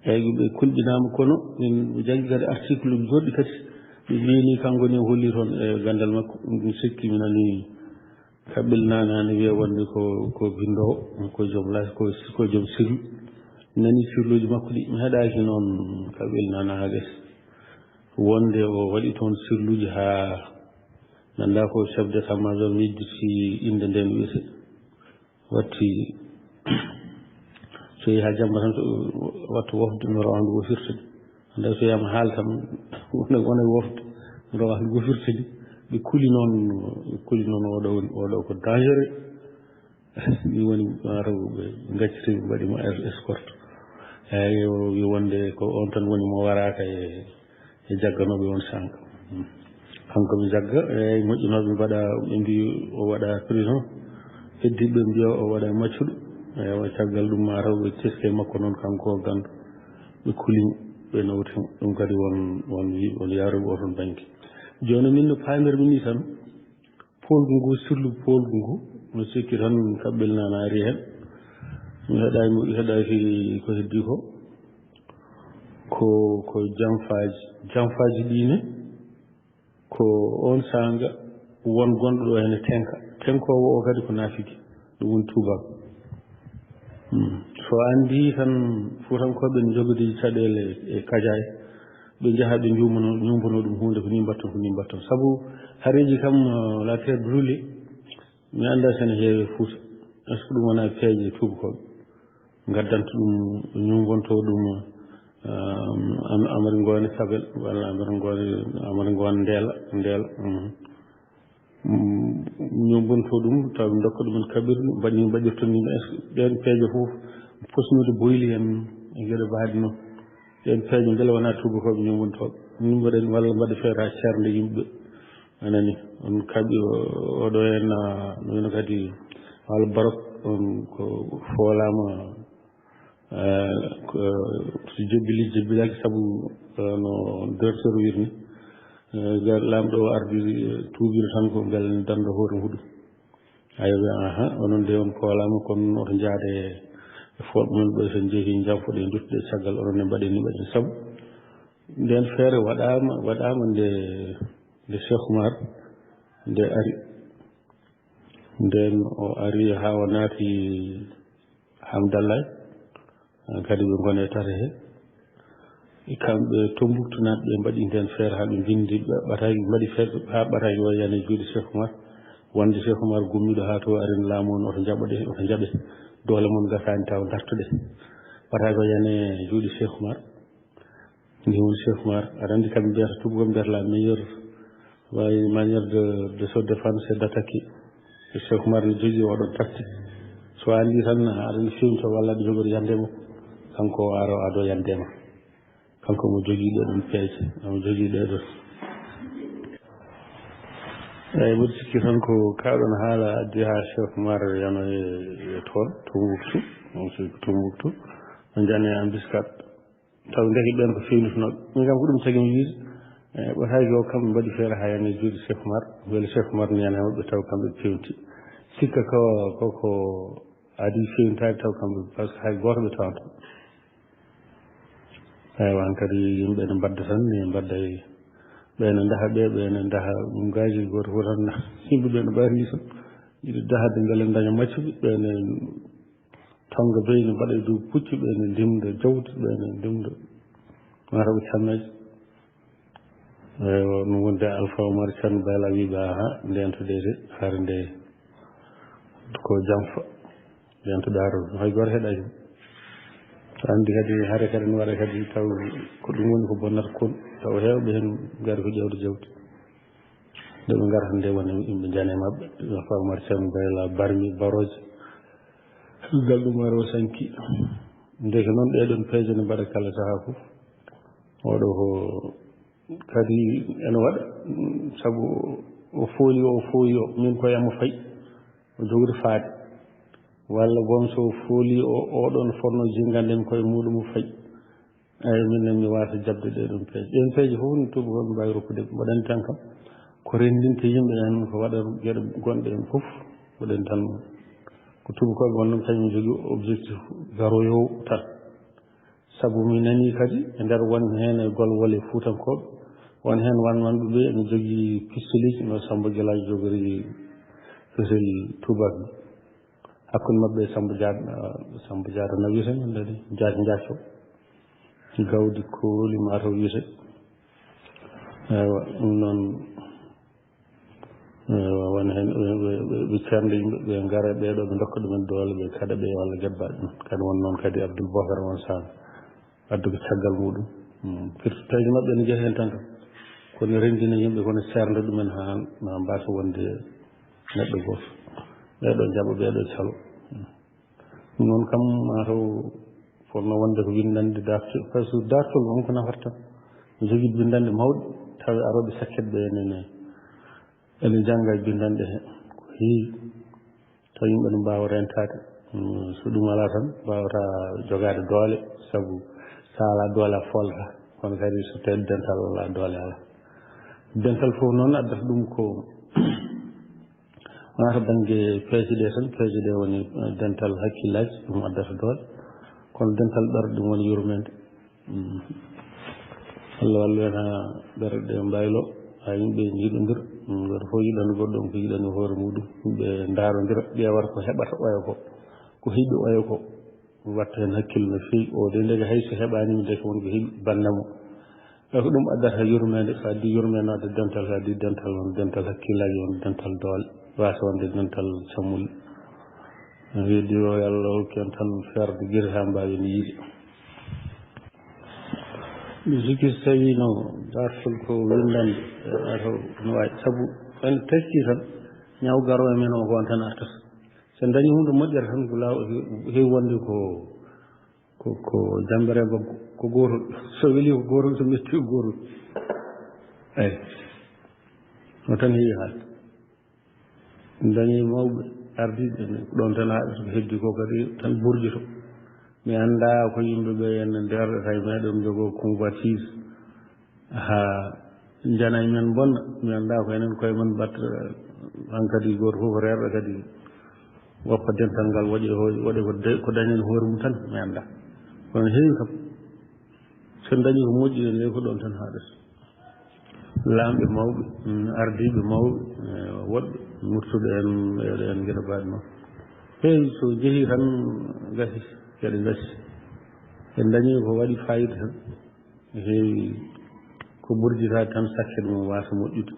eeyi, ɓe kulɓinaama, kono min janngi kadi article uji goɗɗi kadi. Ɓe mbiyi ni kanko ni o holli toon e ganndal makko, ɗum sikki mi nani Kaɓel Nana ne wiya wonde ko, ko binndoowo, ko joom la-, ko, ko joom sirlu. Mi nani sirluuji makko ɗi, mi heɗaaki noon Kaɓel Nana haa gasi. Wonde o waɗi toon sirluuji haa nannda ko chef d'état-major yejjiti innde nden wiyete. Watti so yehi haa jamba tan, so wattu wofde no rawandu o firtani. Nde so yama haal tan, wona, wona wofde, rawa ko firtani. Ɓe kuli noon, ɓe kuli noon oɗo woni, oɗo ko dangereux. Mi woni, mataw ɓe ngacciti, ɓe mbaɗi mo es-, escorte. Eeyi, o wi wonde ko on tan woni mo waraaka e, e jagganooɓe on saanga. Kanko mi jagga, eeyi, moƴƴinooɓe mbaɗa, ɓe mbi o waɗa prison, heddiiɓe mbiya o waɗa maccuɗo. Eewa, caggal ɗum mataw ɓe teski e makko noon, kanko o ganndo, ɓe kuli mo, ɓe nawti mo. Ɗum kadi won, won wi-, won yaaruɓe o toon bannge. Jooni min no paamirmi ni tan, poolgu ngu, sirlu poolgu ngu, mi sikki tan kaɓɓel nana ari heen. Mi heɗaaki mo, mi heɗaaki ko heddi ko. Ko, ko janfaaji, janfaaji ɗi ne, ko on saanga won gonɗo ɗo hene tenka. Tenkoowo o kadi ko naafiki, ɗum woni tuubaako. Hmm. So anndi tan Fuutankooɓe ne njogodi caɗeele e kajaay, ɓe njaha ɓe njuumano, ñuumbono ɗum huunde ko ni mbatton, ko ni mbatton. Sabu hareeji kam, euh, la terre brûlée, mi anndaa so ne heewi e Fuuta. Est-ce que ɗum wonaa peeje tuubakooɓe? Ngaddanta ɗum, ñuumbonto ɗum, um, am-, amari ngoone Sabel, walla amari ngoone, amari ngoone Ndeela, Ndeela, mhm. Mm, ñuumbonto ɗum, taw ɓe ndokka ɗumen kaɓirɗe, mbaɗi, mbaɗirta ni, est-ce que ɓeen peeje fof posnude boyli en e geɗe mbaɗi noon? Ɓeen peeje mbele wonaa tuubakooɓe ñuumbontooɓe? Min mbaɗen walla mbaɗa feere haa ceernde yimɓe. A nani, on kaɓi o, oɗo en, ah, no wino kadi Al Barok, on ko foolaama, ah, ko, so jobbili, jobbilaaki sabu, ah, no directeur wirni. Eh, gar laamɗo o ardi, eh, tuubiro tan ko mbele ne danda hoore huɗo. Ayo, ɓe, aha, onon de on koolaama, kono oto njaade e fooɓe men ɓe, so njehi njamfoɗe, nduttude caggal, onon ne mbaɗen ni, mbaɗen sabu. Nden feere waɗaama, waɗaama nde, nde Cheikh Oumar nde ari. Nden o ari haa o naati Hamdallaay, kadi ɓe ngoni e tata he. E kamɓe Tombouctou naaɓe ɓe mbaɗi nden feere haa ɓe mbindi ɓa-, ɓataaki, mbaɗi feere haa ɓataaki o yani e juuɗe Cheikh Oumar. Wonde Cheikh Oumar gummiɗo haa to arin laamu on, oto njaɓo ɗe, oto njaɓe. Doole mon gasaani taw dartude. Ɓataaki o yani e juuɗe Cheikh Oumar. Ndi woni Cheikh Oumar, aɗa anndi kamɓe mbiyata, tuubakooɓe mbiyata la meilleure, waawi manière de, de se défendre, c'est d'attaquer. E Cheikh Oumar ne jogii oɗon tactique. So a anndi tan, aɗa anndi feewni to walla aɗa jogori yande mo, kanko o ara o ado yande ma. Kanko mo jogii ɗee ɗon peeje, mo jogii ɗee ɗon. Eeyi, mboɗo sikki tan ko kaaɗon haala addi haa Cheikh Oumar yano e, e toon, Tombouctou, on so ko Tombouctou, on njani e embuscade. Taw ndeke ɓeen ko feewnitunooɓe. Min kam ko ɗum tagi mi wiide, eh, ɓataaki o kamɓe mbaɗi feere haa yani e juuɗe Cheikh Oumar, mbele Cheikh Oumar ne yani e maɓɓe taw kamɓe ɓe feewniti. Sikka ko, ko, ko adii feewnitaade taw kamɓe, par ce que hay gooto ɓe tawata. Eewa, hankadi yimɓe ne mbadda tan, ne mbadda e, ɓe ne ndaha ɓe, ɓe ne ndaha ngaaji gooto fof tan, yimɓe ɓe ne mbaari ni tan. Yiɗi dahade mbele daña maccuɓe, ɓe ne Tonga bey ne mbaɗa e dow puccu, ɓe ne ndimda jawdi, ɓe ne ndimda mataw ko cammeeje. Eywa, no wonde Alpha Oumar Thiam Bayla wiiɓe, aha, ndento de, de, hare nde ko jamfa. Ndento daaro, hay gooto heɗaaki. Anndi kadi hare kadi ne waɗa kadi taw ko ɗum woni ko bonnata kon. Taw heewɓe heen ngari ko ƴeewde jawdi. Nde ɓe ngarata nde woni yimɓe njane maɓɓe, Alpha Oumar Thiam Bayla, barmi, barooje. Gal ɗum ara o sanki. Ndeke noon ɗee ɗoon peeje ne mbaɗa kala sahaa fof. Oɗo ko kadi ene waɗa, mm, sabu o fooli o, o fooyi o, min koye am o fayi. O jogori faade. Walla boom so o fooli o, oɗon fotno jingande mi koye muɗum o fayi. Eeyi, min ne mi waasa jaɓde ɗee ɗoon peeje. Ɗeen peeje fof no tuubakooɓe mbaawi rokkude, mbaɗani tan kam ko renndinde yimɓe en, ko waɗa geɗe gonɗe en fof, mbaɗani tan ko tuubakooɓe won ɗoon, kañum jogii objectif garoyo tan. Sabu mi nanii kadi e nder won heen e golwole fuutankooɓe, won heen wanwanɓe ɓe ene jogii pistoleeji no Samba Gelaajo jogori Cécile Toubak. Hakkunde maɓɓe e Samba Dia, Samba Dia na wiyetee, min dadi Dia Ndiathio. Gawdi Kooli mataw wiyetee. Eywa, ɗum noon, eywa, won heen ɓe, ɓe, ɓe, ɓe ceernda yimɓe, ɓe ngara ɓee ɗoo, ɓe ndokka ɗumen doole, ɓe kaɗa ɓe walla gebbaaɗe ɗum. Kadi won noon kadi Abdoul Bokar won saan. Addu ko caggal muɗum. Mm. Firti peeje maɓɓe ne jeeya heen tan kam. Kono renndina yimɓe, kono seernda ɗumen haa ma mbaasa wonde neɗɗo gooto. Ɓee ɗoo njaɓa, ɓee ɗoo calo. Mm. Ɗum noon kam, mataw fotno wonde ko winndande daartol. Par ce que daartol won ko nafata tan. Jogii binndanɗe mawɗe, tawi arooɓe sakket ɓe ene, ene jannga e binndanɗe he ko heewi. Taw yimɓe no mbaawa rentaade. Mm, so ɗum alaa tan, mbaawata jogaade doole, sabu so alaa doole a foolata. Kono kadi so tawii dental alaa doole alaa. Dental fof noon addata ɗum ko wonata bannge peeje ɗe tan, peeje ɗe woni, eh, dental hakkillaaji, ɗum addata doole. Kono dental ɓerɗe ɗum woni yurmeende. Mm. Allah wallu en haa ɓerɗe ɗe mbaylo, haa yimɓe njiɗondira. Mm, gooto fof yiɗani goɗɗo on ko yiɗani hoore muɗum. Yimɓe ndaarondira, ƴeewata ko heɓata oya ko, ko heɓi oya ko. Watta heen hakkille no feewi. O de ndeke hay so heɓaani mi ndeke won ko heɓi bannamo. E ko ɗum addata yurmeende, so addi yurmeende no adda dental, so addi dental won dental hakkillaaji, won dental doole, waasa wonde dental cammuli. Weeɗi o yo Allah hokku en tan feerde giri haa mbaawen yiide. Mi sikki so tawii no dartol ko winndande, eh, ato no waawi, sabu en teskii tan, ñaw garoowo e men o ko on tan artata. So en dañii huunde moƴƴere tan, ko laaw-, heewi wonde ko, ko, ko jammbere baggu, ko gootol. So welii ko gootol, so metti ko gootol. Eey. No tan heewi haalde. Dañi mawɓe ardiiɓe ne, ko ɗoon tan haɗata, ko heddi ko kadi tan burjoto. Mi anndaa ko yimɓe ɓe en ndeerɗata e meɗen jogoo convoitise haa njana e men bonna. Mi anndaa ko enen koye men mbaɗta, han kadi gooto fof reerɗo kadi woppa dental ngal waɗi ho-, waɗi ko de-, ko dañen hoore mum tan, mi anndaa. Kono heewi kam, so dañi ko moƴƴi ne, ko ɗoon tan haɗata. Laamɓe mawɓe, mm, ardiiɓe mawɓe, eh, woɗɓe, murtuɓe en, ɓeeɗo en geɗe baaɗe mawɓe. Heewi so jehi tan gasi, geɗe gasi. En dañi ko waɗi fayida tan. Heewi ko burjita tan sakke ɗum waasa moƴƴude.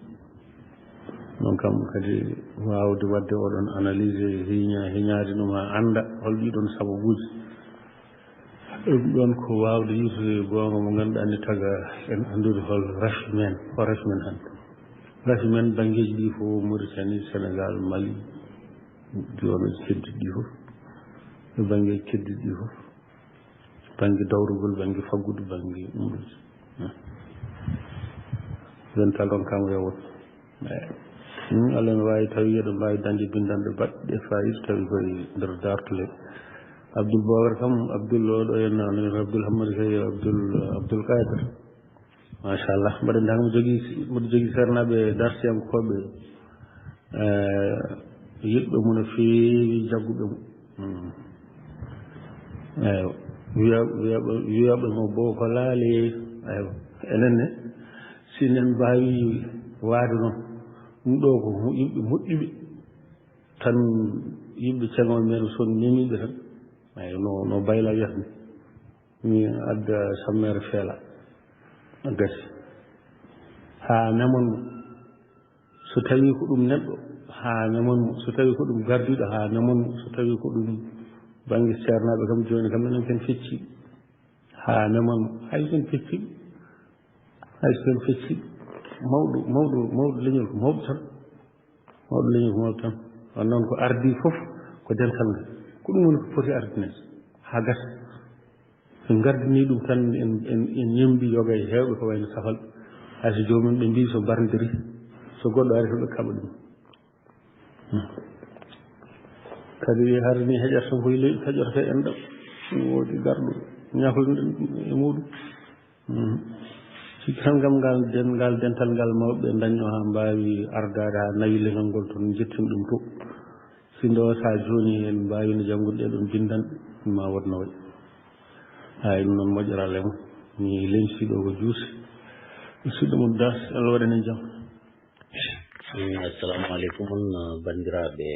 Ɗum kam kadi waawde waɗde oɗon analyse, hiña-, hiñaade ɗum haa annda hol ɗiɗon sababuuji. Ɗum ɗoon ko waawde yiytude goonga mo ngannduɗaa ne taga en anndude hol rafi men, ko rafi men hannde. Rafi men banngeeji ɗi fof, Mauritanie, Sénégal, Mali, diwaanuuji keddiiɗi ɗi fof, e banngeeji keddiiɗi ɗi fof, bannge dawrugol, bannge faggudu, bannge umruuji. Dental ronkaama yo woɗɗo. Eey. Hmm, Allah no waawi tawi eɗen mbaawi dañde binndanɗe baɗɗe fayida tawi koye nder daartule. Abdoul Boubacar kam, Abdoul o ɗo en nani, Abdoul Hammadou Seye, Abdoul, Abdoul Kader. Machallah, mbaɗen hannde mboɗo jogii, mboɗo jogii seernaaɓe darsiyankooɓe, eh, yiɗɓe mo no feewi, jagguɓe mo. Hmm. Eywa. Wiya-, wiyaɓe, wiyaɓe mo bo ko laali. Eywa. Enen ne, si en mbaawi waade noon, ɗum ɗo ko yimɓe moƴƴuɓe tan, yimɓe ceŋooɓe men son nemiɓe tan. Eywa, no, no Bayla wiyata ni. Mi adda sammeere feela. A gasi. Haa memon mo. So tawii ko ɗum neɗɗo, haa memon mo. So tawii ko ɗum gardiiɗo, haa memon mo. So tawii ko ɗum bannge ceernaaɓe kam, jooni kam, enen ken fecci. Haa memon mo. Hay ken fecci. Hay ken fecci. Mawɗo, mawɗo, mawɗo leñol ko mawɗo tan. Mawɗo leñol ko mawɗo tan. Wan noon ko ardii fof ko dental ngal. Ko ɗum woni ko foti ardinede. Haa gasa. So ngardinii ɗum tan, en, en, en ñemmbi yoga e heewɓe ko wayno safal. Hay so joomum ɓe mbii so barndiri, so goɗɗo ari, ko ɓe kaɓa ɗum. Hmm. Kadi hara ni heƴata tan koye leydi, taƴoto ko enɗam. Ɗum woodi garɗo ñakoynoɗen e muɗum. Hmm. Sikki tan kam ngal den-, ngal dental ngal mawɓe dañno haa mbaawi ardaade haa nawi leñol ngol toon, jettin ɗum to. Si ndo sa jooni en mbaawino janngude ɗee ɗoon binndanɗe, ma waɗ no wayi. Hay ɗum noon moƴƴoraale mo. Mi lemsi ɗo ko juuti. Siɗɗo mum das, Allah waɗan en jam. Mm, assalamu aleykum on, uh, banndiraaɓe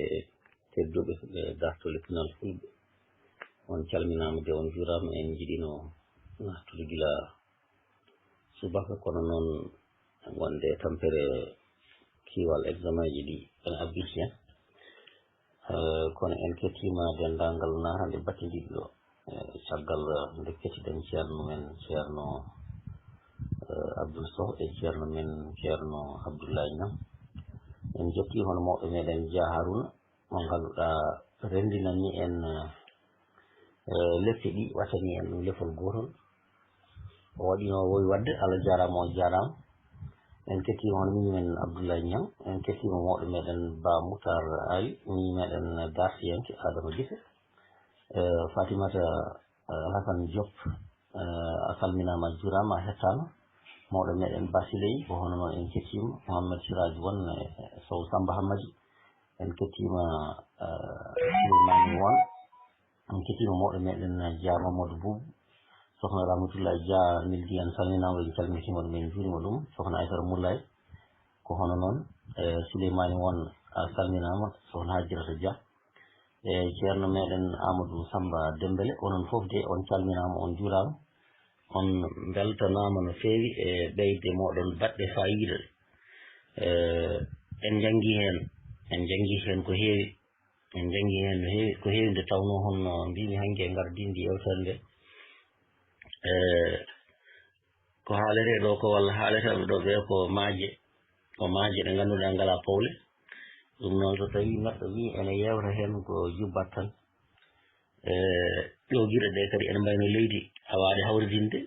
tedduɓe, ɓe dartole pinal fulɓe. On calminaama de on juuraama. En njiɗino nattude gila subaka, kono noon wonde tampere kiwal examen ji ɗi ene abbiti en. Eh, kono en kettiima denndaangal na hannde battindiiɓe ɗo. Eh, caggal, eh, nde kettiɗen ceerno men, ceerno, eh, Abdoul Sow e ceerno men, ceerno Abdoulaye Niang. En njettii hono mawɓe meɗen Dia Harouna, mo ngannduɗaa renndinani en, eh, lepte ɗi, wattani en ɗum lefol gootol. O waɗino o wowi waɗde, Allah jaaraama, on jaaraama. En kettiima hono miñi men Abdoulaye Niang, en kettiima mawɗo meɗen Ba Moutar Ali, miñi meɗen darsiyanke Adama Gise, eh, Fatimata, eh, Alhassane Diop, eh, a salminaama, a juuraama, a hettaama. Mawɗo meɗen Basiley, ko hono noon en kettiima, Mohamed Siraj Won, eh, Sow Samba Hammadi, en kettiima, eh, Souleymane Won, en kettiima mawɗo meɗen Dia Mamadou Boubou, Sokhna Rahmatoulaye Dia Mildi, en salminaama, en calmitiima ɗum, en njuuriima ɗum, Sokhna Aissata Moulay, ko hono noon, eh, Souleymane Won, a salminaama, Sokhna Hajirata Dia, e ceerno meɗen Amadou Samba Dembele, onon fof de on calminaama, on njuuraama, on mbeltanaama no feewi e ɓeyde moɗon baɗɗe faayiida ɗe. Eh, en njanngi heen, en njanngi heen ko heewi, en njanngi heen no heewi, ko heewi nde tawnoo honno mbiimi hanki e ngardiindi yewtere nde. Eh, ko haaletee ɗo ko walla haaletee ɗo ɓe ko maaje, ko maaje ɗe ngannduɗaa ngalaa powle. Ɗum noon so tawii neɗɗo wii ene yeewta heen ko jubbat tan. E ƴoogirɗe ɗe kadi ene mbayno leydi awaade hawridinde.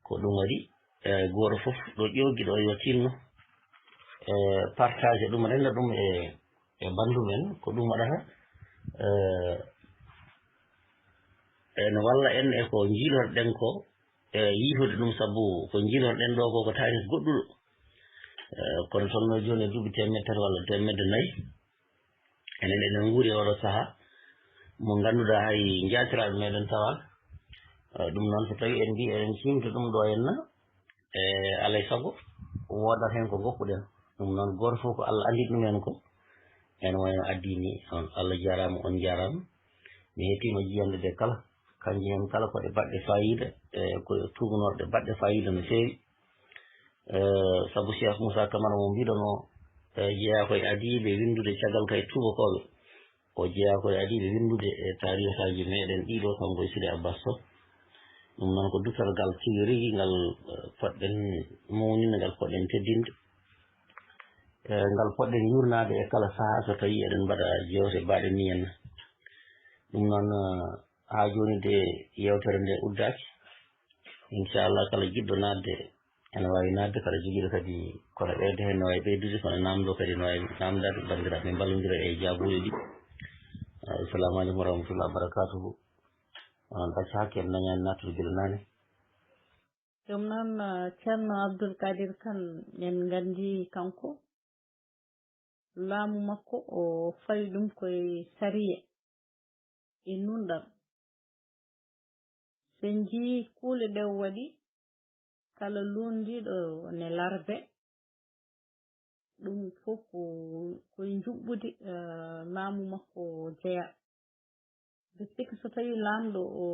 Ko ɗum waɗi, e gooto fof ɗo ƴoogi ɗo yo tinno, e partage ɗum, renda ɗum e, e banndum en, ko ɗum waɗata, e, ene walla en e ko njiilotoɗen ko, e yiitude ɗum, sabu ko njiilotoɗen ɗo ko, ko taarih goɗɗuɗo. E, kono tolno jooni e duuɓi teemedde tati walla teemedde nayi, enen eɗen nguuri e oɗo sahaa mo ngannduɗaa hay njaatiraaɓe meɗen tawaaka. E, ɗum noon so tawii en mbii eɗen ciimta ɗum ɗo henna, e alay sago woodat heen ko ngoppuɗen. Ɗum noon gooto fof ko Allah annditi ɗum en ko. Ene wayno addii ni on, Allah jaaraama, on njaaraama. Mi hettiima jiyannde de kala. Kanji heen kala ko ɗe baɗɗe faayiida, e ko tuugnorɗe baɗɗe faayiida no feewi. E, sabu Cheikh Moussa Camara mo mbiɗon o, e, jeyaa ko e adiiɓe winndude caggal kay tuubakooɓe. O jeyaa ko e adiiɓe winndude e taarihaaji meɗen ɗiɗo, kanko e Sidi Abbas Sow. Ɗum noon ko duttorgal tigi rigi ngal, e, poɗɗen mawninde, ngal poɗɗen teddinde. E, ngal poɗɗen yuurnaade e kala sahaa so tawii eɗen mbaɗa jeewte baaɗe ni henna. Ɗum noon, e, haa jooni de yewtere nde uddaaki. Inchallah, kala jiɗɗo naatde ene waawi naatde, kala jogiiɗo kadi kono ɓeyde heen ne waawi ɓeydude, kono naamndo kadi ne waawi naamndaade. Banndiraaɓe, min mballondira e jaabuuli ɗi. Assalamu aleykum wa rahmatullahi wa barakatuhu. Onon ɗacca hakke, en nañaani naattude gila naane. Ɗum noon, eh, Ceerno Abdul Kadir Kan, en nganndi kanko, laamu makko o fawi ɗum koye sariya e nunɗal. So en njiyii kuule ɗe o waɗi, kala lunndiiɗo ne larbe, ɗum fof ko, ko e njuɓɓudi, eh, laamu makko jeyaa. Mbiɗa sikki so tawii laamɗo o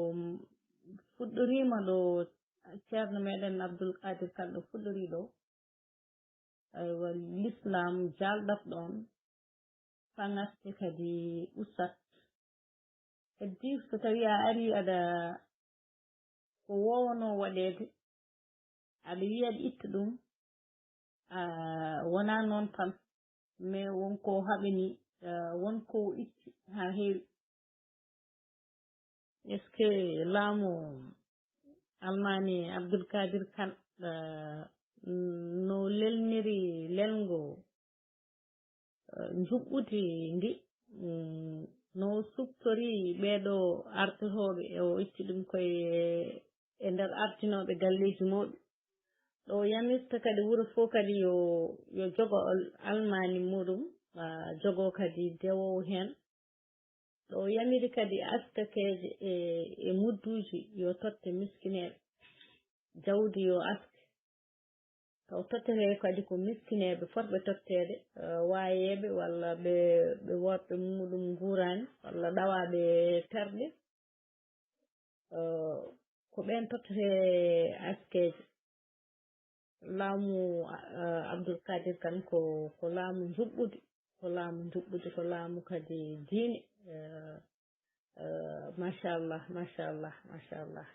fuɗɗoriima ɗo Ceerno meɗen Abdul Kadir Kan ɗo fuɗɗorii ɗo, aywa, l'islam jaalɗat ɗoon, faŋaste kadi ustat. Kadi so tawii a arii aɗa, ko woowanoo waɗeede, aɗa yiya aɗa itta ɗum, a, wonaa noon tan, mais won ko haɓanii, a, won ko itti haa heewi. Est-ce que laamu Almaami Abdul Kadir Kan, a, no lelniri lelngo, a, njuɓɓudi ndi, mm, no suktori ɓeeɗo artotooɓe, e o itti ɗum koye e nder artinooɓe galleeji mawɗi. Ɗo yamirta kadi wuro fof kadi yo, yo jogo al-, almaani muɗum, a, jogo kadi dewoowo heen. Ɗo yamiri kadi askakeeje e, e mudduuji yo totte miskineeɓe. Jawdi yo aske. Taw tottetee kadi ko miskineeɓe fotɓe totteede, eh, waayeeɓe walla ɓe, ɓe worɓe muɗum nguuraani walla ɗawaaɓe terɗe. Eh, ko ɓeen tottetee askeeje. Laamu, eh, Abdul Kadir Kan ko, ko laamu njuɓɓudi, ko laamu njuɓɓudi, ko laamu kadi diine. Eh, eh, machallah, machallah, machallah.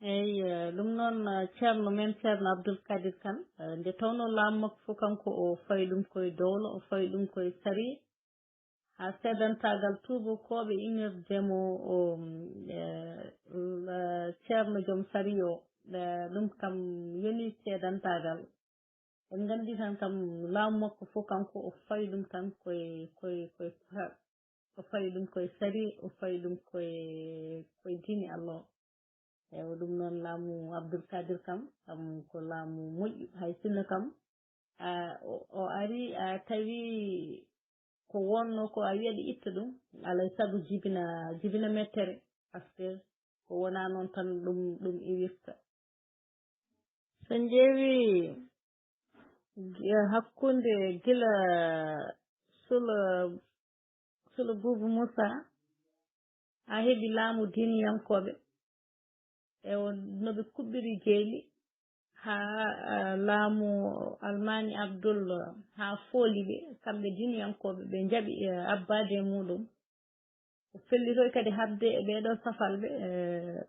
Eyi, eh, ɗum noon, eh, ceerno men, Ceerno Abdul Kadir Kan, eh, nde tawnoo laamu makko fof kanko o fawi ɗum koye dowla, o fawi ɗum koye sariya. haa seedantaagal tuubakooɓe innirde mo o, eh, la-, Ceerno Joom Sari o, eh, ɗum kam yoni seedantaagal. En nganndi tan kam laamu makko fof kanko o fawi ɗum tan koye, koye, koye, o fawi ɗum koye sari, o fawi ɗum koye, koye diine Allah o. Ewa, ɗum noon laamu Abdul Kadir kam, kam ko laamu moƴƴu. Hay sinno kam, a, o, o ari, a tawi ko wonno ko a wiya ɗi itta ɗum, alay sago jibina, jibina mettere, parce que ko wona noon tan ɗum, ɗum iwirta. So njeewi gi-, hakkunde gila sula, sula Buubu Musa, haa heɓi laamu diiniyankooɓe, e on no ɓe kuɓɓiri jeyli, haa, ah, laamu Almaami Abdul, haa fooli ɓe, kamɓe diiniyankooɓe, ɓe njaɓi, eh, abbaade e muuɗum. O fellitoyi kadi haɓde e ɓeeɗoo safalɓe, eh,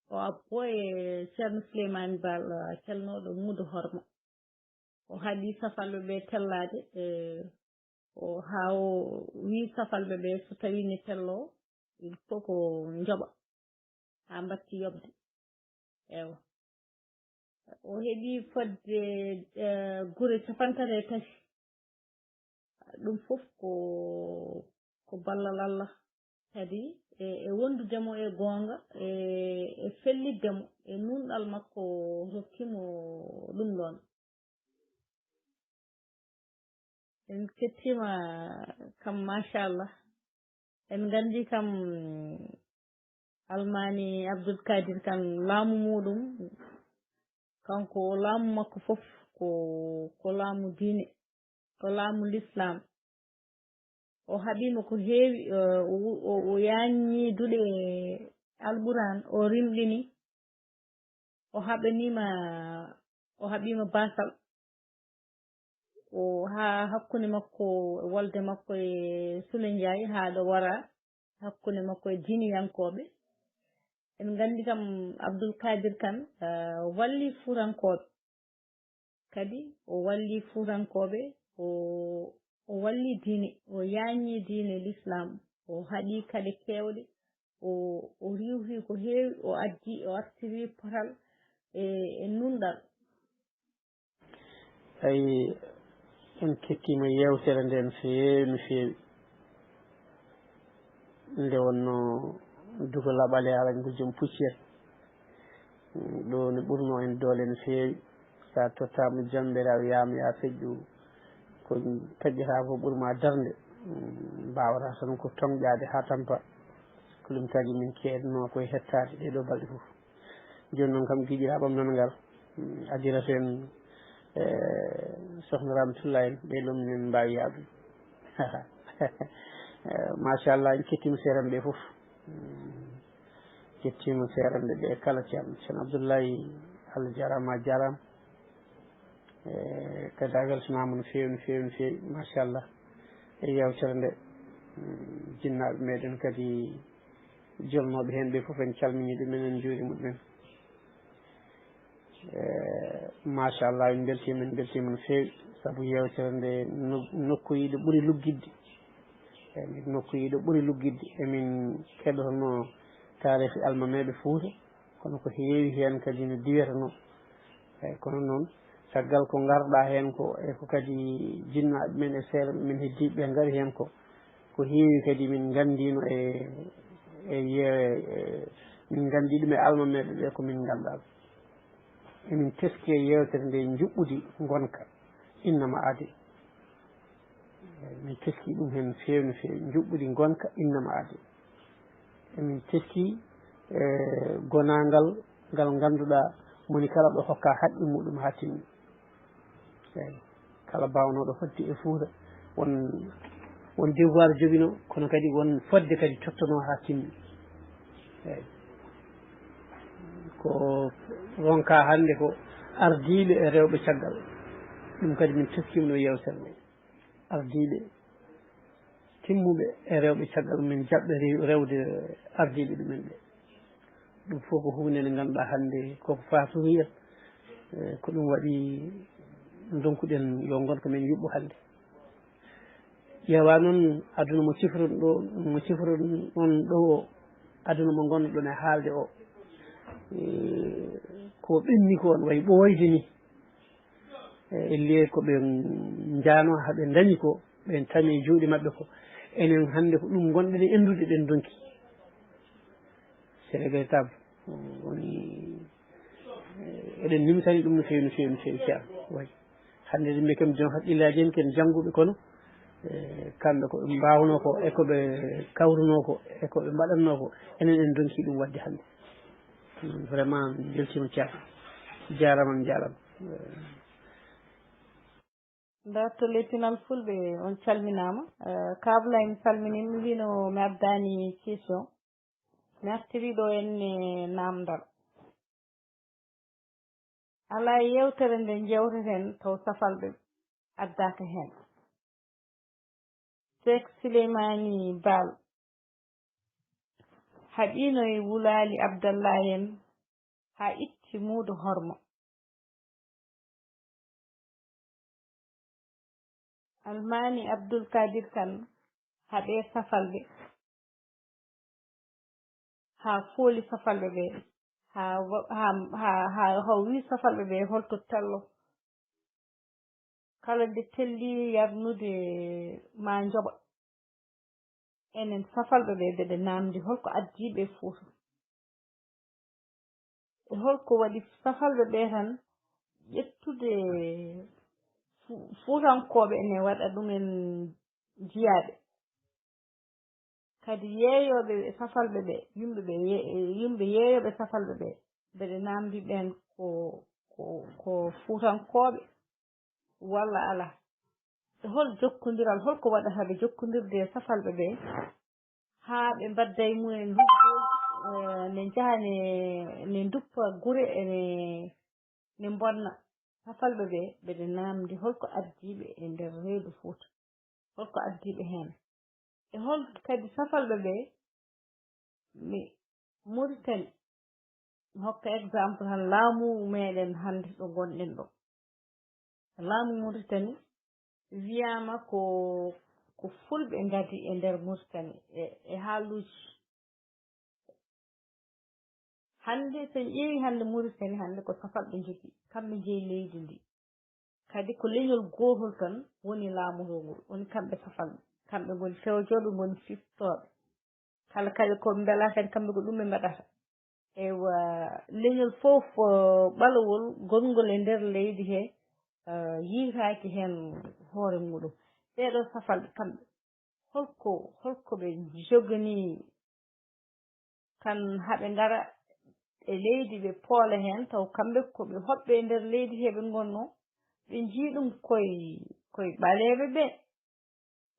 o abbo e Ceerno Suleymaani Baal, eh, calnooɗo Muudo Horma. O haɗi safalɓe ɓe tellaade, eh, o, haa o wii safalɓe ɓe so tawii ne telloo, il faut ko njoɓa haa mbaɗti yoɓde. Ewa. O heɓi fodde, eh, gure cappanɗe tati e tati. Ɗum fof ko, ko ballal Allah. Kadi e, e wondude mo e goonga, e, e fellitde mo, e nunɗal makko rokki mo ɗum ɗoon. En kettiima kam, machallah. En nganndi kam, Almaami Abdul Kadir kan laamu muuɗum, kanko laamu makko fof ko, ko laamu diine, ko laamu lislaam. O haɓiima ko heewi, o, o, o, o yaanyi duɗe Alɓuraan, o rimɗini, o haɓaniima, o haɓiima baasal. O haa hakkunde makko, wolde makko e Sule Njaay, haa ɗo wara hakkunde makko e diiniyankooɓe. En nganndi kam Abdul Kadir Kan, ah, walli Fuutankooɓe. Kadi o walli Fuutankooɓe, o, o walli diine, o yaanyi diine lislaam, o haɗi kade keewɗe, o, o riiwti ko heewi, o addi, o artiri potal e, e nunɗal. Ay, en kettiima yeewtere nde no feewi, no feewi. Nde wonno dugo laɓale ala ngo jom puccel. Ɗo ne ɓurno en doole no feewi. Sa tottaama jam, mbela wiyaama ya feƴƴu ko taƴƴata ko ɓurma darnde. Mbaawata tan ko toŋƴaade haa tampa. Ko ɗum tagi min keedno koye hettaade ɗee ɗoo balɗe fof. Jooni noon kam, giƴiraaɓam nan ngal, mm, addirata en, eh, Sokhna Ramatoulaye en, ɓe ɗum min mbaawi yaadude. Eh, machallah, en kettiima seeranɓe ɓe fof. Mm, kettiima seeranɓe ɓe kala, Ceerno, Ceerno Abdoulaye, Allah jaaraama, a jaaraama. Eh, kadi a weltanaama no feewi, no feewi, no feewi, machallah. E yeewtere nde, mm, jinnaaɓe meɗen kadi jolnooɓe heen ɓe fof, en calminii ɗumen, en njuuriima ɗumen. Eh, machallah, en mbeltiima, en mbeltiima no feewi, sabu yeewtere nde no-, nokkuuji ɗi ɓuri luggitde. Eh, nokkuuji ɗi ɓuri luggitde. Emin keɗotonoo taarihi almameeɓe Fuuta, kono ko heewi heen kadi no diwetenoo. Eeyi, kono noon, caggal ko ngarɗaa heen ko, e ko kadi jinnaaɓe men e seerenɓe men heddiiɓe ɓe ngari heen ko, ko heewi kadi min nganndiino e, e ye-, e, min nganndi ɗum e almameeɓe ɓe ko min nganndaa. Emin teski e yeewtere nde njuɓɓudi ngonka, innama aade. Eeyi, min teski ɗum heen feewi no feewi, njuɓɓudi ngonka, innama aade. Emin teski, eh, gonaangal ngal ngannduɗaa moni kala ɗo hokka haqqe muɗum haa timmi. Eeyi, kala baawnooɗo hoɗde e Fuuta, won, won devoir joginoo, kono kadi won fodde kadi tottanoo haa timmi. Eeyi. Ko ronka hannde ko ardiiɓe e rewɓe caggal. Ɗum kadi min teskiima no yeewtere nde. Ardiiɓe timmuɓe e rewɓe caggal, min jaɓɓe rew-, rewde ardiiɓe ɗumen ɓe. Ɗum fof ko huunde nde ngannduɗaa hannde koko faatowiya, eh, ko ɗum waɗi ndonkuɗen yo ngonka men yuɓɓo hannde. Ƴeewa noon aduna mo cifruɗon ɗo, mo cifruɗon ɗo o, aduna mo ngonnoɗon e haalde o, e, ko ɓenni ko on wayi ɓooyde ni. E, ellee ko ɓe njaano haa ɓe ndañi ko, ɓe tami e juuɗe maɓɓe ko. Enen hannde ko ɗum ngonɗen e enndude ɗen donki. C'est regrettable. Woni, eh, eɗen nimtani ɗum no feewi, no feewi, no feewi, Ceerno. Wayi. Hannde yimɓe kam joom haqqillaaji en, ken jannguɓe kono, eh, kamɓe ko ɓe mbaawnoo ko, e ko ɓe kawrunoo ko, e ko ɓe mbaɗatnoo ko, enen en ndonki ɗum waɗde hannde. Mm, vraiment, mi weltiima Ceerno. Jaaraama, on njaaraama. Eh. Dartol e pinal fulɓe, on calminaama. Eh, Kabla en calminiima, mi wiino mi addaani question. Mi artirii ɗo henne naamndal. Alaa yewtere nde njewteten taw safalɓe addaaka heen. Seek Sileymaani Baal haɓiino e wulaali Abdallah en haa itti muudo horma. Almaami Abdul Kadir Kan haɓe safalɓe, haa fooli safalɓe ɓe, haa wa-, haa, haa, haa, haa wi safalɓe ɓe holto tello. Kala nde telli yarnude ma njoɓa. Enen safalɓe ɓe, ɓeɗe naamndi holko addi ɓe Fuuta. E holko waɗi safalɓe ɓe tan ƴettude Fu-, Fuutankooɓe ene waɗa ɗumen jiyaaɓe. Kadi yeeyooɓe e safalɓe ɓe, yimɓe ɓe ye-, yimɓe yeeyooɓe safalɓe ɓe, mbeɗe naamndi ɓeen ko, ko, ko Fuutankooɓe walla alaa? E hol jokkondiral, holko waɗata ɓe jokkondirde e safalɓe ɓe, haa ɓe mbadda e mumen lugge, eh, ne njaha ne, ne nduppa gure, ene, ne mbonna? Safalɓe ɓe, mbeɗe naamndi holko addi ɓe e nder reedu Fuuta? Holko addi ɓe heen? E hol kadi safalɓe ɓe, mi Muritani, mi hokka exemple tan laamu meɗen hannde ɗo ngonɗen ɗo. Laamu Muritani wiyaama ko, ko fulɓe ngadi e nder Muritani e, e haaluuji. Hannde, so en ƴeewi hannde Muritani, hannde ko safalɓe njogii, kamɓe njeyi leydi ndi. Kadi ko leñol gootol tan woni laamotoo ngol, woni kamɓe safalɓe. Kamɓe ngoni fewjooɓe, ngoni siftooɓe. Kala, kala ko ɓe mbelaa kadi, kamɓe ko ɗum ɓe mbaɗata. Eywa, leñol fof, eh, ɓalawol gonngol e nder leydi he, eh, yiytaaki heen hoore muɗum. Ɓeeɗo safalɓe, kamɓe, holko, holko ɓe njoganii kan haɓe ngara e leydi, ɓe poola heen, taw kamɓe ko ɓe hoɓɓe e nder leydi he ɓe ngonnoo, ɓe njii ɗum koye, koye ɓaleeɓe ɓe,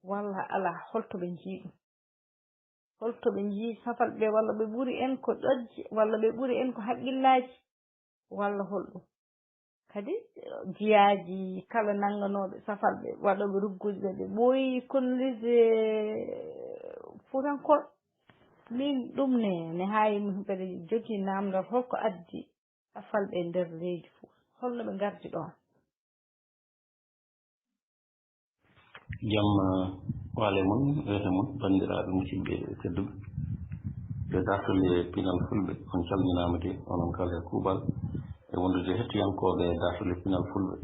walla alaa, holto ɓe njii ɗum? Holto ɓe njii safalɓe ɓe, walla ɓe ɓuri en ko ƴoƴje, walla ɓe ɓuri en ko haqqillaaji, walla holɗum? Kadi, jiyaaji kala nannganooɓe safalɓe, waɗooɓe rugguuji ɓe, ɓe ɓooyi coloniser Fuutankooɓe. Min ɗum ne, ne haayi mi, mbeɗa jogii naamndal holko addi safalɓe e nder leydi Fuuta. Holno ɓe ngardi ɗoon? Jam, eh, waale mon, weete mon, banndiraaɓe musidɓe tedduɓe. Ɓe dartol e pinal fulɓe, on calminaama de, onon kala e kuuɓal, e wondude hettiyankooɓe dartol e pinal fulɓe.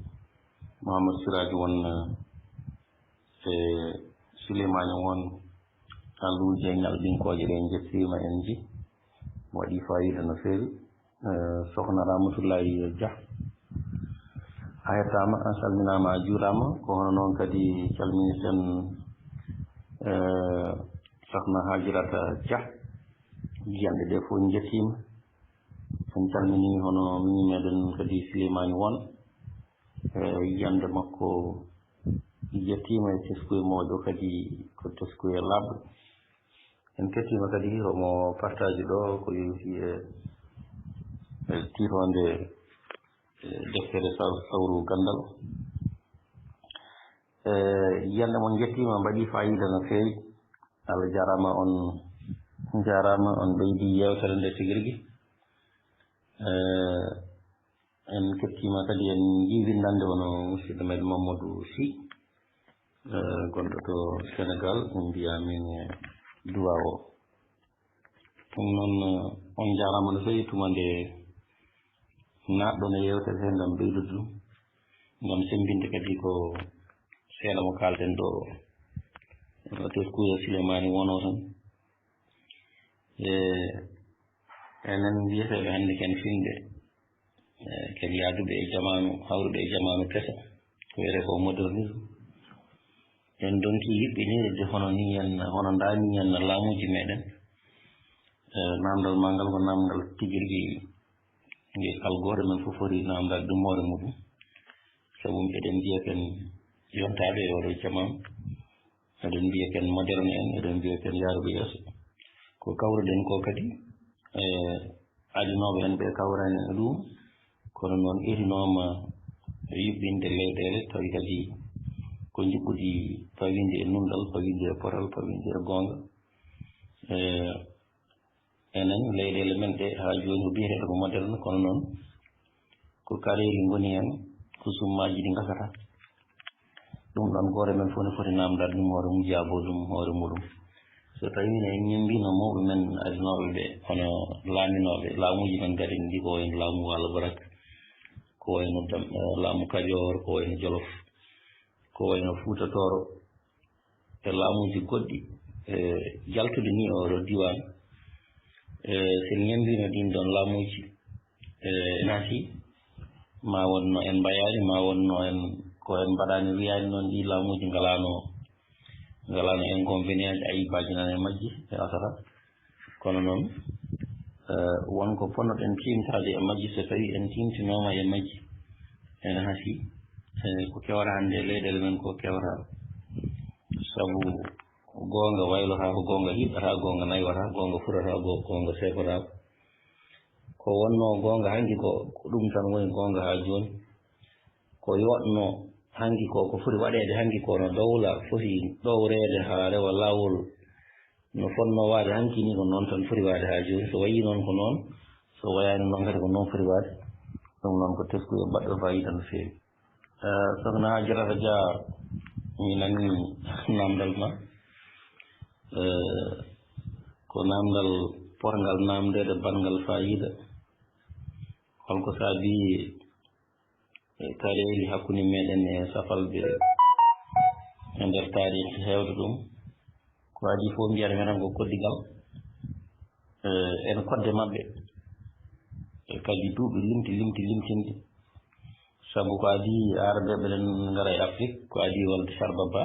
Mouhamadou Siraju won, eh, e Souleymane won, Alluuje ñalɗinkooje ɗe njettiima en nji, waɗi faayiida no feewi. Eh, Sokhna Ramatoulaye Dia, a hettaama, a salminaama, a juuraama. Ko hono noon kadi calminirten, eh, Sokhna Hajirata Dia. Jiyanɗe ɗe fof njettiima. En calminii hono mini meɗen kadi Souleymane Won. Eh, yiyannde makko yettiima e teskuye mawɗo, kadi ko teskuye laaɓɗo. En kettiima kadi homo partage ɗo ko yowiti e, e tiitoonde, e deftere saw-, sawru ganndal. E, yiyannde mon njettiima, mbaɗi faayiida no feewi. Allah jaaraama, on njaaraama, on ɓeydi yeewtere nde tigi rigi. E, en kettiima kadi, en njii winndannde hono musidɗo meɗen Mamadou Sy. eh, gonɗo to Senegal, min mbiya min e duwa o. Ɗum noon, eh, on njaaraama no feewi tuma nde naatɗon e yeewtere he ngam ɓeydude ɗum, ngam semmbinde kadi ko seeɗa mo kaalten ɗo, eh, teskuya Silemaani wonoo tan. E enen mbiyeteeɓe hannde ken finɓe, e ken yaaduɓe e jamaanu, hawruɓe e jamaanu keso, ko wiyetee ko modernisme. En ndonki yuɓɓinirde hono nii en, hono ndaa nii en laamuuji meɗen. E naamndal maa ngal ko naamndal tigi rigi nge kala gooto men fof foti naamndaade ɗum hoore muɗum. Sabu eɗen mbiya ken yontaaɓe e oɗo jamaanu. Eɗen mbiya ken moderne en, eɗen mbiya ken yaaruɓe yeeso. Ko kawruɗen ko kadi, e adinooɓe en ɓe kawrani e ɗum, kono noon etinooma yuɓɓinde leyɗeele, tawi kadi ko njuɓɓudi pawindi e nunɗal, pawindi e potal, pawindi e goonga. E enen leyɗeele men ɗe haa jooni ko biyeteeɗo ko moderne, kono noon ko kareeli ngoni heen, ko summaaji ɗi ngasata. Ɗum ɗoon gooto men fof ne foti naamndaade ɗum hoore mum, jaaboo ɗum hoore muɗum. So tawii ne en ñemmbiino mawɓe men adinooɓe ɓe, hono laaminooɓe, laamuuji men gariɗi ɗi, ko wayno laamu Waalo Barak, ko wayno Dam-, eh, laamu Kajoor, ko wayno Jolof, ko wayno Fuuta Tooro, e laamuuji goɗɗi, e jaltude nii oo ɗoo diiwaan. E so en ñemmbiino ɗiin ɗoon laamuuji, e ene hasii, ma won no en mbayaani, ma won no en, ko en mbaɗaani wiyaani noon, ɗii laamuuji ngalaano, ngalaano inconvénientji, ayibaaji nana e majji, e asara. Kono noon, eh, won ko ponnoɗen tiimtaade e majji, so tawii en tiimtinooma e majji, ene hasii, eh, ko kewra hannde e leyɗeele men ko kewra. Sabu goonga waylotaa ko goonga hiiɗataa, goonga naywataa, goonga furataa, go-, goonga seekotaako. Ko wonnoo goonga hanki ko, ko ɗum tan woni goonga haa jooni. Ko yooɗnoo hanki ko, ko foti waɗeede hanki ko no dowla foti ɗowreede haa rewa laawol no fotnoo waade hanki ni, ko noon tan foti waade haa jooni. So wayii noon ko noon, so wayaani noon kadi ko noon foti waade. Ɗum noon ko teskuya baɗɗo faayiida no feewi. Eh, Sokhna Hajirata Dia, mi nanii naamndal ma. Eh, ko naamndal potngal naamndeede banngal faayiida. Holko saabii e kareeli hakkunde meɗen e safalɓe e nder taariik heewde ɗum. Ko adii fof mbiyaten ko tan ko koddigal, eh, en kodde maɓɓe. E kadi duuɓi limti, limti, limtinɗi. Sabu ko adii Arabeeɓe ɓen ngara e Afrik, ko adii walde Farba Ba.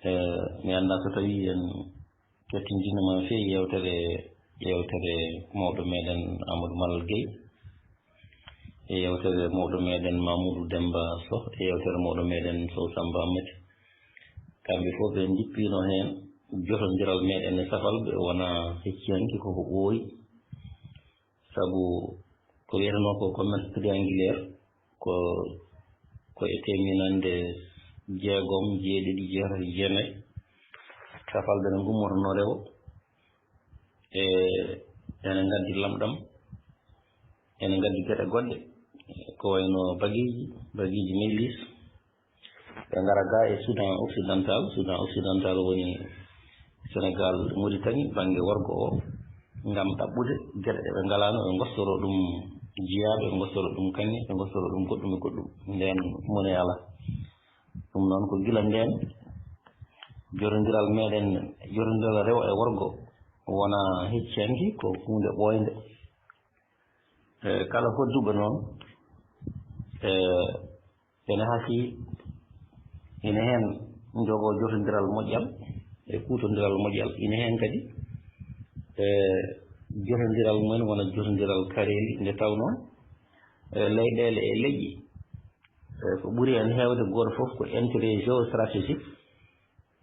Eh, mi anndaa so tawii en kettindiino ma feewi yewtere, yewtere mawɗo meɗen Amadou Malal Gueye, e yewtere mawɗo meɗen Mamoudou Demba Soh, e yewtere mawɗo meɗen Sow Samba Hammadi. Kamɓe fof ɓe njippiino heen jotondiral meɗen e safalɓe, wonaa hecci hanki, koko ɓooyi. Sabu ko wiyetenoo ko commerce triangulaire, ko, ko e teeminannde jeegom, jeeɗiɗi, jeetati, jeenayi. Safalɓe ne ngummotonoo rewo. E, ene ngaddi lamɗam, ene ngaddi geɗe goɗɗe, ko wayno bagiiji, bagiiji Middle East. Ɓe ngara ga e Soudan Occidental. Soudan Occidental woni Senegal, Mauritanie, bannge worgo o, ngam ɗaɓɓude geɗe ɗe ɓe ngalaano, ɓe ngostoro ɗum jiyaaɓe, ɓe ngostoro ɗum kaŋŋe, ɓe ngostoro ɗum goɗɗum e goɗɗum. Ndeen mone alaa. Ɗum noon ko gila ndeen jotondiral meɗen, jotondiral rewo e worgo wonaa hecci hanki, ko huunde ɓooynde. E kala hodduɗo noon, e ene hasii, ene heen njogoo jotondiral moƴƴal e kuutondiral moƴƴal. Ene heen kadi, e jotondiral mumen wona jotondiral kareeli, nde tawnoo, e leyɗeele e leƴƴi, e ko ɓuri heen heewde gooto fof ko intérêt géostratégique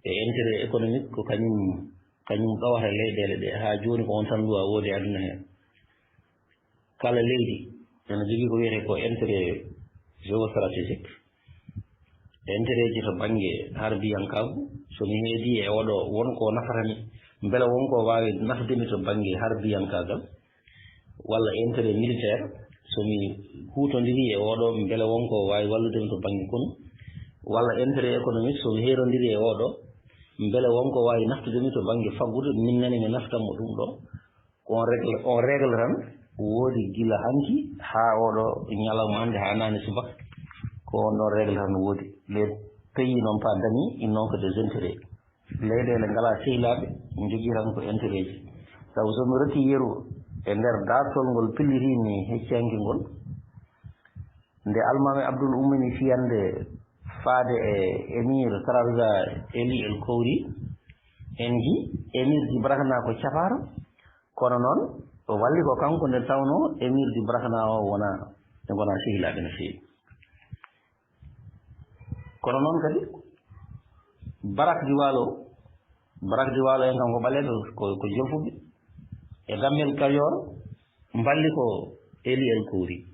e intérêt économique, ko kañum, kañum ɗowata leyɗeele ɗe. Haa jooni ko on tan luwa woodi e aduna heen. Kala leydi ene jogii ko wiyetee ko intérêt géostratégique, intérêtji to bannge harbiyankaagu. So mi heedii e oɗo, won ko nafata mi, mbele won ko waawi nafde mi to bannge harbiyankaagal, walla intérêt militaire, so mi huutondirii e oɗo, mbele won ko waawi wallude mi to bannge konu, walla intérêt économique, so mi heerondiri e oɗo, mbele wonko waawi naftude mi to bannge faggudu, min nani mi naftan mo ɗum ɗo. Ko on règle, on règle tan woodi gila hanki haa oɗo ñalawma hannde haa naane subaka. Ko on ɗon règle tan woodi. Les pays n'ont pas d'amis, ils n'ont que des intérêts. Leyɗeele ngalaa sehilaaɓe, njogii tan ko intérêt ji. Sabu so mi rokki yeru e nder daartol ngol pillitiimi hecci hanki ngol, nde Almaami Abdul ummini fiyande faade e Emir Taraza Eli El Kowri, en nji Emir di Brakna ko capaaro, kono noon o walli ko kanko nde tawnoo Emir di Brakna o wonaa, ɓe ngonaa sehilaaɓe no feewi. Kono noon kadi, Barak di Waalo, Barak di Waalo en kanko ɓaleeɗo ko, ko jolfuɓe, e Dammel Kajoor mballi ko Eli El Kowri.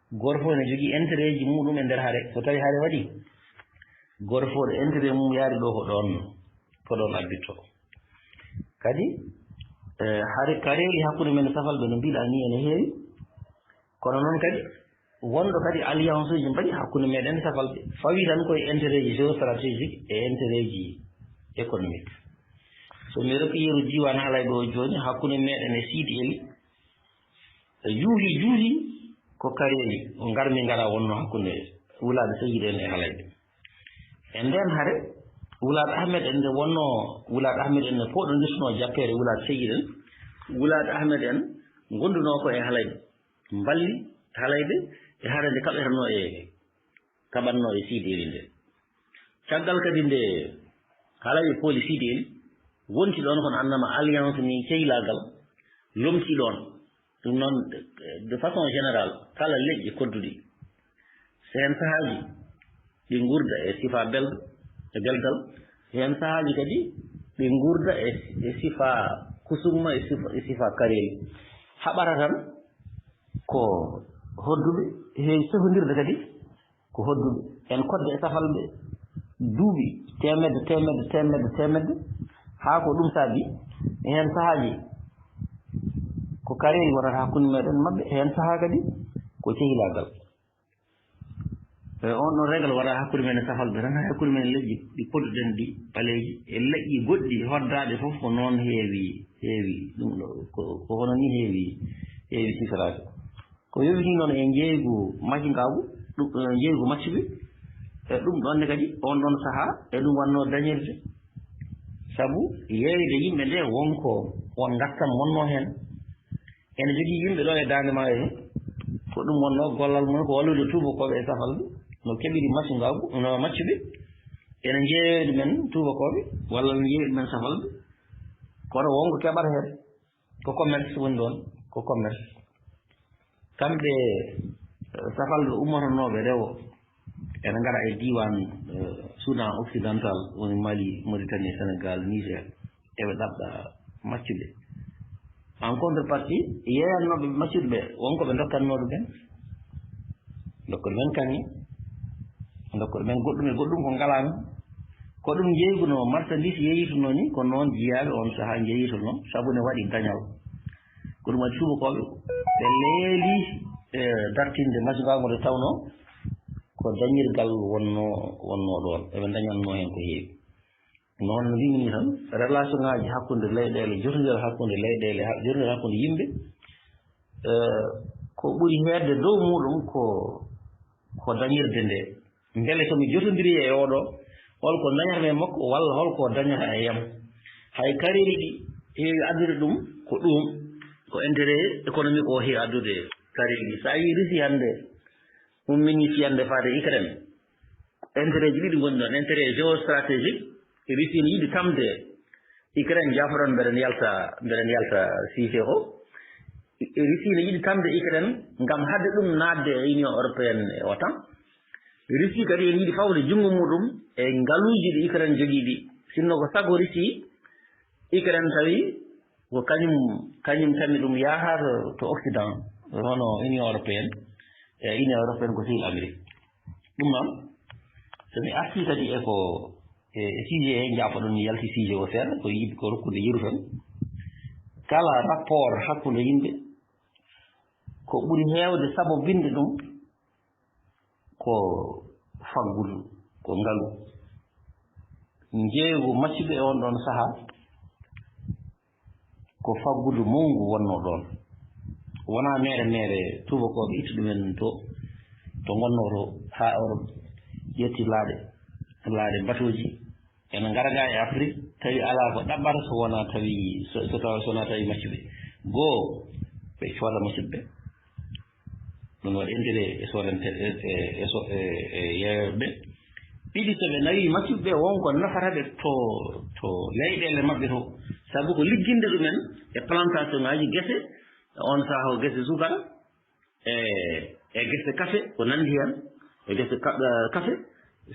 Gooto fof ene jogii intérêt ji muɗum e nder hare. So tawi hare waɗi, gooto fof intérêt mum yaari ɗo ko ɗoon, ko ɗoon abbitto. Kadi, eh, hare kareeli hakkunde men e safalɓe no mbiɗa ni ene heewi. Kono noon kadi, wonɗo kadi alliance uji mbaɗi hakkunde meɗen e safalɓe. Fawi tan koye intérêt ji géostratégique e intérêt ji économique. So mi rokki yeru diiwaan Halayɓe o jooni, hakkunde meɗen e Siidi Eli, e juuti, juuti ko kareeli, o ngarmi ngara wonno hakkunde wulaaɓe Sayyid en e Halayɓe. E ndeen hare, wulaaɓe Ahmed en nde wonno, wulaaɓe Ahmed en ne pooɗondirtuno jappeere wulaaɓe Sayyid en, wulaaɓe Ahmed en ngondunoo ko e Halayɓe, mballi Halayɓe e hare nde kaɓetenoo e, kaɓatnoo e Siidi Eli nde. Caggal kadi nde Halayɓe pooli Siidi Eli, wonti ɗoon kono annama alliance ni ceylaagal lomti ɗoon. Ɗum noon, de façon générale, kala leƴƴi kodduɗi, so heen sahaaji ɗi nguurda e sifa bel-, e beldal, heen sahaaji kadi ɗi nguurda e, e sifa kusumma, e sifa, e sifa kareeli. Haɓata tan ko hodduɓe, heewi sehondirde kadi ko hodduɓe. En kodde e safalɓe duuɓi teemedde, teemedde, teemedde, teemedde, haa ko ɗum saabi heen sahaaji ko kareeli wonata hakkunde meɗen maɓɓe, heen sahaa kadi ko cehilaagal. E on ɗon règle waɗa hakkunde men e safalɓe tan, hakkunde men e leƴƴi ɗi podduɗen ɗi ɓaleeji, e leƴƴi goɗɗi hoddaaɗe fof ko noon heewi, heewi ɗum ɗo, ko, ko hono ni heewi, heewi sifiraade. Ko yowiti noon e njeeygu macngaagu, ɗum, e njeeygu maccuɓe, e ɗum ɗoon ne kadi, on ɗoon sahaa, e ɗum wannoo dañirde. Sabu yeeyde yimɓe nde wonko on ngattam wonnoo heen. Ene jogii yimɓe ɗo e daande maa he, ko ɗum wonnoo gollal mum ko wallude tuubakooɓe e safalɓe, no keɓiri macungaagu, no maccuɓe. Ene njeeyoo ɗumen tuubakooɓe, walla no njeeyoo ɗumen safalɓe. Kono wonko keɓata heen, ko commerce woni ɗoon, ko commerce. Kamɓe, eh, safalɓe ummotonooɓe rewo, ene ngara e diiwaan, eh, Soudan occidental, woni Mali, Mauritanie, Sénégal, Niger. Eɓe ɗaɓɓa maccuɓe. En contrepartie, yeeyannooɓe maccuɓe ɓe, won ko ɓe ndokkannoo ɗumen. Ndokka ɗumen kaŋŋe, ndokka ɗumen goɗɗum e goɗɗum ko ngalaano. Ko ɗum njeeygunoo, marchandise yeeyitunoo ni, ko noon jiyaaɓe on sahaa njeeyitunoo, sabu ne waɗi dañal. Ko ɗum waɗi tuubakooɓe ɓe leeli, e, dartinde macungaagu nde tawnoo ko dañirgal wonnoo, wonnoo ɗoon. Eɓe ndañannoo heen ko heewi. Noon no mbimi ni tan, relation ŋaaji hakkunde leyɗeele, jotondiral hakkunde leyɗeele, ha-, jotondiral hakkunde yimɓe, eh, ko ɓuri heedde dow muuɗum ko, ko dañirde nde. Mbele so mi jotondiri e oɗo, hol ko dañatmi e makko, walla hol ko dañata e yam? Hay kareeli ɗi heewi addude ɗum, ko ɗum, ko intérêt économique o heewi addude kareeli ɗi. So a yii Russie hannde, ummini fiyande faade Ukraine. Intérêt ji ɗiɗi ngoni ɗon. Intérêt géostratégique, Russie ne yiɗi tamde Ukraine, jaafoɗon mbeɗen yalta, mbeɗen yalta sujet o. Russie ne yiɗi tamde Ukraine ngam haɗde ɗum naatde e Union européenne e OTAN. Russie kadi ene yiɗi fawde junngo muɗum e ngaluuji ɗi Ukraine jogii ɗi. Sinno ko sago Russie, Ukraine tawi ko kañum, kañum tami ɗum yaha to, to Occident, hono Union européenne, e Union européenne ko sehil Amérique. Ɗum noon, so mi artii kadi e ko, e, e sujet he, njaafoɗon mi yalti sujet o seeɗa, ko yiɗ-, ko rokkude yeru tan. Kala rapport hakkunde yimɓe, ko ɓuri heewde sabobinde ɗum ko faggudu, ko ngalu. Njeeygu maccuɓe e on ɗon sahaa, ko faggudu mawngu wonnoo ɗoon. Wonaa meere meere tuubakooɓe itti ɗumen to, to ngonnoo to, haa oɗo ƴetti laaɗe, laaɗe batooji. Ene ngara ga e Afrik, tawi alaa ko ɗaɓɓata so wonaa tawi, so, so tawa, so wonaa tawi maccuɓe. Goo, ɓe cooda maccuɓe ɓe. Ɗum waɗi intérêt e soodante, e, e, e so-, e, e yeeyoɓe ɓe. Ɗiɗi, so ɓe nawi maccuɓe ɓe, won ko nafata ɓe to, to leyɗeele maɓɓe to. Sabu ko ligginde ɗumen e plantation ŋaaji gese, on sahaa ko gese sukara, e, e gese kafe, ko nanndi heen, e gese ka-, eh, kafe,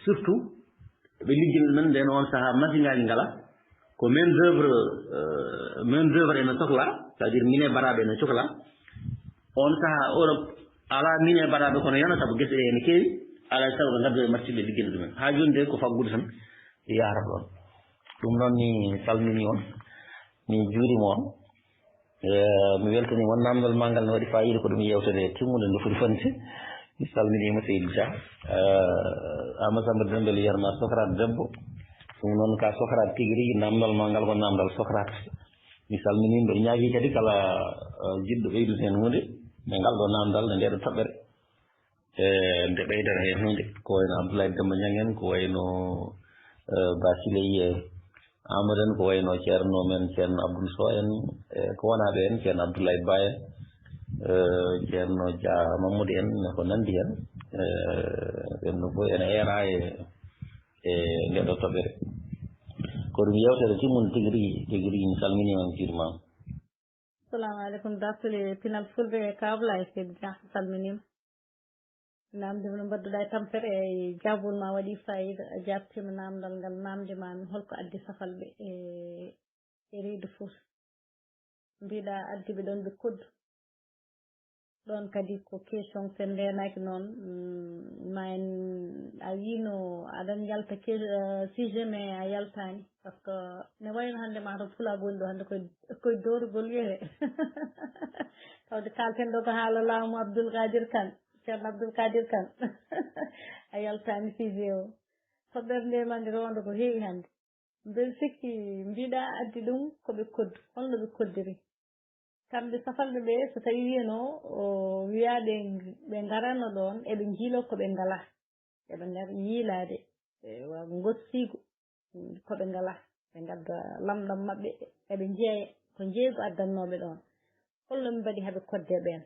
surtout, ɓe ligginde ɗumen, nden on sahaa masiŋaaji ngala, ko main d'œuvre, eh, main d'œuvre ene sohla, c'est-à-dire mine baɗaaɓe ene cohla. On sahaa Europe alaa mine baɗaaɓe kono yana, sabu gese ɗe ene keewi, alaa sago ɓe ngaddoya maccuɓe ligginde ɗumen. Haa jooni de ko faggudu tan yahata ɗoon. Ɗum noon mi salminii on, mi juuriima on. Eh, mi weltanii mon, naamndal maa ngal ne waɗi faayiida, ko ɗum yeewtere timmunde nde foti wonde. Mi salminiima seydi Dia. Eh, Amadou Samba Dembel wiyatma Socrate debbo. Ɗum noon ka Socrate tigi rigi, naamndal maa ngal ko naamndal Socrate. Mi salminii, mbeɗa ñaagii kadi kala, eh, jiɗɗo ɓeydude heen huunde e ngal ɗo naamndal, e ndeeɗo toɓɓere. E nde ɓeydata heen huunde, ko wayno Abdoulaye Demba Niang en, ko wayno, eh, Ba Siley, eh, Amadou en, ko wayno Ceerno men, Ceerno Abdoul Sow en, e ko wonaa ɓe en, Ceerno Abdoulaye Ba en, eh, Ceerno Dia Mamadou en, e ko nanndi heen. Eh, ɓen ɗo fof ene eera e, e nde ɗo toɓɓere. Ko ɗum yeewtere timmunde tigi rigi, tigi rigi, mi salminiima, mi juuriima. Assalamu alaikum, dartule pinal fulɓe e Kaabla e Seydi Dia, salminiima. Naamnde no mbaɗduɗaa e tampere e jaabol ma waɗi faayiida, a jaabtiima naamndal ngal, naamnde ma mi holko addi safalɓe e, e reedu Fuuta. Mbiɗa addi ɓe ɗoon ɓe koddu. Ɗoon kadi ko question, so en ndeenaaki noon, mm, ma en, a wiino aɗa yalta ke-, eh, sujet, mais a yaltaani. Par ce que ne wayno hannde ma to pulaa woni ɗo hannde koye, koye doorugol wiyete. Tawde kaalten ɗo ko haala laamu Abdoul Kadir Kane, Ceerno Abdoul Kadir Kane. A yaltaani sujet o. Toɓɓere nde ma nde rondo ko heewi hannde. Mbeɗa sikki mbiɗa addi ɗum ko ɓe koddu. Holno ɓe koddiri? Kamɓe safalɓe ɓe, so tawi wiyano, o, wiyaɓe ɓe ngarano ɗoon, eɓe njiilo ko ɓe ngala. Eɓe ngar-, yiilaade, e wa-, ngottiigu, ko ɓe ngala. Ɓe ngadda lamɗam maɓɓe, eɓe njeeya, ko njeeygu addannooɓe ɗoon. Holno ɓe mbaɗi haɓe kodde ɓeen?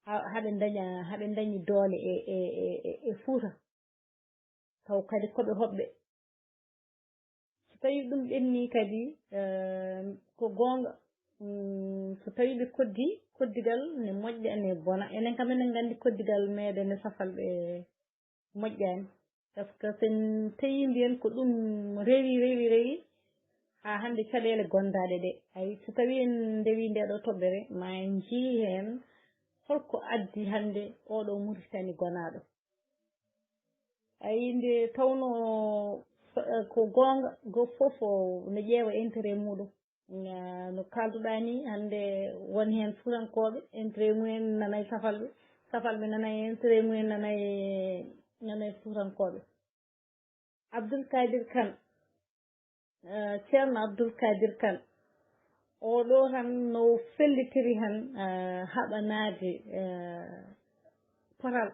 Ha-, haɓe ndaña, haɓe ndañi doole e, e, e, e, e Fuuta. Taw kadi ko ɓe hoɓɓe. So tawi ɗum ɓenni kadi, eh, ko goonga, mm, so tawi ɓe koddi, koddigal ne moƴƴa, ne bona. Enen kam enen nganndi koddigal meɗen ne safalɓe moƴƴaani. Par ce que so en tawi mbiyen ko ɗum rewi, rewi, rewi, haa hannde caɗeele gondaaɗe ɗe. Ay, so tawi en ndewi nde ɗo toɓɓere, ma en njii heen holko addi hannde oɗo Muritani gonaaɗo. Ayi, nde tawno, eh, ko goonga, gooto fof o no ƴeewa intérêt muɗum. Ah, no kaalduɗaa ni, hannde won heen Fuutankooɓe, intérêt mumen nanay safalɓe, safalɓe nanay intérêt mumen nanay, nanay Fuutankooɓe. Abdoul Kadir Kane, eh, Ceerno Abdoul Kadir Kane, oɗo tan no fellitiri tan, eh, haɓanaade, eh, potal.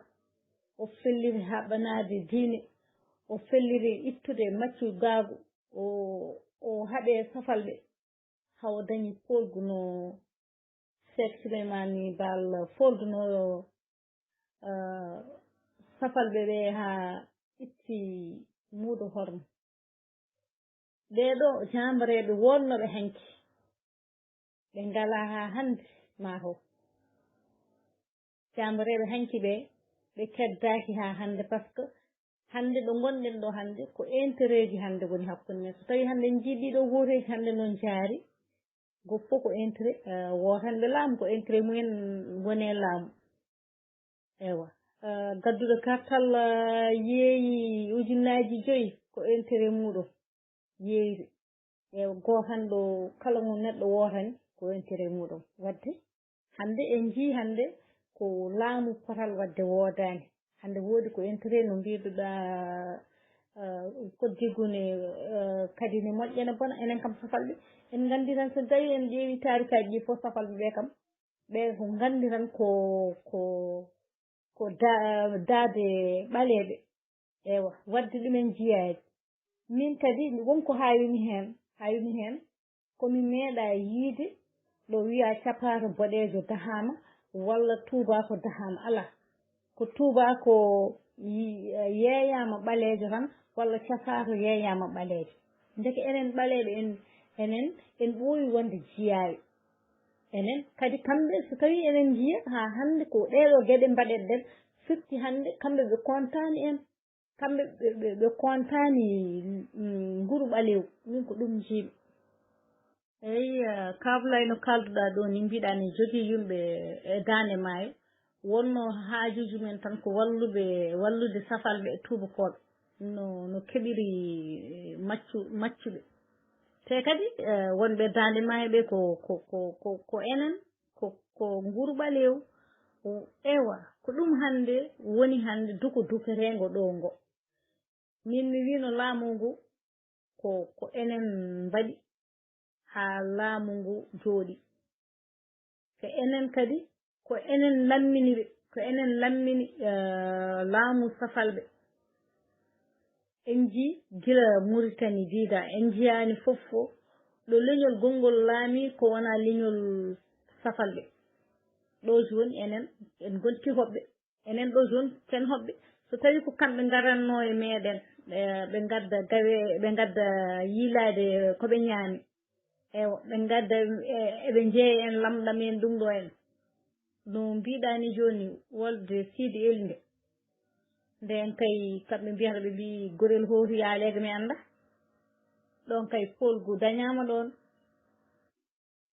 O felliri haɓanaade diine, o felliri ittude maccugaagu, o, o haɓe safalɓe. Hawa dañi poolgu no Seek Suleymaani Baal foolduno, eh, safalɓe ɓe haa itti muudo hormo. Ɓee ɗoo jaambareeɓe wonnooɓe hanki, ɓe ngalaa haa hannde maa ho. Jaambareeɓe hanki ɓe, ɓe keddaaki haa hannde, par ce que hannde ɗo ngonɗen ɗo hannde ko intérêt ji hannde woni hakkunde men. So tawi hannde en njii ɗiɗo wuureeji hannde no njaari, gooto fof ko intérêt, eh, wootanɓe laamu, ko intérêt mumen woni e laamu. Ewa. Eh, gadduɗo kartal, eh, yeeyi ujunnaaji joyi, ko intérêt muɗum yeeyri. E gootanɗo kala mo neɗɗo wootani, ko intérêt muɗum. Wadde hannde en njii hannde ko laamu potal wadde woodaani. Hannde woodi ko intérêt no mbiiduɗaa, eh, ko digune, eh, kadi ne moƴƴa ne bona. Enen kam safalɓe, en nganndi tan so tawi en ƴeewi taarikaaji ɗi fof safalɓe ɓe kam, ɓe ko nganndi tan ko, ko, ko da-, daade ɓaleeɓe. Ewa, wadde ɗumen jiyaade. Min kadi won ko haawimi heen, haawimi heen, ko mi meeɗa yiide ɗo wiya capaato boɗeejo dahaama walla tuubaako dahaama. Alaa. Ko tuubaako yi-, yeeyaama ɓaleejo tan walla capaato yeeyaama ɓaleejo. Ndeke enen ɓaleeɓe en, enen, en ɓooyi wonde jiyaaɓe. Enen kadi kamɓe so tawii enen njiya haa hannde ko ɗeeɗoo geɗe mbaɗeɗen, firti hannde kamɓe ɓe kontaani en. Kamɓe ɓe, ɓe, ɓe kontaani, mm, nguru ɓaleewu. Min ko ɗum njiimi. Eyi, eh, Kaabulay no kaalduɗaa ɗoo ni, mbiɗaa ne jogii yimɓe e daande maayo. Wonno haajuuji men tan ko walluɓe, wallude safalɓe e tuubakooɓe. No, no keɓiri, eh, maccu-, maccuɓe. Te kadi, eh, wonɓe daande maayo ɓe ko, ko, ko, ko, ko enen, ko, ko nguru ɓaleewu. Ewa, ko ɗum hannde woni hannde duko dukereengo ɗoo ngo. Min mi wiino laamu ngu ko, ko enen mbaɗi haa laamu ngu jooɗi. Ko enen kadi, ko enen lammini ɓe, ko enen lammini, eh, laamu safalɓe. En njii gila Muritani diida, en njiyaani fof fof ɗo leñol gonngol laami ko wonaa leñol safalɓe. Ɗo jooni enen, en ngonti hoɓɓe. Enen ɗo jooni, ken hoɓɓe. So tawii ko kamɓe ngaratnoo e meeɗen, ɓe, ɓe ngadda gawe, ɓe ngadda yiilaade ko ɓe ñaami. Ewa, ɓe ngadda, e, eɓe njeeya en, lamɗam en, ɗum ɗo en. No mbiɗaa ni jooni, wolde Siidi Eli nde. Ndeen kay, kamɓe mbiyata, ɓe mbii gorel hoofi yaaleede mi annda. Ɗoon kay, poolgu dañaama ɗoon.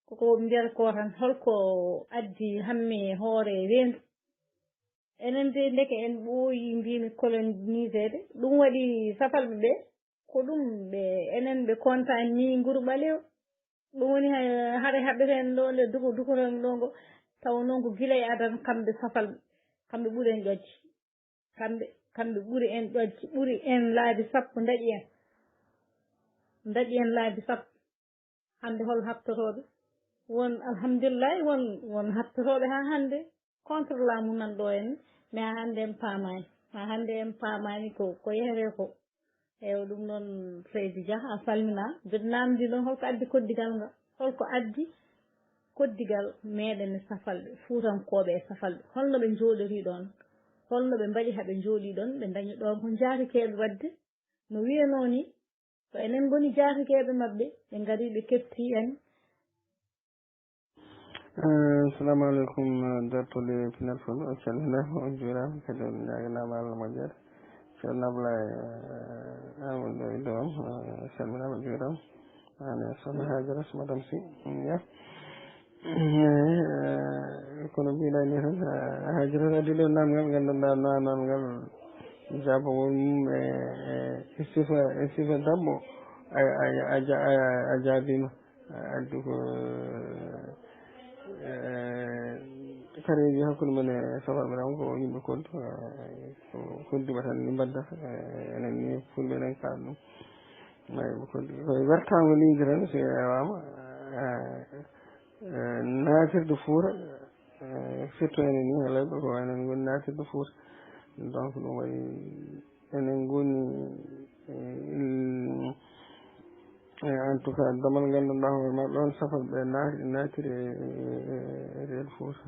Ko ko mbiyata ko tan, holko addi hamme hoore weendu? Enen de, ndeke en ɓooyi, mbiimi, coloniseede. Ɗum waɗi safalɓe ɓe, ko ɗum ɓe, enen ɓe kontaani ni nguru ɓaleewu. Ɗum woni hay-, hare haɓeten ɗo nde duko, dukoten ɗo ngo, taw noon ko gila e adan kamɓe safalɓe, kamɓe ɓuri en ƴoƴde. Kamɓe, kamɓe ɓuri en ƴoƴde, ɓuri en laabi sappo, ndaɗi en. Ndaɗi en laabi sappo. Hannde hol haɓtotooɓe? Won, alhamdulillahi, won, won haɓtotooɓe haa hannde contre laamu nan ɗo en, mais haa hannde en paamaani. Haa hannde en paamaani ko, ko yehetee ko. Eewa, ɗum noon, Seydi Dia, a salminaa. Mbeɗa naamndii noon, holko addi koddigal ngal? Holko addi koddigal meeɗen e safalɓe, fuutankooɓe e safalɓe? Holno ɓe njooɗorii ɗoon? Holno ɓe mbaɗi haa ɓe njooɗii ɗoon? Ɓe ndañi ɗoon ko njaatikeeɓe waɗde? No wiyanoo ni, ko enen ngoni jaatikeeɓe maɓɓe, ɓe ngarii ɓe keptii en. Eh, assalamu aleykum, eh, dartole Pinal Fulɓe, on calminaama, on juuraama, kadi on ñaaganaama Allah moƴƴere. Ceerno Ablaye, eh, Amadou Doy Doom, eh, salminaama, juuraama. Aan e Sokhna Hajara, Madame Sy, ya. Eh, kono mbiɗa ni tan, eh, Hajara addi ɗo namngal, ngannduɗaa namngal ngal, jaabawol mum e, e, e sifa, e sifa dabbo, a, a, a, a, a jaabiima. Addi ko, eh, kareeji hakkunde men e safalɓe tan ko yimɓe koddu, eh, ko koddiɓe tan ni mbadda, eh, enen ni fulɓe enen kaal ɗum. Eyi, ko, ko wertaango leydi tan, so rewaama, eh, eh, naatirde Fuuta, eh, surtout enen ni, Fulɓe ko enen ngoni naatirde Fuuta. Donc, ɗum waɗi enen ngoni, eh, il-, eh, en tout cas, damal ngannduɗaa hoore ma, ɗoon safalɓe naati, naatiri e, e, e, e reedu Fuuta.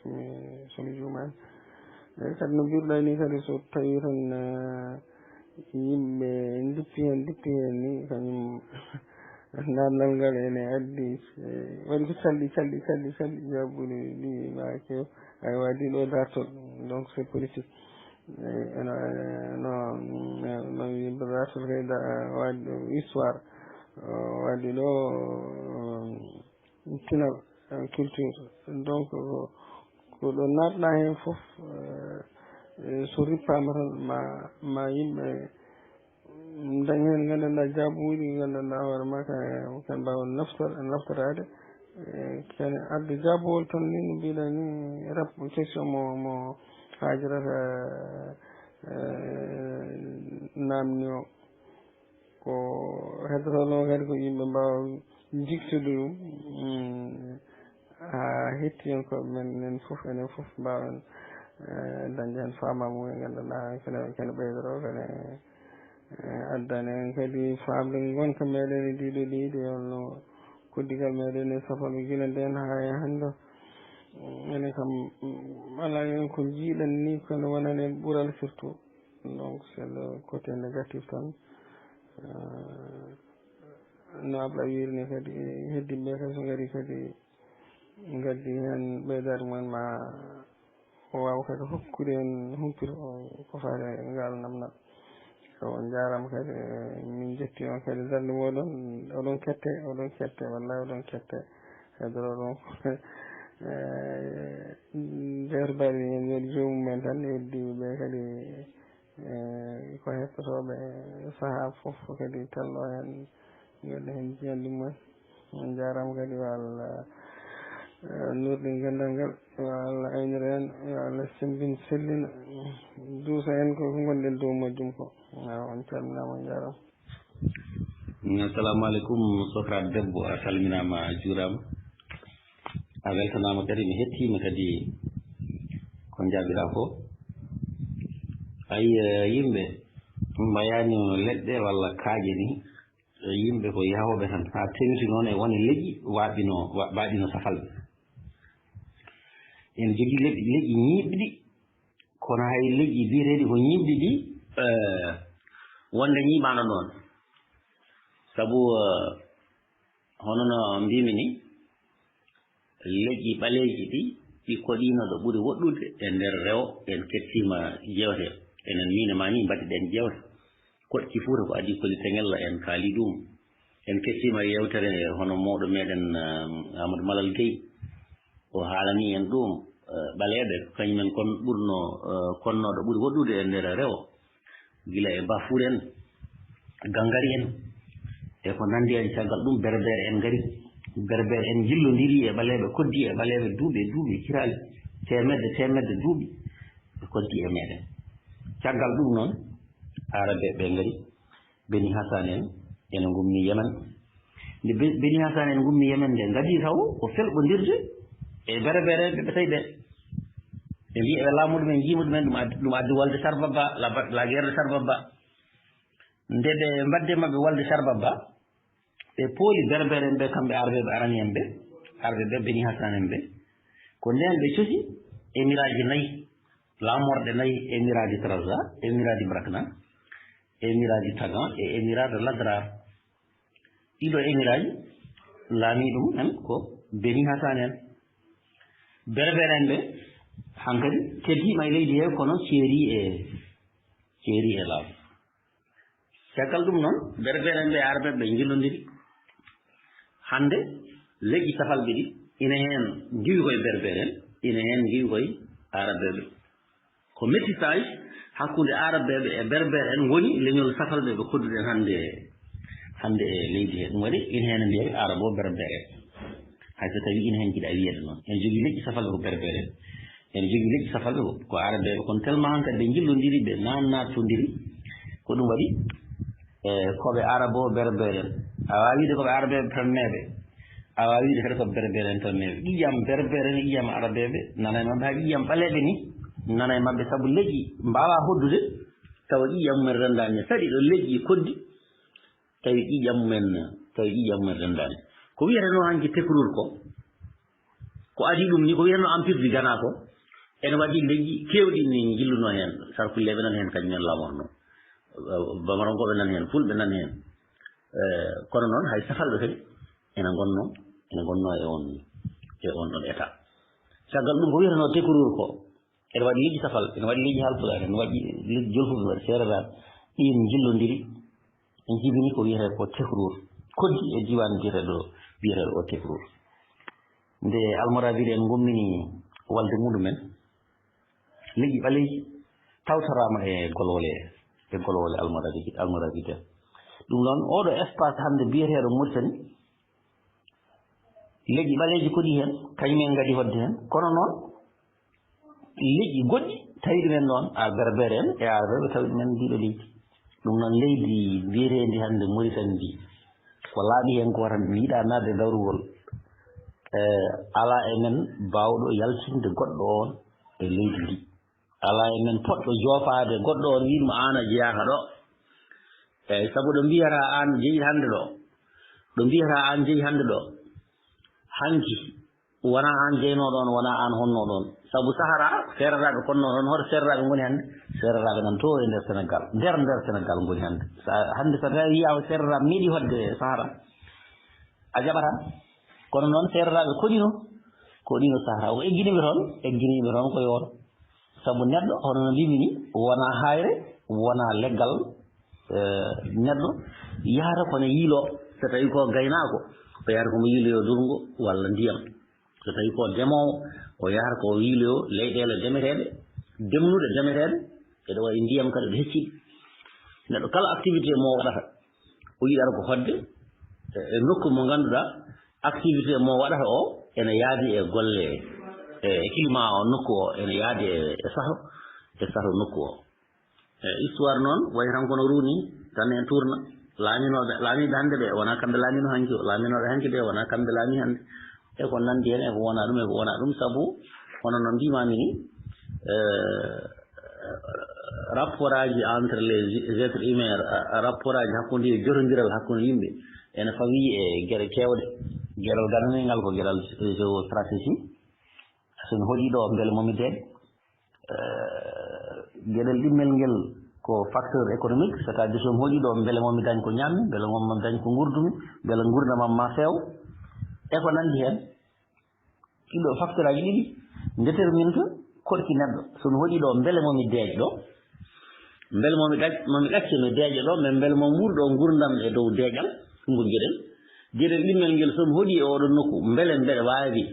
So mi, so mi juumaani. Eyi, kadi no mbiruɗaa ni kadi, so tawii tan, eh, yimɓe ndippi heen, ndippi heen ni, kañum naatnal ngal ene addi, eh, waɗi ko calɗi, calɗi, calɗi, calɗi, jaabuɗi ɗi ma kew. Aywa, waɗi ɗo dartol. Donc, c'est politique. Eh, eno, eh, no, no, no yimɓe dartol kay da-, waɗi ɗo histoire. Oh, waɗi ɗo, eh, pinal, eh, culture. Donc, ko, ko ɗo naatna heen fof, eh, eh, so rippaama tan ma, ma yimɓe ndañ heen nganndanɗaa jaabuuji, nganndanɗaa hoore ma ka, ka mbaawa naftor-, naftoraade. Eh, kene adda jaabowol tan ni no mbiɗa ni, rap question mo, mo Hajrata, eh, namni o. Ko heddotonoo kadi ko yimɓe mbaawa jiktude ɗum, mm, haa hettiyankooɓe men, enen fof, enen fof mbaawen, eh, dañde heen faamaamuya, nganndanɗaa kene, kene ɓeydoro, kene, eh, addani en kadi faamde ngonka meɗen e ɗiɗo leydi, holno koddigal meɗen e safalɓe gila ndeen haa e hannde. Enen kam, mm, alaa heen ko njiiɗen ni, kono wonani en ɓural surtout. Donc, c'est le côté négatif tan. Euh, no Abla wiiri ni kadi, heddimɓe kadi so ngari kadi, ngaddi heen ɓeydaade mumen ma o waaw kadi hokkude en humpito ko faati e ngal namdal. On njaaraama kadi, eh, min njetti on kadi darnde mooɗon, oɗon kette, oɗon kette, wallahi oɗon kette. Hedoro ɗon, eh, nder mbaɗi en ngoni joomum en tan, heddiiɓe ɓe kadi, eh, ko hettotooɓe sahaa fof kadi tello heen, ngoni heen jiyande mumen. On njaaraama kadi, yo Allah, eh, nuurɗin ganndal ngal, yo Allah aynir en, yo Allah semmbin sellina, duusa en ko, ko ngonɗen dow majjum ko. Awa, on calminaama, on njaaraama. Assalamu alaikum, sokiraaɗo debbo, a salminaama, a juuraama. A weltanaama kadi, mi hettiima kadi ko njaabiɗaa ko. Ayi, eh, yimɓe mbayaani no leɗɗe walla kaaƴe ni, eh, yimɓe ko yahooɓe tan. Haa teŋti noon e won e leƴƴi waaɓino, wa-, baaɗino safalɓe. En jogii leƴƴi, leƴƴi ñiiɓɗi, kono hay leƴƴi biyeteeɗi ko ñiiɓɗi ɗi, eh, wonde ñiiɓaano ɗoon. Sabu, eh, hono no mbimi ni, leƴƴi ɓaleeji ɗi, ɗi koɗiino ɗo ɓuri woɗɗude e nder rewo, en kettiima jeewte. Enen miin e maa ni mbaɗi ɗeen jeewte. Koɗki Fuuta ko adii Koli Teŋella, en kaali ɗum. En kettiima yeewtere hono mawɗo meɗen, eh, Amadou Malal Gueye. O haalani en ɗum, eh, ɓaleeɓe, ko kañum en kon ɓurno, eh, konnooɗo ɓuri woɗɗude e nder rewo, gila e Bafour en, Gangari en, e ko nanndi en. Caggal ɗum, Berbere en ngari. Berbere en njillondiri e ɓaleeɓe, koddi e ɓaleeɓe duuɓi e duuɓi, ciraali teemedde, teemedde duuɓi, ɓe koddi e meɗen. Caggal ɗum noon, Aarabeeɓe ɓe ngari. Beni Hasan en ene ngummi Yemen. Nde Be-, Beni Hasan en ngummi Yemen nde, ngadii taw ko felɓondirde e Berbere ɓe, ɓe tawi ɓe. Ɓe mbiyi eɓe laamu ɗumen, njiima ɗumen, ɗum addi, ɗum addi wolde Sarbaba, la ba-, la guerre de Sarbaba. Nde ɓe mbaɗde maɓɓe wolde Sarbaba, ɓe pooli Berbere en ɓe, kamɓe Arbe ɓe arani en ɓe, Arbe ɓe, Beni Hasan en ɓe. Ko ndeen ɓe cosi emiraaji nayi, laamorɗe nayi, Emirat di Trarza, Emirat di Brakna, Emirat di Tagan e Emirat de Ladrar. Ɗiɗo emiraaji laamiiɗo mum en ko Beni Hasan en. Berbere en ɓe hankadi keddiima e leydi he, kono ceeri e, ceeri e laamu. Caggal ɗum noon, Berbere en ɓe e Arabeeɓe ɓe njillondiri. Hannde, leƴƴi safalɓe ɗi, ina heen ngiwi koye Berbere en, ina heen ngiwi koye Arabeeɓe. Ko métissage hakkunde Arabeeɓe e Berbere en woni leñol safalɓe ɓe kodduɗen hannde, hannde e leydi he. Ɗum waɗi ina heen mbiyata Arabo Berbere. Hay so tawii ina heen jiɗa wiyeede noon. Ene jogii leƴƴi safalɓe ko Berbere en. Ene jogii leƴƴi safalɓe ko, ko Arabeeɓe. Kono tellement hankadi ɓe njillondiri, ɓe naatnaatondiri. Ko ɗum waɗi, e, ko ɓe Arabo Berbere en. A waawaa wiide ko ɓe Arabeeɓe tan meeɓe. A waawaa wiide kadi ko Berbere en tan meeɓe. Ƴiiƴam Berbere en, ƴiiƴam Arabeeɓe nana e maɓɓe, haa ƴiiƴam ɓaleeɓe ni nana e maɓɓe, sabu leƴƴi mbaawaa hoɗdude tawa ƴiiƴam mumen renndaani. Saɗi ɗo leƴƴi koddi, tawi ƴiiƴam mumen, tawi ƴiiƴam mumen renndaani. Ko wiyetenoo hanki tekruur ko, ko adii ɗum ni, ko wiyetenoo empire du Ghana ko, ene waɗi leƴƴi keewɗi ni njillunoo heen, Sarkulleeɓe nan heen, kañum en laamornoo. Bamarankooɓe nan heen, Fulɓe nan heen. Eh, kono noon, hay safalɓe kadi ene ngonnoo, ene ngonnoo e oon, e oon ɗoon état. Caggal ɗum, ko wiyetenoo tekruur ko, ene waɗi leƴƴi safal, ene waɗi leƴƴi haalpulaar, ene waɗi leƴƴi jolfuɓe, ene waɗi seereraaɓe. Ɗiin njillondiri, en njibini ko wiyetee ko tekruur. Koddi e diiwaan biyeteeɗo, biyeteeɗo o tekruur. Nde Almoraviɗe en ngommini walde muɗumen, leƴƴi ɓaleeji tawtoraama e golwole, e golwole Almoravi-, Almoraviɗe. Ɗum noon, ooɗo espace hannde biyeteeɗo Mauritanie, leƴƴi ɓaleeji koɗi heen, kañum en ngadi hoɗde heen. Kono noon, leƴƴi goɗɗi Tawi ɗumen noon, ar berbere en e ar berɓe tawi ɗumen ndiɗo leydi. Ɗum noon leydi mbiyeteendi hannde Mauritanie ndi, ko laaɓi heen ko tan mi yiɗa naatde dawrugol. E, alaa e men baawɗo yaltinde goɗɗo oon e leydi ndi. Alaa e men potɗo joofaade goɗɗo oon, wiy ɗum aan a jeyaaka ɗo. Eeyi, sabu ɗo mbiyata aan jeyi hannde ɗo, ɗo mbiyata aan jeyi hannde ɗo, hanki wonaa aan jeynoo ɗoon, wonaa aan honnoo ɗoon. Sabu Sahara, seereraaɓe konnoo ɗoon, hoto seereraaɓe ngoni hannde? Seereraaɓe nan to e nder Senegaal, nder, nder Senegaal ngoni hannde. Sa, hannde so tawi wiyaama seereraaɓe meeɗi hoɗde e Sahara, a jaɓataa. Kono noon seereraaɓe koɗino, koɗino Sahara. Ko egginiiɓe toon, egginiiɓe toon ko yooto. Sabu neɗɗo, hono no mbimi ni, wonaa haayre, wonaa leggal, eh, neɗɗo yahata kono yiiloo. So tawi ko gaynaako, o yahata komo yiiloyo ndurngo walla ndiyam. So tawi ko demoowo, o yahata ko yiiloyo leyɗeele demeteeɗe, demnuɗe demeteeɗe, eɗe wayi ndiyam kadi ɗo hecciɗi. Neɗɗo kala activité mo waɗata, o yiɗata ko hoɗde e, e nokku mo ngannduɗaa activité mo waɗata o ene yaadi e golle, e, e climat o nokku o, ene yaadi e, e sato, e sato nokku o. E, histoire noon wayi tan kono ruuni tan en tourna. Laaminooɓe, laamiiɓe hannde ɓe, wonaa kamɓe laamino hanki o. Laaminooɓe hanki ɓe, wonaa kamɓe laami hannde. E ko nanndi heen, e ko wonaa ɗum, e ko wonaa ɗum, sabu hono no mbiimaami ni, e, rapportaaji entre les êtres humains, ra-, rapportaaji hakkunde, jotondiral hakkunde yimɓe, ene fawii e geɗe keewɗe. Geɗal gananel ngal ko geɗal géostratégie. So mi hoɗii ɗo, mbele mo mi deeƴ? Eh, geɗel ɗimmel ngel ko facteur économique, c'est-à-dire so mi hoɗii ɗo, mbele mo mi dañ ko ñaammi, mbele mo mi dañ ko nguurdumi, mbele nguurndam am ma feew, e ko nanndi heen. Ɗiɗo facteur aji ɗiɗi déterminta koɗki neɗɗo. So mi hoɗii ɗo, mbele mo mi deeƴ ɗo? Mbele mo mi ɗac-, mo mi ɗacce mi deeƴa ɗo? Men mbele mo mi wuur ɗo nguurndam e dow deeƴal? Ɗum ko geɗel. Geɗel ɗimmel ngel, so mi hoɗii e oɗo nokku, mbele mbeɗa waawi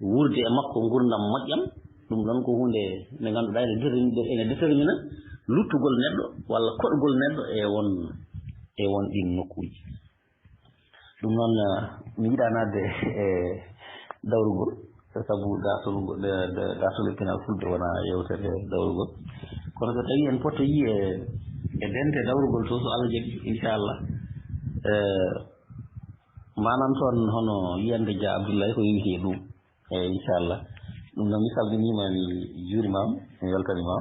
wuurde e makko nguurndam moƴƴam? Ɗum ɗon ko huunde nde ngannduɗaa ene détermi-, ene détermina luttugol neɗɗo walla koɗgol neɗɗo e won, e won ɗiin nokkuuji. Ɗum noon, eh, mi yiɗaa naatde e dawrugol, sabu daartol ngo-, da-, da-, daartol e pinal fulɓe wonaa yewtere dawrugol. Kono so tawii en pottoyii e, e dente dawrugol to, so Allah jaɓi, inchallah, eh, manan toon hono yiyannde Dia Abdoulaye ko yowiti e ɗum. Eeyi, inchallah. Ɗum noon, mi salminiima, mi juuriima, mi weltaniima.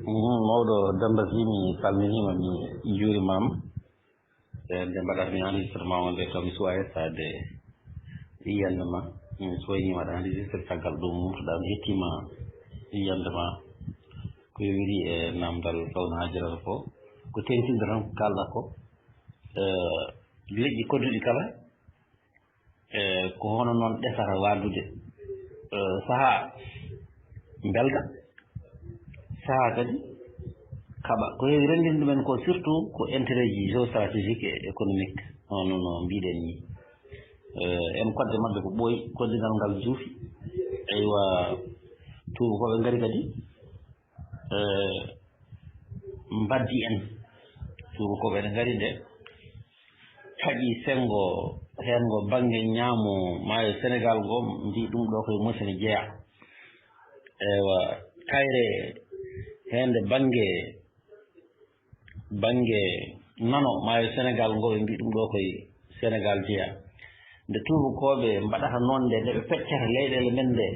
Mhm, mawɗo Demba Sy, mi salminiima, mi juuriima. E nde mbaɗatmi enregistrement o nde, kam mi suwaa yettaade yiyannde ma. Mi suwayniima waɗa enregistré, caggal ɗum, ɗam hettiima yiyannde ma. Ko yowiti e naamndal Sokhna Hajirata ko, ko teeŋtinde tan ko kaalɗaa ko. E, leƴƴi kodduɗi kala, e, ko hono noon ɗesata waɗdude, e, sahaa mbelta, sahaa kadi kaɓa. Ko heewi renndinde ɗumen ko surtout ko intérêt ji géostratégique et économique, hono no mbiɗen ni. E, en kodde maɓɓe ko ɓooyi, koddinal ngal juufi. Eywa, tuubakooɓe ngari kadi, e, mbaddi en. Tuubakooɓe ene ngari nde taƴi senngo heen ngo bannge ñaamo maayo Senegaal ngo, mbi ɗum ɗo koye Mauritanie jeyaa. Eywa, kayre heen nde bannge, bannge nano maayo Senegaal ngo, ɓe mbi ɗum ɗo koye Senegaal jeyaa. Nde tuubakooɓe mbaɗata noon nde, nde ɓe peccata leyɗeele men nde,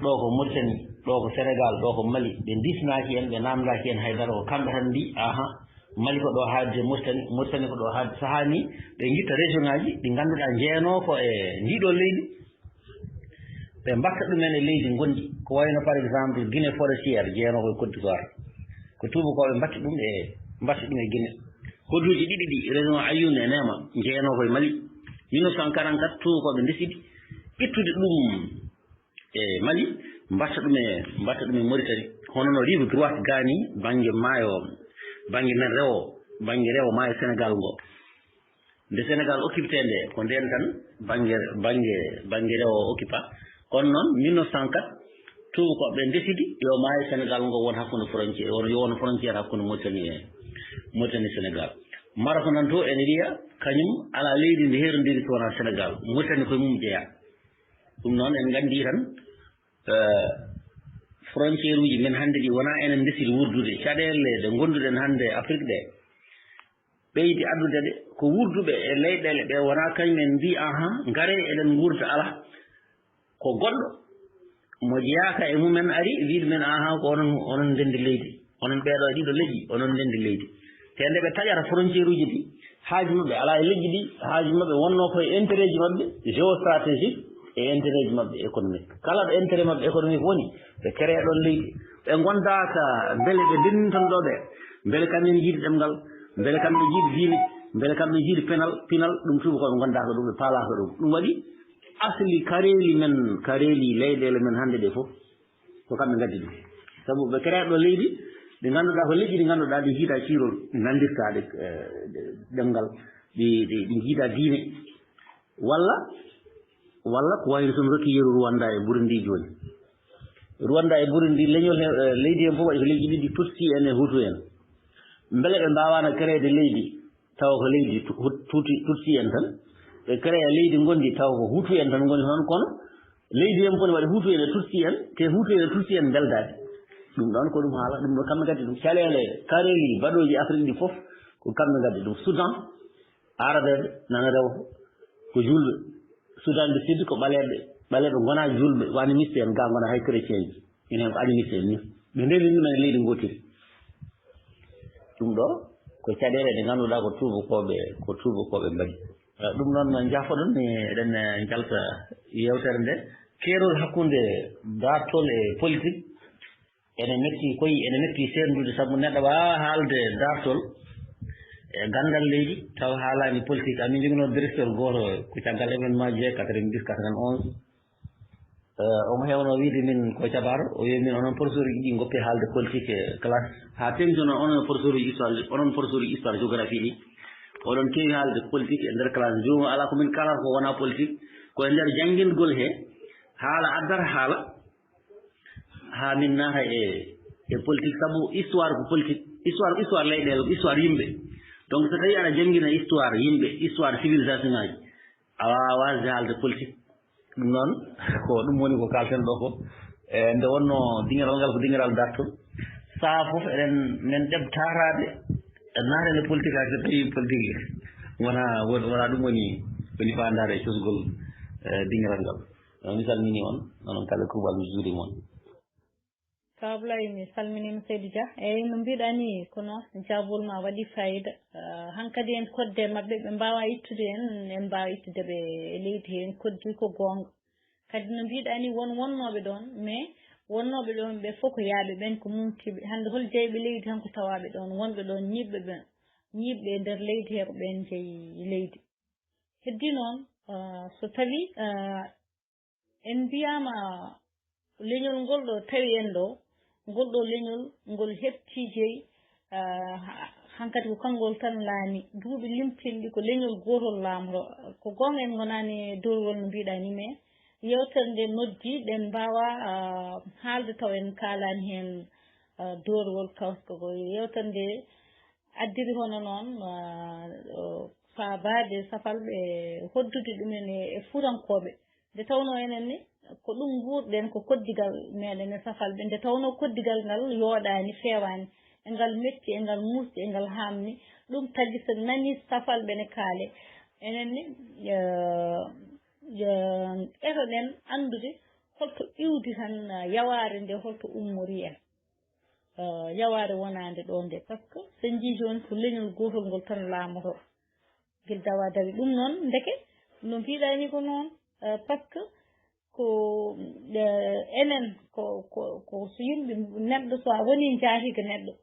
ɗo ko Mauritanie, ɗo ko Senegaal, ɗo ko Mali, ɓe ndisnaaki en, ɓe naamndaaki en hay dara, ko kamɓe tan mbi, aha, Mali ko ɗo haaɗde Mauritanie, Mauritanie ko ɗo haaɗde. Sahaa ni, ɓe ngitta région ŋaaji ɗi ngannduɗaa njeyanoo ko e ndii ɗoo leydi, ɓe mbaɗta ɗumen e leydi ngonɗi. Ko wayno, par exemple, Guinée forestière, jeyanoo ko e Côte d'Ivoire. Ko tuubakooɓe mbaɗti ɗum e, mbaɗti ɗum e Guinée. Kodduuji ɗiɗi ɗi, région Aïnoune e Nema, jeyanoo ko e Mali. Mille neuf cent quarante-quatre, tuubakooɓe ndesidi ittude ɗum e Mali, mbaɗta ɗum e, mbaɗta ɗum e Mauritanie. Hono no rive droite gaa ni, bannge maayo, bannge men rewo, bannge rewo maayo Senegaal ngo. Nde Senegaal occupé nde, ko ndeen tan bannge, bannge, bannge rewo o occupé. Kono noon, mille neuf cent quatre, tuubakooɓe ndesidi yo maayo Senegaal ngo won hakkunde frontière, won, yo won frontière hakkunde Mauritanie e, Mauritanie Senegaal. Maroc nan to ene wiya, kañum alaa leydi ndi heerondiri so wonaa Senegaal. Mauritanie koye mum jeyaa. Ɗum noon en nganndi tan, eh, frontière uji men hannde ɗi wonaa enen ndesiri wurdude. Caɗeele ɗe ngonnduɗen hannde Afrik ɗe, ɓeydi addude ɗe, ko wurduɓe e leyɗeele ɓe wonaa kañum en mbii, "Ahan, ngaree eɗen nguurda." Alaa. Ko goɗɗo mo jeyaaka e mumen ari, wii ɗumen, "Ahan, ko onon, onon ndenndi leydi. Onon ɓeeɗo e ɗiɗo leƴƴi, onon ndenndi leydi." Te nde ɓe taƴata frontière uji ɗi, haaju maɓɓe alaa e leƴƴi ɗi, haaju maɓɓe wonnoo ko e intérêt ji maɓɓe géostratégique e intérêt ji maɓɓe économique. Kala ɗo intérêt maɓɓe économique woni, ɓe créé ɗon leydi. Ɓe ngondaaka mbele ɓe ndenndinton ɗo ɓe, mbele kamɓe ne njiɗi ɗemngal, mbele kamɓe ne njiɗi diine, mbele kamɓe ne njiɗi penal, pinal, ɗum tuubakooɓe ngondaaka ɗum, ɓe paalaaka ɗum. Ɗum waɗi asli kareeli men, kareeli leyɗeele men hannde ɗe fof, ko kamɓe ngaddi ɗum. Sabu ɓe créé ɗo leydi, ɗi ngannduɗaa ko leƴƴi ɗi ngannduɗaa ɗi njiidaa ciirol, nganndirtaa ɗe, eh, ɗe, ɗemngal, ɗi, ɗi, ɗi njiidaa diine. Walla, walla ko wayno so mi rokkii yeru Rwanda e Burundi jooni. Rwanda e Burundi, leñol he, eh, leydi heen fof waɗi ko leƴƴi ɗiɗi, Tutsi en e Hutu en. Mbele ɓe mbaawaano créé leydi tawa ko leydi Tu-, Hut-, Tuti-, Tutsi en tan? Ɓe créé leydi ngondi tawa ko Hutu en tan ngoni toon, kono leydi heen fof ne waɗi Hutu en e Tutsi en, te Hutu en e Tutsi en mbeldaani. Ɗum ɗoon ko ɗum haala, ɗum ɗo kamɓe ngaddi ɗum. Caɗeele, kareeli, baɗooji Afrik ɗi fof, ko kamɓe ngaddi ɗum. Soudan, Arabeeɓe nana rewa ko juulɓe. Soudan du Sud ko ɓaleeɓe, ɓaleeɓe ngonaa juulɓe, ko animiste en, gaa ngonaa hay chrétien ji. Enen ko animiste en ni. Ɓe ndenndi ɗum en leydi ngootiri. Ɗum ɗo ko caɗeele ɗe ngannduɗaa ko tuubakooɓe, ko tuubakooɓe mbaɗi. Eh, ɗum noon, njaafoɗon, eɗen, eh, njalta yeewtere nde. Keerol hakkunde daartol e politique ene metti koy, ene metti seerndude, sabu neɗɗo waawaa haalde daartol e ganndal leydi taw haalaani politique. Amin njoginoo directeur gooto ko caggal événement ji quatre-vingt-dix, quatre-vingt-onze. Eh, omo heewno wiide min ko Cabar, o wiyi min onon professeur uji ɗi ngoppe haalde politique e classe. Haa teeŋti noon onon professeur uji histoire, onon professeur uji histoire géographie ɗi, oɗon keewi haalde politique e nder classe. Joomum alaa ko min kaalata ko wonaa politique, ko e nder janngingol he haala addata haala, haa min naata e, e politique, sabu histoire ko politique, histoire ko histoire leyɗeele, ko histoire yimɓe. Donc so tawii aɗa janngina histoire yimɓe, histoire civilisation ŋaaji, a waawaa waasde haalde politique. Ɗum noon, ko ɗum woni ko kaalten ɗo ko. E, nde wonnoo dingiral ngal ko dingiral dartol, sahaa fof eɗen, men ɗeɓ taataade, e naatande politique, hay so tawii politique wonaa, won-, wonaa ɗum woni, woni faandaare e cosgol, e, dingiral ngal. E, mi salminii on, onon kala e kuuɓal, mi juuriima on. Ka Ablaye, mi salminiima, Seydi Dia. Eeyi, no mbiɗa ni, kono jaabol ma waɗi fayida. Ah, hankadi en kodde maɓɓe, ɓe mbaawa ittude en, en mbaawa ittude ɓe e leydi he, en koddi ko goonga. Kadi no mbiɗa ni, won wonnooɓe ɗoon, mais wonnooɓe ɗoon ɓe fof ko yaaɓe, ɓeen ko mumtiiɓe. Hannde hol jeyɓe leydi tan ko tawaaɓe ɗoon, wonɓe ɗoon ñiiɓɓe ɓe, ñiiɓɓe e nder leydi he ko ɓeen jeyi leydi. Heddi noon, ah, so tawii, ah, en mbiyaama leñol ngol ɗo tawi en ɗo, ngol ɗo leñol ngol heɓtii jeyi, ah, ha-, hankadi ko kanngol tan laami. Duuɓi limtinɗi ko leñol gootol laamotoo. Ko goonga en ngonaani e dowrugol no mbiɗa ni, mais yeewtere nde noddi, ɗen mbaawa, ah, haalde taw en kaalaani heen, ah, dowrugol, tawata ko yeewtere nde addiri hono noon, ah, o, faabaade safalɓe, hoddude ɗumen e, e fuutankooɓe. Nde tawnoo enen ni, ko ɗum nguurɗen, ko koddigal meɗen e safalɓe. Nde tawnoo koddigal ngal yooɗaani, feewaani, e ngal metti, e ngal muusɗi, e ngal haamni. Ɗum tagi so nanii safalɓe ne kaale, enen ni, eh, eh, etoɗen anndude holto iwdi tan, eh, yawaare nde, holto ummori en. Eh, yawaare wonaande ɗo nde. Par ce que so en njii jooni ko leñol gootol ngol tan laamotoo. Gila dawa dawi. Ɗum noon, ndeke, no mbiɗa ni ko noon, eh, par ce que ko, eh, enen, ko, ko, ko so yimɓe, neɗɗo so a woni njaatiiga neɗɗo,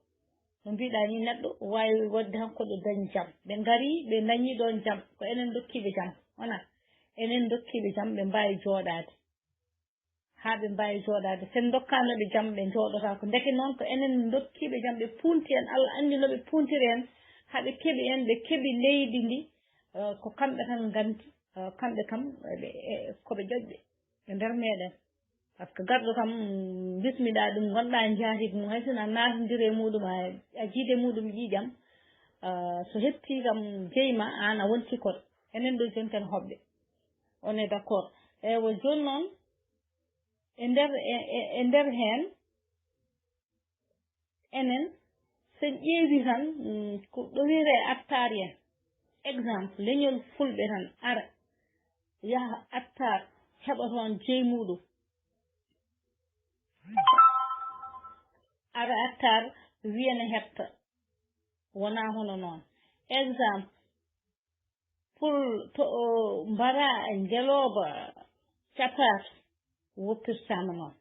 no mbiɗa ni, neɗɗo waawi waɗde tan ko ɗo dañi jam. Ɓe ngari, ɓe dañi ɗoon jam. Ko enen ndokkiiɓe jam, wona? Enen ndokkiiɓe jam, ɓe mbaawi jooɗaade. Haa ɓe mbaawi jooɗaade. So en ndokkaano ɓe jam, ɓe njooɗotaako. Ndeke noon, ko enen ndokkiiɓe jam, ɓe puunti en, Allah anndi no ɓe puuntiri en, haa ɓe keɓi en, ɓe keɓi leydi ndi, eh, ko kamɓe tan nganndi, eh, kamɓe kam, ɓe, e, ko ɓe ƴoƴɓe e nder meɗen. Par ce que garɗo kam, bismiɗaa ɗum, ngonɗaa njaatiigu mum, hay sinno a naatondiri e muɗum, a, a jiidi e muɗum ƴiiƴam, eh, so heɓtii kam jeyi ma, aan a wontii koɗo. Enen ɗo jooni ko en hoɓɓe. On est d'accord. Eywa, jooni noon, e nder, e, e, e nder heen, Enen, so en ƴeewi tan, mm, ko ɗo wiyetee attaar en. Exemple, leñol fulɓe tan ara, yaha attaar, heɓa toon jeyi muɗum. Ara attaar, wiya ne heɓta. Wonaa hono noon. Exemple, pul to o mbara ngelooba capaata, woppirtaama noon.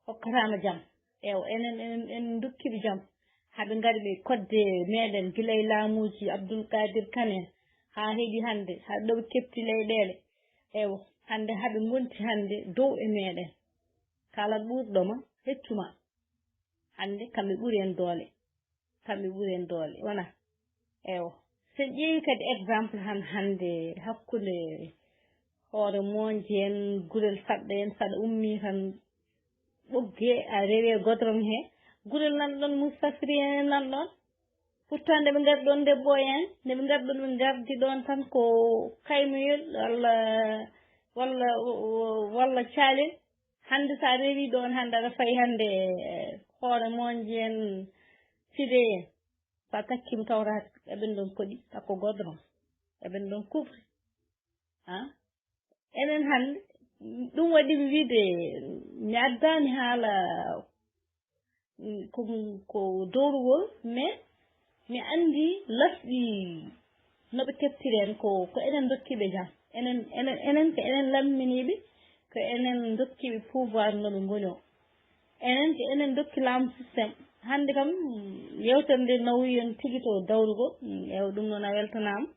Hokkataama jam. Eewa, enen, enen, en ndokki ɓe jam. Haɓe ngari ɓe kodde meɗen gila e laamuuji Abdul Kadir Kan en. Haa heɓi hannde, haa ɗo ɓe keɓti leyɗeele. Eewa, hannde haɓe ngonti hannde dow e meɗen. Kala ɓurɗo ma, heccu ma. Hannde kamɓe ɓuri en doole. Kamɓe ɓuri en doole. Wona? Eewa. So en ƴeewi kadi exemple han hannde hakkunde hoore moonje en, gurel saɗɗo en, saɗa ummii tan ɓogge a rewe godron he. Gurel nan ɗon mustafri en nan ɗon. Pourtant nde ɓe ngari ɗon debbo en, nde ɓe ngari ɗon ɓe ngardi ɗon tan ko kaymoyel walla, walla, walla caalel. Hannde so a rewi ɗon hannde aɗa fayi hannde, eh, hoore moonje en, fide en. So a takkima tawata eɓen ɗon koɗi, takko godron. Eɓen ɗon kufri. Ha? Enen hannde, ɗum waɗi mi wiide, mi addaani haala, mm, ko, ko dowrugol, mais mi anndi lasɗi no ɓe keɓtiri en, ko, ko enen ndokki ɓe jam. Enen, enen, enen ko enen lamminiiɓe, ko enen ndokki ɓe pouvoir no ɓe ngoni o. Enen ko enen ndokki laamu système. Hannde kam, yewtere nde nawi en tigi to dawrugol. Mm, ewa ɗum noon a weltanaama.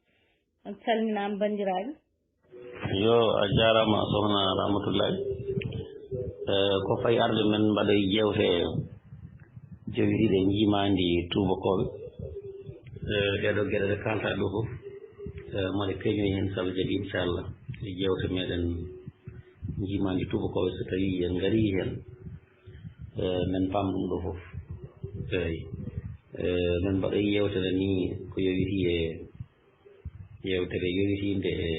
On calminaama banndiraaɓe. Yo, a jaaraama, Sokhna Ramatoulaye. Eh, ko fayi arde men mbaɗa e jeewte jowitiiɗe njiimaandi tuubakooɓe. Eh, ɗeeɗoo geɗe ɗe kaaltaa ɗoo fof, eh, mbaɗa peeñoyi heen sabu jaɓi, inchallah. E jeewte meɗen njiimaandi tuubakooɓe, so tawii en ngarii heen, eh, men paam ɗum ɗoo fof. Eeyi. Eh, men mbaɗa e yeewtere nii ko yowitii e yeewtere yowitiinde e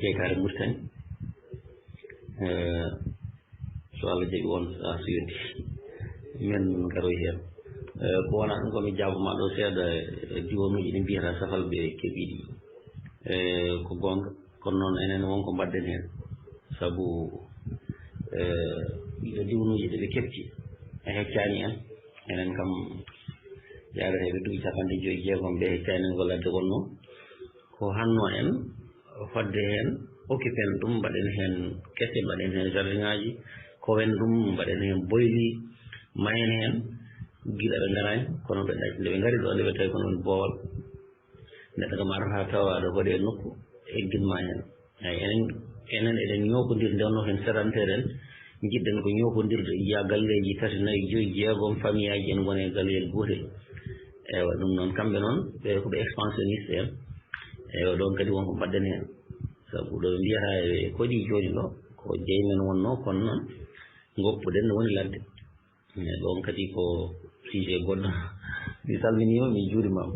jeytaare Mauritanie. Eh, so Allah jaɓi on sahaa so yonti, men ngaroy heen. Eh, ko wonaa ɗum ko mi jaabo ma ɗo seeɗa e diwanuuji ɗi mbiyata safalɓe keɓiiɗi. Eh, ko goonga, kono noon enen won ko mbaɗden heen. Sabu, eh, ɗiɗo diwanuuji ɗi ɓe keɓti, ɓe heccaani en. Enen kam, yaadateeɓe duuɓi capanɗe joyi e jeegom ɓe heccaani en ko ladde wonnoo. Ko hannoo en fodde heen, occupé en ɗum, mbaɗen heen kese, mbaɗen heen jardin ŋaaji, kowen ɗum, mbaɗen heen boyli, mayen heen, gila ɓe ngaraani, kono ɓe ɗac-, nde ɓe ngari ɗo, nde ɓe tawi kono woni boowal. Neɗɗo kam arata tawa aɗa hoɗi e nokku, eggin ma heen. Eyi, enen, enen eɗen ñookondir, nde wonno ko en seedanteeɗen, njiɗɗen ko ñookondirde, njiya galleeji tati, nayi, joyi, jeegom, famiyaaji en ngona e galleyel gootel. Eywa, ɗum noon, kamɓe noon, ɓe ko ɓe expansioniste en. Eywa, ɗoon kadi won ko mbaɗden heen. Sabu ɗo ɓe mbiyata e koɗi jooni ɗo, ko jeyi men wonnoo, kono noon, ngoppuɗen no woni ladde. Mais ɗoon kadi ko sujet goɗɗo. Mi salminiima, mi juurimaama.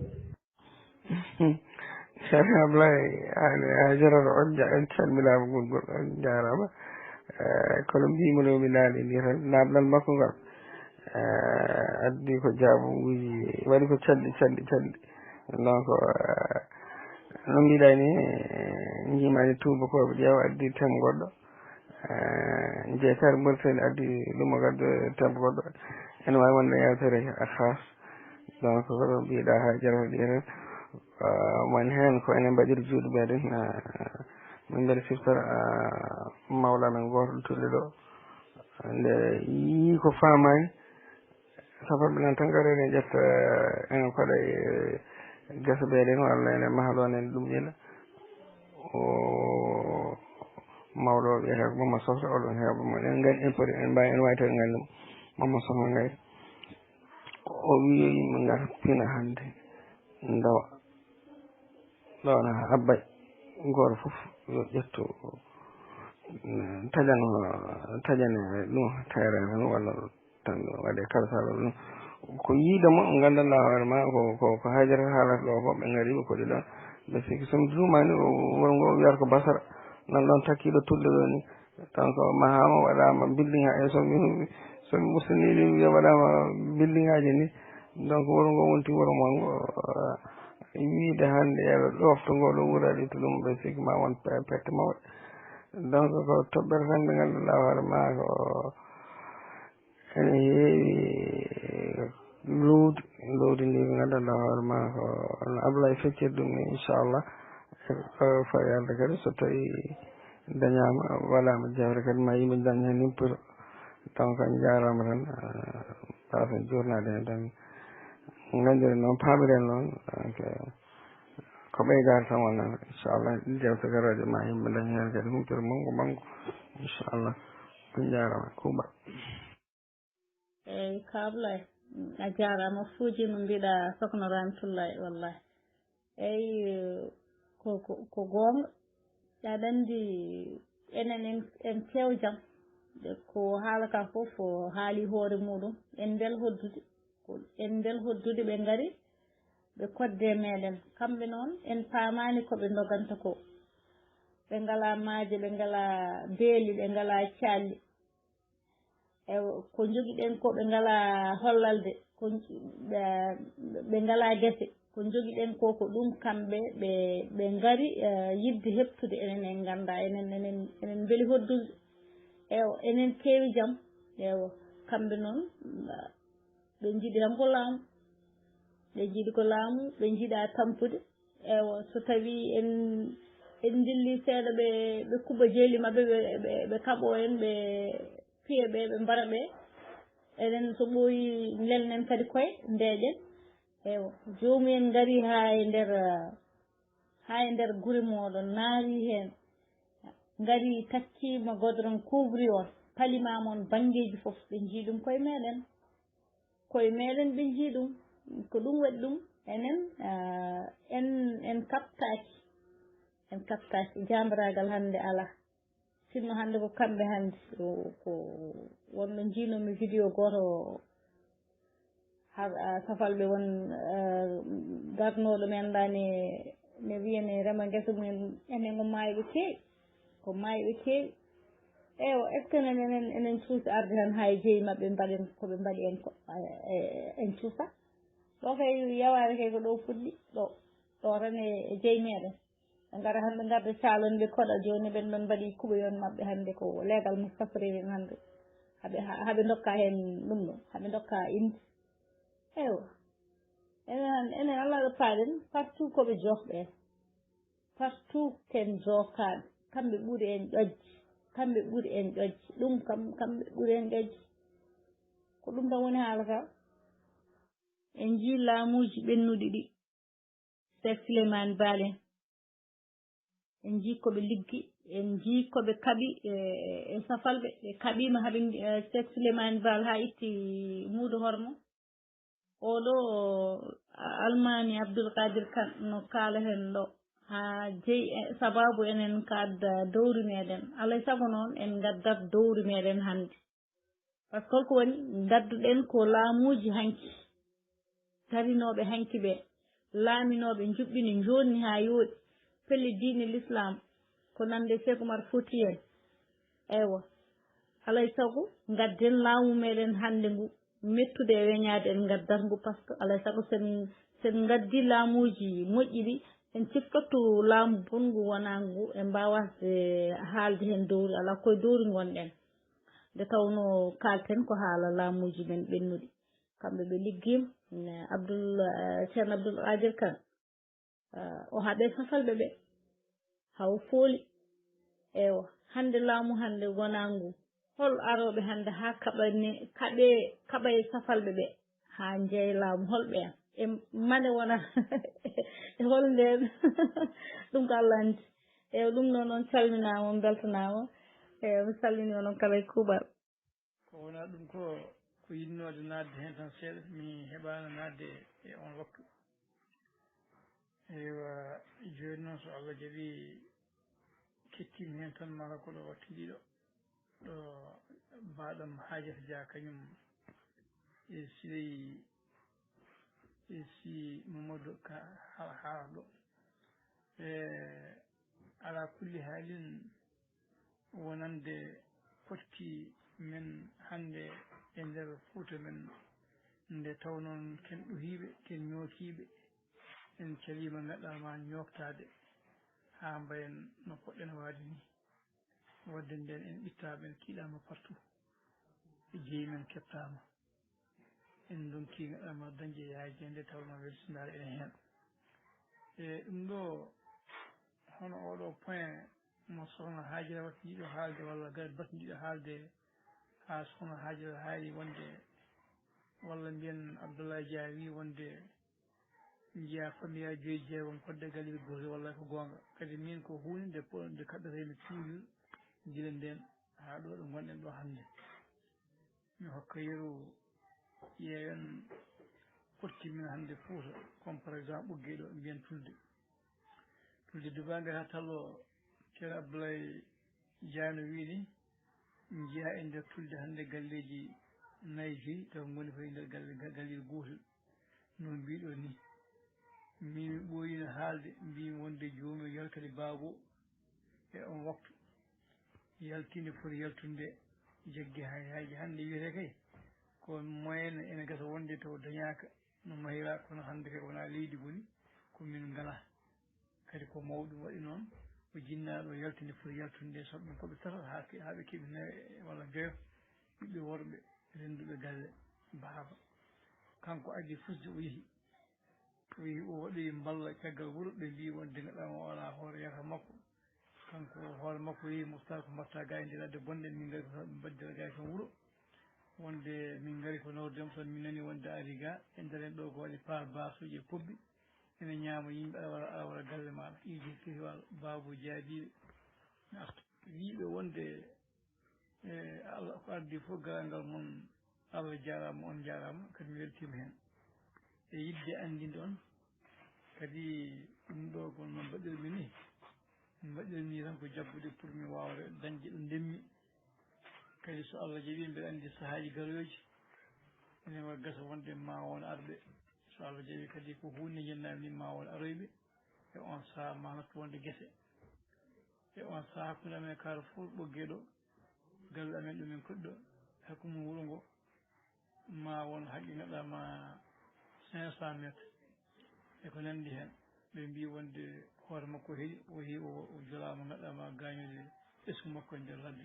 Ceerno Ablaye, aan e Hajarata, on nja-, on calminaama, gulgol, on njaaraama. Eh, kono mbiimi no mi naali ni tan, naamndal makko ngal, eh, addi ko jaabuuji, waɗi ko canɗi, canɗi, canɗi. Donc, eh, no mbiɗa ni, eh, njiimaandi tuubakooɓe, ƴeewa addi thème goɗɗo. Eh, jeytaare Mauritanie addi ɗum o gaddo tempo goɗɗo. Ene waawi wonde yewtere a khas. Donc, ko ɗo mbiɗa ha jarata ɗi enen. Eh, won heen ko enen mbaɗiri juuɗe meɗen. Eh, min mbaɗi siftor, eh, mawla men gooto ɗo tulli ɗo. Nde yii ko faamaani, safar ɓe nan tan garoy ne ƴetta, eh, ene koɗa e gese ɓeɗen walla ene mahalo nen ɗum ila. O mawɗo o wiyata ko Mama Sohla, oɗon heeɓa mo. En ngandi en poti, en mbawi, en wawi tawi en ngandi mo. Mama Sohla Ngari. O wi yo yimɓe ngar pina hannde. Ndawa. Ɗon ha abbay. Gooto fof yo ƴettu, mm, taƴano, taƴane ɗum terrain tan walla tan waɗe kala saabe ɗum. Ko yiide mo nganndanɗaa hoore ma ko, ko, ko Haydara haalata ɗo ko ɓe ngari ɓe koɗi ɗon. Ɓe sikki so mi juumaani o wuro ngo wiyata ko Basara. Nan ɗon takkiiɗo tulde ɗo ni. Tan ko mahaama waɗaama building ha e so mi So ɓe ɓurtanii ɗum, ɓe mbaɗaama buildingaaji ni, donc wuro ngo wonti wuro mon ngo, eh, wiide hannde eɓe ɗoofta ngo ɗo wuraade to ɗum, ɓe sikki ma won pe-, perte mawɗe. Donc ko toɓɓere tan nde ngannduɗaa hoore ma ko ene heewi loowdi, loowdi ndi ɓe ngannduɗaa hoore ma ko no Ablaye feccir ɗum ni, inchallah, ko fawi arde kadi so tawi dañaama, waɗaama jawre kadi ma yimɓe dañ heen himpito. Donc en njaaraama tan, eh, mbaasen juurnaade heen tan. Nganndire noon, paamiren noon, donc, eh, ko ɓeydaade tan wonata, inchallah, jewte garooje ma yimɓe dañ heen kadi humpito manngu manngu, inchallah. On njaaraama, Kuuba. Eeyi, Ka Ablaye, a jaaraama. Fuuji no mbiɗa Sokno Ramatullahi, wallahi. Eeyi, ko, ko, ko goonga. Aɗa anndi, enen en, en keew jam. Ko haala ka fof, o haali hoore muɗum. En mbel hoddude. Ko en mbel hoddude, ɓe ngari, ɓe kodde meɗen. Kamɓe noon, en paamaani ko ɓe ndoganta ko. Ɓe ngalaa maaje, ɓe ngalaa beeli, ɓe ngalaa calli. E ko njogiɗen ko ɓe ngalaa hollalde, ko, ɓe, ɓe ngalaa gese. Ko njogiɗen ko, ko ɗum kamɓe ɓe, ɓe ngari, eh, yiɗde heɓtude. Enen en nganndaa, enen, enen, enen mbeli hoddude. Eewa, enen keewi jam. Eewa, kamɓe noon, ɓe njiɗi tan ko laamu. Ɓe njiɗi ko laamu, ɓe njiɗa tampude. Eewa, so tawii en, en ndilli seeɗa, ɓe, ɓe kuɓa jeeli maɓɓe, ɓe, ɓe, ɓe kaɓoo en, ɓe piya ɓe, ɓe mbara ɓe. Enen so ɓooyi, lelnen kadi koye, ndeeƴen. Eewa, joomum en ngari haa e nder, haa e nder gure mooɗon, naari heen. Ngari, takkiima godoron, kubri on, pali ma mon banngeeji fof, ɓe njii ɗum koye meɗen. Koye meɗen ɓe njii ɗum. Ko ɗum waɗi ɗum, enen, ah, en, en kaɓtaaki. En kaɓtaaki. Jaambaraagal hannde alaa. Sinno hannde ko kamɓe hannde. Ko, ko wonno njiinoomi vidéo gooto, har, ah, safalɓe won, ah, darnooɗo men ɗaa ne, ne wiya ne rema ngesa mumen, enen ko maayɓe keewi. Ko maayɓe keewi. Eewa, est-ce que enen, enen, enen cuusa arde tan haa e jeyi maɓɓe mbaɗen ko ɓe mbaɗi en ko, eh, eh, en cuusa? Ɗo kay yawaare kay ko ɗo fuɗɗi, ɗo, ɗo tan e, e jeyi meɗen. Ɓe ngara hannde ngarda caalon ɓe koɗa jooni ɓen ɗon mbaɗi kuɓoyon maɓɓe hannde ko leegal Mustapha rewi en hannde. Haɓe, ha-, haɓe ndokka heen ɗum ɗo, haɓe ndokka inde. Eewa. Enen hannde, enen alaa ɗo paaɗen, partout ko ɓe jooɗɓe. Partout ken jookaaɓe, kamɓe ɓuri en ƴoƴde, kamɓe ɓuri en ƴoƴde, ɗum kam, kamɓe ɓuri en ƴoƴde. Ko ɗum tan woni haala ka. En njii laamuuji ɓennuɗi ɗi, Seek Suleymaani Baal en. En njii ko ɓe liggi, en njii ko ɓe kaɓi e, e safalɓe, ɓe kaɓiima haa ɓe, e, Seek Suleymaani Baal haa itti muudo hormo. Oɗo Almaami Abdul Qadir Kan no kaala heen ɗo, haa jeyi e sabaabu enen kaadda dowri meɗen. Alay sago noon en ngaddat dowri meɗen hannde. Par ce que holko woni? Ngadduɗen ko laamuuji hanki, tarinooɓe hanki ɓe, laaminooɓe njuɓɓini, njoonni haa yooɗi, pelli diine Lislaam, ko nande Seek Umar Fuuti en. Eewa, alay sago ngadden laamu meɗen hannde ngu, mettude e weñaade en ngaddat ngu, par ce que alay sago sen, sen ngaddi laamuuji moƴƴi ɗi, en ciftottu laamu bonngu wonaa ngu, en mbaawasde haalde heen dowri, alaa koye dowri ngonɗen. Nde tawnoo kaalten ko haala laamuuji men ɓennuɗi. Kamɓe ɓe liggiima, ne Abdul, eh, Ceerno Abdul Qadir Kan, eh, o haɓe safalɓe ɓe, haa o fooli. Eewa, hannde laamu hannde wonaa ngu. Hol arooɓe hannde haa kaɓane, kaɓe, kaɓa e safalɓe ɓe, haa njeya laamu? Hol ɓe en? E mane wona e hol ndeen? Ɗum ko Allah anndi. Eewa, ɗum noon, on calminaama, on mbeltanaama. Eewa, mi salminii onon kala e kuuɓal. Ko wonaa ɗum ko, ko yiɗnoode naatde heen tan seeɗa, mi heɓaano naatde e oon waktu. Eywa, jooni noon, so Allah jaɓii, kettiimi heen tan, maka ko ɗo waktu ɗiɗo, ɗo baaɗam Haajata Dia kañum e Siley, e si Mamadou Ka ha-, haarɗo. E alaa kulli haalin, wonande poɗki Min hannde e nder Fuuta men, nde tawnoon ken ɗuhiiɓe, ken ñookiiɓe, en caliima ngaɗaama ñooktaade haa mbayen no poɗɗen waade ni. Wadde ndeen en ɓittaama, en kiiɗaama partout. E jeyi men keɓtaama. En ndonki ngaɗaama dañde yaaje nde tawnoo welsindaare ene heen. E ɗum ɗo, hono oɗo point mo sohna Haajara wattiɗo haalde, walla gay battiɗo haalde, haa sohna Haajara haali wonde, walla mbiyen Abdoulaye Dia wi wonde, njiya famille joyi jeegom kodde galleeji gooto, walla ko goonga. Kadi min ko huunde nde po-, nde kaɗɗatee mi toujours gila ndeen haa ɗo ɗo ngonɗen ɗo hannde. Mi hokka yeru, ƴeewen koɗki min hannde Fuuta, comme par exemple Ɓoggee ɗo, mbiyen Tulde. Tulde dubaange haa tallo, Ceerno Abdoulaye Dia no wiyi ni, njiyaa e nder Tulde hannde galleeji nayi joyi, taw ngoni koye nder galle, ga-, galleeji gootel. No mbiɗon ni, min mi ɓooyino haalde, mbimi wonde joomum yaltani baabo e on waktu. Yaltinde foti yaltunde, jaggi hay, hay hannde wiyetee kay ko moyen ene gasa wonde taw dañaaka no mahira, kono hannde kay wonaa leydi woni, ko min ngalaa. Kadi ko mawɗum waɗi noon, o jinnaaɗo yaltinde foti yaltunde, sabu ɗum ko ɓe tata haa ke-, haa ɓe keɓi nayo e, walla joyo ɓiɓɓe worɓe rennduɓe galle baaba. Kanko addi fusde, o yehi. O yehi, o waɗi mballa caggal wuro, ɓe mbiyi wonde ngaɗaama o alaa hoore yaka makko. Kanko hoore makko yehi moftaade ko mbaɗta gaa e nder ladde bonɗe, min ngari ko mbaɗde gaa e toon wuro. Wonde min ngari ko nawrude mo toon, min nani wonde a ari gaa e nder en ɗo ko waɗi paar baasuuji e pobbi. Ene ñaama yimɓe, aɗa wara, aɗa wara galle maaɗa. Iiji festival, baabo jaabiiɓe. Mi arta. Wiiɓe wonde, e, Allah ko addi fof, galangal mon, Allah jaaraama, on njaaraama, kadi mi weltiima heen. E yiɗde anndinde on, kadi ɗum ɗo ko no mbaɗirmi ni. Mi mbaɗirmi tan ko jaggude pour mi waawde dañde ɗo ndemmi. Kadi so Allah jaɓii, mbeɗa anndi sahaaji garoyooji, ene wa-, gasa wonde ma won arɓe. So Allah jaɓii kadi ko huunde njennami ni, ma won aroyɓe. E on sahaa ma nattu wonde gese. E on sahaa hakkunde amen e Carrefour Ɓoggee ɗo, galle amen ɗo min koɗɗo, hakkunde wuro ngo, ma won haqqe ngaɗaama cinq cents mètres e ko nanndi heen. Ɓe mbiyi wonde hoore makko heɗi, o yehi, o, o jolaama, ngaɗaama gaañude ɓesngu makko e nder ladde.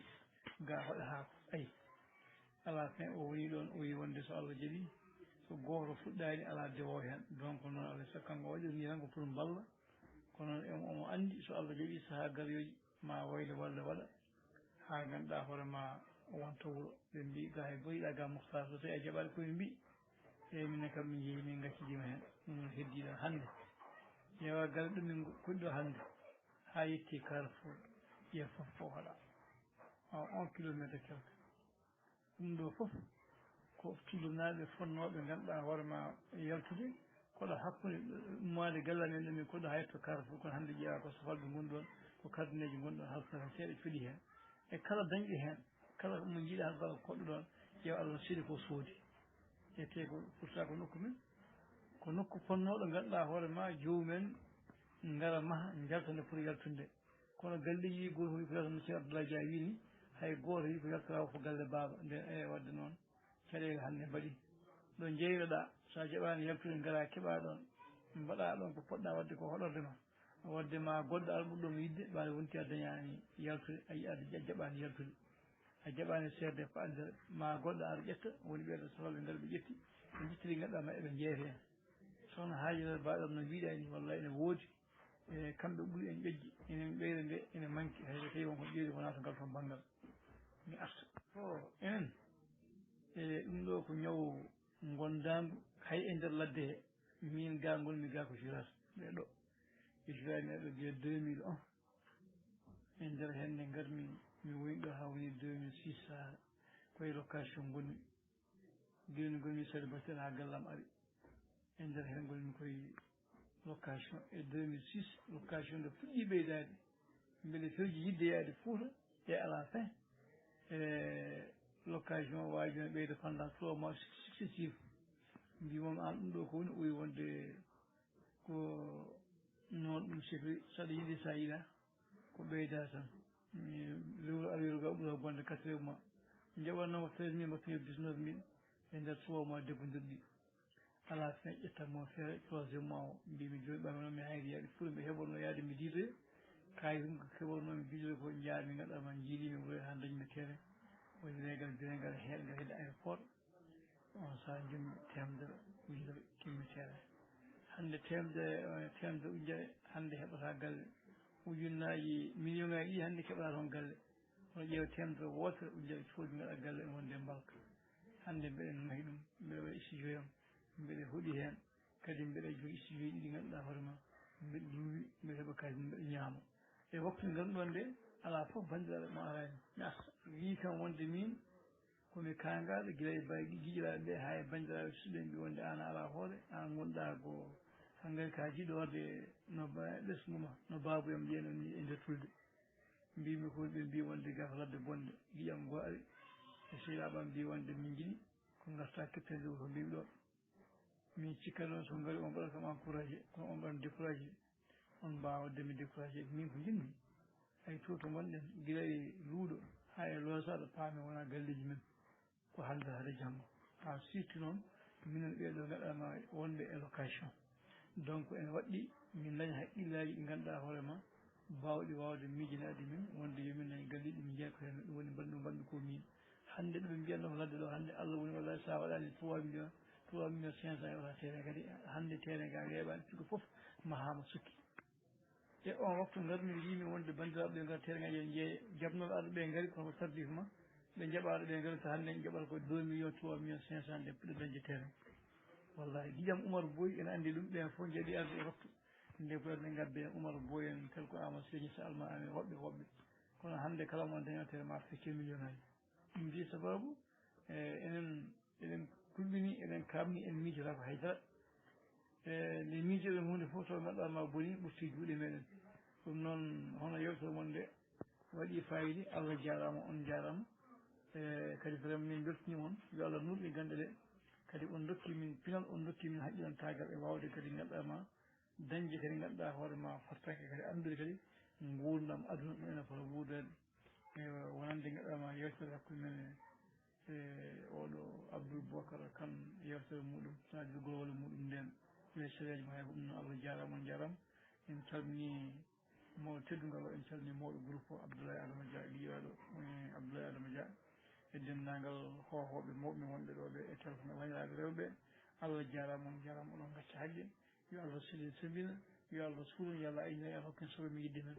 Ga hoɗa haako. Ayi. Alaa fin, o woni ɗoon, o wiyi wonde so Allah jaɓii, so gooto fuɗɗaani, alaa dewo heen. Donc noon, alaa e sago, kanko waɗirni tan ko pour mballa. Kono noon, omo, omo anndi so Allah jaɓii, sahaa garoyooji, ma waylo walla waɗa, haa ngannduɗaa hoore ma o wonta wuro. Ɓe mbiyi, "Gaa hay boyiɗa gaa Muxtaar, so tawi a jaɓaani ko min mbiyi." Eeyi, minen kam min njehi, min ngaccidiima heen. Ɗum noon heddiiɗo hannde. Ƴeewa galle ɗo min ngo-, koɗi ɗo hannde. Haa yetti Carrefour, ƴeew fof fof haɗa. Awa un kilomètre et quelque. Ɗum ɗo fof ko tullanaaɓe fonnooɓe ngannduɗaa hoore ma yaltude, koɗo hakkunde ummaade galle amen ɗo min koɗo haa yetto Carrefour, kono hannde ƴeewa ko safalɓe ngoni ɗoon, ko kardineeji ngoni ɗoon, halsata seeɗa cuuɗi heen. E kala dañɓe heen, kala mo njiiɗaa halsata ko koɗɗo ɗoon, ƴeewa Allah no seeɗi ko soodi. E te ko pourtant ko nokku men, ko nokku fonnooɗo ngannduɗaa hoore ma, joomum en ngara maha, njalta nde pour yaltude. Kono galleeji ɗi, gooto fof wi ko yalta, no Ceerno Abdoulaye Dia wiyi ni, hay gooto wi ko yaltata ko galle baaba. Nden, e, waɗde noon, caɗeele hannde mbaɗi. Ɗo njeynoɗaa, so a jaɓaani yaltude, ngara keɓa ɗoon, mbaɗa ɗoon ko poɗɗa waɗde ko hoɗorde ma. Waɗde ma goɗɗo ar ɓurɗo mo yiɗde, ɓaade wonti a dañaani yaltude, a yi-, a jaɓaani yaltude. A jaɓaani seerde faɗde ma goɗɗo ar ƴetta, woni ɓeeɗo safalɓe ngar ɓe ƴetti, ɓe njittiri ngaɗa ma eɓe jeeyete en. Sohna Haajara Ba ɗam no mbiɗa ni, wallay ene woodi. E kamɓe ɓuri en ƴoƴƴi, enen ɓeyre nde ene manki, hay so tawi wonko ƴeeri wonaa to ngal toon banngal. Mi arta. O, enen, e ɗum ɗo ko ñaw ngondaangu, hay e nder ladde he. Min ga ngonmi ga ko Giras, ɓe ɗo. E Giras mi ɗo gila deux mille un. E nder heen nde ngarmi, mi woni ɗo haa woni deux mille six, haa koye location ngonmi. Jooni ngonmi célibataire haa gallam ari. E nder heen ngonmi koye location e deux mille six, location nde fuɗɗi ɓeydaade. Mbeɗe fewji yiɗde yaade Fuuta e à la fin, e location waaji no ɓeyda pendant trois mois successifs. Mbimon aan ɗum ɗo ko woni, o wi wonde ko noon ɗum sifri, saɗa yiɗi sa yiɗa, ko ɓeyda tan. Mi lewru awiru ga ɓuri bonde quatre heures mois. Njoɓatnoo ko treize mille, mbaɗtumi dix-neuf mille e nder trois mois deggondirɗi. Alaa fen ƴettan mo feere troisième mois o. Mbimi jooni ɓaami noon mi hayri yaade fuu ɓe heɓorno yaade mi diidoye. Kayi ɗum ko keɓorno mi diidoye ko njaami ngaɗa ma jiiɗimi wuro han dañmi tere. Woni reegal biregal heeɗgal hedde aéroport. On saaha jommi temedere ujunere timmi tere. Hannde temedere temedere ujunere hannde heɓata galle. Ujunnaaji million ngaji ɗi hannde keɓata toon galle. Kono ƴeew temedere wootere ujunere coodi ngaɗa galle en wonde mbalka. Hannde mbeɗen mahi ɗum, mbeɗa waɗi studio am, mbeɗa hoɗi heen. Kadi mbeɗa jogii studio ji ɗi ngannduɗaa hoore ma, mbeɗa luuwi, mbeɗa heɓa kadi mbeɗa ñaama. E waktu ngarmi ɗoon nde, alaa fof banndiraaɗo mo araani. Mi arta. Wii kam wonde miin, ko mi kaangaaɗo gila e baay giƴiraaɓe ɓe haa e banndiraaɓe suɓe mbi wonde aan a alaa hoore, aan ngonɗaa ko hanngari ka jiɗoorde no ba-, ɓesngu ma, no baabu en mbiyanoo ni e nder tulde. Mbimi ko ɓe mbi wonde gasa ladde bonde, giƴam ngo ari, e sehilaaɓe am mbi wonde min njiɗi, ko ngarta kettandi ko mbimi ɗo. Min cikka noon so ngari on mbaɗa kam encouragé, kono on mbaɗa découragé, on mbaawa demi découragé. Min ko njiɗmi, hay to to ngonɗen, gila e luuɗo haa e loosaɗo paame wona galleeji men. Ko hannde hade jamma. Haa surtout noon, minen ɓee ɗoo ngaɗaama wonɓe e location. Donc, ene waɗɗi min ndaña haqqillaaji ɗi ngannduɗaa hoore ma, baawɗi waawde miijanaade min, wonde yo min ndañ galleeji ɗi min njeya ko heen. Ɗum woni mbaɗmi, mbaɗmi ko miin. Hannde ɗo ɓe mbiyatnoo ko ladde ɗo, hannde Allah woni wallaahi so a waɗaani trois millions, trois millions cinq cent heɓata terrain kadi. Hannde terrain ga weeɓaani, sigo fof mahaama sukki. E on waktu ngarmi mbimi wonde banndiraaɓe ɓe ngara terrain ngaji en jeeya, jaɓnooɓe arɓe ɓe ngari kono ko tardif ma, ɓe njaɓa arɓe ɓe ngari so hannde en njaɓata ko deux millions, trois millions cinq cent nde puɗɗo dañde terrain. Wallahi, giƴam Oumar Boy ene anndi ɗum, ɓen fof njaɓi arde e waktu. Nde ko ene ngadde Oumar Boy en, tel ko Amadou Seyni Sall ma amen woɓɓe woɓɓe. Kono hannde kala mo daña terrain ma feccee million ngaji. Ɗum mbi sababu, e, enen, eɗen kulɓini, eɗen kaamni, en miijotaako hay dara. E, nde miijoɗen huunde fof, to ngaɗɗa ma boni, ɓurti juuɗe meɗen. Ɗum noon, hono yewtere mon nde waɗi fayida, Allah jaaraama, on jaaraama. E, kadi vraiment min mbeltanii on, yo Allah nurɗin ganɗe ɗe. Kadi on ndokki min pinal, on ndokki min haqqilantaagal e waawde kadi ngaɗɗa ma dañde kadi ngannduɗaa hoore ma fartaŋŋe kadi anndude kadi nguurndam aduna ɗum ene fota wuurdeede. E wonande ngaɗaama yewtere hakkunde men e oɗo Abdoul Bocar Kane, yewtere muɗum, sadio golwole muɗum nden, e sereejo mo hay ko ɗum noon. Allah jaaraama, on jaaraama. En calmini mawɗo teddungal o, en calmini mawɗo groupe o, Abdoulaye Adama Dia, liggeyaaɗo e Abdoulaye Adama Dia, e denndaangal hohooɓe mawɓe wonɓe ɗo ɓe e téléphone, wayraɓe rewɓe. Allah jaaraama, on jaaraama, oɗon ngacca haqqe. Yo Allah selin sabina, yo Allah suuɗon, yo Allah ayna, yo Allah hokken solo mi yidde men.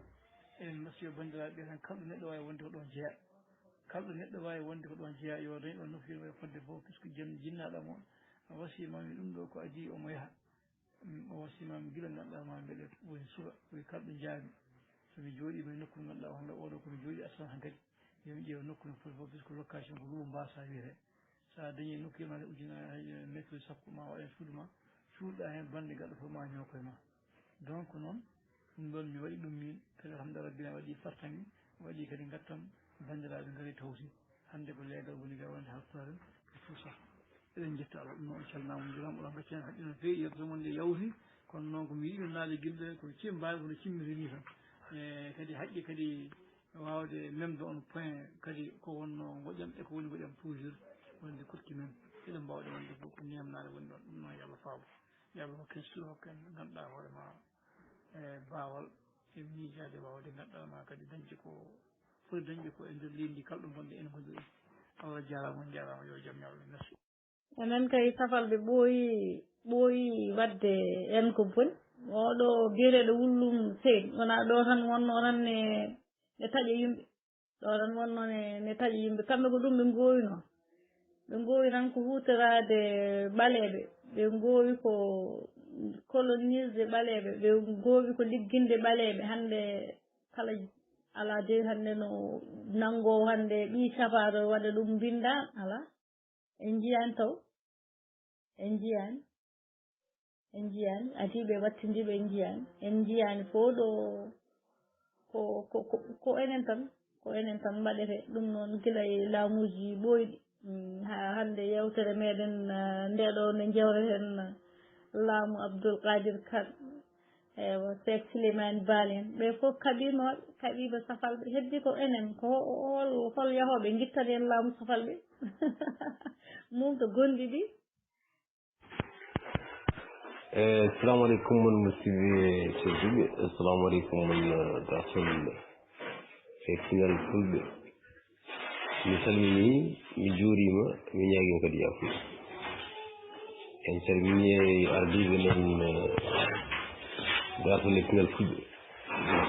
Enen masiyo banndiraaɓe ɓe tan, kala ɗo neɗɗo waawi wonde ko ɗon jeyaa. Kala ɗo neɗɗo waawi wonde ko ɗon jeyaa, yo dañ ɗon nofo, yo fodde fof, puisque jam jinnaaɗo mo, o wasiyma mi ɗum ɗo ko adii omo yaha. Mm, o wasiyma mi gila ngannduɗaa ma mbeɗe woni suka, koye kala ɗo njaami. So mi jooɗiima e nokku ngannduɗaa wonde oɗo ko mi jooɗi aslan hankadi. Yo mi ƴeew nokku no foti fof, puisque location ko luumo mbaasa wiyetee. So a dañii nokku yimɓe ujunere, mètre sappo ma waɗe suudu ma, cuuɗa heen bannde gaɗɗo fof ma ñoo koye ma. Donc noon, ɗum ɗoon mi waɗi ɗum miin, kadi alhamdulillah rabbil alamin waɗi fartaŋŋe, waɗi kadi ngattam, banndiraaɓe ngari tawti. Hannde ko leegal woni ga wonde halftare e tout ça. Eɗen njetta Allah, ɗum noon calnaama, njuraama, oɗon ngacci heen haqqe no feewi, yeewtere mon nde yawti, kono noon ko mi yiɗi naade gilɗe, ko cim mbawi kono cimmiri ni tan. E kadi haqqe kadi waawde memde on point kadi ko wonno ngoƴam e ko woni ngoƴam toujours wonde koɗki men. Eɗen mbaawde wonde fof ko neemnaade woni ɗon. Ɗum noon yo Allah faabo. Yo Allah hokken suur, hokken ngannduɗaa hoore ma e baawal e miijaade waawde ngannduɗaa ma kadi dañde ko foti dañde ko e nder leydi ndi kala ɗo ngonɗen ene ngondi ɗum. Allah jaaraama, on jaaraama, yo jam ñallu. Merci. Enen kay safalɓe ɓooyi, ɓooyi waɗde en ko boni. Oɗo biyeteeɗo Wullum Seydi, wonaa ɗo tan wonno tan ne, ne taƴa yimɓe. Ɗo tan wonno ne, ne taƴa yimɓe. Kamɓe ko ɗum ɓe ngoowinoo. Ɓe ngoowi tan ko huutoraade ɓaleeɓe. Ɓe ngoowi ko coloniser ɓaleeɓe. Ɓe ngoowi ko ligginde ɓaleeɓe. Hannde kala alaa de hannde no nanngoowo hannde ɓii capaaɗo waɗa ɗum mbinnda, alaa. En njiyaani taw. En njiyaani. En njiyaani. Adiiɓe wattindiiɓe en njiyaani. En njiyaani fof ɗo ko, ko, ko, ko enen tan. Ko enen tan mbaɗetee. Ɗum noon gila e laamuuji ɓooyɗi. Mm, haa hannde yeewtere meɗen, ah, nde ɗo nde njewreten, ah, laamu Abdoul Qadir Kane. Ewa, Seek Souleymane Baal en. Ɓe fof kaɓiima, kaɓiiɓe safalɓe. Heddi ko enen, ko hol, hol yahooɓe ngittani en laamu safalɓe? Mum to gonɗi ɗi. Eh, assalamu aleykum, mon musidɓe tedduɓe. Assalamu aleykum, mon, eh, dartol e pinal fulɓe. Mi salmini, mi juurima, mi ñaagima kadi yafuya. En calmini e ardiiɓe men, eh, dartol e pinal fulɓe,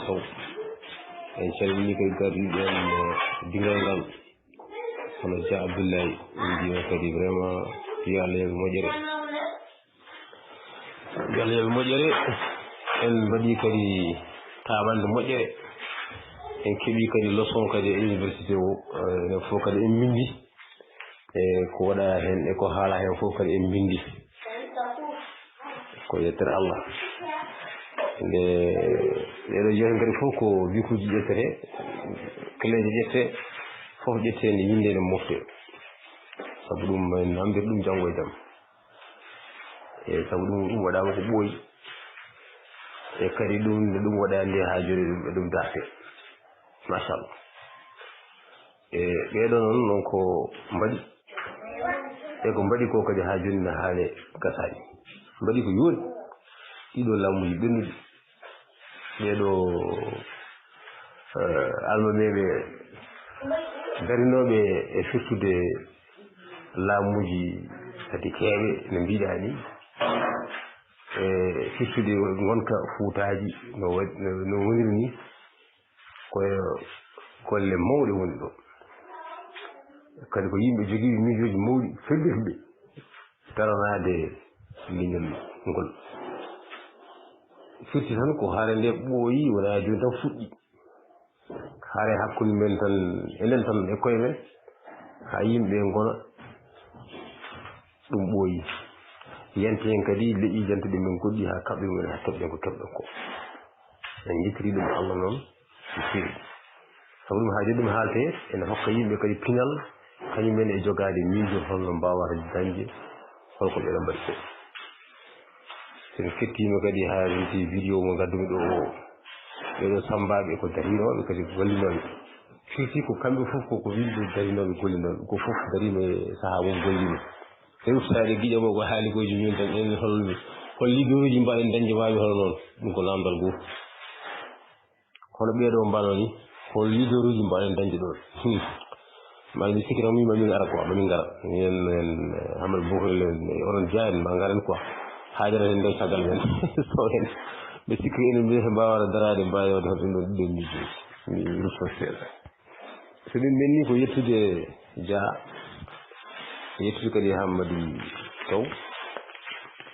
Sow. En calmini kadi gardiiɓe en, eh, dingal ngal. Hono Dia Abdoulaye, min mbiyata kadi vraiment yo Allah yoɓ moƴƴere. Yo Allah yoɓ moƴƴere. En mbaɗi kadi taaɓannde moƴƴere. En keɓi kadi leçon kadi e université o. Eh, enen fof kadi en mbinndi. E ko waɗa heen, e ko haala heen fof kadi en mbinndi. Ko yettere Allah. Nde ɗeɗo jooɗen kadi fof ko bikuuji ƴettete, keleeje ƴette, fof ƴette nde winde nde mofte. Sabu ɗum en namdir ɗum janngo e jam. E sabu ɗum, ɗum waɗaama ko ɓooyi. E kadi ɗum, nde ɗum waɗa nde haa jooni ɗum, ɗum darte. Machallah. E ɓeeɗo noon, noon ko mbaɗi. E ko mbaɗi ko kadi haa jooni na haale gasaani. Mbaɗi ko yooɗi. Ɗiɗo laamuuji ɓennuɗi. Ɓeeɗo, eh, almameeɓe darinooɓe e firtude laamuuji kadi keeɓe no mbiɗa ni. E firtude ngonka fuutaaji no wa-, no, no woniri ni. Ko golle mawɗe woni ɗo. Kadi ko yimɓe jogiiɓe miijooji mawɗi fellirɓe daranaade leñol ngol. Firti tan ko hare nde ɓooyi, wonaa jooni tan fuɗɗi. Hare hakkunde men tan, enen tan e koye men, haa yimɓe ngona, ɗum ɓooyi. Yante en kadi leƴƴi jantuɗi men goɗɗi haa kaɓɓe mumen haa keɓɗen ko keɓɗen ko. En njikkiri ɗum Allah noon no feewi. Sabu ɗum haa jooni ɗum haalte, ene hokka yimɓe kadi pinal, kañum en e jogaade miijo holno mbaawata dañde, holko ɓeɗo mbaɗi ko. Sen kettiima kadi haa renti vidéo mo ngaddumi ɗo o. Ɓeɗo sammbaaɓe ko darinooɓe kadi gollinooɓe. Firti ko kamɓe fof ko, ko yimɓe darinooɓe gollinooɓe. Ko fof dariima e sahaa mum golliima. E ustaade giƴo makko haalikooji mum tan, en hol, hol leaderuuji mbaɗen dañde waawi hono noon? Ɗum ko naamndal gooto. Hono ɓeeɗo mbaɗo ni, hol leaderuuji mbaɗen dañde ɗoon? Hmm. Mbaɗa mi sikki tan, mi ma min ara quoi, ma min ngara. Minen, en, eh, Hamad Bokrel en, eh, onon Dia en, ma ngaren quoi. Haydara en nde caggal men. So en, ɓe sikki enen ɓe mbaawaano daraade, mbaawde hoto ɗum ɗoon, ɗum ɗoon miijooji. Mi rusto seeɗa. So min menni ko yettude Dia, yettude kadi Hammadi Sow.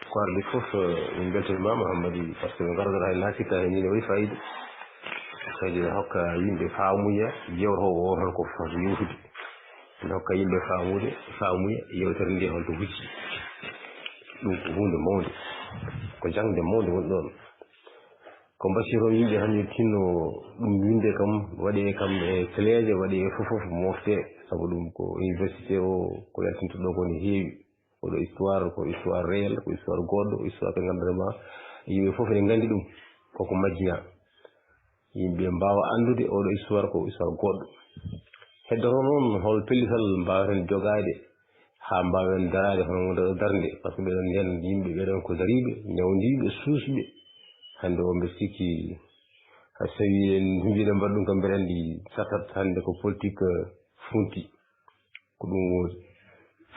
Ko arde fof, eh, min mbeltanimaama Hammadi, par ce que min ngarata hay laasikka heen ni ne waɗi fayida. Kadi ne hokka yimɓe faamuya, yewto o holko foti yewtude. Ne hokka yimɓe faamude, faamuya, yewtere nde holto wujji. Ɗum ko huunde mawnde. Ko jaŋde mawnde woni ɗoon. Ko mbasiyatoo yimɓe tan yo tinno ɗum winde kam, waɗee kam e kleeje, waɗee e fof fof mofte, sabu ɗum ko université o, ko yaltinta ɗo ko ne heewi. Oɗo histoire ko histoire réel, ko histoire goɗɗo, histoire ko ngannduɗaa ma yimɓe fof ene nganndi ɗum, koko majjina. Yimɓe mbaawa anndude oɗo histoire ko histoire goɗɗo. Heddoto noon hol pellital mbaawaten jogaade haa mbaawen daraade hono no darnde, par ce que ɓeɗon nden yimɓe ɓeɗon ko dariiɓe, newndiiɓe, suusɓe. Hannde o mbeɗa sikki, hay so tawii en mbiɗen mbaɗa ɗum kam mbeɗa anndi satat hannde ko politique, eh, funti. Ko ɗum woni.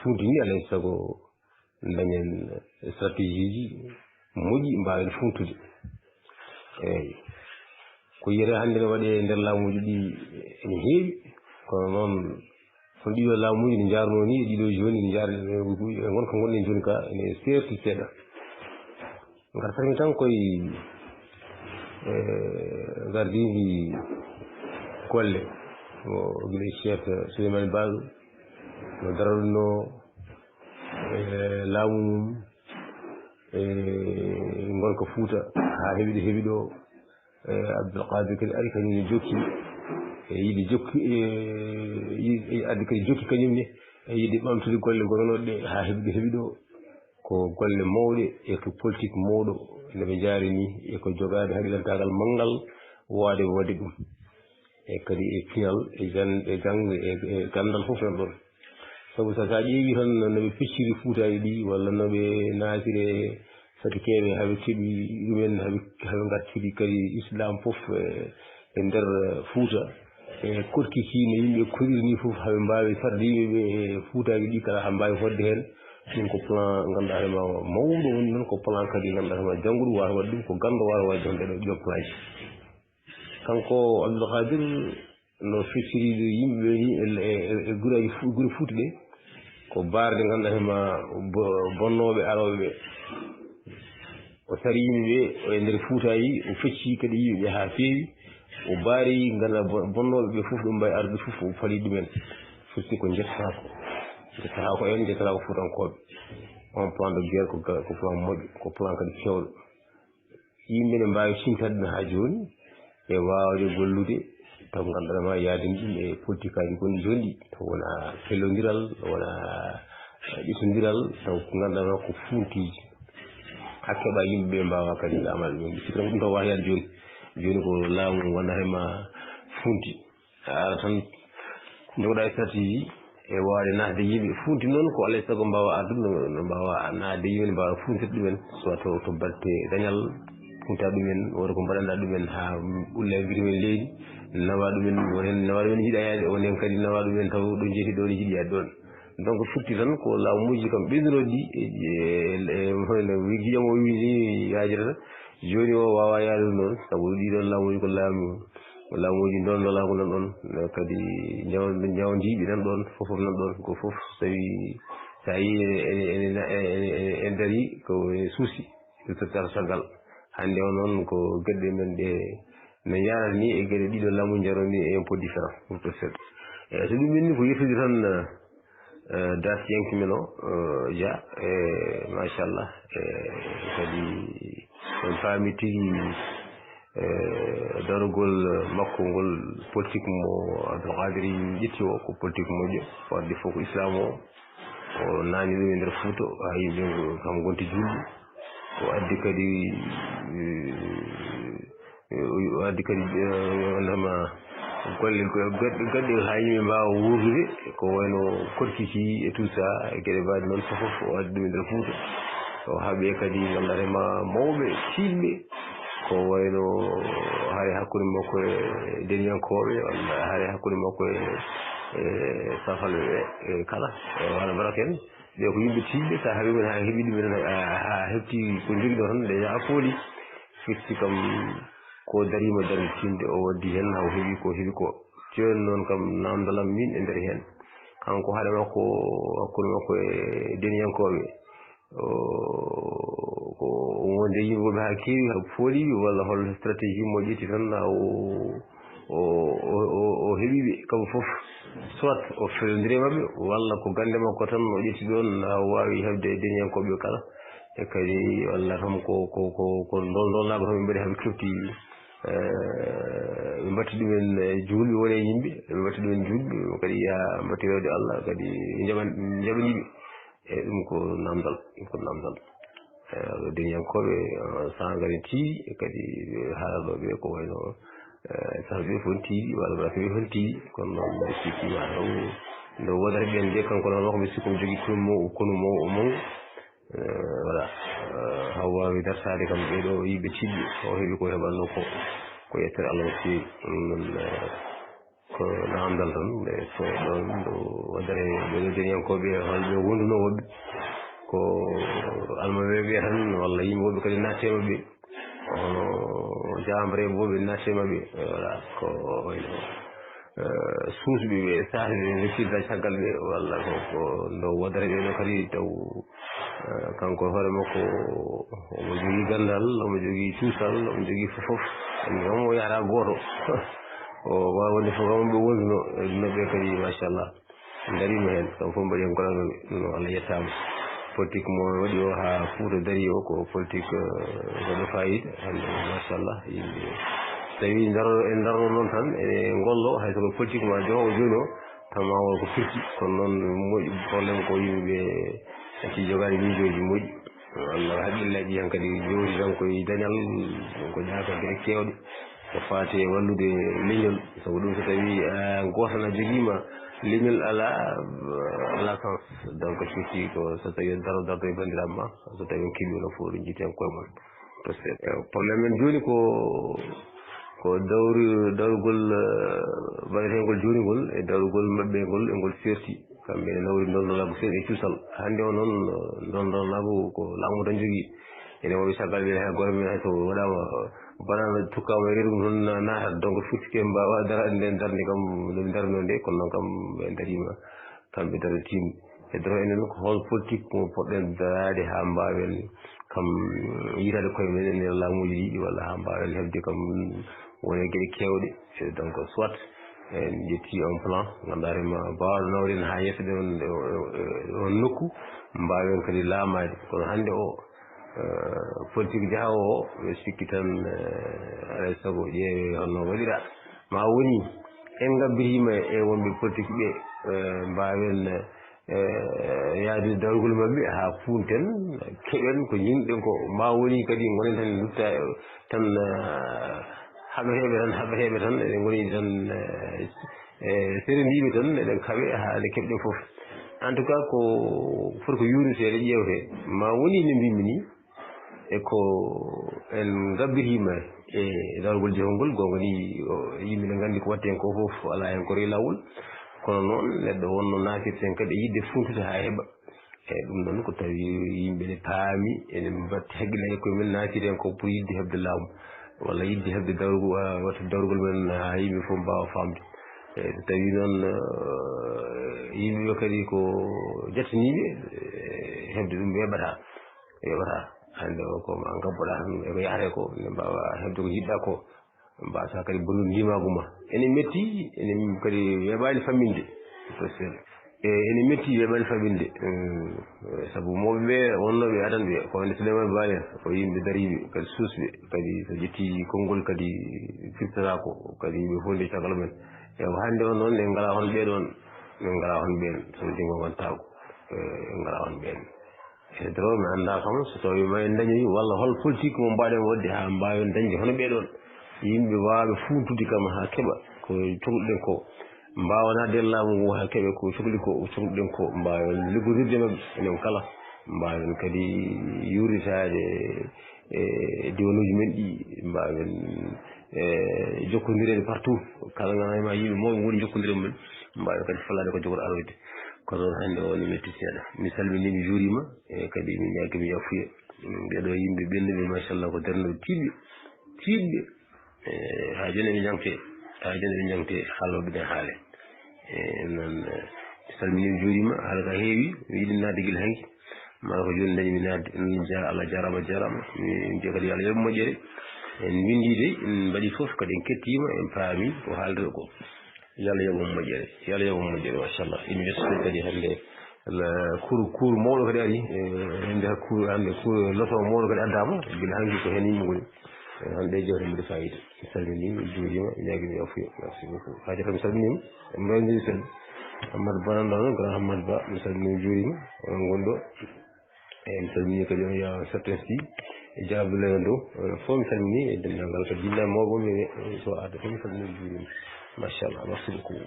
Funti ni alay sago dañen stratégie ji moƴƴi mbaawen funtude. Eeyi. Ko yiyete hannde ne waɗe e nder laamuuji ɗi ene heewi, kono noon, kono ɗiɗo laamuuji ɗi njaarnoo ni, e ɗiɗo jooni ɗi njaar-, e wonko ngonɗen jooni ka, ene seerti seeɗa. Ngartami tan koye, eh, gardiiɗi golle, o gila e Cheikh Souleymane Baal, no darorno, eh, laamu mum, eh, ngonka Fuuta, haa heɓi ɗo heɓi ɗo, eh, Abdoul Qadir kadi ari, kañum ne jokki, e yiɗi jokki, e yiɗi, e addi kadi jokki kañum ne, e yiɗi ɓamtude golle gonnoɗe ɗe, haa heɓi ɗo heɓi ɗo. Ko golle mawɗe e ko politique mawɗo no ɓe njaari ni, e ko jogaaɓe haqilantagal manngal waawde waɗde ɗum. E kadi e pinal, e jan-, e jannde, e, e ganndal fof nan ɗoon. Sabu so a ƴeewi tan no ɓe pecciri Fuutaaji ɗi, walla no ɓe naatiri e satikeeɓe, haa ɓe keɓi ɗumen, haa ɓe, haa ɓe ngartiri kadi Islam fof e, e nder Fuuta. E koɗki ki no yimɓe koɗiri ni fof, haa ɓe mbaawi fadde yimɓe ɓe e Fuutaaji ɗi kala, haa mbaawi fodde heen. Ɗum ko plan ngannduɗaa hoore ma mawɗo woni ɗoon, ko plan kadi ngannduɗaa hoore ma jannguɗo waawata waɗde ɗum, ko ganndo waawata waɗde heen ɗeɗo, ɗiɗo plan ji. Kanko Abdul Qadir no fecciriiɗo yimɓe ɓe ni e, e, e, e guraaji fu-, gure Fuuta ɗe, ko baarde ngannduɗaa hoore ma bo-, bonnooɓe arooɓe ɓe. O sari yimɓe ɓe e nder Fuutaaji, o fecci kadi yimɓe ɓe haa feewi. O baari ngannduɗaa bo-, bonnooɓe ɓe fof, ɗum mbawi arde fof, o fali ɗumen. Firti ko njettaako. Njettaako en, njettaako Fuutankooɓe. On plan de guerre ko ga-, ko plan moƴƴo, ko plan kadi fewɗo. Yimɓe ne mbaawi simtade ɗum haa jooni e waawde gollude, taw ngannduɗaa ma yaade ɗum e politikaaji gonɗi jooni ɗi, taw wona pellondiral, wona ƴettondiral, taw ko ngannduɗaa ma ko funtiiji. Haa keɓa yimɓe ɓe mbaawa kadi laamal ɗum. Sikki tan ko ɗum taw waawata yaade jooni. Jooni ko laamu wonata ma funti. A ara tan njogoɗaa e stratégie e waawde naatde yimɓe. Funti noon ko alaa e sago mbaawa ardude, no, no mbaawa naatde yimɓe, no mbaawa funtirde ɗumen, soit to, to batte dañal, funta ɗumen, wota ko mbaɗanɗaa ɗumen haa ulla e mbiti men leydi, nawa ɗumen, won heen nawa ɗumen njiɗa yaade, won heen kadi nawa ɗumen taw ɗo njeyti ɗo ne njiɗi yaade ɗoon. Donc firti tan ko laamuuji kam ɓeydunoɗi e, e, e, e, hono no wi-, giƴam o wi ni yaajirata, jooni o waawaa yaadude noon, sabu ɗii ɗoon laamuuji ko laamu, ko laamuuji ndondolaagu nan ɗoon, kadi njaw-, njawndiiɓe nan ɗoon, fof fof nan ɗoon, ko fof so tawii so a yii ene, ene, ene, ene, ene, ene darii ko ene suusi, ko caggal. Hannde o noon ko geɗe men ɗe no njaarata ni e geɗe ɗiɗo laamu njaaroo ni e impôt différent, pour que seeɗa. Eeyi, so ɗum ɓenni ko yettude tan, eh, dartiyanke men o, eh, Dia, e machallah, e kadi en paami tigi, eh, darogol makko ngol politique mo Abdul Qadir ƴetti o, ko politique moƴƴo, waɗde fof ko Islam o, o naani ɗum e nder Fuuta, haa yimɓe kam ngonti juulɓe. O addi kadi, eh, o addi kadi, eh, wonndema golle go-, goɗɗe, goɗɗe haa yimɓe mbaawa wuurdude, ko wayno koɗki ki e tout ça, e geɗe mbaɗe noon fof, fof o addi ɗum e nder Fuuta. O haɓe kadi ngannduɗaa ma mawɓe tiiɗɓe, ko wayno hari hakkunde makko e deniyankooɓe, walla hari hakkunde makko e, e safalɓe ɓe, e kala, e wano mbaɗata en. Ɓe ko yimɓe tiiɗɓe, so a haɓii ɗum, haa heɓii ɗum en, a, haa heɓti ko njogiɗo tan, déjà a fooli. Firti kam ko dariima darnde tiiɗnde, o waddi heen, haa o heɓi ko heɓi ko. Jooni noon kam, naamndal am miin e nder heen. Kanko haade makko, hakkunde makko e deniyankooɓe, o, ko wonde yimɓe woɓɓe haa keewi, haa fooli, walla hol stratégie mo ƴetti tan, haa o, o, o, o, o heɓi ɓe kamɓe fof, soit o fewndiri e maɓɓe, walla ko gannde makko tan o ƴetti ɗoon, haa o waawi heɓde e deniyankooɓe kala. E kadi, walla kam ko, ko, ko, ko ndol, ndolnaago tan ɓe mbaɗi haa ɓe cofti, eh, ɓe mbatti ɗumen, eh, juulɓe woni e yimɓe, ɓe mbatti ɗumen juulɓe, kadi yaa mbatti rewde Allah, kadi njaɓan-, njaɓani ɓe. E ɗum ko naamndal, ɗum ko naamndal. E, deniyankooɓe, eh, sangare tiiɗi, e kadi ɓe haalooɓe ko wayno, eh, sahaaɓe fof tiiɗi, walla walla ɓe fof tiiɗi, kono noon mbiɗo sikki ma taw nde wodata ɓeen de, kanko noon ko mbiɗo sikki omo jogii konu mo, konu mo, o mawɗo. Eh, voilà. Eh, haa waawi dartaade kam ɓee ɗoo yimɓe tiiɗɓe, o heɓi ko heɓatnoo ko, ko yettere Allah no feewi. Ɗum noon, eh, ko naamndal tan, nde so ɗoon ɗo waddere ɓee ɗoo deniyankooɓe, hol ɓe wondunoo woɓɓe? Ko almameeɓe tan, walla yimɓe woɓɓe kadi naatti e maɓɓe? Hono jaambareeɓe woɓɓe naatti e maɓɓe? Voilà, ko wayno, eh, suusɓe ɓe, sahaaɓe ɓe, ɓe kirda caggal ɓe, walla ko, ko ndo waddere ɓee ɗoo kadi taw Eh, kanko e hoore makko, omo jogii ganndal, omo jogii cuusal, omo jogii fof fof. Anndi kam o yahata gooto. O waawi wonde fof kam ɓe wonduno, e ɗum ɓe kadi, machallah. Ndariima heen, kam fof mbaɗi heen ko ɗum, Allah yettaama. Politique mo waɗi o haa Fuuta darii o, ko politique, eh, waɗo faayiida, hannde, machallah, yimɓe. So tawii ndaro, en ndarno noon tan, ene ngollo, hay so ko politique ma jogo jooni o, tan ma won ko firti, kono noon moƴƴi, problème ko yimɓe ɓe acci jogaade miijooji moƴƴi. Walla haqillaji han kadi jowti tan koye dañal, ko ñaaka geɗe kewɗe ko faati e wallude leñol. Sabu ɗum so tawi a gooto na jogiima leñol ala, ala sens. Donc firti ko so tawi on daro darto e banndiraaɓe ma, so tawi on keɓi onon fof ɗum jiiti hen koye mon. Parce que, eh, problème men jooni ko, ko dawri, dawrugol, eh, mbaɗetengol jooni ngol e dawrugol maɓɓe ngol e ngol serti. Kamɓe ene nawri ndondonagu seeɗa e cuusal. Hannde o noon, eh, ndondonagu ko laamu tan jogii. Ene wawi caggal ɓe hay goto men hay so waɗama, eh, banana tukkama e reedu mum toon na-, natat. Donc firti ɓe mbawa daraade nden darnde kam, nde ɓe darno nde, kono noon kam ɓe darima. Kamɓe daro tim. E daro enen ko hol politique mo poɗɗen daraade haa mbaawen kam yitaade koye men e nder laamuuji ɗi, walla haa mbaawen heɓde kam wone geɗe keewɗe. E donc soit en ƴetti on plan, ngannduɗaa hoore ma baawɗo nawde en haa yettode on, on nokku, mbaawen kadi laamaade. Kono hannde o, eh, politique jahaawo o, mi sikki tan, eh, alay sago ƴeewe honno waɗira. Ma woni en ngabbiriima e wonɓe politique ɓe, eh, mbaawen, eh, yahdude dawrugol maɓɓe haa fuunten, keɓen ko njiɗɗen ko. Ma woni kadi ngonen tan lutta, eh, tan, eh, haɓeteeɓe tan, haɓeteeɓe tan, eɗen ngoni tan, eh, e serendiiɓe tan, eɗen kaɓe haa nde keɓɗen fof. En tout cas, ko foti ko yuurniteede, ƴeewte. Ma woni nde mbimi ni, e ko en ngabbiriima e dargol jehol ngol, goonga ni, o, yimɓe ne nganndi ko waɗte heen ko fof alaa heen ko rewi laawol. Kono noon, neɗɗo wonno naafirte heen kadi e yiɗde funtude haa heɓa. Eyi, ɗum noon ko tawi yimɓe ne paami, ene mbatti hakkillaaji e koye men, naatiri heen ko pour yiɗde heɓde laamu, walla yiɗde heɓde dawrugol, ah, waɗtude dawrugol men haa yimɓe fof mbaawa faamde. Eyi, so tawii noon, eh, yimɓe ɓe kadi ko jattiniiɓe, eh, heɓde ɗum weeɓataa, weeɓataa. Hannde o ko ma ngabboɗaa tan e ko yahata ko, nde mbaawa heɓde ko njiɗɗaa ko. Mbasa kadi bonnude ndimaagu ma. Ene metti, ene kadi weeɓaani famminde. E, ene metti, weeɓaani famminde. Mm, sabu mawɓe ɓe, wonnooɓe adan ɓe, ko wayno Souleymane Ba en, ko yimɓe dariiɓe, kadi suusɓe, kadi so ƴetti konngol kadi firtotaako, kadi yimɓe fof nde caggal men. E hannde o noon, en ngalaa hon ɓee ɗoon, en ngalaa hon ɓeen, so junngo ngon taako, e, en ngalaa hon ɓeen. E dro, mi anndaa kam so tawii ma en ndañoyi, walla hol politique mo mbaɗen waɗde haa mbaawen dañde hono ɓee ɗoon yimɓe waawɓe fuuntude kam haa keɓa ko cohluɗen ko, mbaawa naatde e laamu ngu haa keɓa ko cohli ko, ko cohluɗen ko, mbaawen liggodirde maɓɓe enen kala, mbaawen kadi yuurnitaade e diwanuuji men ɗi, mbaawen, e, jokkondireede partout. Kala nganaa ma yimɓe mawɓe ngoni jokkondiral mum, mbaawen kadi fallaade ko jogori aroyde. Kono noon hannde o ne metti seeɗa. Mi salminii, mi juuriima, e kadi mi ñaagii mi yafuya. Mm, ɓee ɗoo yimɓe ɓennuɓe, machallah, ko darnooɓe tiiɗɓe, tiiɗɓe. E, haa jooni ɓe ñaŋte, haa jooni ɓe ñaŋte, haalooɓe ɓe haale. E, noon, e, mi salminii, mi juuriima, haala ka heewi, mi yiɗi naatde gila hanki. Maa ko jooni dañi mi naatde. Mm, ja-, Allah jaaraama, jaaraama. Mi, mi wiya kadi yo Allah yoɓ moƴƴere. En winndii de, en mbaɗii fof, kadi en kettiima, en paami ko haalduɗo ko. Yo Allah yoɓ on moƴƴere. Yo Allah yoɓ on moƴƴere, machallah. Université kadi hannde, la, cours, cours mawɗo kadi ari. E, hannde cours, hannde cours leçon mawɗo kadi addaama. Gila hanki ko heen yimɓe ngoni. E, hannde jewte mbiɗa fayida. Mi salminii, mi juuriima, mi ñaagii mi yafuya. Merci beaucoup. Haaja kam mi salminiima. En mbayndi sen. Amadou Ba nan ɗo, grand Amadou Ba, mi salminii, mi juuriima. Onon ngon ɗo. Eyi, mi salminii kadi on Yaa Certain Sy e Yaa Abdoulaye Lo, onon fof mi salminii e denndaangal kadi jinnaɓe mawɓe wonɓe ɓe, so arde fof mi salminii, mi juuriima. Machallah, merci beaucoup.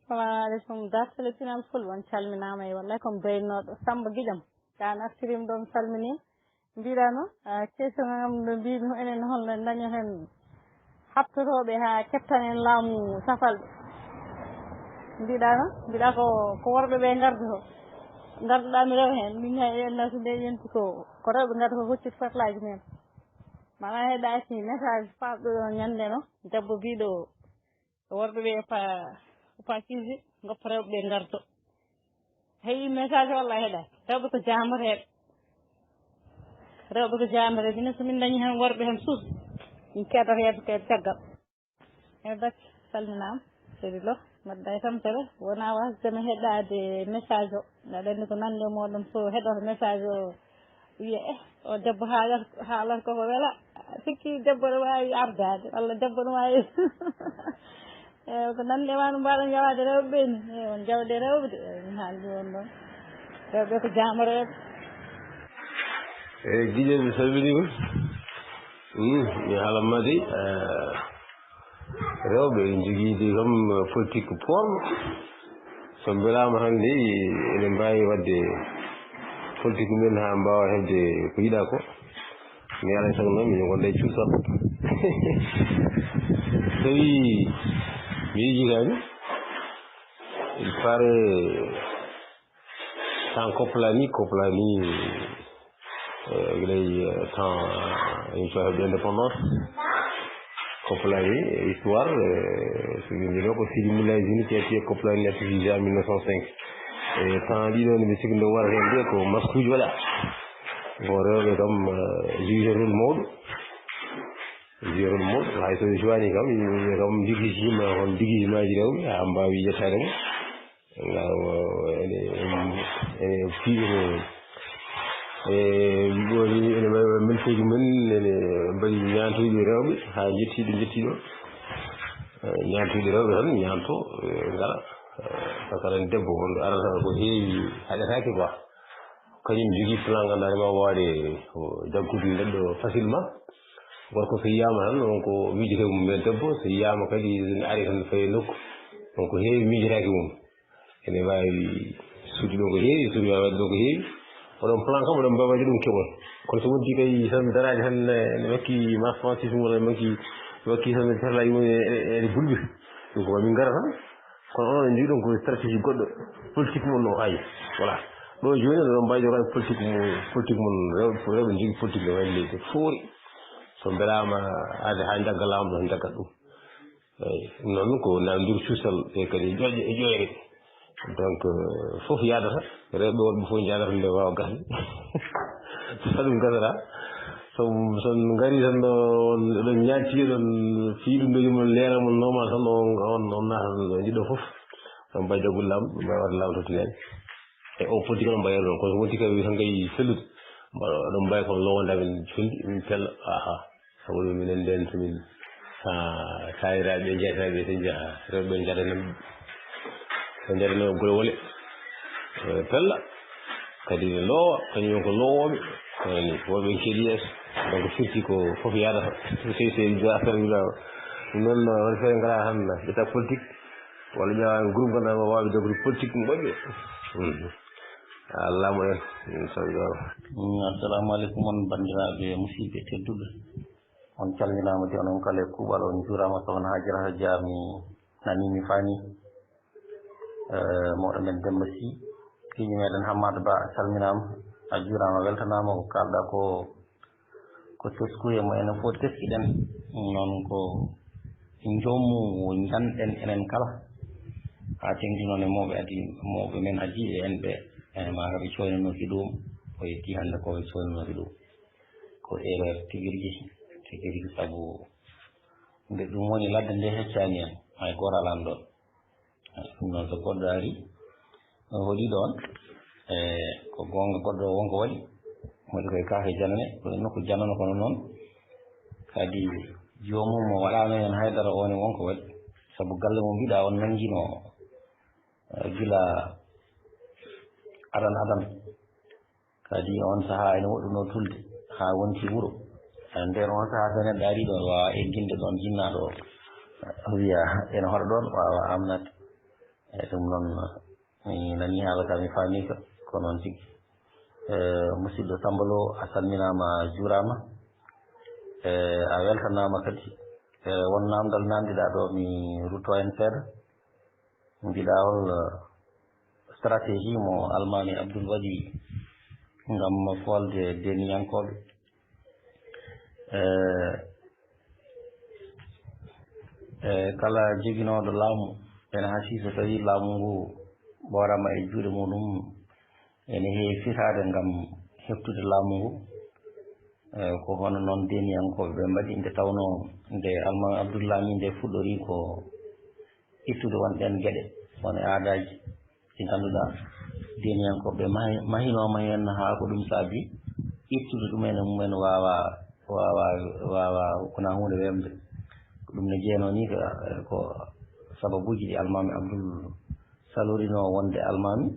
Salamu aleykum, Dartele Pinal Fulɓe, on calminaama. E wallay ko mi baynooɗo Sammba Giƴam. Ka nattiriima ɗo, mi salminii. Mbiɗa no, ah, question am no mbiimi ko enen holno dañoten haɓtotooɓe haa kettan en laamu safalɓe. Mbiɗa no, mbiɗa ko, ko worɓe ɓe ngardoto. Ngarduɗaa mi rewa heen, min hay e anndaa so nde yonti ko, ko rewɓe ngardoto hoccude fatlaaji men. Mana heɗaaki message faɗɗo ɗo ñande no, debbo biɗo worɓe ɓe pa, pa kiisi, goppa rewɓe ɓe ngarto. Heyi message walla heɗa. Rewɓe ko jaambareeɓe. Rewɓe ko jaambareeɓe. Minen so min dañi heen worɓe heen suus, min keddata yeeso kadi caggal. E Bacce, salminaama. Seydi Lo, mbaɗda e tampere. Wona wasde mi heɗaade message o. Aɗa anndi ko nande e mooɗon fof heɗoto message o. Wiya, eh, o debbo haalata, haalata koko wela. Sikki debbo no waawi ardaade, walla debbo no waawi. Eeyi, ko nande ma no mbaɗon yawaade rewɓe ɓe ni. Eeyi, on jawde rewɓe de. Eeyi, mi haaldi on ɗon. Rewɓe ko jaamorooɓe. Eyi, Guidiel, mi salminiima. Hmm, mi haalan ma de, eh, rewɓe ene njogii de kam politique poolɗo. So mbelaama tan de, ene mbaawi waɗde politique mum en haa mbaawa heɓde ko yiɗaa ko. Mi alaa e sago noon, min ngonda e cuusal. Tawi mi yejjitaani, il paraît, temps Koplani, Koplani, eh, gila, eh, temps, eh, une fois de l'indépendance. Koplani, eh, histoire, eh, so ɓe mbino ko Sidi Moulay Zine qui a tué Koplani à Tufiza en mille neuf cent cinq. E temps ɗiɗo ne, mi sikki nde warata heen de ko maskuuji waɗa. Bon, rewɓe kam, eh, joué rôle mawɗo. Joué rôle mawɗo. Hay so ɓe cuwaani kam, yimɓe kam déguisé ma, kon déguisement ji rewɓe, haa mbaawi yettaade mo. Ngal o, ene, ene fiiɓe ko, e, ɗo ni, ene mbaɗi milfeeji mum en, ene mbaɗi ñaantuuji rewɓe, haa njetti ɗo, njetti ɗo. E, ñaantuuji rewɓe tan, ñaanto, e, ngara. E, par ce que aɗa debbo, on arata ko heewi, haɗetaake quoi. Kañum jogii plan, ngannduɗaa, ma waawde ko jaggude neɗɗo facilement. Gorko so yiyaama tan, on ko miijete mum e debbo, so yiyaama kadi, so ari tan fayi nokku, on ko heewi miijotaake mum. Ene waawi suudu ɗo ko heewi, suudu waawi waɗde ɗo ko heewi. Oɗon plan kam, oɗon mbaawi waɗde ɗum keɓon. Kono so wonti kay tan daraade tan, eh, ne wakki Mass Francis walla ne wakki, ne wakki tan ferlaaji mum e, e, e bulɓe. Ɗum ko min ngara tan. Kono onon njiɗon ko stratégie goɗɗo, politique mon no ayi. Voilà. Ɗo jooni oɗon mbaawi jogaade politique mo, politique mon rewɓe, rewɓe njogii politique no wayi leydi foori. So mbelaama aade haa njagga laamɗo, njaggat ɗum. Eyi, ɗum noon ko nanondir cuusal e kadi ƴoƴe e ƴoƴre. Donc, euh, fof yaadata, rewɓe worɓe fof njaadata nde waawa gasde. So ɗum gasata, so, so ngari tan ɗo, ɗo ñaatti, ɗon fii ɗum ɗo yumma leera mon normal tan, on, on, on naata ɗo, jiɗɗo fof. Ɗon mbaɗi jaggude laamɗo, mbaɗi waɗde laamɗo to tinaani. E o politique on mbaɗi ɗon, kono so wonti kadi tan kay sellude, mbaɗo, ɗon mbaɗi kono lowonde amen cundi, min pella, aha. Sabu ɗum minen ndeen so min, ah, taaniraaɓe, jeytaaɓe, so njaha, rewɓe njadana, so njadana gure wole, eh, pella. Kadi ne loowa, kañum ko loowooɓe. Kono ni, wonɓe keedi yeeso. Donc, firti ko fof yaadata. Sey, sey, affaire wiɗa. Ɗum noon, woni feere ngara tan, ƴetta politique. Walla ƴeewa groupe ganduɗa ma wawi dogde politique moƴƴo. Mhm. Allah mo en. Min salmini. Mm, assalamu aleykum on bandiraɓe musidɓe tedduɓe. On calminama de onon kala e kuuɓal, on juurama sohna Hajara Hajja mi nani mi faami. Eh, mawɗo men Demba Sy, kiiñi meɗen Hammada Ba, a salminama, a juurama, weltanama ko kalɗa ko. Ko teskuye mo enen fof teskiɗen, ɗum noon ko joomu njanɗen enen kala. Haa teŋti noon e mawɓe adi, mawɓe men adi e en ɓe, e ma haɓe coynanooki ɗum, o yetti hannde ko ɓe coynanooki ɗum. Ko erreur tigi rigi, tigi rigi, sabu nde ɗum woni ladde nde heccaani en, hay gooto alaano ɗoon. Ɗum noon, so goɗɗo ari, o hoɗi ɗoon, e ko goonga goɗɗo wonko waɗi, waɗi koye kaafe janane, koye nokku janano, kono noon kadi joomum mo waɗaano heen haydara, oon e wonko waɗi. Sabu galle mo mbiɗa on nanngino, eh, gila adan adan. Kadi on sahaa ene woɗɗunoo tulde haa wonti wuro. Haa nder on sahaa so neɗɗo arii ɗoon, waawa egginde ɗoon jinnaaɗo o, wiya ene hoɗa ɗoon, waawa amnaade. Eyi, ɗum noon, mi nanii haala ka, mi faamii ka, ko noon tigi. Eh, musidɗo Samba Lo, a salminaama, a juuraama. Eh, a weltanaama kadi. Eh, won naamndal naamndiɗaa ɗo, mi rutto heen seeɗa. Mbiɗa hol, eh, stratégie mo Almaami Abdul waɗi ngam foolde deeniyankooɓe? Eh, eh, kala joginooɗo laamu ene hasii so tawii laamu ngu ɓooraama e juuɗe muɗum, ene heewi fitaade ngam heɓtude laamu ngu. Eh, ko hono noon deeniyankooɓe ɓe mbaɗi, nde tawnoo nde Almaami Abdul laamii nde fuɗɗorii ko ittude won ɗeen geɗe, won e aadaaji ɗi ngannduɗaa deeniyankooɓe mahi-, mahinooma heen haa ko ɗum saabi ittude ɗum ene mum en waawa, waawa, waawa ko na huunde weemde. Ko ɗum ne jeyanoo ni ko, ko sababuuji ɗi Almaami Abdul salorinoo wonde almaami,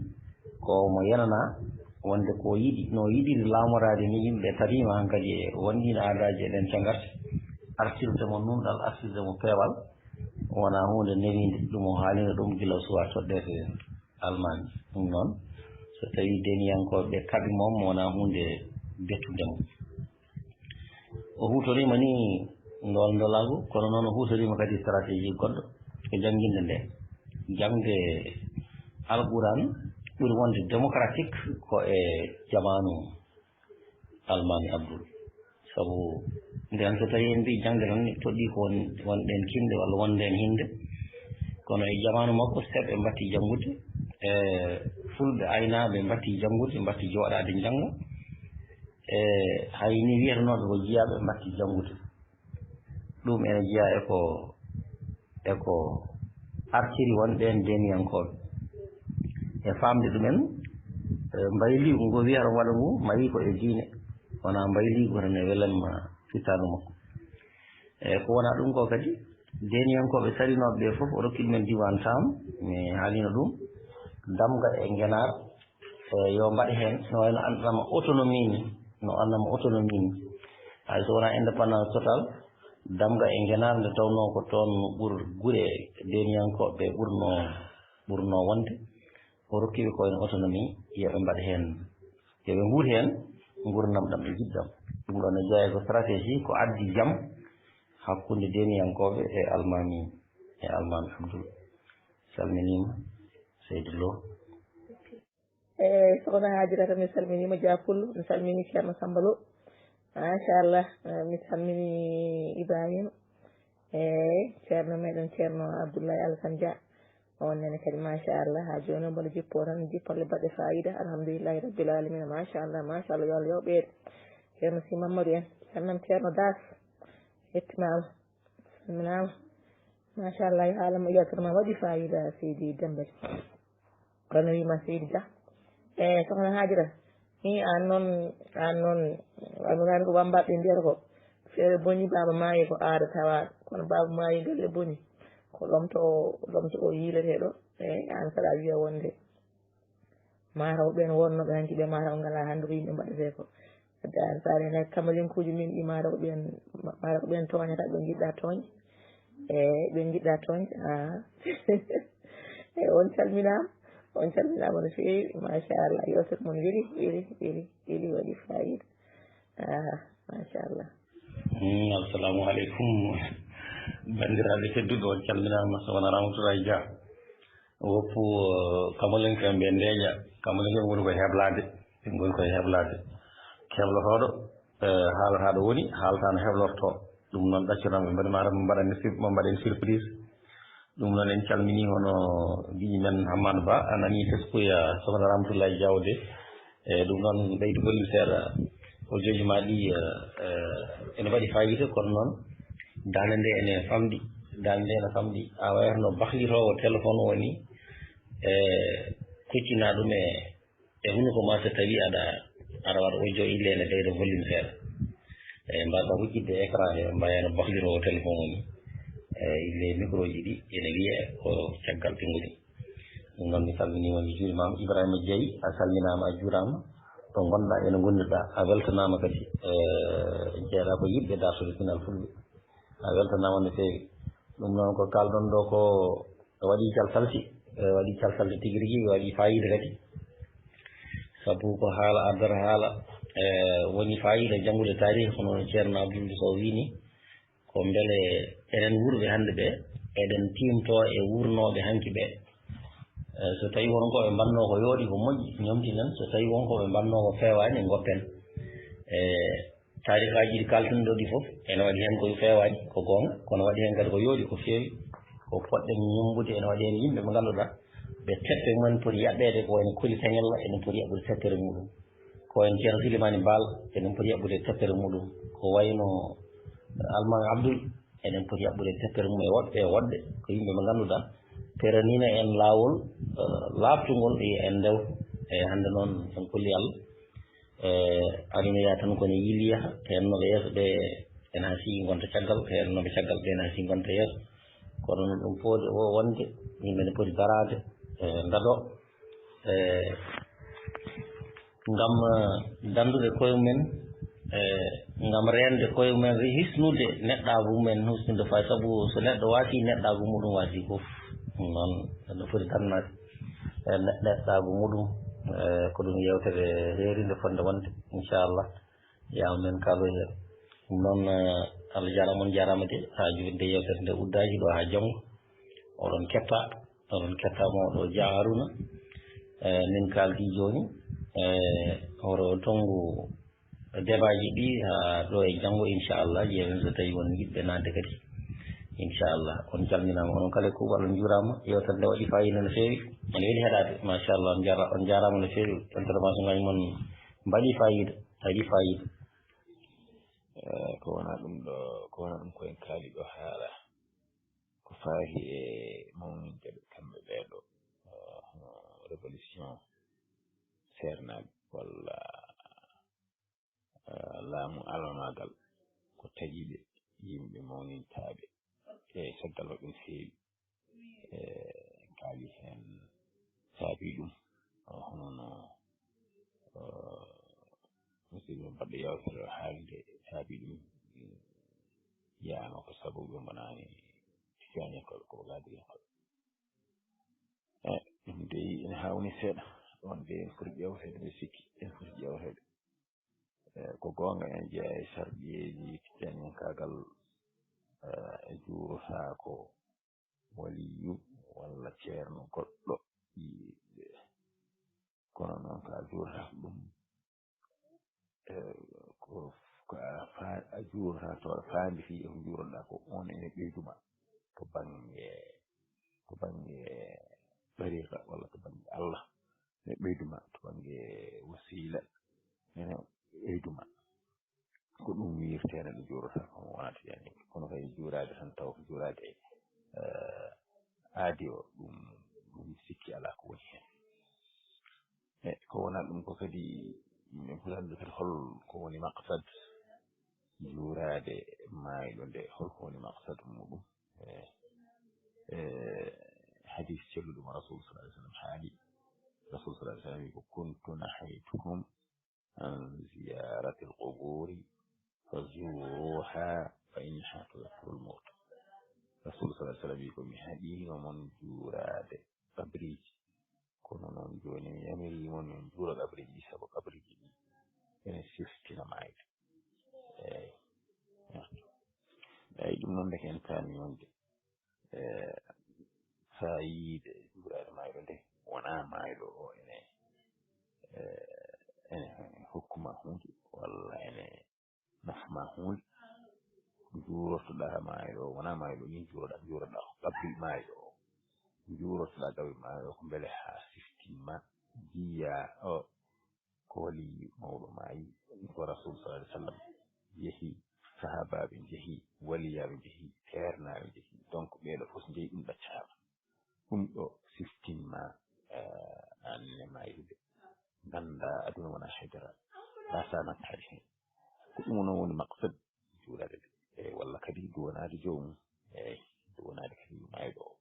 ko mo yenanaa, wonde ko yiɗi, no yiɗiri laamoraade ni yimɓe tariima hankadi e wonɗiin aadaaji eɗen cagarte. Artirde mo nunɗal, artirde mo peewal, wonaa huunde newiinde. Ɗum o haalino ɗum gila o suwaa toɗɗeede Almaami. Ɗum noon, so tawii deeniyankooɓe ɓe kaɓi mo, wonaa huunde bettunde mo. O huutoriima ni ndool ndolaagu, kono noon o huutoriima kadi stratégie goɗɗo ko jannginde nde. Jaŋde Alquran ɓuri wonde démocratique ko e jamaanu Almaami Abdul. Sabu ndeen so tawii en mbii jaŋde tan toɗɗii ko won, wonɗen kinde walla wonde en hinde. Kono e jamaanu makko, seeɓe mbattii janngude, e fulɓe aynaaɓe mbattii janngude, mbattii jooɗaade njannga. E hay ni wiyetenooɓe ko jiyaaɓe mbattii janngude. Ɗum ene jeyaa e ko, e ko artiri won ɓeen deeniyankooɓe. E faamde ɗumen, e mbayliigu ngo wiyata waɗa ngu, mayi ko e diine. Wonaa mbayliigu tan e welamma fittaandu makko. E ko wonaa ɗum ko kadi, deeniyankooɓe sarinooɓe ɓe fof, o rokki ɗumen diiwaan Saam, mi haalino ɗum, Damga e Ngenaar, e yo mbaɗ heen, no wayno anndanama autonomie ni, no anndanama autonomie ni. Hay so wonaa indépendance total, Damga e Ngenaar nde tawnoo ko toon ɓur gure deeniyankooɓe ɓurnoo, ɓurnoo wonde, o rokki ɓe ko wayno autonomie, yo ɓe mbaɗ heen, yo ɓe nguur heen nguurndam ɗam ɓe njiɗ ɗam. Ɗum ɗoon ne jeyaa ko stratégie, ko addi jam hakkunde deeniyankooɓe e Almaami, e Almaami Abdul. Salminiima, Seydi Lo. Eeyi, Sokhna Hajirata, mi salminiima Dia Pullo, mi salmini Ceerno Samba Lo. Machallah, eh, mi salmini Ibrahima. Eeyi, Ceerno meɗen, Ceerno Abdoulaye Alassane Dia. On nene kadi, machallah, haa jooni mboɗo jippoo tan, jippolle baɗɗe faayiida. Alhamdulillahi Rabbil Alamina, machallah, machallah, yo Allah yoɓ ɓeyde. Ceerno Si Mamadou en, salmam Ceerno Das, yettimaama, salminaama. Machallah, haala mo yaltata ma waɗi faayiida, Seydi Demba. Kono wiima Seydi Dia. E Sokhna Hajira, ni an noon, an noon, an noon ko wambaɓe mbiyata ko feere boni, baaba maayi ko aada tawa, kono baaba maayi galle boni, ko lomto o, lomto o yiiletee ɗo. Eeyi, an kala a wiya wonde mataw ɓeen wonnoɓe hanki ɓe mataw ngala hannde ko yimɓe mbaɗetee ko. Wadde an so a reenaaki kamalinkuuji min ɗi mataw ɓeen, mataw ɓeen tooñata ɓe njiɗɗa tooñde. Eeyi, ɓe njiɗɗa tooñde. Ah. Eeyi, on calminaama, on calminaama no feewi, machallah, yewtere mon weli, weli, weli, weli, waɗi faayiida. Ah, machallah. Mm, assalamu aleykum. Banndiraaɓe tedduɓe, on calminaama, Sokhna Ramatoulaye Dia. Woppu, eh, kamalinkoɓe ɓe ndeeƴa, kamalinkoɓe ngoni koye heblaade, ɓe ngoni koye heblaade. Heblotooɗo, eh, haalata ɗo woni, haalata no heblortoo. Ɗum noon ɗaccoɗon ɓe mbaɗi ma, mbaɗani sur-, mo mbaɗen surprise. Ɗum noon en calminii hono giƴi men Hammad Ba, a nanii teskuya Sokhna Ramatoulaye Diawde. E ɗum noon ɓeydu gollil seeɗa, audio ji ma ɗi, eh, eh, ene mbaɗi faayiida, kono noon daande nde ene famɗi, daande nde ene famɗi. A wayata no bahlitoowo téléphone woni, e kuccina ɗum e, e hunuko ma so tawi aɗa, aɗa waɗa audio ille ene ɓeyda volume seeɗa. E mbaɗa huccitde écran he, mbaya no bahlitoowo téléphone woni. E ille micro ji ɗi ene wiye ko caggal ɓe ngoni. Ɗum noon mi salminiima, mi juurimaama. Ibrahima Jeey, a salminaama, a juuraama. To ngonɗaa ene ngondirɗaa, a weltanaama kadi. E jeeɗa ko yiɗɓe dartude pinal fulɓe. A weltanaama no feewi. Ɗum noon ko kaalɗon ɗo ko waɗi calsalti, e waɗi calsalti tigi rigi, waɗi faayiida kadi. Sabu ko haala ardata haala, e woni faayiida janngude taarihi, hono Ceerno Abdoul Sow wiyi ni, ko mbele enen wuurɓe hannde ɓe, eɗen tiimtoo e wuurnooɓe hanki ɓe. E so tawii won ko ɓe mbannoo ko yooɗi, ko moƴƴi, ñomtinen. So tawii won ko ɓe mbannoo ko feewaani, ngoppen. E taarikaaji ɗi kaalten ɗo ɗi fof, ene waɗi heen ko feewaani, ko goonga, kono waɗi heen kadi ko yooɗi, ko feewi, ko poɗɗen ñemmbude. Ene waɗi heen yimɓe ɓe ngannduɗaa ɓe teppe mumen poti yaɓɓeede ko wayno koli tañalla, ene poti yaɓɓude teppere muɗum. Ko wayno Ceerno Silimani Baal, enen poti yaɓɓude teppere muɗum. Ko wayno Almaami Abdul, enen poti yaɓɓude teppere mum e woɗɓe e woɗɓe. Ko yimɓe ɓe ngannduɗaa, teraniino en laawol, eh, laaɓtungol e en ndew. E hannde noon, en kolli Allah. E aduna yaa tan ko ne yilli yaha, heen no ɓe yeeso ɓe ene haa sigi ngonta caggal, heen no ɓe caggal ɓe ene haa sigi ngonta yeeso. Kono noon ɗum foodi o wonde yimɓe ne poti daraade, e ndado, e Ngam, eh, danndude koye mumen, eh, ngam reende koye mumen, re-, hisnude neɗɗaagu mumen, hisnude fay, sabu so neɗɗo waasii neɗɗaagu muɗum waasii fof. Ɗum noon, no foti dannaade, eh, ne-, neɗɗaagu muɗum, eh, ko ɗum yeewtere heerinde fotnde wonde, inchallah, yaa men kaalo heen. Ɗum noon, eh, Allah jaaraama, on jaaraama de, haa jooni de yeewtere nde uddaaki ɗo haa janngo. Oɗon ketta, oɗon ketta mawɗo Dia Haruna. Eh, min kaaldi jooni, eh, hoto tonngu debaaji ɗi haa ɗo e janngo, inchallah, ƴeewen so tawii won yiɗɓe naatde kadi. Inchallah, on calminaama, onon kala e kuuɓal, on njuuraama. Yeewtere nde waɗi faayiida no feewi, ene weli heɗaade, machallah, on njaara-, on njaaraama no feewi. Intervention ngaji mon mbaɗi faayiida, mbaɗi faayiida. Eh, ko wonaa ɗum ɗo, ko wonaa ɗum ko en kaali ɗo haala. Ko faati e mawninde ɓe kamɓe ɓee ɗo, eh, hono révolution seernaaɓe walla, eh, laamu almamaagal, ko tagi ɓe yimɓe mawnintaaɓe. E caggal maɓɓe no feewi, eh, en kaali heen saabi ɗum, eh, hono no, eh, musidɓe baɗɗo yeewtere o haalde saabi ɗum, eh, wiyaama ko sabu ɓe mbonaani tijaanekoɓe, ko ɓe gaadiyankooɓe. Eh, ɗum dey ene haawni seeɗa. Ɗoon dey en foti ƴeewteede, mbiɗa sikki en foti ƴeewteede. Eh, ko goonga, en jeyaa e sarɗiyeeji tijjaaniyankaagal, eh, juurotaako waliyu walla ceerno goɗɗo. Kono noon, ko a juurata ɗum, eh, ko, ko a fa-, a juurata to aɗa faandi fii e ko njuuroɗaa ko, oon ene ɓeydu ma to bannge, to bannge tariqa walla to bannge Allah, ene ɓeydu ma to bannge wasiila, ene ɓeydu ma. Ko ɗum wiirtee neɗɗo juurata, kono wonaa tijjaani. Kono kay juuraade tan taw ko juuraade, eh, aadi o, ɗum, ɗum sikki alaa ko woni heen. E ko wonaa ɗum ko kadi, min foti anndude kadi hol ko woni maqsad juuraade maayɗo nde, hol ko woni maqsad muɗum. E, e hadiis celluɗo mo Rasul sallallahu alaihi wasallam haali. Rasul sallallahu alaihi wasallam wi ko, "Kuntu nahaytukum an ziyaratil quburi fazuruha fa innaha tudhakkirul mawt." Rasul sallallahu alaihi wasallam wi ko, "Mi haɗiino mon juuraade kabriiji. Kono noon jooni mi yamirii mon, min njuura kabriiji ɗi, sabu kabriiji ɗi ene siftina maayde." Eey. Eey, ɗum noon ndeke en paami wonde, eh, faayiida juuraade maayɗo nde wonaa maayɗo o ene, eh, ene hokku ma huunde walla ene nafa ma huunde. Ko juurortoɗaa maayɗo o, wonaa maayɗo o nii njuuroɗaa, njuuroɗaa ko kabri maayɗo o. Njuurortoɗaa kabri maayɗo o ko mbele haa siftin ma, njiyaa o ko wali mawɗo maayi, ko Rasul sallallahu alaihi wasallam jehi, sahaabaaɓe njehi, waliyaaɓe njehi, teernaaɓe njehi. Donc, ɓee ɗoo fof so njehi, ɗum ɗaccaama. Ɗum ɗo siftin ma, eh, aan ne maayrude. Nganndaa aduna wonaa haydara, mbaasaa nattaade heen. Ko ɗum noon woni maqsad juuraade nde. E walla kadi duwanaade joomum. Eey, duwanaade kadi maayɗo o.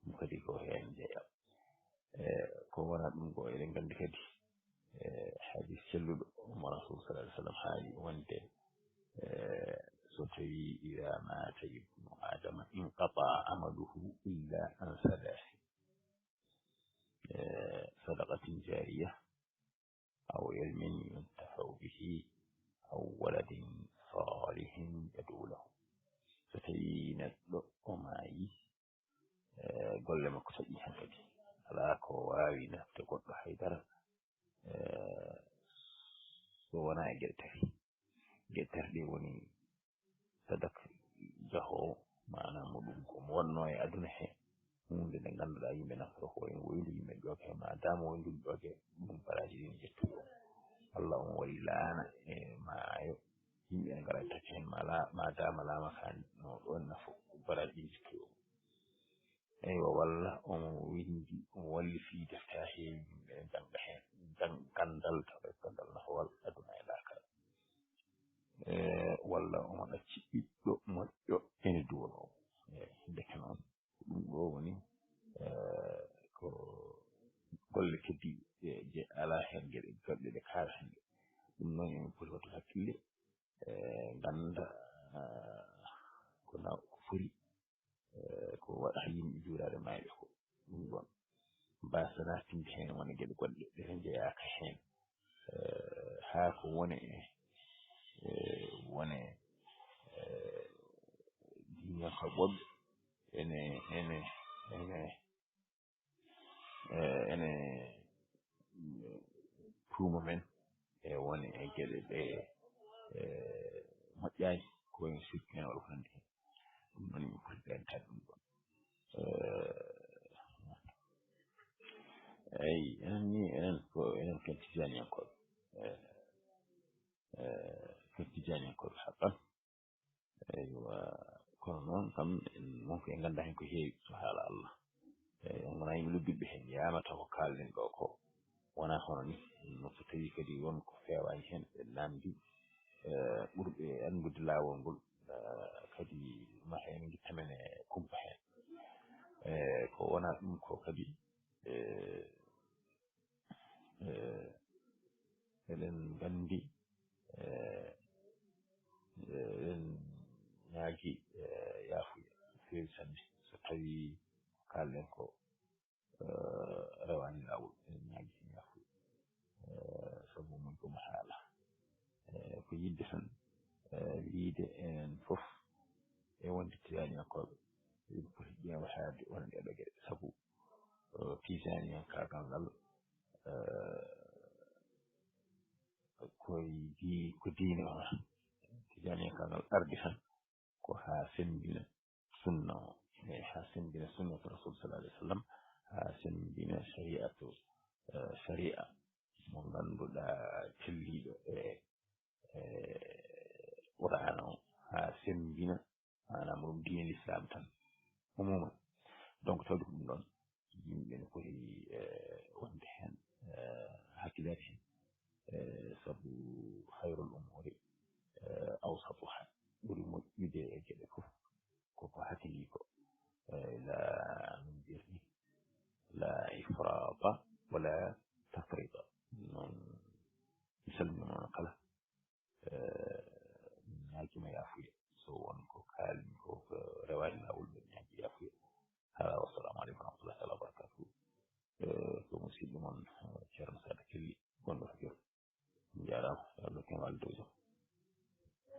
Ɗum kadi ko heen jeyaa. E ko wonaa ɗum ko eɗen nganndi kadi, e hadiis celluɗo mo Rasul sallallahu alaihi wasallam haali wonde, e so tawii idaa maata ibnu Aadama inqata'a amaluhu illa an salaasin. E, sadaqatin jaariya, aw ilmin yuntafa'u bihi, aw waladin salihin yad'u lahu. So tawii neɗɗo o maayi, e, golle makko taƴi hankadi. Alaa ko waawi nafde goɗɗo haydara, e, so wonaa e geɗe tati. Geɗe tati ɗe woni sadak jahoowo, maanaam mo ɗum ko mo wonnoo e aduna he, huunde nde ngannduɗaa yimɓe naftoroo ko ene woyndi yimɓe ƴooga he, ma dama woyndi ɗum ƴooga, ɗum baraaji ɗin ƴettuɗo o. Walla omo waɗi laana e maayo, yimɓe ene ngara e tacca heen, ma la-, ma dama laama kaan no ɗoon nafo, baraaji ɗin ƴettuɗo o. Eywa, walla omo winndi, omo walli fii defte haa heewi, yimɓe ene jannga heen, jang-, ganndal, tawa ko ganndal nafowal aduna e laakara. E, walla omo ɗacci ɓiɗɗo moƴƴo ene duwonoo mo. E, ndeke noon, ko ɗum ɗo woni, e, ko golle keddiiɗe, e, je alaa heen geɗe goɗɗe ɗe kaal-, Noon en poti waɗde hakkille, e ngannda, eh, ko na-, ko fori, eh, ko waɗata yimɓe juulaade maayɓe ko. Ɗum ɗoon mbasa naatinde heen wona geɗe goɗɗe ɗe njeyaaka heen. Eh, haa ko wone, eh, wone, eh, diinenkooɓe woɓɓe ene, ene, ene, eh, ene, mm, tuuma men e wone e geɗe ɗe, eh, moƴƴaani, ko en sirkino walla ko nanndi heen. Ɗum noon, yimɓe poti ɓeyntaade ɗum ɗoon. Eh, eyi, enen ni, enen ko, enen ken Tijaaniyankooɓe. Eh, eh, ken Tijaaniyankooɓe haqqan. Eywa, kono noon kam, en, won ko en nganndaa heen ko heewi, so haala Allah. Eyi, en ngonaa yimɓe lobbilɓe heen, yaamata ko kaalɗen ɗo ko wonaa hono ni. No so tawii kadi won ko feewaani heen, ɓe naamndi, eh, ɓurɓe anndude laawol ngol, eh, kadi ma heen ngitta men e kumpa heen. Eh, ko wonaa ɗum ko kadi, eh, eh, eɗen nganndi, eh, eh, eɗen ñaagi, eh, yaafuya no feewi sanne. So tawii ko kaalɗen ko, eh, rewaani laawol, eɗen ñaagi heen yaafuya. Eh, sabu mum ko mo haala. Eh, ko yiɗde tan, eh, wiyde enen fof e wonde Tijaaniyankooɓe, eɗen poti ƴeewaade won ɗee ɗoo geɗe. Sabu, eh, Tijaaniyankaagal ngal, eh, ko di-, ko diine o. Tijaaniyankaagal ardi tan ko haa semmbina sunna o, e haa semmbina sunnata Rasul sallallahu alaihi wasallam, haa semmbina shari'atu, eh, shari'a mo ngannduɗaa telliiɗo e, e Qur'aana o, haa semmbina, maanaam, ɗum diine Lislaam tan, umuman. Donc, tawde ko ɗum ɗoon, yimɓe ne poti, eh, wonde heen, eh, hakkilaade heen, eh, sabu khairul umuri, eh, awsatuha, ɓuri moƴƴude e geɗe fof koko hakili ko, eh, la, min mbiyata ni, la ifrata wala tafrita. Noon, mi salminiima on kala. Eh, ñaagiima yaafuya. So won ko kaalmi ko, ko rewaani laawol, mbeɗa ñaagi yaafuya. Haa, wassalamu aleykum wa rahmatullahi taala wa barakatuhu. Eh, ko musidɗo mon, eh, Ceerno Saada Kelli, gonɗo to Jor. Njaaraama, yo Allah ken walde jam.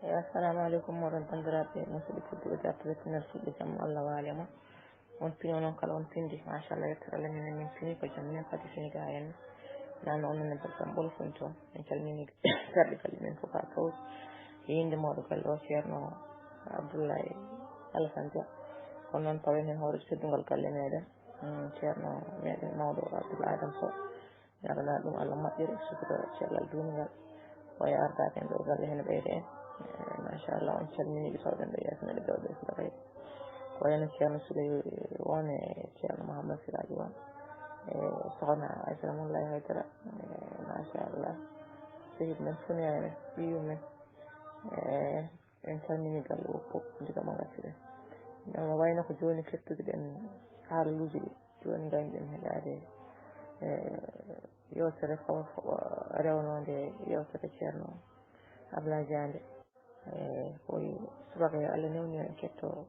Eyi, assalamu aleykum, moɗon banndiraaɓe musidɓe tedduɓe, dartuɓe pinal suuɗe jam, Allah waali e mon. On pini, onon kala on pindi, machallah, yettere Allah, minen min pini ko jam, min kadi pini ga en. Nano on nene Bassam Ɓolo Funto, en calmini garɗi galle men fof haa kawri. E innde mawɗo galle o, Ceerno Abdoulaye Alassane Dia. Kono noon tawen heen hoore teddungal galle meɗen, mm, Ceerno meɗen mawɗo Abdoul Adama Sow. Ñaagana ɗum Allah moƴƴere, sutura, cellal, duungal. O e ardaade en ɗo galle hene ɓeyda en. Eh, machallah, on calmini ɓe tawɗen ɗo yeeso meɗen ɗo ɓe fuɗa kay. Ko wayno Ceerno Souley won e Ceerno Mouhammad Siraji won. E sokhna Aissata Moulay Haydara. Eh, machallah. Sehil men, funere men, ɓiyum men. Eh, en calmini galle o fof, ndiga mo ngartiɗen. No wayno ko jooni kettude ɗen haalaluuji ɗi. Jooni ngaynoɗen heɗaade, eh, yewtere fawa-, fawa-, rewnoonde yewtere Ceerno Abdoulaye Dia nde. Eh, ko subaka yo Allah newnu en ketto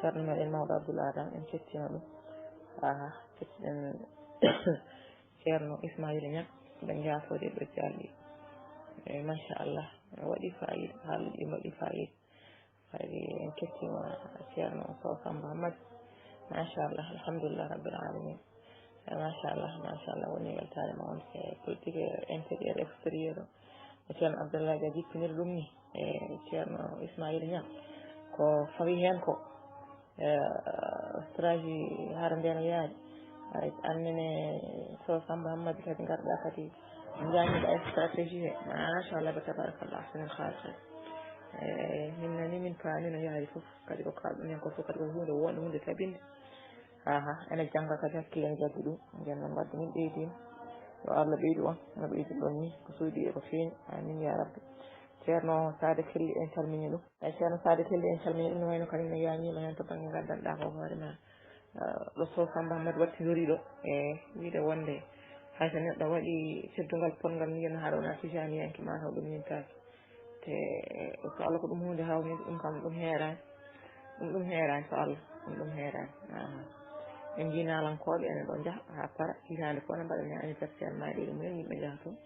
Ceerno meɗen mawɗo Abdoul Adama, en kettiima ɗum. Aha, kettiɗen Ceerno Ismaila Niang, mbeɗa jaafoɗe ɗo jaalɗi. Eh, machallah, waɗi fayida, haalɗi mbaɗi fayida. Kadi en kettiima Ceerno Sow Samba Hammat. Machallah, alhamdulillah rabbil alamin. Eh, machallah, machallah, woni weltaare mawde e politique intérieur, extérieur o. No Ceerno Abdallah Dia jippiniri ɗum ni, e Ceerno Ismaila Niang. Ko fawi heen ko, eh, stratégie hara nde no yaari. Ay, annene Sow Samba Hammat kadi ngarɗa kadi njaañiɗa e stratégie he. Machallah, ba tabarakallah, ahsanul khaliqin. Eh, min nani, min paami no yaari fof. Kadi ko kaalɗon heen ko fof kadi ko huunde wonde, huunde tabinde. Aha, ene jannga kadi hakkille ene jaggi ɗum. Nden noon wadde min ɓeydiima. Yo Allah ɓeydu on, no ɓeydirɗon ni, ko suuɗi e ko feeñi. Amin ya rabbi. Ceerno Saade Kelli, en calmini ɗum. Eyi, Ceerno Saade Kelli, en calmini ɗum. No wayno kañum ne yaañiima heen to bannge ngaddanɗaa ko hoore ma. Eh, ɗo Sow Samba Hammat wattindori ɗo. E wiyde wonde Hay so neɗɗo waɗi teddungal ponngal, mbiyen haɗa wona tijaniyanke, mataw ɗum mintaaki. Te so Allah ko ɗum huunde hawni, ɗum kam ɗum heeraani. Ɗum ɗum heeraani so Allah, ɗum ɗum heeraani. Aha. En njii naalankooɓe ene ɗo njaha haa para, hitaande fof ne mbaɗa ni anniversaire maaɗi ɗum en, yimɓe njaha toon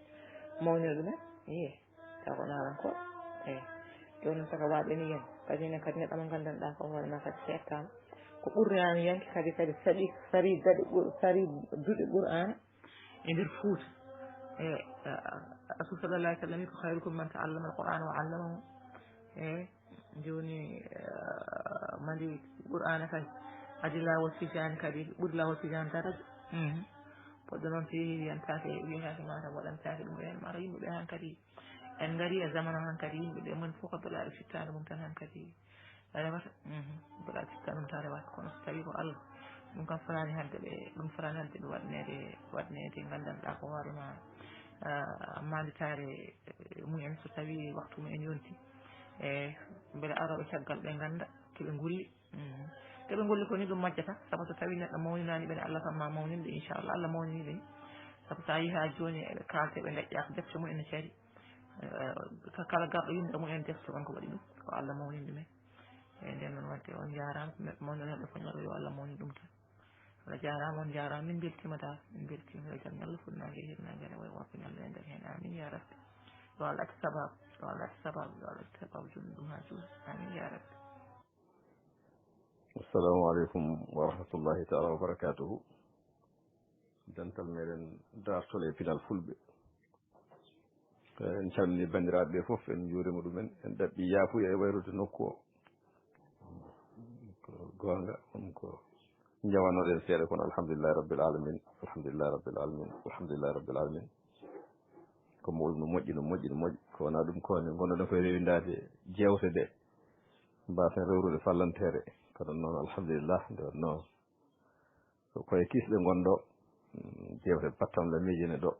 mawnina ɗumen. Iye, taw ko naalankooɓe. Eyi. Jooni noon saka waaɓe ni yen. Kadi enen kadi neɗɗo mo nganndanɗaa ko hoore ma kadi seettaama. Ko ɓurnaami yanke kadi, kadi saɗi, sari daɗi ɓur-, sari duɗe Qur'aana e nder Fuuta. E, a, a, Rasul sallallahu alaihi wasallam ko khairukum man ta'allama al-Qur'ana wa 'allamahu. E, jooni, eh, mandi Qur'aana kay. Adi laawol fijaani kadi, ɓuri laawol fijaani daraja. Mhm. Poɗɗo noon feewi wiyantake, wiyetake mataw waɗantake ɗum en, mataw yimɓe ɓe hankadi en ngari e zamanu hankadi, yimɓe ɓe moni fof ko dolaaɗo fittaandu mum tan hankadi rewata. Mhm. Dolaaɗo fittaandu mum tan rewata, kono so tawi ko Allah, ɗum kam fotaani hadde ɓe, ɗum fotaani hadde ɓe waɗneede, waɗneede nganndanɗaa ko hoore ma, ah, manditaare, eh, mumen so tawi waktu mumen yonti. E mbele arooɓe caggal ɓe ngannda, ke ɓe ngulli. Mhm. Ke ɓe ngulli ko ni ɗum majjata, sabu so tawi neɗɗo mawninaani ɓe, Allah kam ma mawninde, inchallah, Allah mawnini ɓe. Sabu so a yehi haa jooni eɓe kaalte, ɓe ngaƴƴa ko defte mumen ne cari. Eh, ka-, kala garɗo yimɓe mumen defte, on ko waɗi ɗum, ko Allah mawnini ɗumen. E nden noon wadde on njaaraama, neɗɗo mawɗo neɗɗo fof ñallo yo Allah mawnin ɗum tan. Allah jaaraama, on njaaraama, min mbeltiima dal, min mbeltiima, yo jam ñallu fuɗnaange e hirnaange ene wayi wonko ñallu e nder heen. Amin ya rabbi. Yo Allah accu sababu, yo Allah accu sababu, yo Allah accu sababu jooni ɗum haa jooni. Amin ya rabbi. Assalamu alaikum wa rahmatullahi ta'ala wa barakatuhu. Dental meɗen daartol e pinal fulɓe. En calmini banndiraaɓe ɓe fof, en njuurima ɗumen, en ɗaɓɓi yaafuya e wayrude nokku o. Ko goonga, ɗum ko njawanoɗen seeɗa, kono alhamdulillahi rabbil alamin, alhamdulillahi rabbil alamin, alhamdulillahi rabbil alamin. Ko mawɗum no moƴƴi, no moƴƴi, no moƴƴi. Ko wona ɗum ko ne ngonnoɗen koye rewindaade jeewte ɗe, mbasen rewrude fallanteere. Kono noon, alhamdulillah, nde wonno ko koye kisɗe ngonɗo, mm, jeewte pattam la miijene ɗo.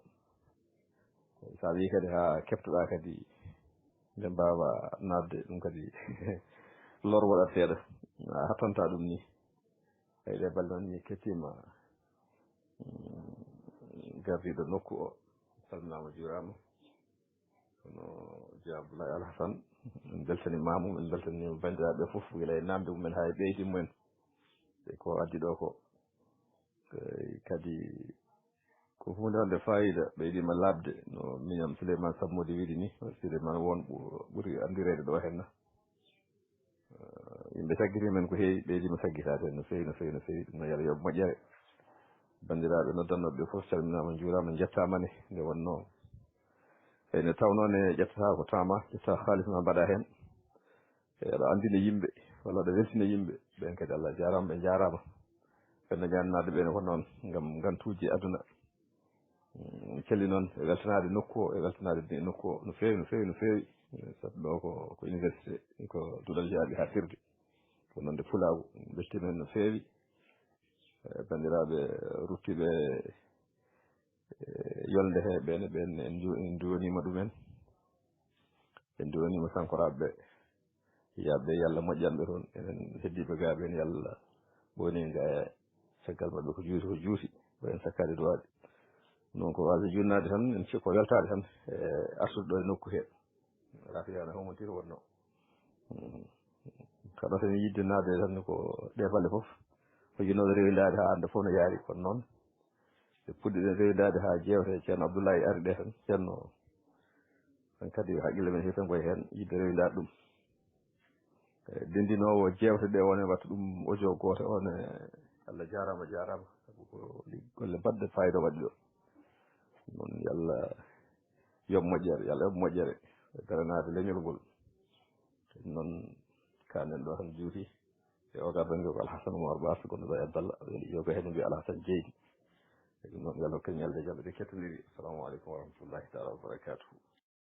Sa wii kadi haa keɓtoɗaa kadi nde mbaawa naatde, ɗum kadi lor waɗat seeɗa. A hattantaa ɗum ni. Eyi, ɗe balɗe noon mi kettiima, mm, gardiiɗo nokku o. Salminaama, juuraama. Kono Jeew Abdoulaye Alhassane, en mbeltaniima mo, en mbeltaniima banndiraaɓe fof, gila e naamnde mumen haa e ɓeydi mumen. E ko addi ɗo ko, eh, kadi ko huunde wonde faayiida, ɓeydiima laaɓde, no miñam Souleymane Samodi wiɗi ni. Souleymane won ɓu-, ɓuri anndireede ɗo heen na. Eh, yimɓe caggitii men ko heewi, ɓeydiima saggitaade heen no feewi, no feewi, no feewi. Ɗum noon, yo Allah yoɓ moƴƴere. Banndiraaɓe noddannooɓe ɓe fof calminaama, njuuraama, njettaama ne, nde wonnoo. Eyi, nde tawnoo ne ƴettataa ko temps ma, ƴettaa haalis ma mbaɗaa heen. E aɗa anndina yimɓe, walla aɗa weltina yimɓe. Ɓeen kadi Allah jaaraama, ɓe njaaraama. Ɓe no ñaannaade ɓeen ko noon, ngam ngantuuji aduna. Mm, celli noon e weltanaade nokku o, e weltanaade de-, nokku o no feewi, no feewi, no feewi. Eh, sabu ɗo ko, ko université, ko duɗal jaaɓi haa firde. Ko noon de pulaagu, mbeltiima heen no feewi. Eh, banndiraaɓe ruttiiɓe, eh, yolnde he ɓeen, ɓeen en nju-, en nduwaniima ɗumen. En nduwaniima sankoraaɓe ɓe. Yaaɓe ɓe, yo Allah moƴƴan ɓe toon. Enen heddiiɓe gaa ɓeen, yo Allah woni gaa e caggal maɓɓe ko juuti, ko juuti. Ko en sakkaade duwaaɓe. Noon ko waasde juutnaade tan, en cikko weltaade tan e artude ɗo e nokku he. Rafi ana homo tiro wonno. Mm. Kaɗa tan yiɗde naatde tan ko ɗe balɗe fof. Ko yiɗnooɗo rewindaade haa annda fof no yaari, kono noon. Ɓe puɗɗiɗen rewindaade haa jeewte Ceerno Abdoulaye ari ɗe tan. Ceerno, tan kadi haqqille men heewi tan koye heen, yiɗde rewindaade ɗum. E, denndinoowo jeewte ɗe, won e watta ɗum audio gooto on, e, Allah jaaraama, jaaraama. Sabu ko li-, golle baɗɗe faayiida waɗi ɗo. Noon, yo Allah yoɓ moƴƴere, yo Allah yoɓ moƴƴere. E, daranaade leñol ngol. Noon, kanen ɗo tan juuti. E oga bannge ko Alhassane Oumar Ba, so gonɗo ɗo e Abdallah, yo ko heen mbiya Alhassane Jeeydi. E ɗum noon, yo Allah hokku en ñalɗi e jam, eɗen kettondiri. Assalamu aleykum wa rahmatullahi taala wa barakatuhu.